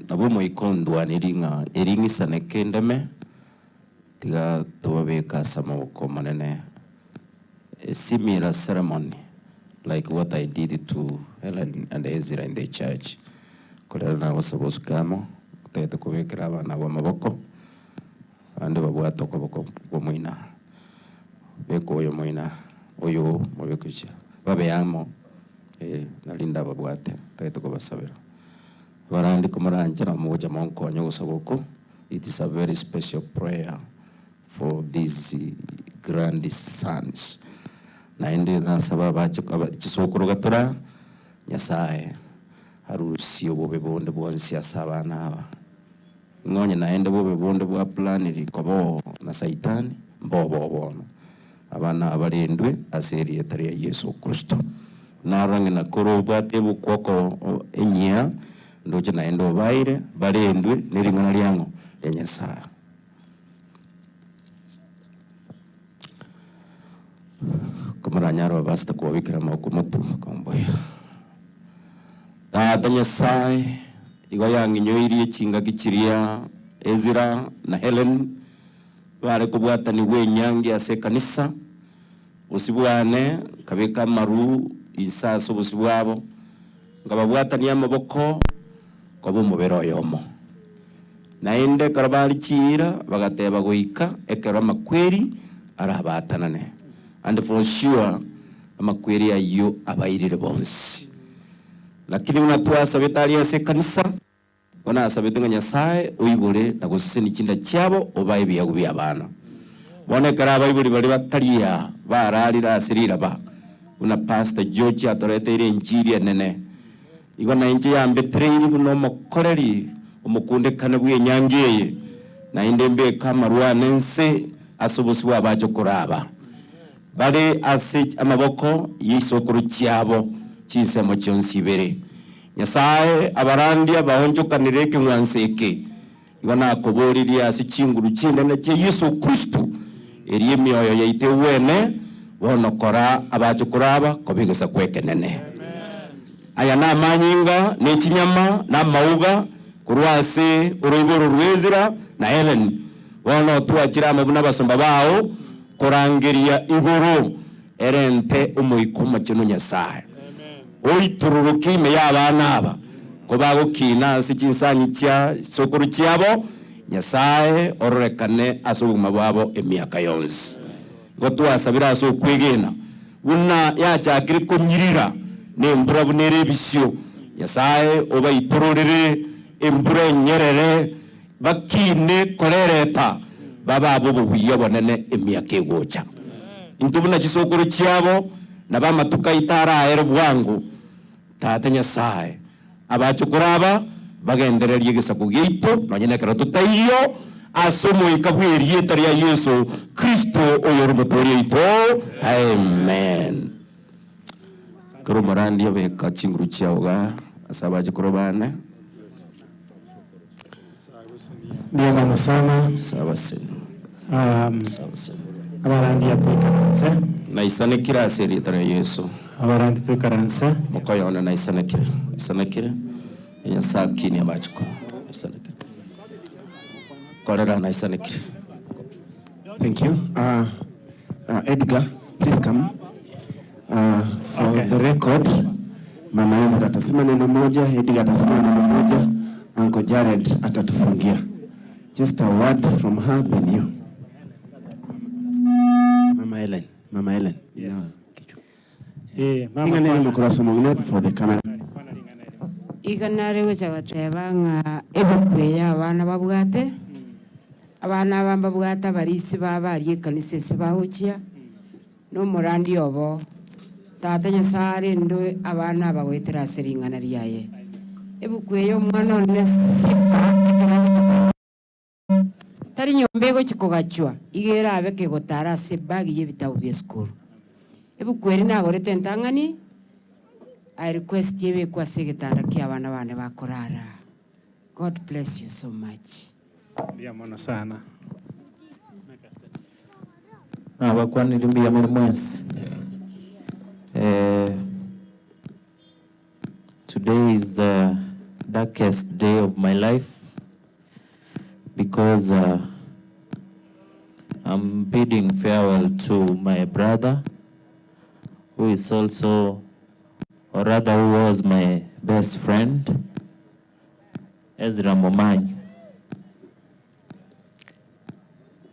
nabo moiko ndwaneri ng'a ering'isane kendeme tiga tubabeka ase amaboko manene. A similar ceremony like what I did to Helen and Ezra in the church. Korera nabo sabosukamo tete kubekera abana bo maboko ande babwata okoboko bw'omoina beko oyo moina oyo mubekucha babe yamo Nalinda babwate taito kobasabira barandi komaranjira moja monkonyo gosaboko. It is a very special prayer for these grandsons. Naende nasaba bacho chisokoro gatora Nyasaye harusi obobe bonde bonsi asabana aba ngonye naende bobe bonde bwa plan rikobo na Saitani mbobo bono abana abarendwe aseri etari ya Yesu Kristo narange na korobwate bukwoko enyia ndoche naende obaire barendwe neringana lyango lya Nyasaye. Komaranyaro basta kuwabikira maboko motu komboya Tata Nyasaye igo yanginyoirie chingaki chiria Ezra na Helen bare kubwatani wenyangi ase kanisa usibwane kabeka maru isaso busibwabo ngababwatani amaboko kobo mubero yomo naende karabali chira bagateba goika ekero amakweri arabatanane. And for sure amakweri ayo abairire bonsi lakini unatwasa betali ase kanisa ona asabete nga Nyasaye oibore na goseseni chinda chiabo obaye biyago bya abana bonekera abaibori bari bataria bararira asirira ba una Pastor George atoreteire injiri enene igo na inje yambe train buno mokoreri omukundekane bwenyangeye na inde mbe kamarwa nense asobosi abacho kuraba bare ase amaboko yisokuru chiabo chisemo chonsibere Nyasaye abarandia baonjokanire kingwanseke igo nakoboriria ase chinguru chinene che Yesu Kristo eri emioyo yaite wene bonokora abacho kuraba kobigesa kwekenene. Aya na manyinga ne chinyama na mauga kurwase uruiboro rwezira na Helen bono twachira amabuna basomba bao kurangiria iguru erente omoiko chino Nyasaye oitururuki ime y'abana aba kobagokina ase chinsanyi chia sokuru chiabo Nyasaye ororekane ase obogima bwabo emiaka yonsi. Igo twasabira ase okwegena buna yachakire konyirira nembura bunere ebisio Nyasaye obaitururire embura enyerere bakine korereta baba abo bubuya bonene emiaka egocha intubuna chisokoro chiabo na bamatuka itara aere bwangu Tata Nyasaye abacho kuraba bagendererie gesaku gieito nonye ekero tutaiyo ase omoika bwa erieta ria Yesu Kristo oyori motoria ito. Amen. Koro morandi obeka chinguru chiao ga ase abacho kurobane Ndiyo sana. Sawa senu. Abarandi yatwikaranse. Naisanekira ase erieta ria Yesu. Abarandi twikaranse. Mokoyona naisanekira. Isanekira. Nyasaye kini abachiko. Isanekira. Korera naisanekira. Thank you. Edgar, please come. For okay. The record, Mama Ezra atasema neno moja, Edgar atasema neno moja, Uncle Jared atatufungia. Just a word from her, then you. Mama Ellen. Mama Ellen. Yes. Mama for the camera. Iganare gochagateba nga ebukwe abana babwate abana bambabwata barisi babari ekanisa ase bagochia no morandi obo Tata Nyasaye ndo abana bagwetera ase ring'ana riaye ebukwe yo omwana one sifa ekero tari nyomba egochikogachwa igera abe kegotara ase ebagi y'ebitabo bya esukuru ebukwe eri nagorete entang'ani I request you kwa segetanda kia abana bane bakorara. God bless you so much. Ndiyo mono sana. Abakwanire mbuya muri mwensi. Today is the darkest day of my life because I'm bidding farewell to my brother, who is also, or rather who was my best friend, Ezra Momanyi.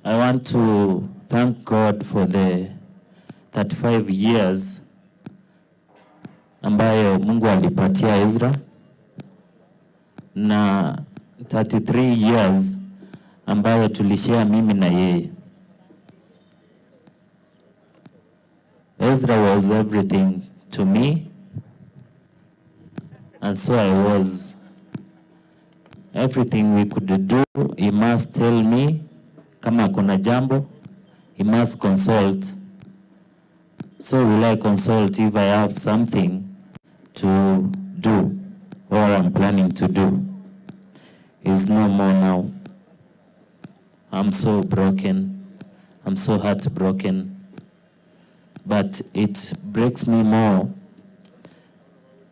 I want to thank God for the 35 years Ambayo Mungu alipatia Ezra na 33 years ambayo tulishare mimi na yeye. Ezra was everything to me, and so I was. Everything we could do, he must tell me kama kuna jambo, he must consult. So will I consult if I have something to do or I'm planning to do. He's no more now. I'm so broken. I'm so heartbroken. But it breaks me more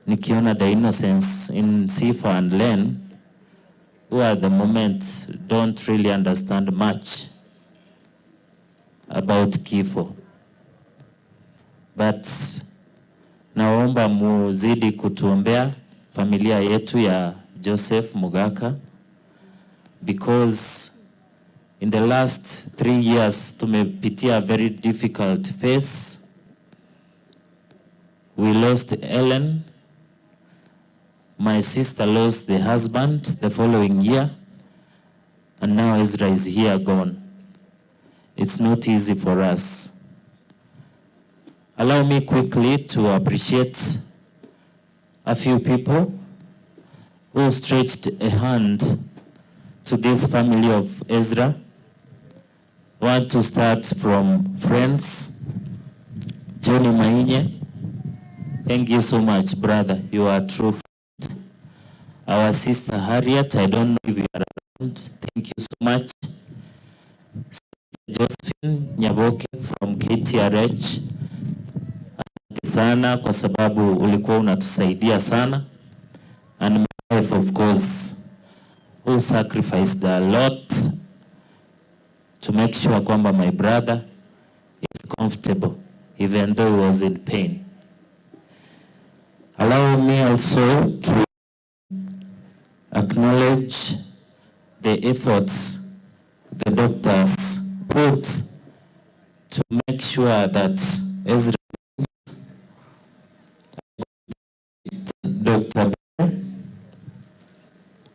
nikiona the innocence in Sifa and Len, who at the moment don't really understand much about kifo. But naomba muzidi kutuombea familia yetu ya Joseph Mugaka, because in the last 3 years tumepitia a very difficult phase. We lost Ellen. My sister lost the husband the following year, and now Ezra is here gone. It's not easy for us. Allow me quickly to appreciate a few people who stretched a hand to this family of Ezra. Want to start from friends. Johnny Mainye, thank you so much, brother. You are true friend. Our sister Harriet, I don't know if you are around. Thank you so much. Josephine Nyaboke from KTRH, asante sana kwa sababu ulikuwa unatusaidia sana. And my wife, of course, who sacrificed a lot to make sure kwamba my brother is comfortable even though he was in pain. Allow me also to acknowledge the efforts the doctors put to make sure that Ezra, Dr.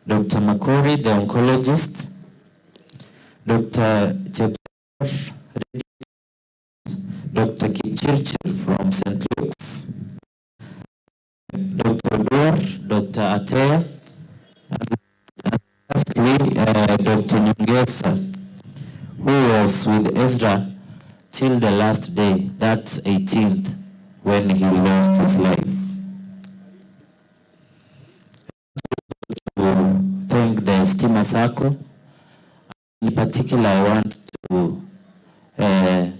Dr. Makori, the oncologist, Dr. Chepter, Dr. Kipchirchir from St. Luke's, Dr. Dor, Dr. Atea, and lastly, Dr. Nyongesa, who was with Ezra till the last day, that's 18th, when he lost his life. To thank the Stima Sacco. In particular, I want to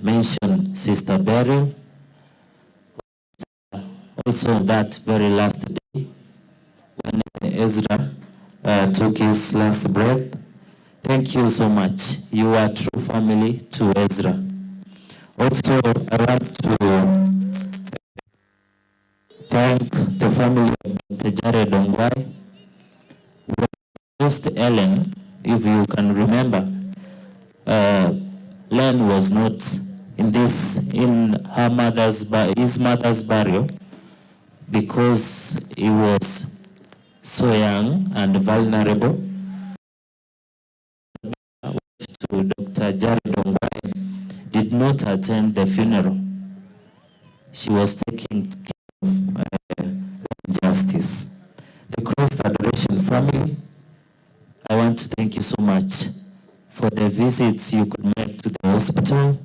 mention Sister Beryl. Also that very last day, when Ezra took his last breath. Thank you so much. You are true family to Ezra. Also, I want to thank the family of Dr. Jared Ongwae. We lost Ellen, if you can remember. Len was not in her mother's, his mother's burial because he was so young and vulnerable. To Dr. Jared Ongwae did not attend the funeral. She was taking care of justice. The Christ Adoration family, I want to thank you so much for the visits you could make to the hospital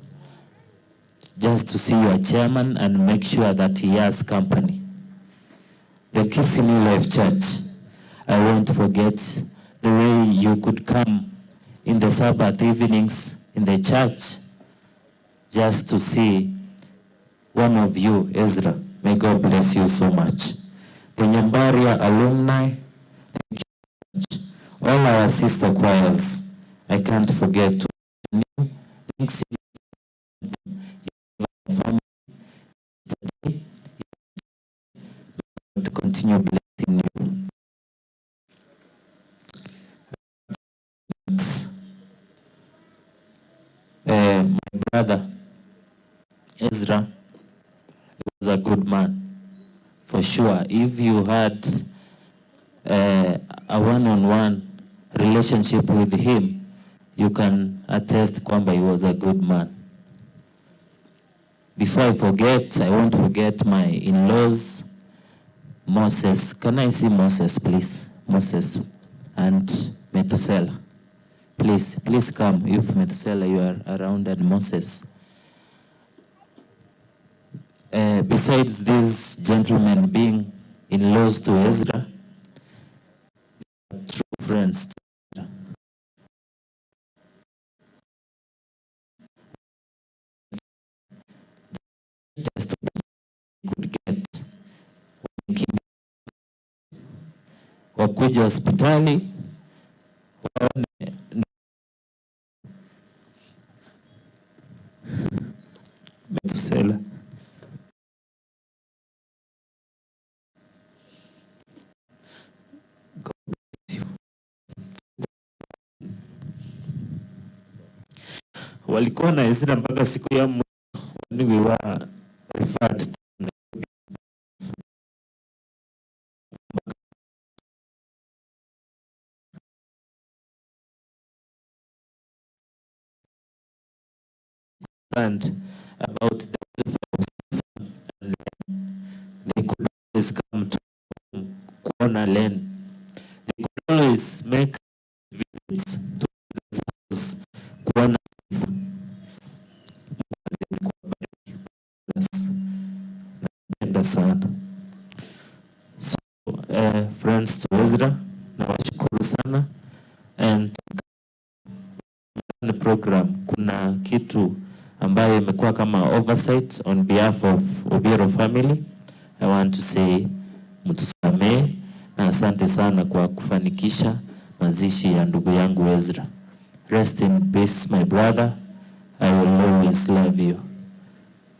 just to see your chairman and make sure that he has company. The Kisii New Life Church, I won't forget the way you could come in the Sabbath evenings in the church just to see one of you, Ezra. May God bless you so much. The Nyambaria alumni, thank you so much. All our sister choirs, I can't forget to mention you. Thanks, family today. To continue blessing you. My brother Ezra was a good man, For sure, if you had a one-on-one relationship with him, you can attest kwamba he was a good man. Before I forget, I won't forget my in-laws, Moses. Can I see Moses, please? Moses and Methuselah. Please, please come if Methuselah you are around, and Moses. Besides these gentlemen being in-laws to Ezra, true friends to Ezra. Just could get wakuja hospitali waone Methuselah. God bless you. Walikuwa na Ezra mpaka siku ya mwisho when we were referred to Nairobi. Concerned about the welfare of Stephen and Len. They could always come to kuona Len. They could always make visits to his house kuona Stephen. Mungu azidi kuwabariki. Napenda sana. So, friends to Ezra, nawashukuru sana. And program, kuna kitu ambayo imekuwa kama oversight on behalf of Obiero family. I want to say mtusamee na asante sana kwa kufanikisha mazishi ya ndugu yangu Ezra. Rest in peace my brother. I will always love you.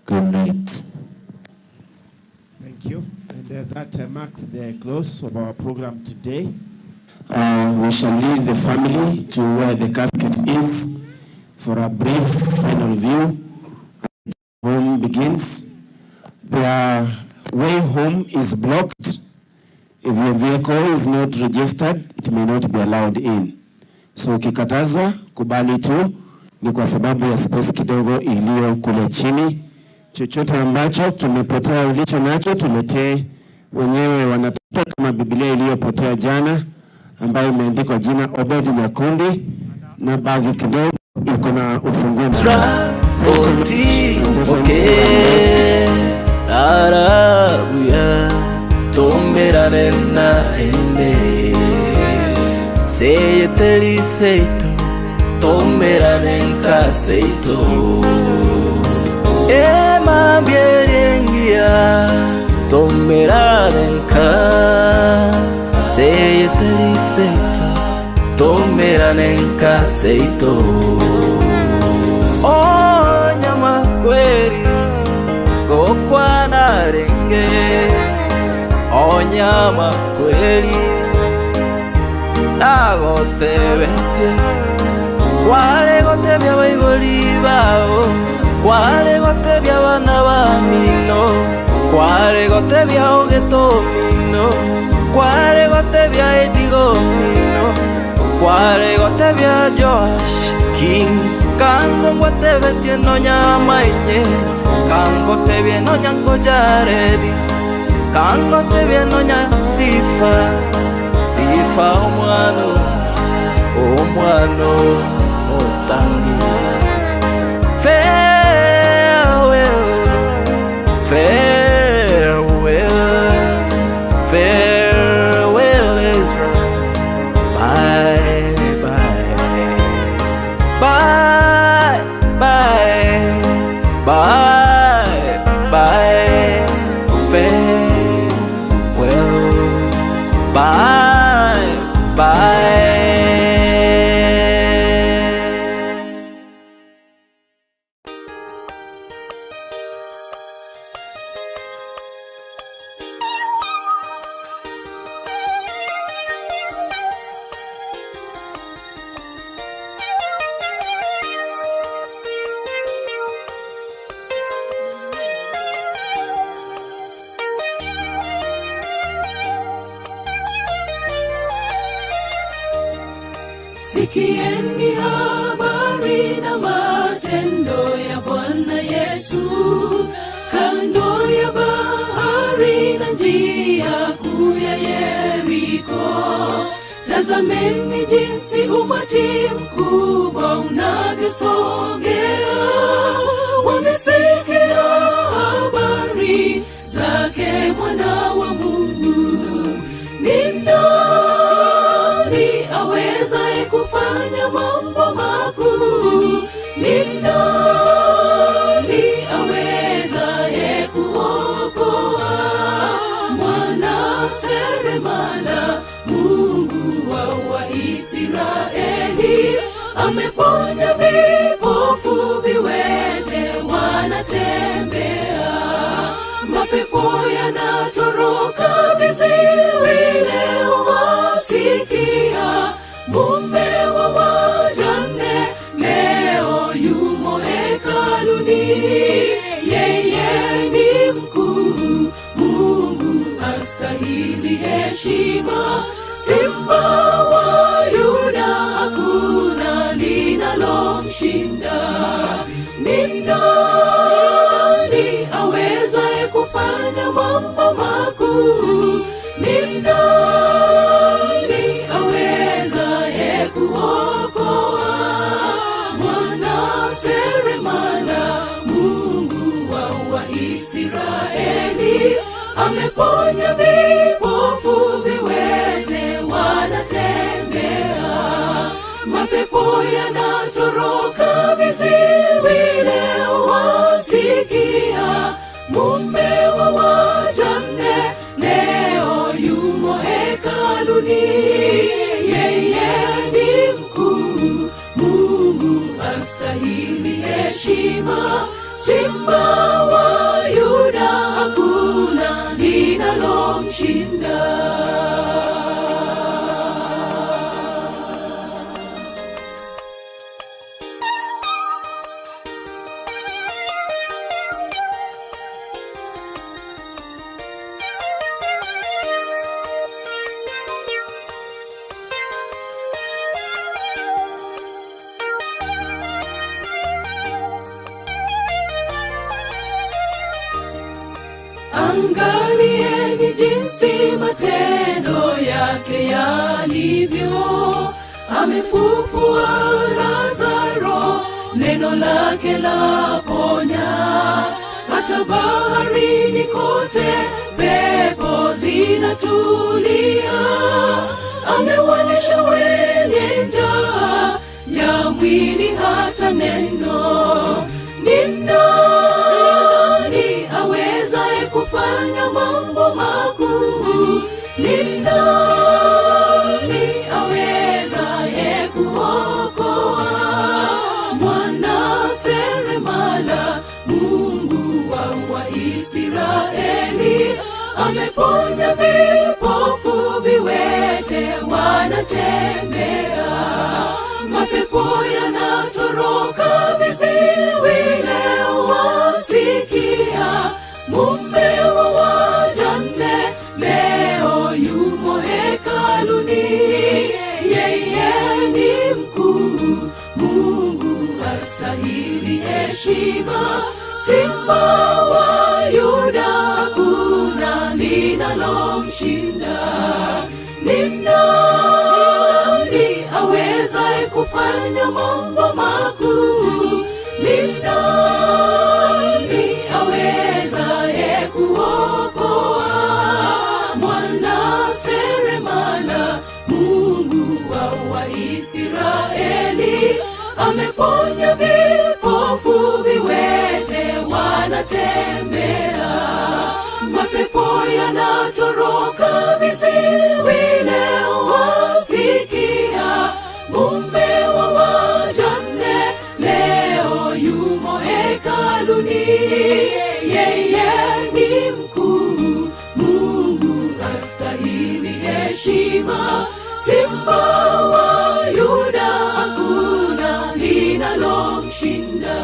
Good night. Thank you. And that marks the close of our program today. We shall lead the family to where the casket is for a brief final view. Home begins. Their way home is blocked. If your vehicle is not registered, it may not be allowed in. So ukikatazwa, kubali tu, ni kwa sababu ya space kidogo iliyo kule chini. Chochote ambacho kimepotea ulicho nacho tuletee, wenyewe wanatafuta kama Biblia iliyopotea jana ambayo imeandikwa jina Obed Nyakundi na bagi kidogo iko na ufunguo. Rarabuya tomberane na ende seyeteli seito tomberane nkaseito emambierengia tomberane nka seyeteli seito tomberane nkaseito oh nyama kweri gokwanarenge onyama kweri nagotebete kware gotebia baibori bao kware gotebia bana bamino kware gotebia ogetomino kware gotebia edigomino kware gotebia Josh Kings kango ngwatebetie no nyamainye kango tebie no nyanko jaredi kango tebie no nya sifa sifa omwano omwano otangi farewell farewell farewell Israel bye bye bye bye bye bye farewell bye bye. Sikieni habari na matendo ya Bwana Yesu, kando ya bahari na njia kuu ya Yeriko. Tazameni jinsi umati mkubwa unavyosogea, wamesikia habari zake Mwana wa Mungu. Ni nani awezaye kufanya mambo makuu? Ni nani awezaye kuokoa? Mwana seremala, Mungu wa Waisraeli, ameponya vipofu, viwete wanatembea, mapepo yanatoroka, viziwi leo wasikia. Mume wa wajane leo yumo hekaluni, yeye ni mkuu, Mungu astahili heshima. Simba wa Yuda hakuna linalomshinda. Ni nani awezaye kufanya mambo makuu? Ni nani awezaye kuokoa? Mwana seremala, Mungu wa Waisraeli, ameponya vipofu, viwete wanatembea, mapepo yanatoroka, viziwi leo wasikia. Mume wa wajane leo yumo hekaluni, yeye ni mkuu, Mungu astahili heshima. Simba wa Yuda hakuna linalomshinda. Angalieni jinsi matendo yake yalivyo, amefufua Lazaro, neno lake laponya. Hata baharini kote pepo zinatulia, amewalisha wenye njaa ya mwili hata neno. Ni nani awezaye kufanya mambo makuu? Ni nani awezaye kuokoa? Mwana seremala, Mungu wa Waisraeli, ameponya vipofu, viwete wanatembea, mapepo yanatoroka, viziwi leo wasikia. Mume wa wajane leo yumo hekaluni, yeye ni mkuu, Mungu astahili heshima. Simba wa Yuda hakuna linalomshinda. Ni nani awezaye kufanya mambo makuu? Ni nani awezaye kuokoa? Mwana seremala, Mungu wa Waisraeli, ameponya vipofu, viwete wanatembea, mapepo yanatoroka, viziwi leo wasikia. Mume wa wajane leo yumo hekaluni, yeye ni mkuu, Mungu astahili heshima. Simba wa Yuda hakuna linalomshinda.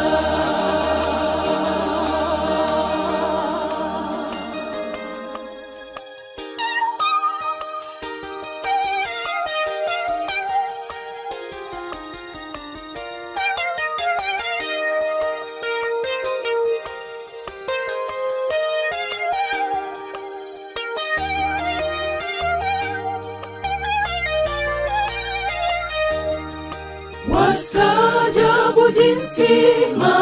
Mzima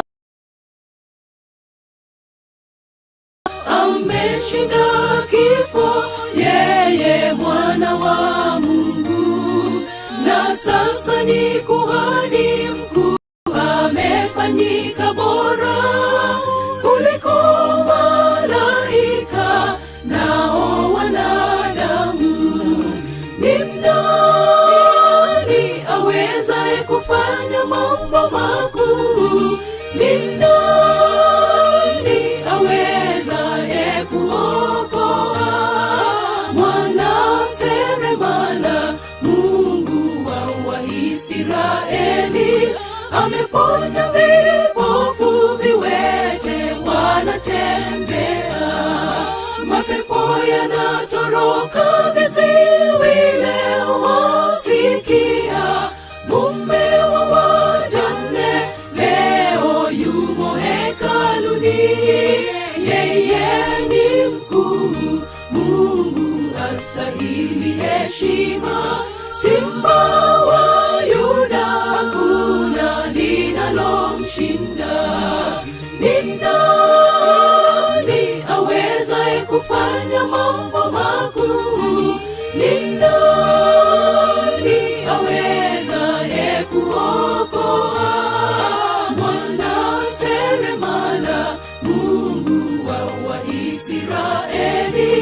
ameshinda kifo, yeye mwana wa Mungu, na sasa ni kuhani mkuu, amefanyika bora kuliko malaika nao wanadamu. Ni nani awezaye kufanya mambo makuu? Ni nani awezaye kuokoa? Mwana seremala, Mungu wa Waisraeli, ameponya vipofu, viwete wanatembea, mapepo yanatoroka, viziwi leo wasikia. Mume wa wajane leo yumo hekaluni, yeye ni mkuu, Mungu astahili heshima. Simba wa Yuda, hakuna linalomshinda. Ni nani awezaye kufanya mambo makuu? Ni nani awezaye kuokoa? Mwana seremala, Mungu wa Waisraeli,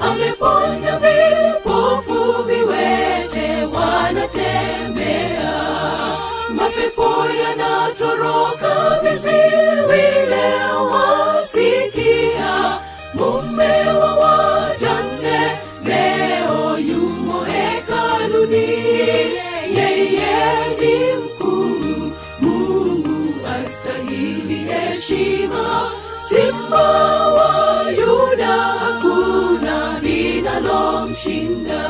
ameponya vipofu, viwete wanatembea, mapepo yanatoroka, viziwi leo wasikia. Mume wa wajane leo yumo hekaluni, yeye ni mkuu, Mungu astahili heshima. Simba wa Yuda, hakuna linalomshinda.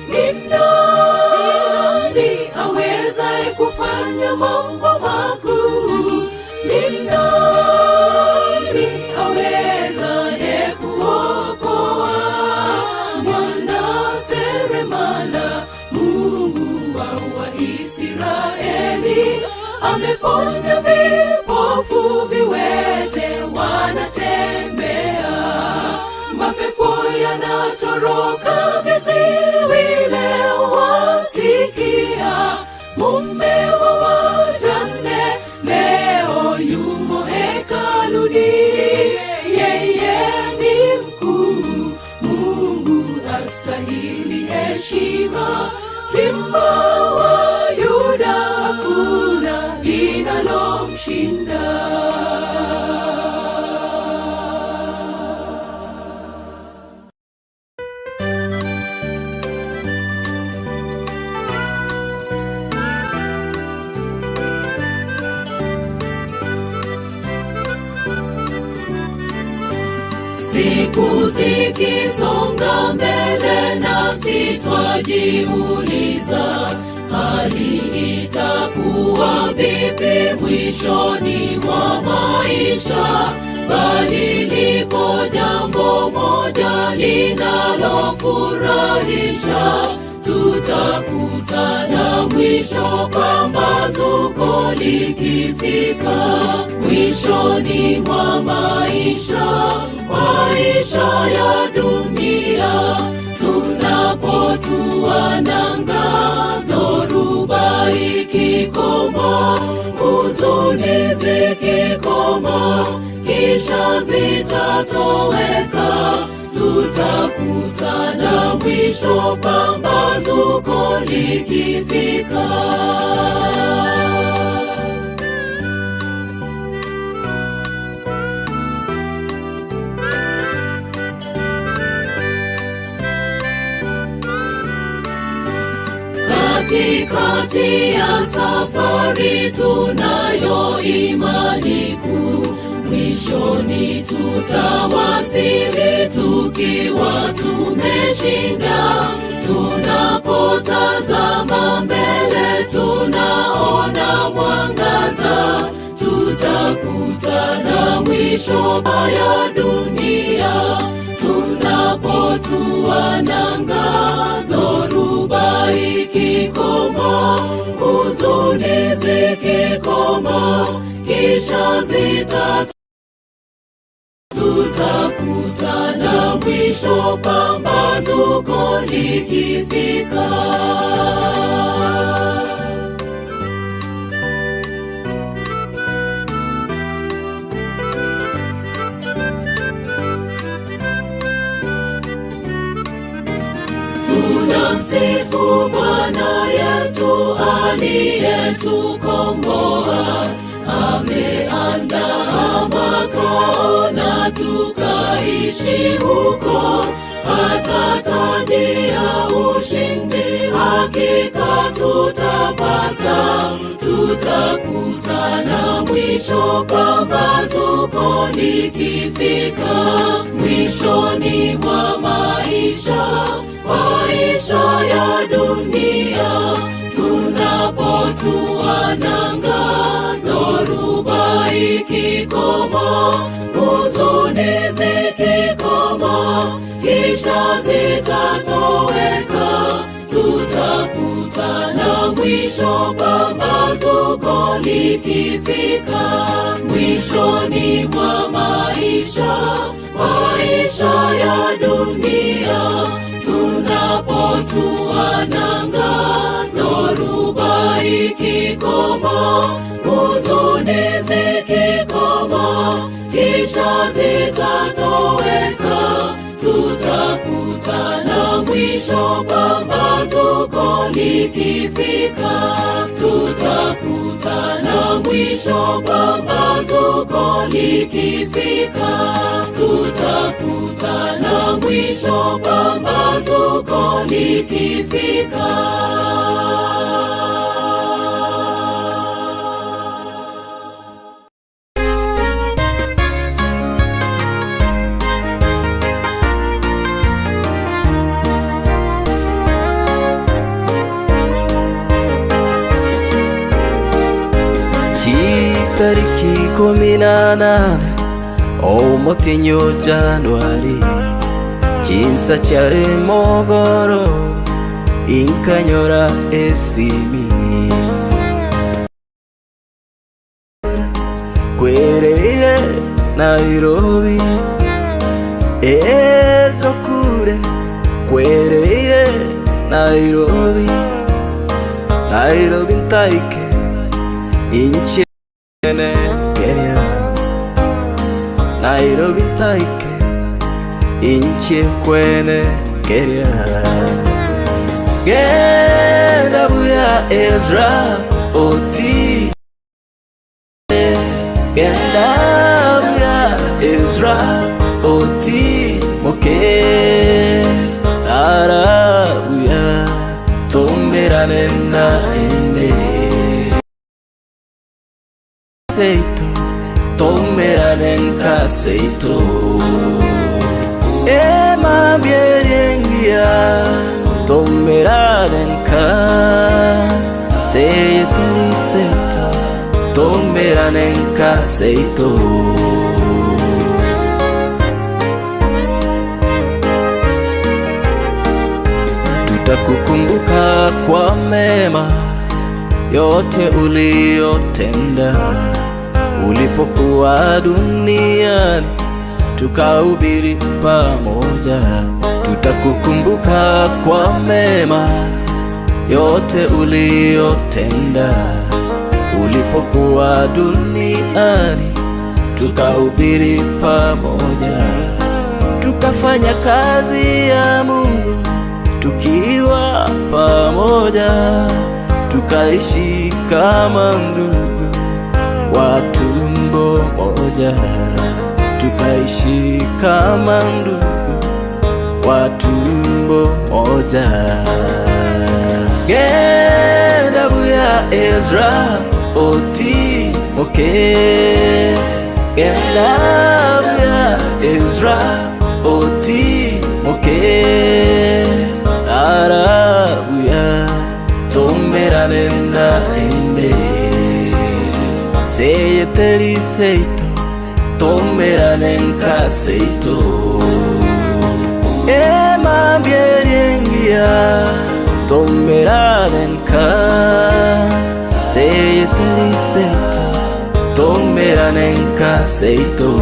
Ni nani awezaye kufanya mambo makuu? Ni nani awezaye kuokoa? Mwana seremala, Mungu wa Waisraeli, ameponya vipofu, viwete wanatembea, mapepo yanatoroka, viziwi leo wasikia. Mume wa wajane leo yumo hekaluni, yeye ni mkuu, Mungu astahili heshima. Simba wa Yuda, hakuna linalomshinda. Siku zikisonga mbele, nasi twajiuliza, hali itakuwa vipi mwishoni mwa maisha? Bali liko jambo moja linalofurahisha, tutakutana mwisho pambazuko likifika. Mwishoni mwa maisha, maisha ya dunia, tunapotua nanga, dhoruba ikikoma, huzuni zikikoma, kisha zitatoweka, tutakutana mwisho pambazuko likifika. Katikati ya safari tunayo imani kuu, mwishoni tutawasili tukiwa tumeshinda. Tunapotazama mbele tunaona mwangaza, tutakutana mwisho ya dunia. Tunapotua nanga, dhoruba ikikoma, zikikoma, huzuni zikikoma, kisha zita tutakutana mwisho pambazuko likifika. Tunamsifu Bwana Yesu aliyetukomboa, ameandaa makao na tukaishi huko, hata taji ya ushindi hakika tutapata. Tutakutana mwisho pambazuko likifika, mwishoni mwa maisha, maisha ya dunia, tunapotua nanga, dhoruba ikikoma, huzuni zikikoma, kisha zitatoweka. Tutakutana mwisho pambazuko likifika, mwishoni mwa maisha, maisha ya dunia, tunapotua nanga, dhoruba ikikoma, huzuni zikikoma, kisha zitatoweka. Tutakutana mwisho pambazuko likifika, tutakutana mwisho pambazuko likifika, tutakutana mwisho pambazuko likifika. Tariki 18 omutinyo Januari, chinsa chare mogoro inkanyora esimi kwereire Nairobi ezokure kwereire Nairobi Nairobi ntaike inche Kenya Nairobi taike inche kwene Kenya. Genda buya Ezra oti, genda buya Ezra oti moke, rara buya tomberane na ende seito, tomeranen kaseito. Ema bierengia tomeranen ka seito, tomeranen kaseito. Tutakukumbuka kwa mema yote uliyotenda ulipokuwa duniani, tukahubiri pamoja. Tutakukumbuka kwa mema yote uliyotenda ulipokuwa duniani, tukahubiri pamoja. Tukafanya kazi ya Mungu tukiwa pamoja, tukaishi kama ndugu wa tumbo moja, tukaishi kama ndugu wa tumbo moja. Genda buya Ezra oti moke, genda buya Ezra oti moke, rara buya tomberane na ende seyeteri seito, tomeranen kaseito. Ema bierengia Tomeranenka Seyeteliseto Tomeranenka seito.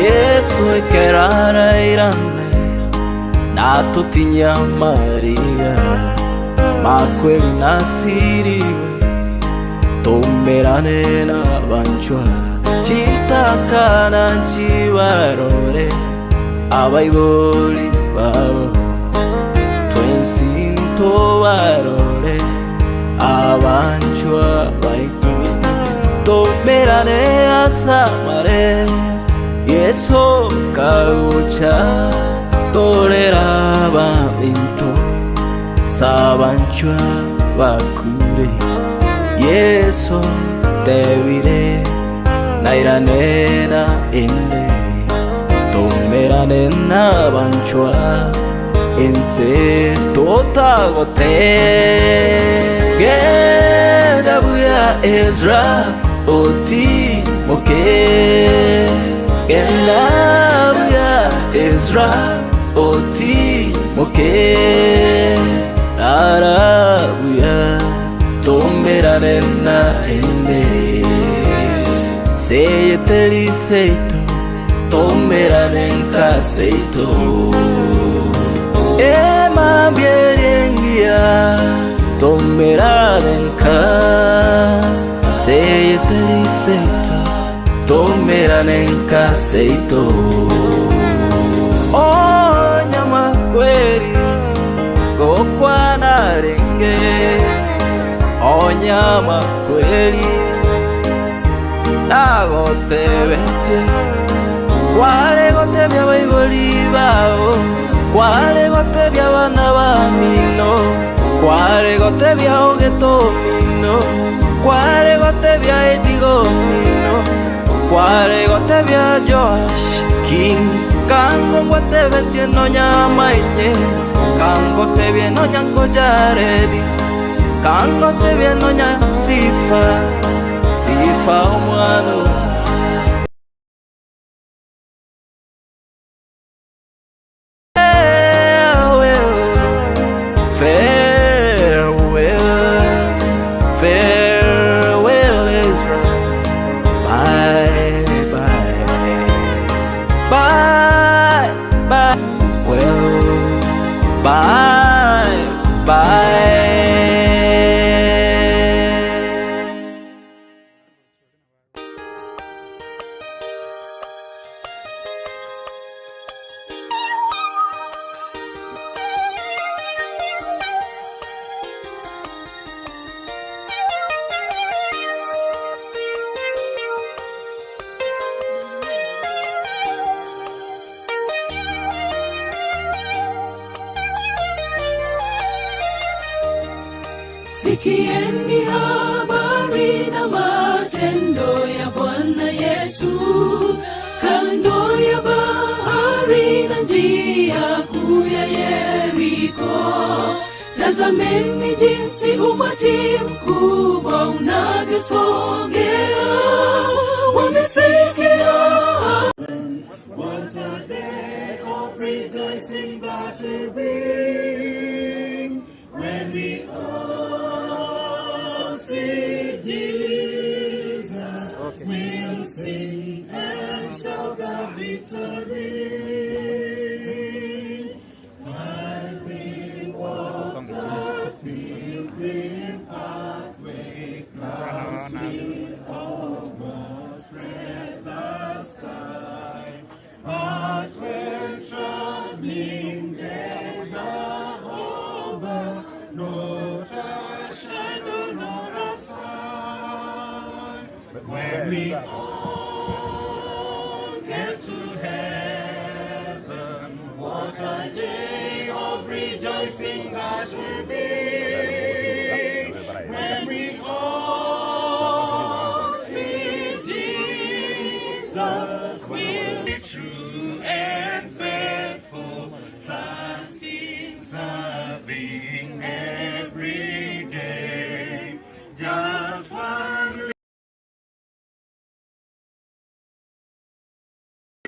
Yesu ekerara irane Natutinya Maria Makweli nasiriwe Tomerane na banchwa Chintakana nchibarore Abaiboli babo Twensinto barore Abanchwa baitu Tomerane asamare Yesu kagucha Torera baminto Sabanchwa bakure Yesu tebire Nairanena ende Tomerane na banchwa Ense totagote Genda buya Ezra oti moke Genda buya Ezra oti moke Rara buya Tomerane na ende Seyeteli seito Tomerane seito Ema bierengia Tomerane Seyeteli seito Tomerane seito Oh nyama kweri Gokwana renge Onyama kweri Nagotebete Kwale gotebya baiboli bao Kwale gotebya bana ba mino Kwale gotebya ogeto mino Kwale gotebya edigo mino Kwale gotebya Josh Kings Kango ngwatebete no nyamainye Kango tebye no nyanko jaredi Kango tebye no nya sifa Sifa omwano. Farewell, farewell, Israel. Bye, bye, bye, bye. Well, bye, bye. Sikieni habari na matendo ya Bwana Yesu, kando ya bahari na njia kuu ya Yeriko. Tazameni jinsi umati mkubwa unavyosogea, wamesikia. What a day of rejoicing that will be when we all see Jesus. We'll sing and shout the victory. While we walk the pilgrim pathway, clouds will overspread the sky. But when troubling days are over, not a shadow nor a sign. When we all get to heaven, what a day of rejoicing that will be. When we all see Jesus, we'll be true and faithful, trusting, serving every day. Just one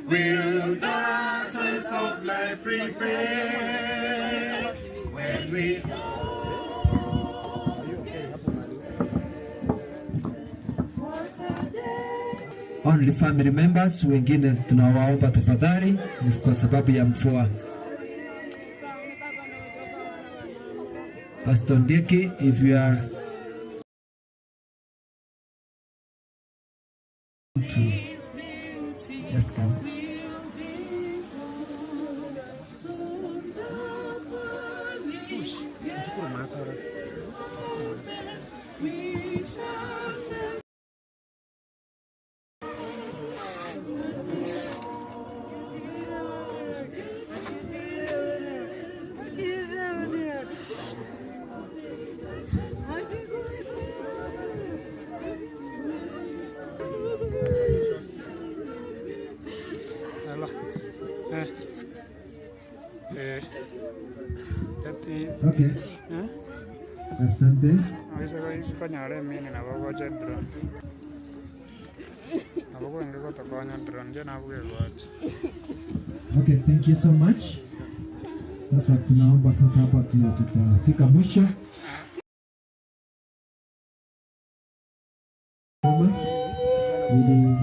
Will the times of life prevail when we Only family members, wengine tunawaomba tafadhali kwa sababu ya mvua. Pastor Ndiki, if you are to just come. Okay. Asante. Okay, thank you so much. Sasa tunaomba sasa hapa tutafika mwisho. Ili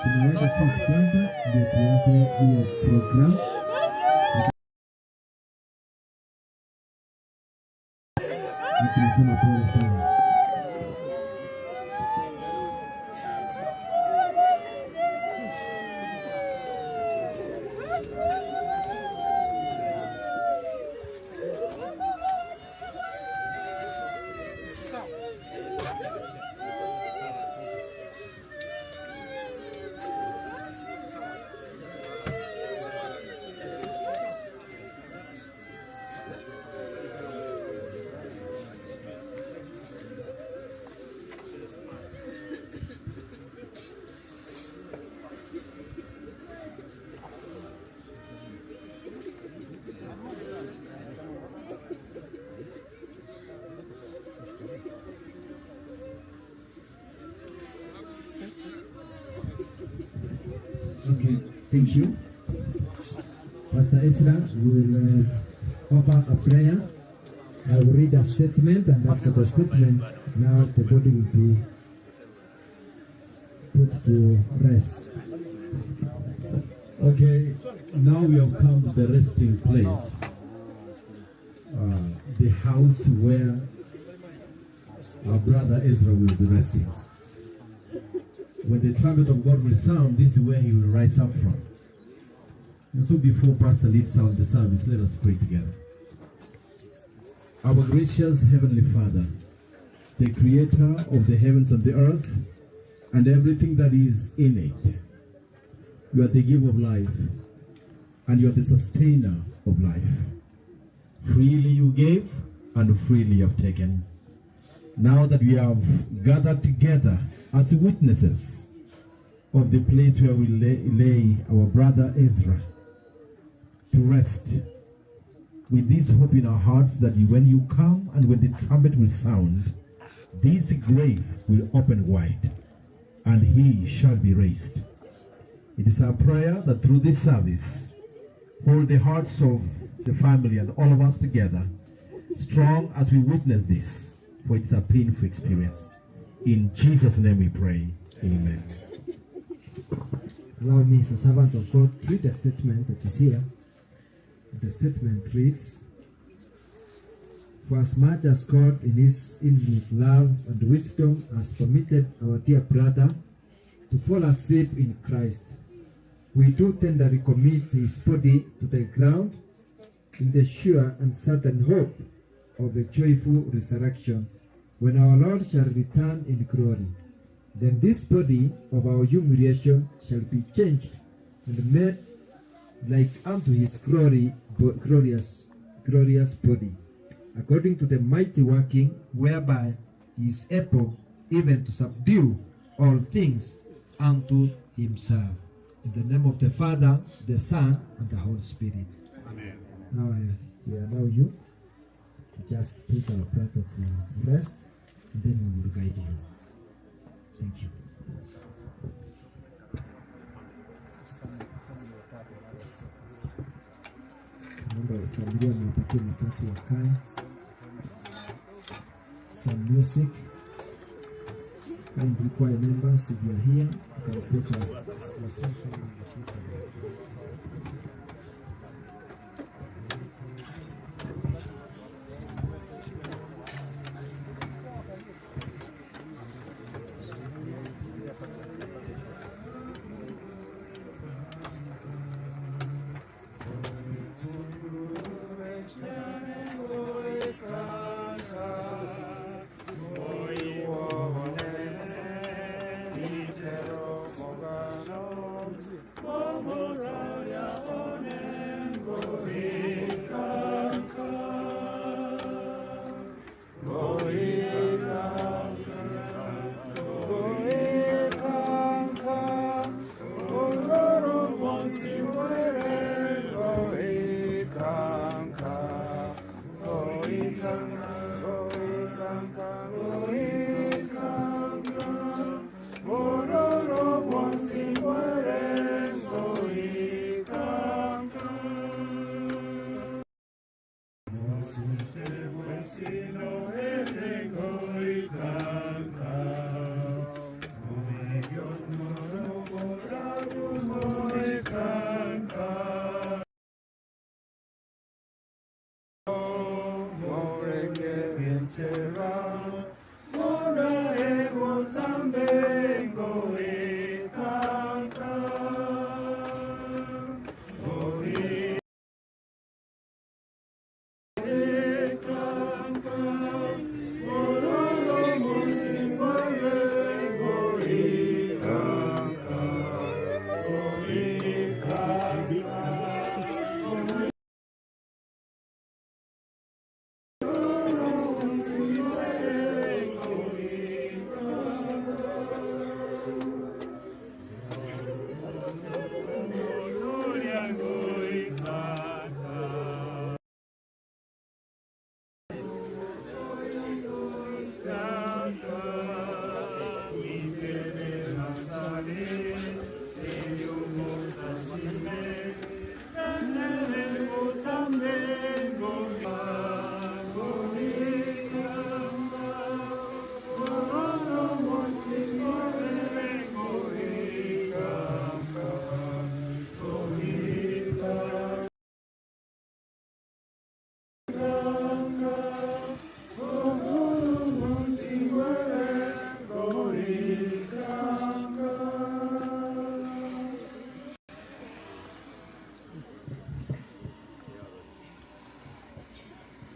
tunaweza tu kwanza ndio tuanze hiyo program. Na tunasema pole sana. Okay, thank you. Pastor Ezra will offer a prayer. I will read a statement, and after the statement, now the body will be put to rest. Okay, now we have come to the resting place, the house where our brother Ezra will be resting. When the trumpet of God will sound, this is where he will rise up from. And so before Pastor leads out the service, let us pray together. Our gracious Heavenly Father, the creator of the heavens and the earth, and everything that is in it, you are the giver of life, and you are the sustainer of life. Freely you gave, and freely you have taken. Now that we have gathered together as witnesses of the place where we lay our brother Ezra to rest, with this hope in our hearts that when you come and when the trumpet will sound, this grave will open wide and he shall be raised. It is our prayer that through this service, hold the hearts of the family and all of us together, strong as we witness this, for it's a painful experience. In Jesus' name we pray. Amen. Allow me, as a servant of God, to read a statement that is here. The statement reads, For as much as God in his infinite love and wisdom has permitted our dear brother to fall asleep in Christ, we do tenderly commit his body to the ground in the sure and certain hope of a joyful resurrection, when our Lord shall return in glory. Then this body of our humiliation shall be changed and made like unto his glorious body, according to the mighty working whereby he is able even to subdue all things unto himself. In the name of the Father, the Son, and the Holy Spirit. Amen. Now we allow you to just put our brother to rest, and then we will guide you. Tuwapatie nafasi wakae. Some music. Kindly choir members, if you are here, you can take us. We sing song number 272.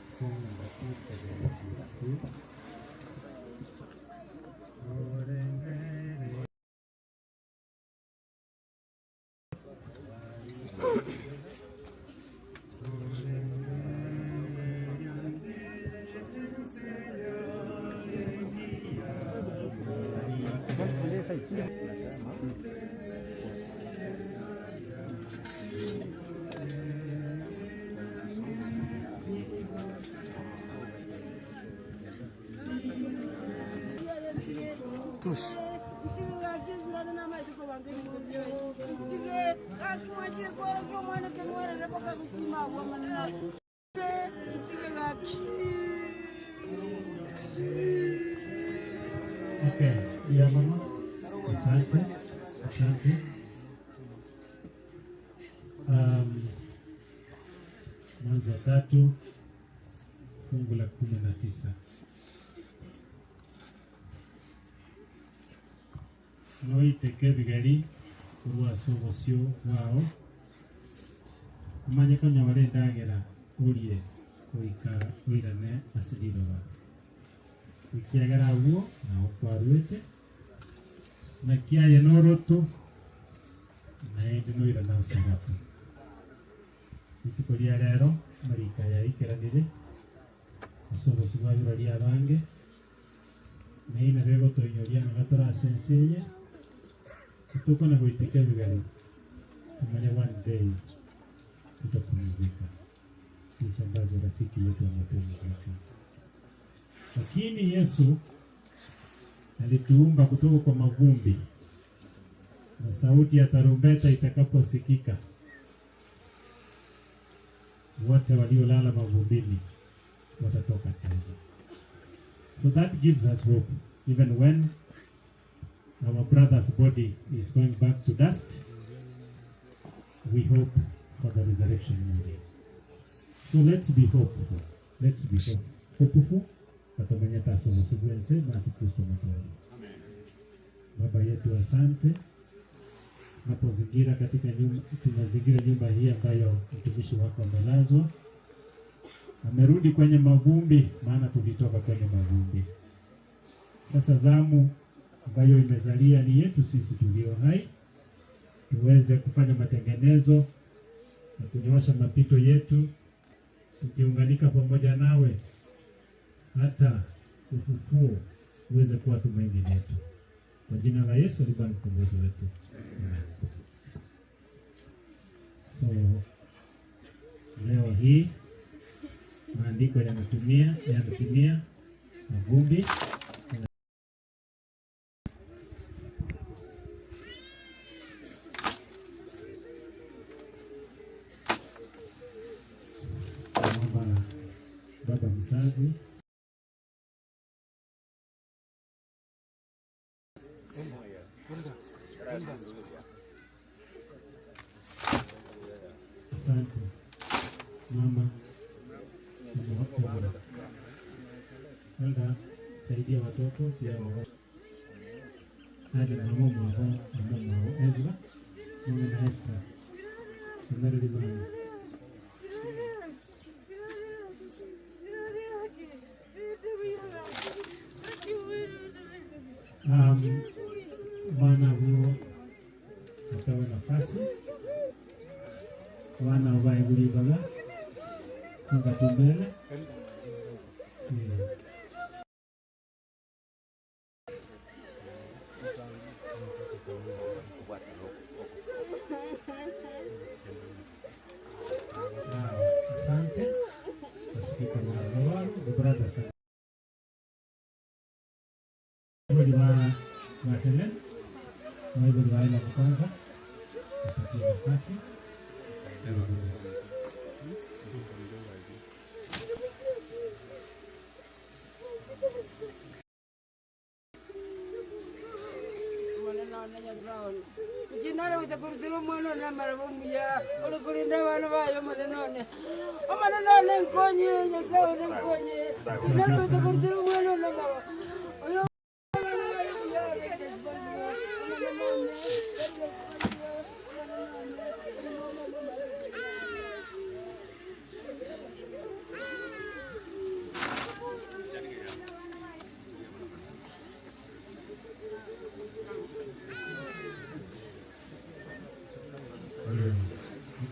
Song number 272. Tush. Okay, ya mama. Asante. Asante. Mwanzo 3 fungu la 19. Noiteke bigari urwaso bosio wao umanye ko nyaware ndagera urie kuika uirane asiriroba ikiagara guo na okwaruete na kiaye noroto na ende noirana usagato ituko ria rero marika yaikeranire asobosi bwa biraria abange na ina bego toinyoria na gatora senseye tuko na goiteke bigari tumanya one day tutapumzika jinsi ambavyo rafiki yetu amepumzika. Lakini Yesu alituumba kutoka kwa mavumbi, na sauti ya tarumbeta itakaposikika Wote waliolala mavumbini watatoka tena. So that gives us hope, even when our brother's body is going back to dust, we hope for the resurrection one day. So let's be hopeful. Let's be hopeful. Katomanyata somo nasi Kristo motoni. Baba yetu, asante. Tunapozingira katika nyumba, tunazingira nyumba hii ambayo mtumishi wako amelazwa. Amerudi kwenye mavumbi, maana tulitoka kwenye mavumbi. Sasa zamu ambayo imezalia ni yetu sisi tulio hai, tuweze kufanya matengenezo na kunyoosha mapito yetu, tukiunganika pamoja nawe, hata ufufuo uweze kuwa tumaini letu. Kwa jina la Yesu aliye mkombozi wetu. Amen. So leo hii maandiko yanatumia mavumbi. Naomba baba mzazi Asante mama Ezra. Elda, saidia watoto pia wao. Hadi mama mwao, mama mwao Ezra, mama na Esther. Amerudi mama. Bwana huo atawe nafasi wana obaegulibaga songa tu mbele. Asante. Nashukuru kwa wao, brother sana. Wa Helen, wa Helen kwanza apatie nafasi.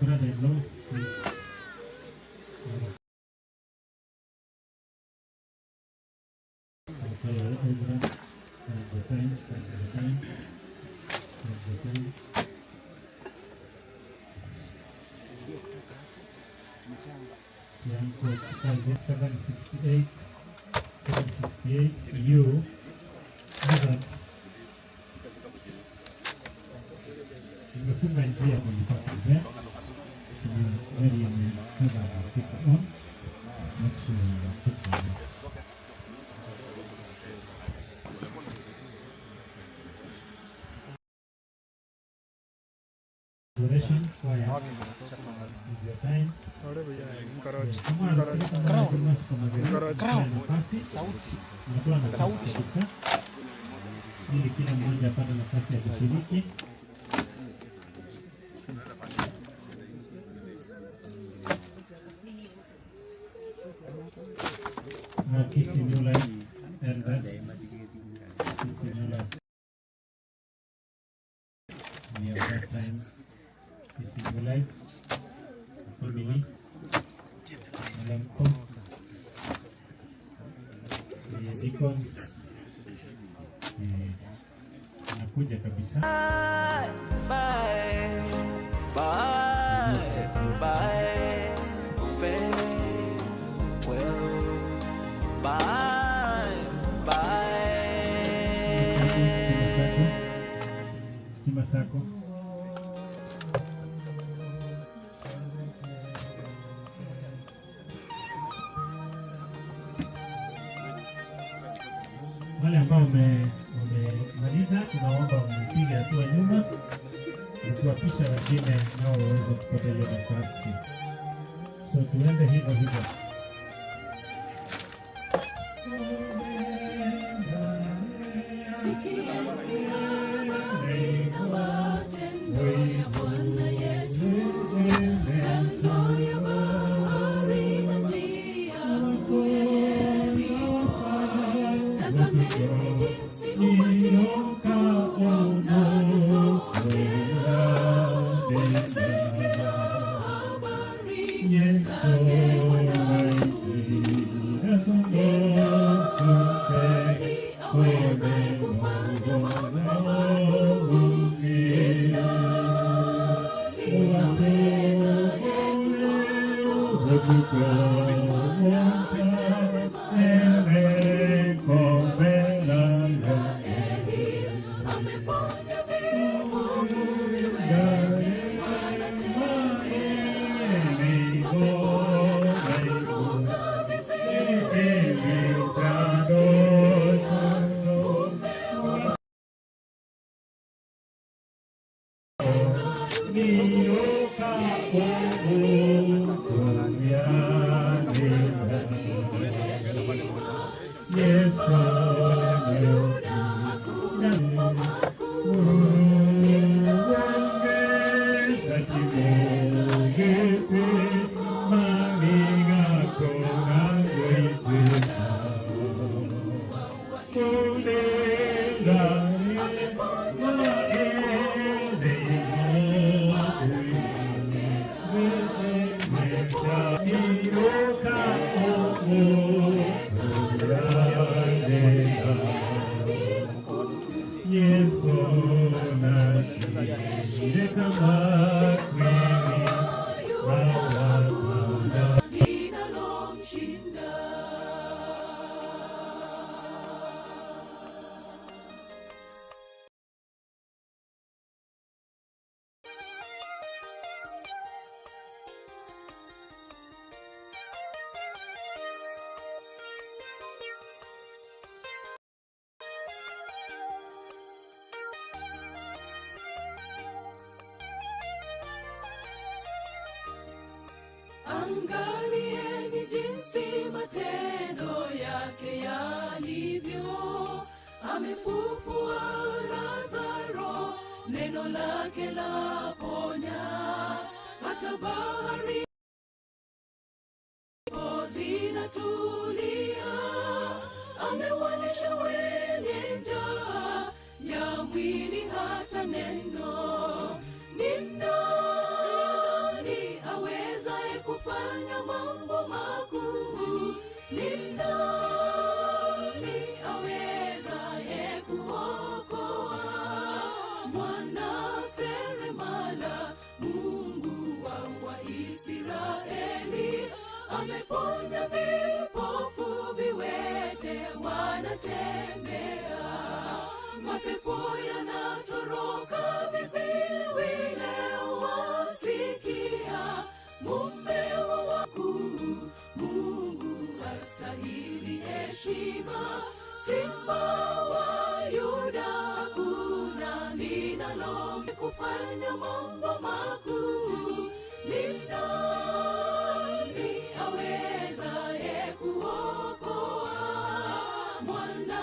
Brother-in-laws, please. Ezra, the time, the time, the time. 768, 768, you, Hazard. Nimefunga njia kwenye parking there. Kuna gari yenye hazard ziko on. Make sure you put them there. Duration, choir, is your time. Nafasi, nafasi kabisa ili kila mmoja apate nafasi ya kushiriki. Kisii New Life Elders, Kisii New Life. We have that time. Kisii New Life family, Alamko, the deacons, nakuja kabisa. Bye, bye, bye, farewell. Bye, bye. Stima Sacco. Maliza, tunaomba mpige hatua nyuma kuwapisha wengine nao waweze kupata hiyo nafasi. So tuende hivyo hivyo. Sikieni habari na matendo ya Bwana Yesu, kando ya bahari na njia kuu ya Yeriko. Tazameni jinsi umati mkubwa unavyosogea, wanasikia habari zake Bwana. Ni nani awezaye kufanya mambo makuu? Ni nani awezaye kuokoa? Bwana seremala Israeli ameponya vipofu, viwete wanatembea, mapepo yanatoroka viziwi leo wasikia. Mume wa yeye ni mkuu, astahili heshima. Simba wa Yuda hakuna makuu. Ni nani awezaye kuokoa? Mwana seremala, Mungu wa Waisraeli ameponya vipofu, viwete wanatembea, mapepo yanatoroka leo hekaluni. Yeye ni mkuu, Mungu astahili heshima. Simba wa Yuda hakuna linalomshinda. Angalieni jinsi matendo yake yalivyo, amefufua Lazaro, neno lake laponya, hata bahari zinatulia, amewalisha wenye njaa ya mwili hata neno. Ni nani awezaye kufanya mambo makuu? Ni nani awezaye kuokoa? Mwana seremala, Mungu wa Waisraeli ameponya vipofu, viwete wanatembea, mapepo yanatoroka, viziwi leo wasikia. Mume wa wakuu, Mungu astahili heshima. Simba wa Yuda hakuna linalo kufanya mambo makuu. Ni nani awezaye kuokoa? Mwana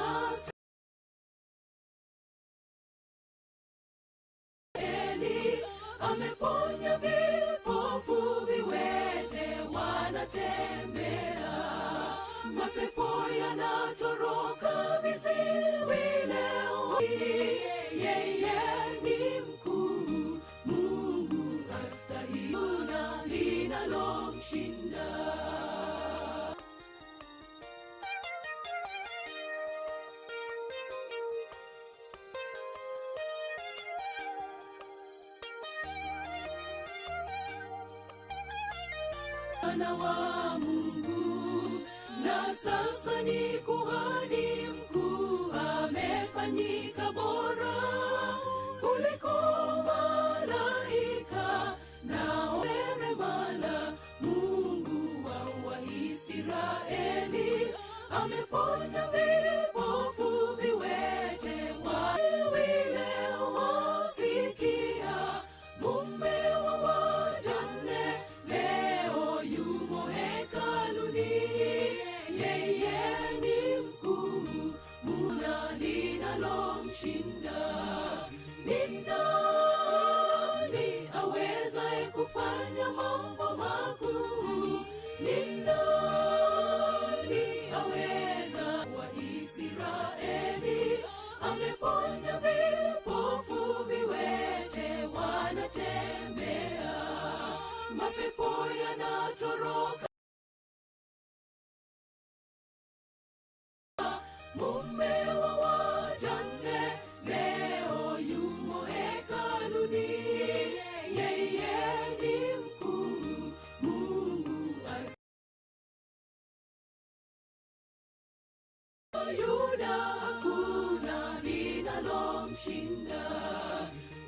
Eli ameponya vipofu, viwete wanatembea, mapepo yanatoroka, viziwi leo. Yeye ni mkuu, Mungu astahili, na linalomshinda. Mwana wa Mungu, na sasa ni kuhani mkuu, amefanyika bora kuliko malaika na seremala. Mungu wa Waisraeli ameponya vipofu, viwete wa linalomshinda. Ni nani awezaye kufanya mambo makuu? Ni nani aweza wa Israeli? Ameponya vipofu, viwete wanatembea, mapepo yanatoroka. Mume wa wajane leo yumo hekaluni, yeye ni mkuu, Mungu Yuda hakuna linalomshinda.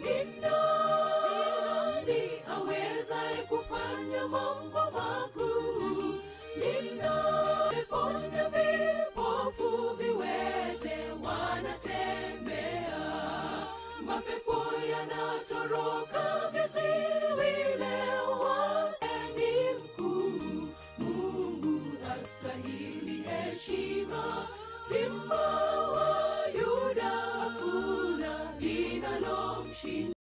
Ni nani awezaye kufanya mambo makuu? Ni nani aponya vipofu, viwete wanatembea, mapepo yanatoroka, viziwi leo ni mkuu, Mungu astahili heshima. Simba wa Yuda hakuna linalomshinda.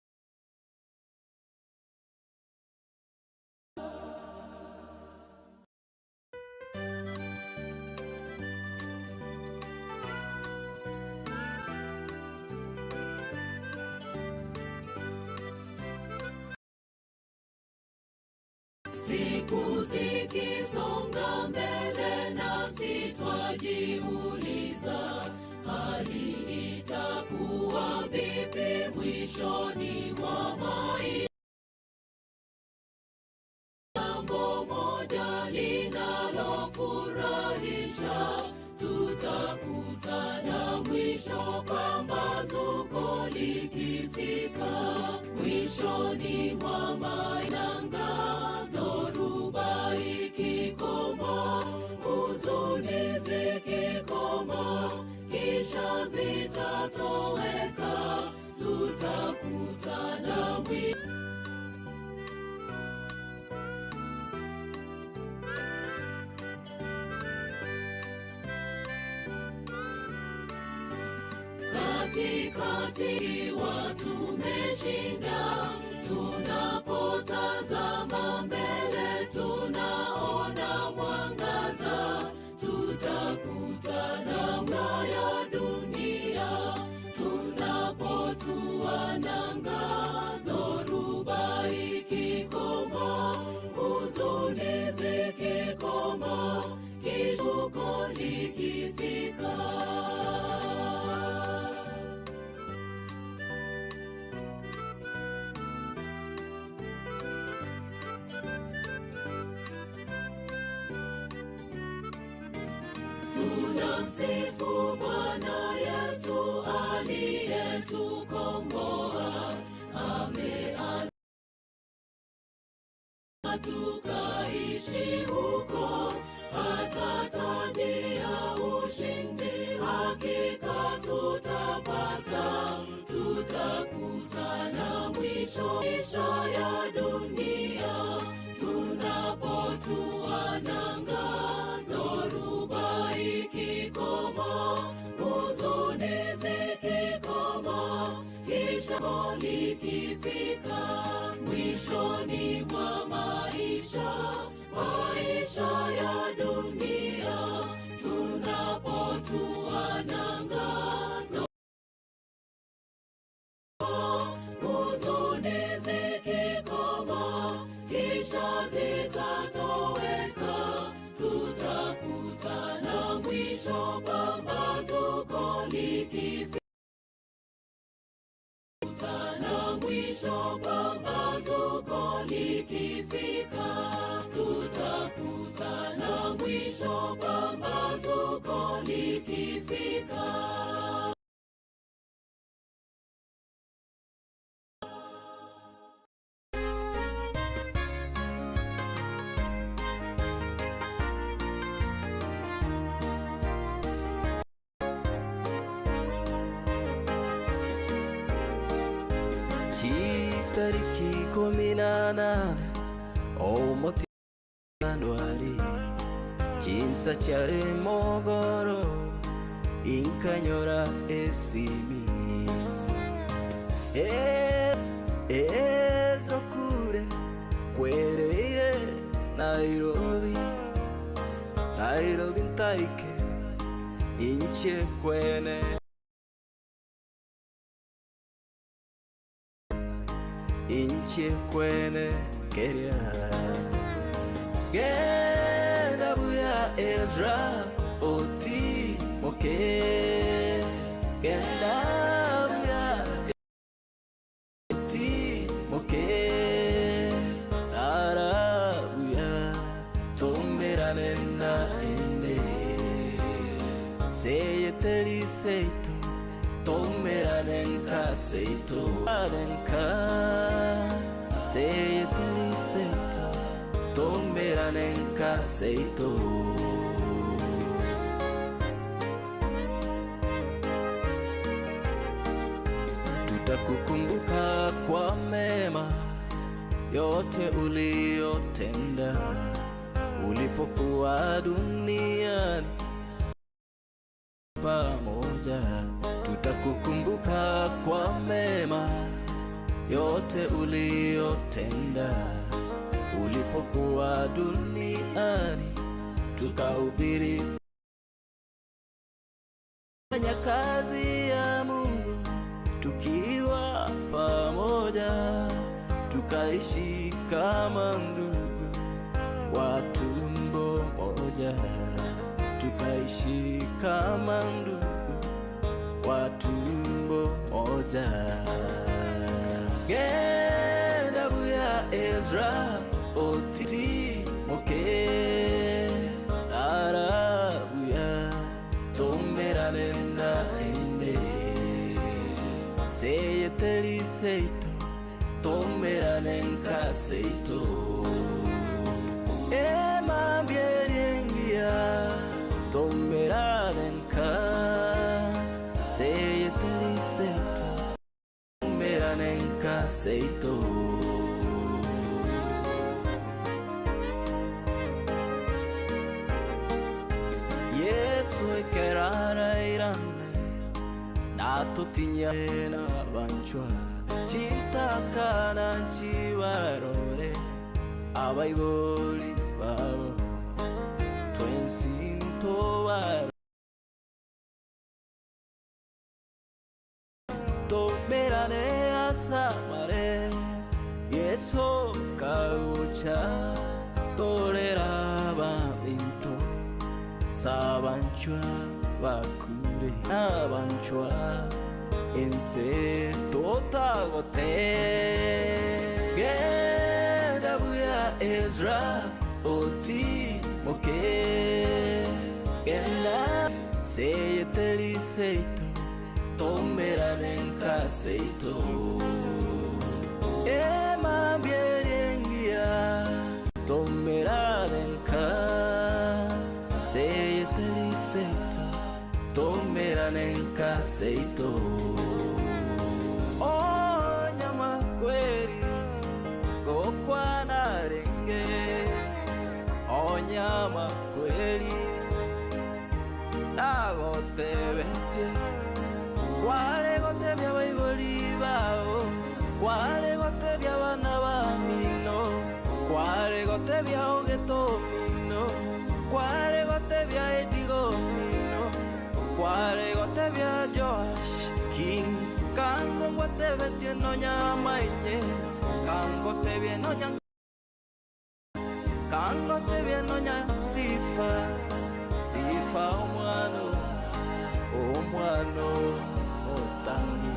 Siku zikisonga mbele nasi twajiuliza, hali itakuwa vipi mwishoni mwa maisha? Jambo moja linalofurahisha, tutakutana mwisho pambazuko likifika. Mwishoni mwa maisha, dhoruba ikikoma, huzuni zikikoma, kisha zitatoweka, tutakutana mwisho. Katikati watu tumeshinda, tunapotazama mbele tunaona mwangaza, tutakutana na ya dunia, tunapotua nanga, dhoruba ikikoma, huzuni zikikoma, kishuko likifika. Tunamsifu Bwana Yesu aliyetukomboa, ameana tukaishi huko, atatajia ushindi, hakika tutapata, tutakutana mwisho ya dunia, tunapotua nanga, dhoruba ikikoma, huzuni zikikoma, kisha likifika, mwishoni mwa maisha, maisha ya dunia, tunapotua nanga, huzuni zikikoma, kisha zitatoweka, tutakutana mwisho pambazuko likifika. Mwisho pambazuko likifika, tutakutana mwisho pambazuko likifika. Tariki 18 omoti Januari chinsa chare mogoro Inkanyora esimi Ezra kure kwereire Nairobi Nairobi ntaike inche kwene Inche kwene keria Genda buya Ezra oti moke Genda buya oti moke Rara buya tomerane na ende Seyeteri seito tomerane nka seito Arenka Seyeteri seito tomerane nka seito Tutakukumbuka kwa mema yote uliyotenda ulipokuwa duniani pamoja. Tutakukumbuka kwa mema yote uliyotenda ulipokuwa duniani, tukahubiri fanya kazi ya Mungu tukiwa pamoja, tukaishi kama ndugu wa tumbo moja, tukaishi kama ndugu wa tumbo moja. Genda buya Ezra oti moke Rara buya tomerane na ende Seyeteri seito tomerane nka seito Ema bieriengia tomerane nka Seyeteri seito tomerane nka seito Yesu ekerara irane Natotinya na banchwa Chintakana chivarore Abaiboli babo Twensinto varo Tomerane asamare Yeso kaucha Toreraba minto Sabanchwa bakure Abanchwa Ense totagote Genda buya Ezra oti moke Genda seyeteri seito tomerane nka seito Ema bieriengia tomerane nka Seyeteri seito tomerane nka seito Onyama kweri gokwana renge Onyama kweri nagotebetie Kware gotebia baibori bao Kware gotebia bana bamino Kware gotebia ogeto mino Kware gotebia edigo mino Kware gotebia Josh Kings Kango gwatebetie no nyamainye Kango tebie no nya Kango tebie no nya sifa Sifa omwano Omwano otangi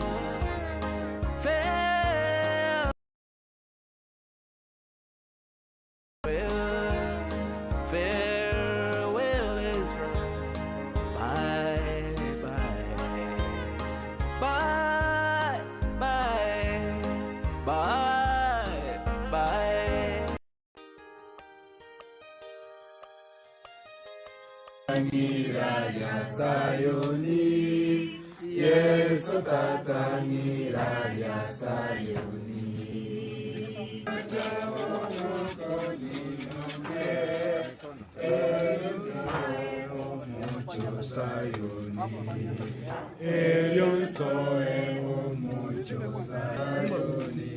Farewell Ezra Bye bye Bye bye Bye bye Ngira ya Sayuni, Yesu tata ngira ya Sayuni. Omocho Sayoni, Elionsoe Omocho Sayoni,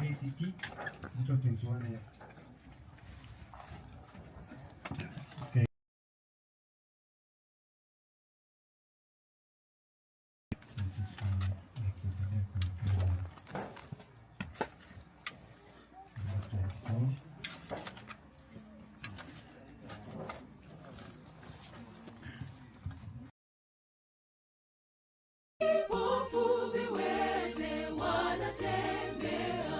ACT 021F. Okay. Vipofu viwete wanatembea,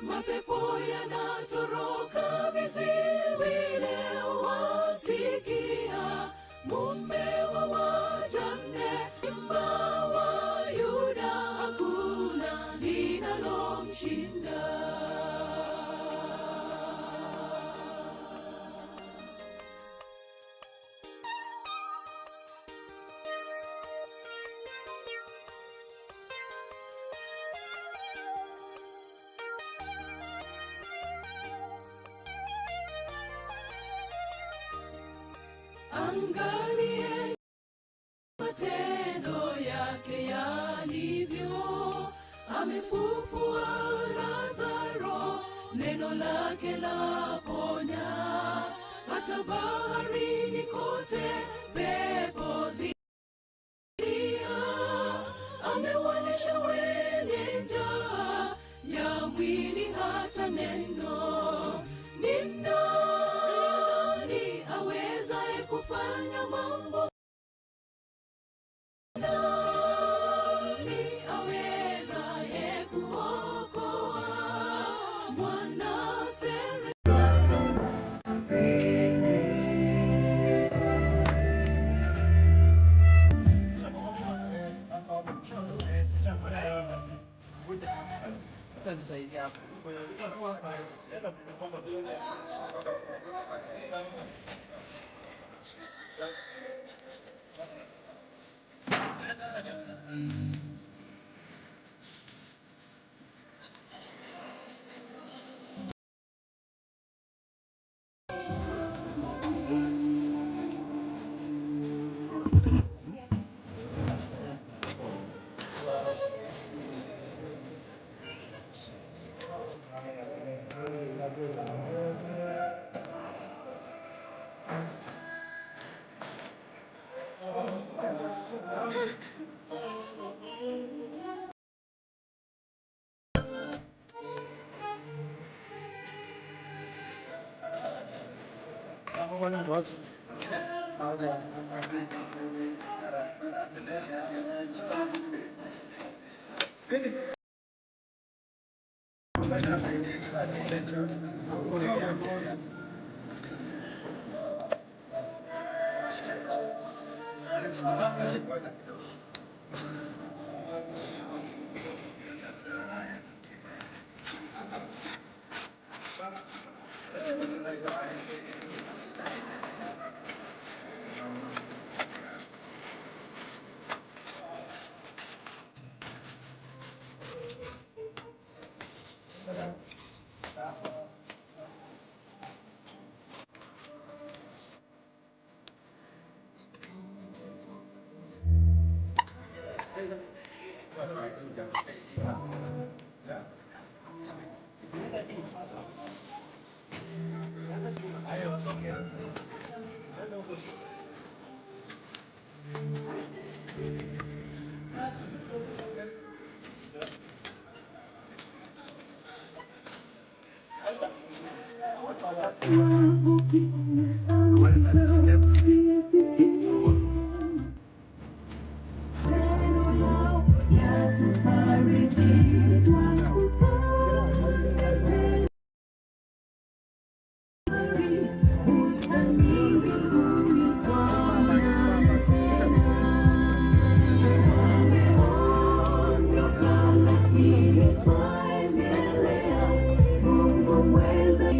mapepo yanatoroka, viziwi leo wasikia. Mume wa wajane, simba wa Yuda, hakuna linalomshinda. Angalie matendo yake yalivyo, amefufua Lazaro, neno lake laponya. Hata baharini kote pepo zilia, amewalisha wenye njaa ya mwili hata neno. Ni nani awezaye kufanya mambo? Nani awezaye kuokoa mwana sere?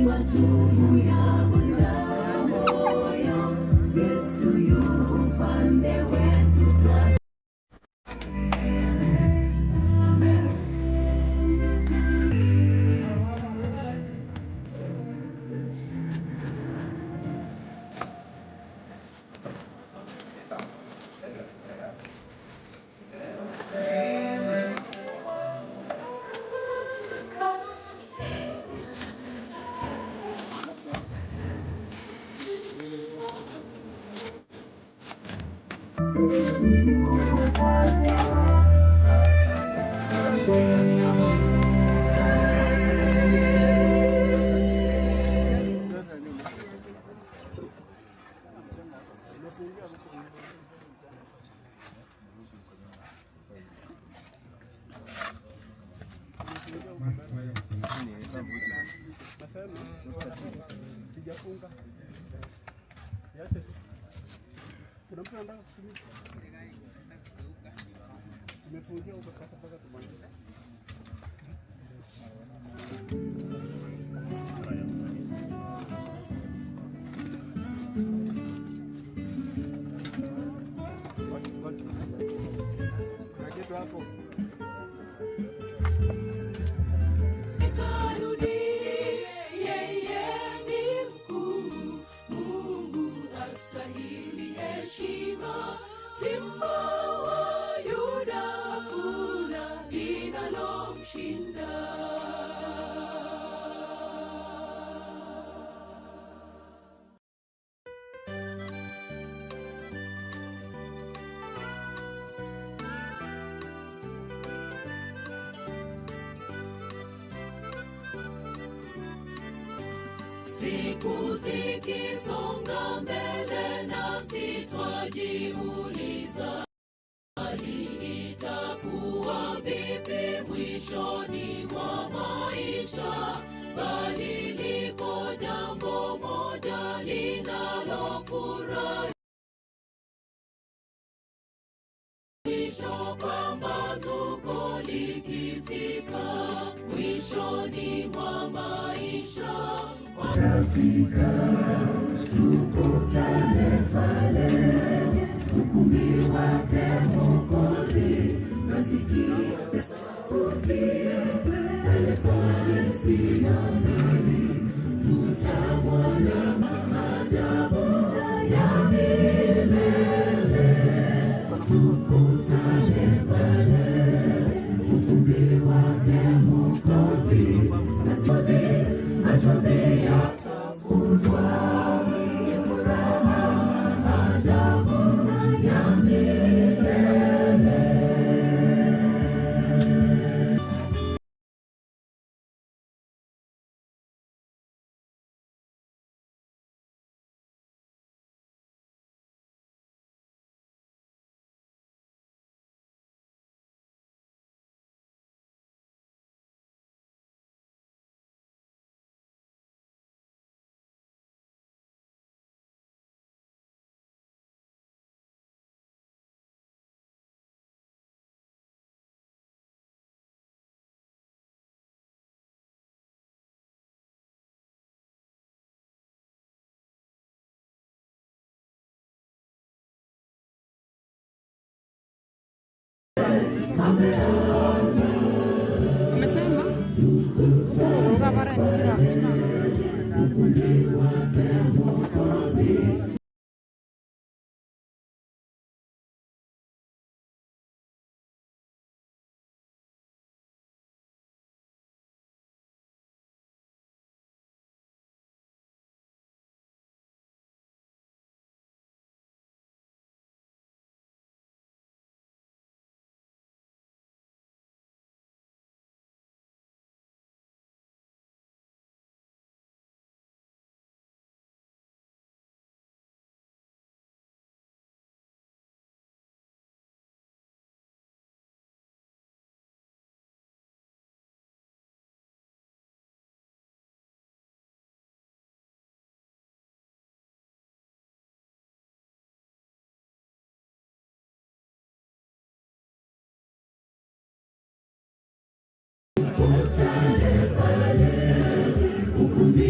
Machungu yavunja moyo, Yesu yu upande wetu twa Sijafunga. Kuna mtu anataka kutumia? Tumefungia huko sasa mpaka tumalize. Kuna kitu hapo. Hekaluni, yeye ni mkuu, Mungu astahili heshima. Simba wa Yuda, hakuna linalomshinda. Siku zikisonga mbele nasi twajiuliza, hali itakuwa vipi mwishoni mwa maisha? Bali liko jambo moja linalofurahisha, pambazuko likifika mwishoni mwa maisha. Tutafika, tukutane pale, ukumbi wake Mwokozi, nasikia sauti pale Sayuni, tutamwona maajabu ya milele. Tukutane pale, ukumbi wake Mwokozi, machozi yatafutwa, ni furaha ajabu ya milele. Umesema uruka bara ni chira chira. Tukutane pale, ukumbi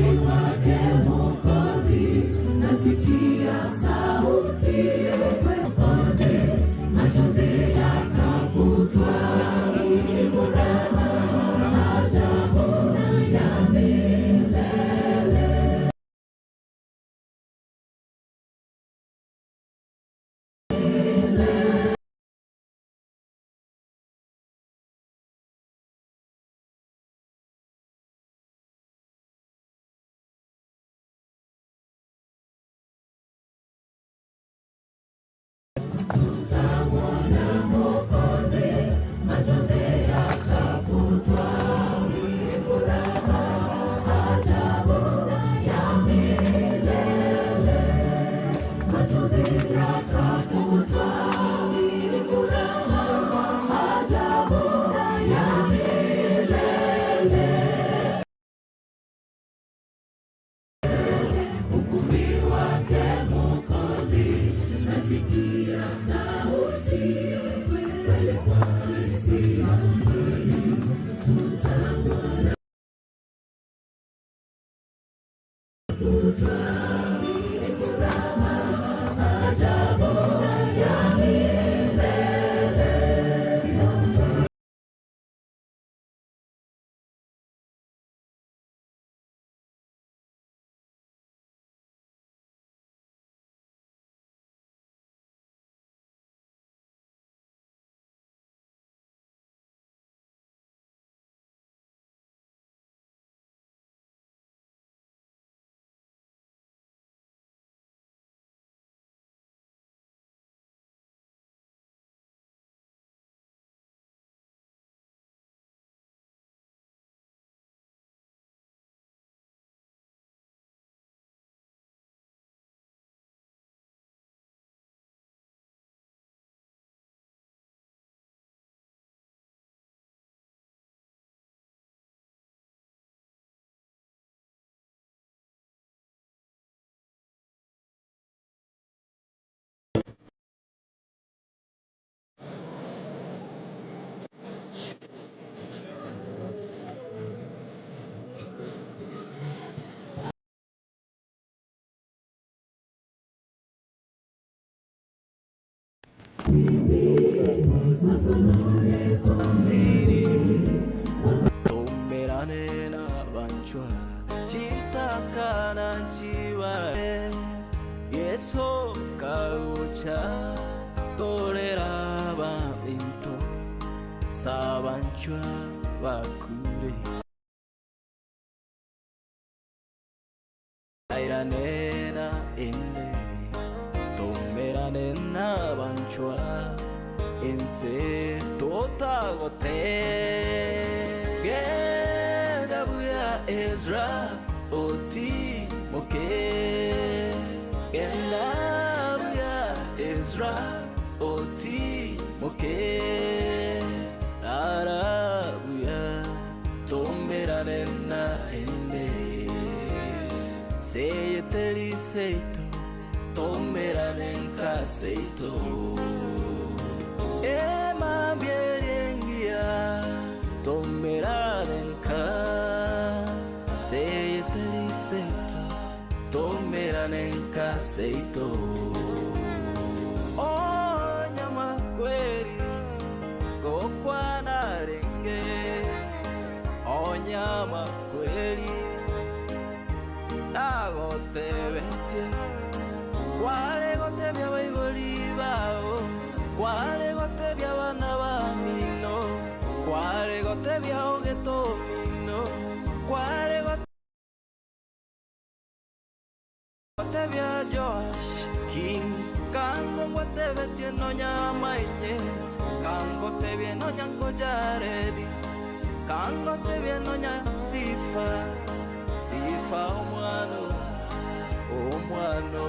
Siri Tomerane na banchwa Chintakana chiwa Yeso kaucha Torera ba minto Sabanchwa bakure Airanena ende Tomerane na banchwa Ense totagote Genda buya Ezra oti moke Genda buya Ezra oti moke Rara buya tomerane na ende Seyeteri seito tomerane nka seito Emambierengia tomerarenka Seyeteri seito tomeranenka seito Onyama kweri gokwanarenge Onyama kweri nagotebetie Kware gotebia baibori bao Kware gotebia bana ba mino Kware gotebia ogetomino Kware gotebia Josh Kings Kango ngwatebetie no nyamainye Kango tebie no nyanko jaredi Kango tebie no nya sifa Sifa omwano Omwano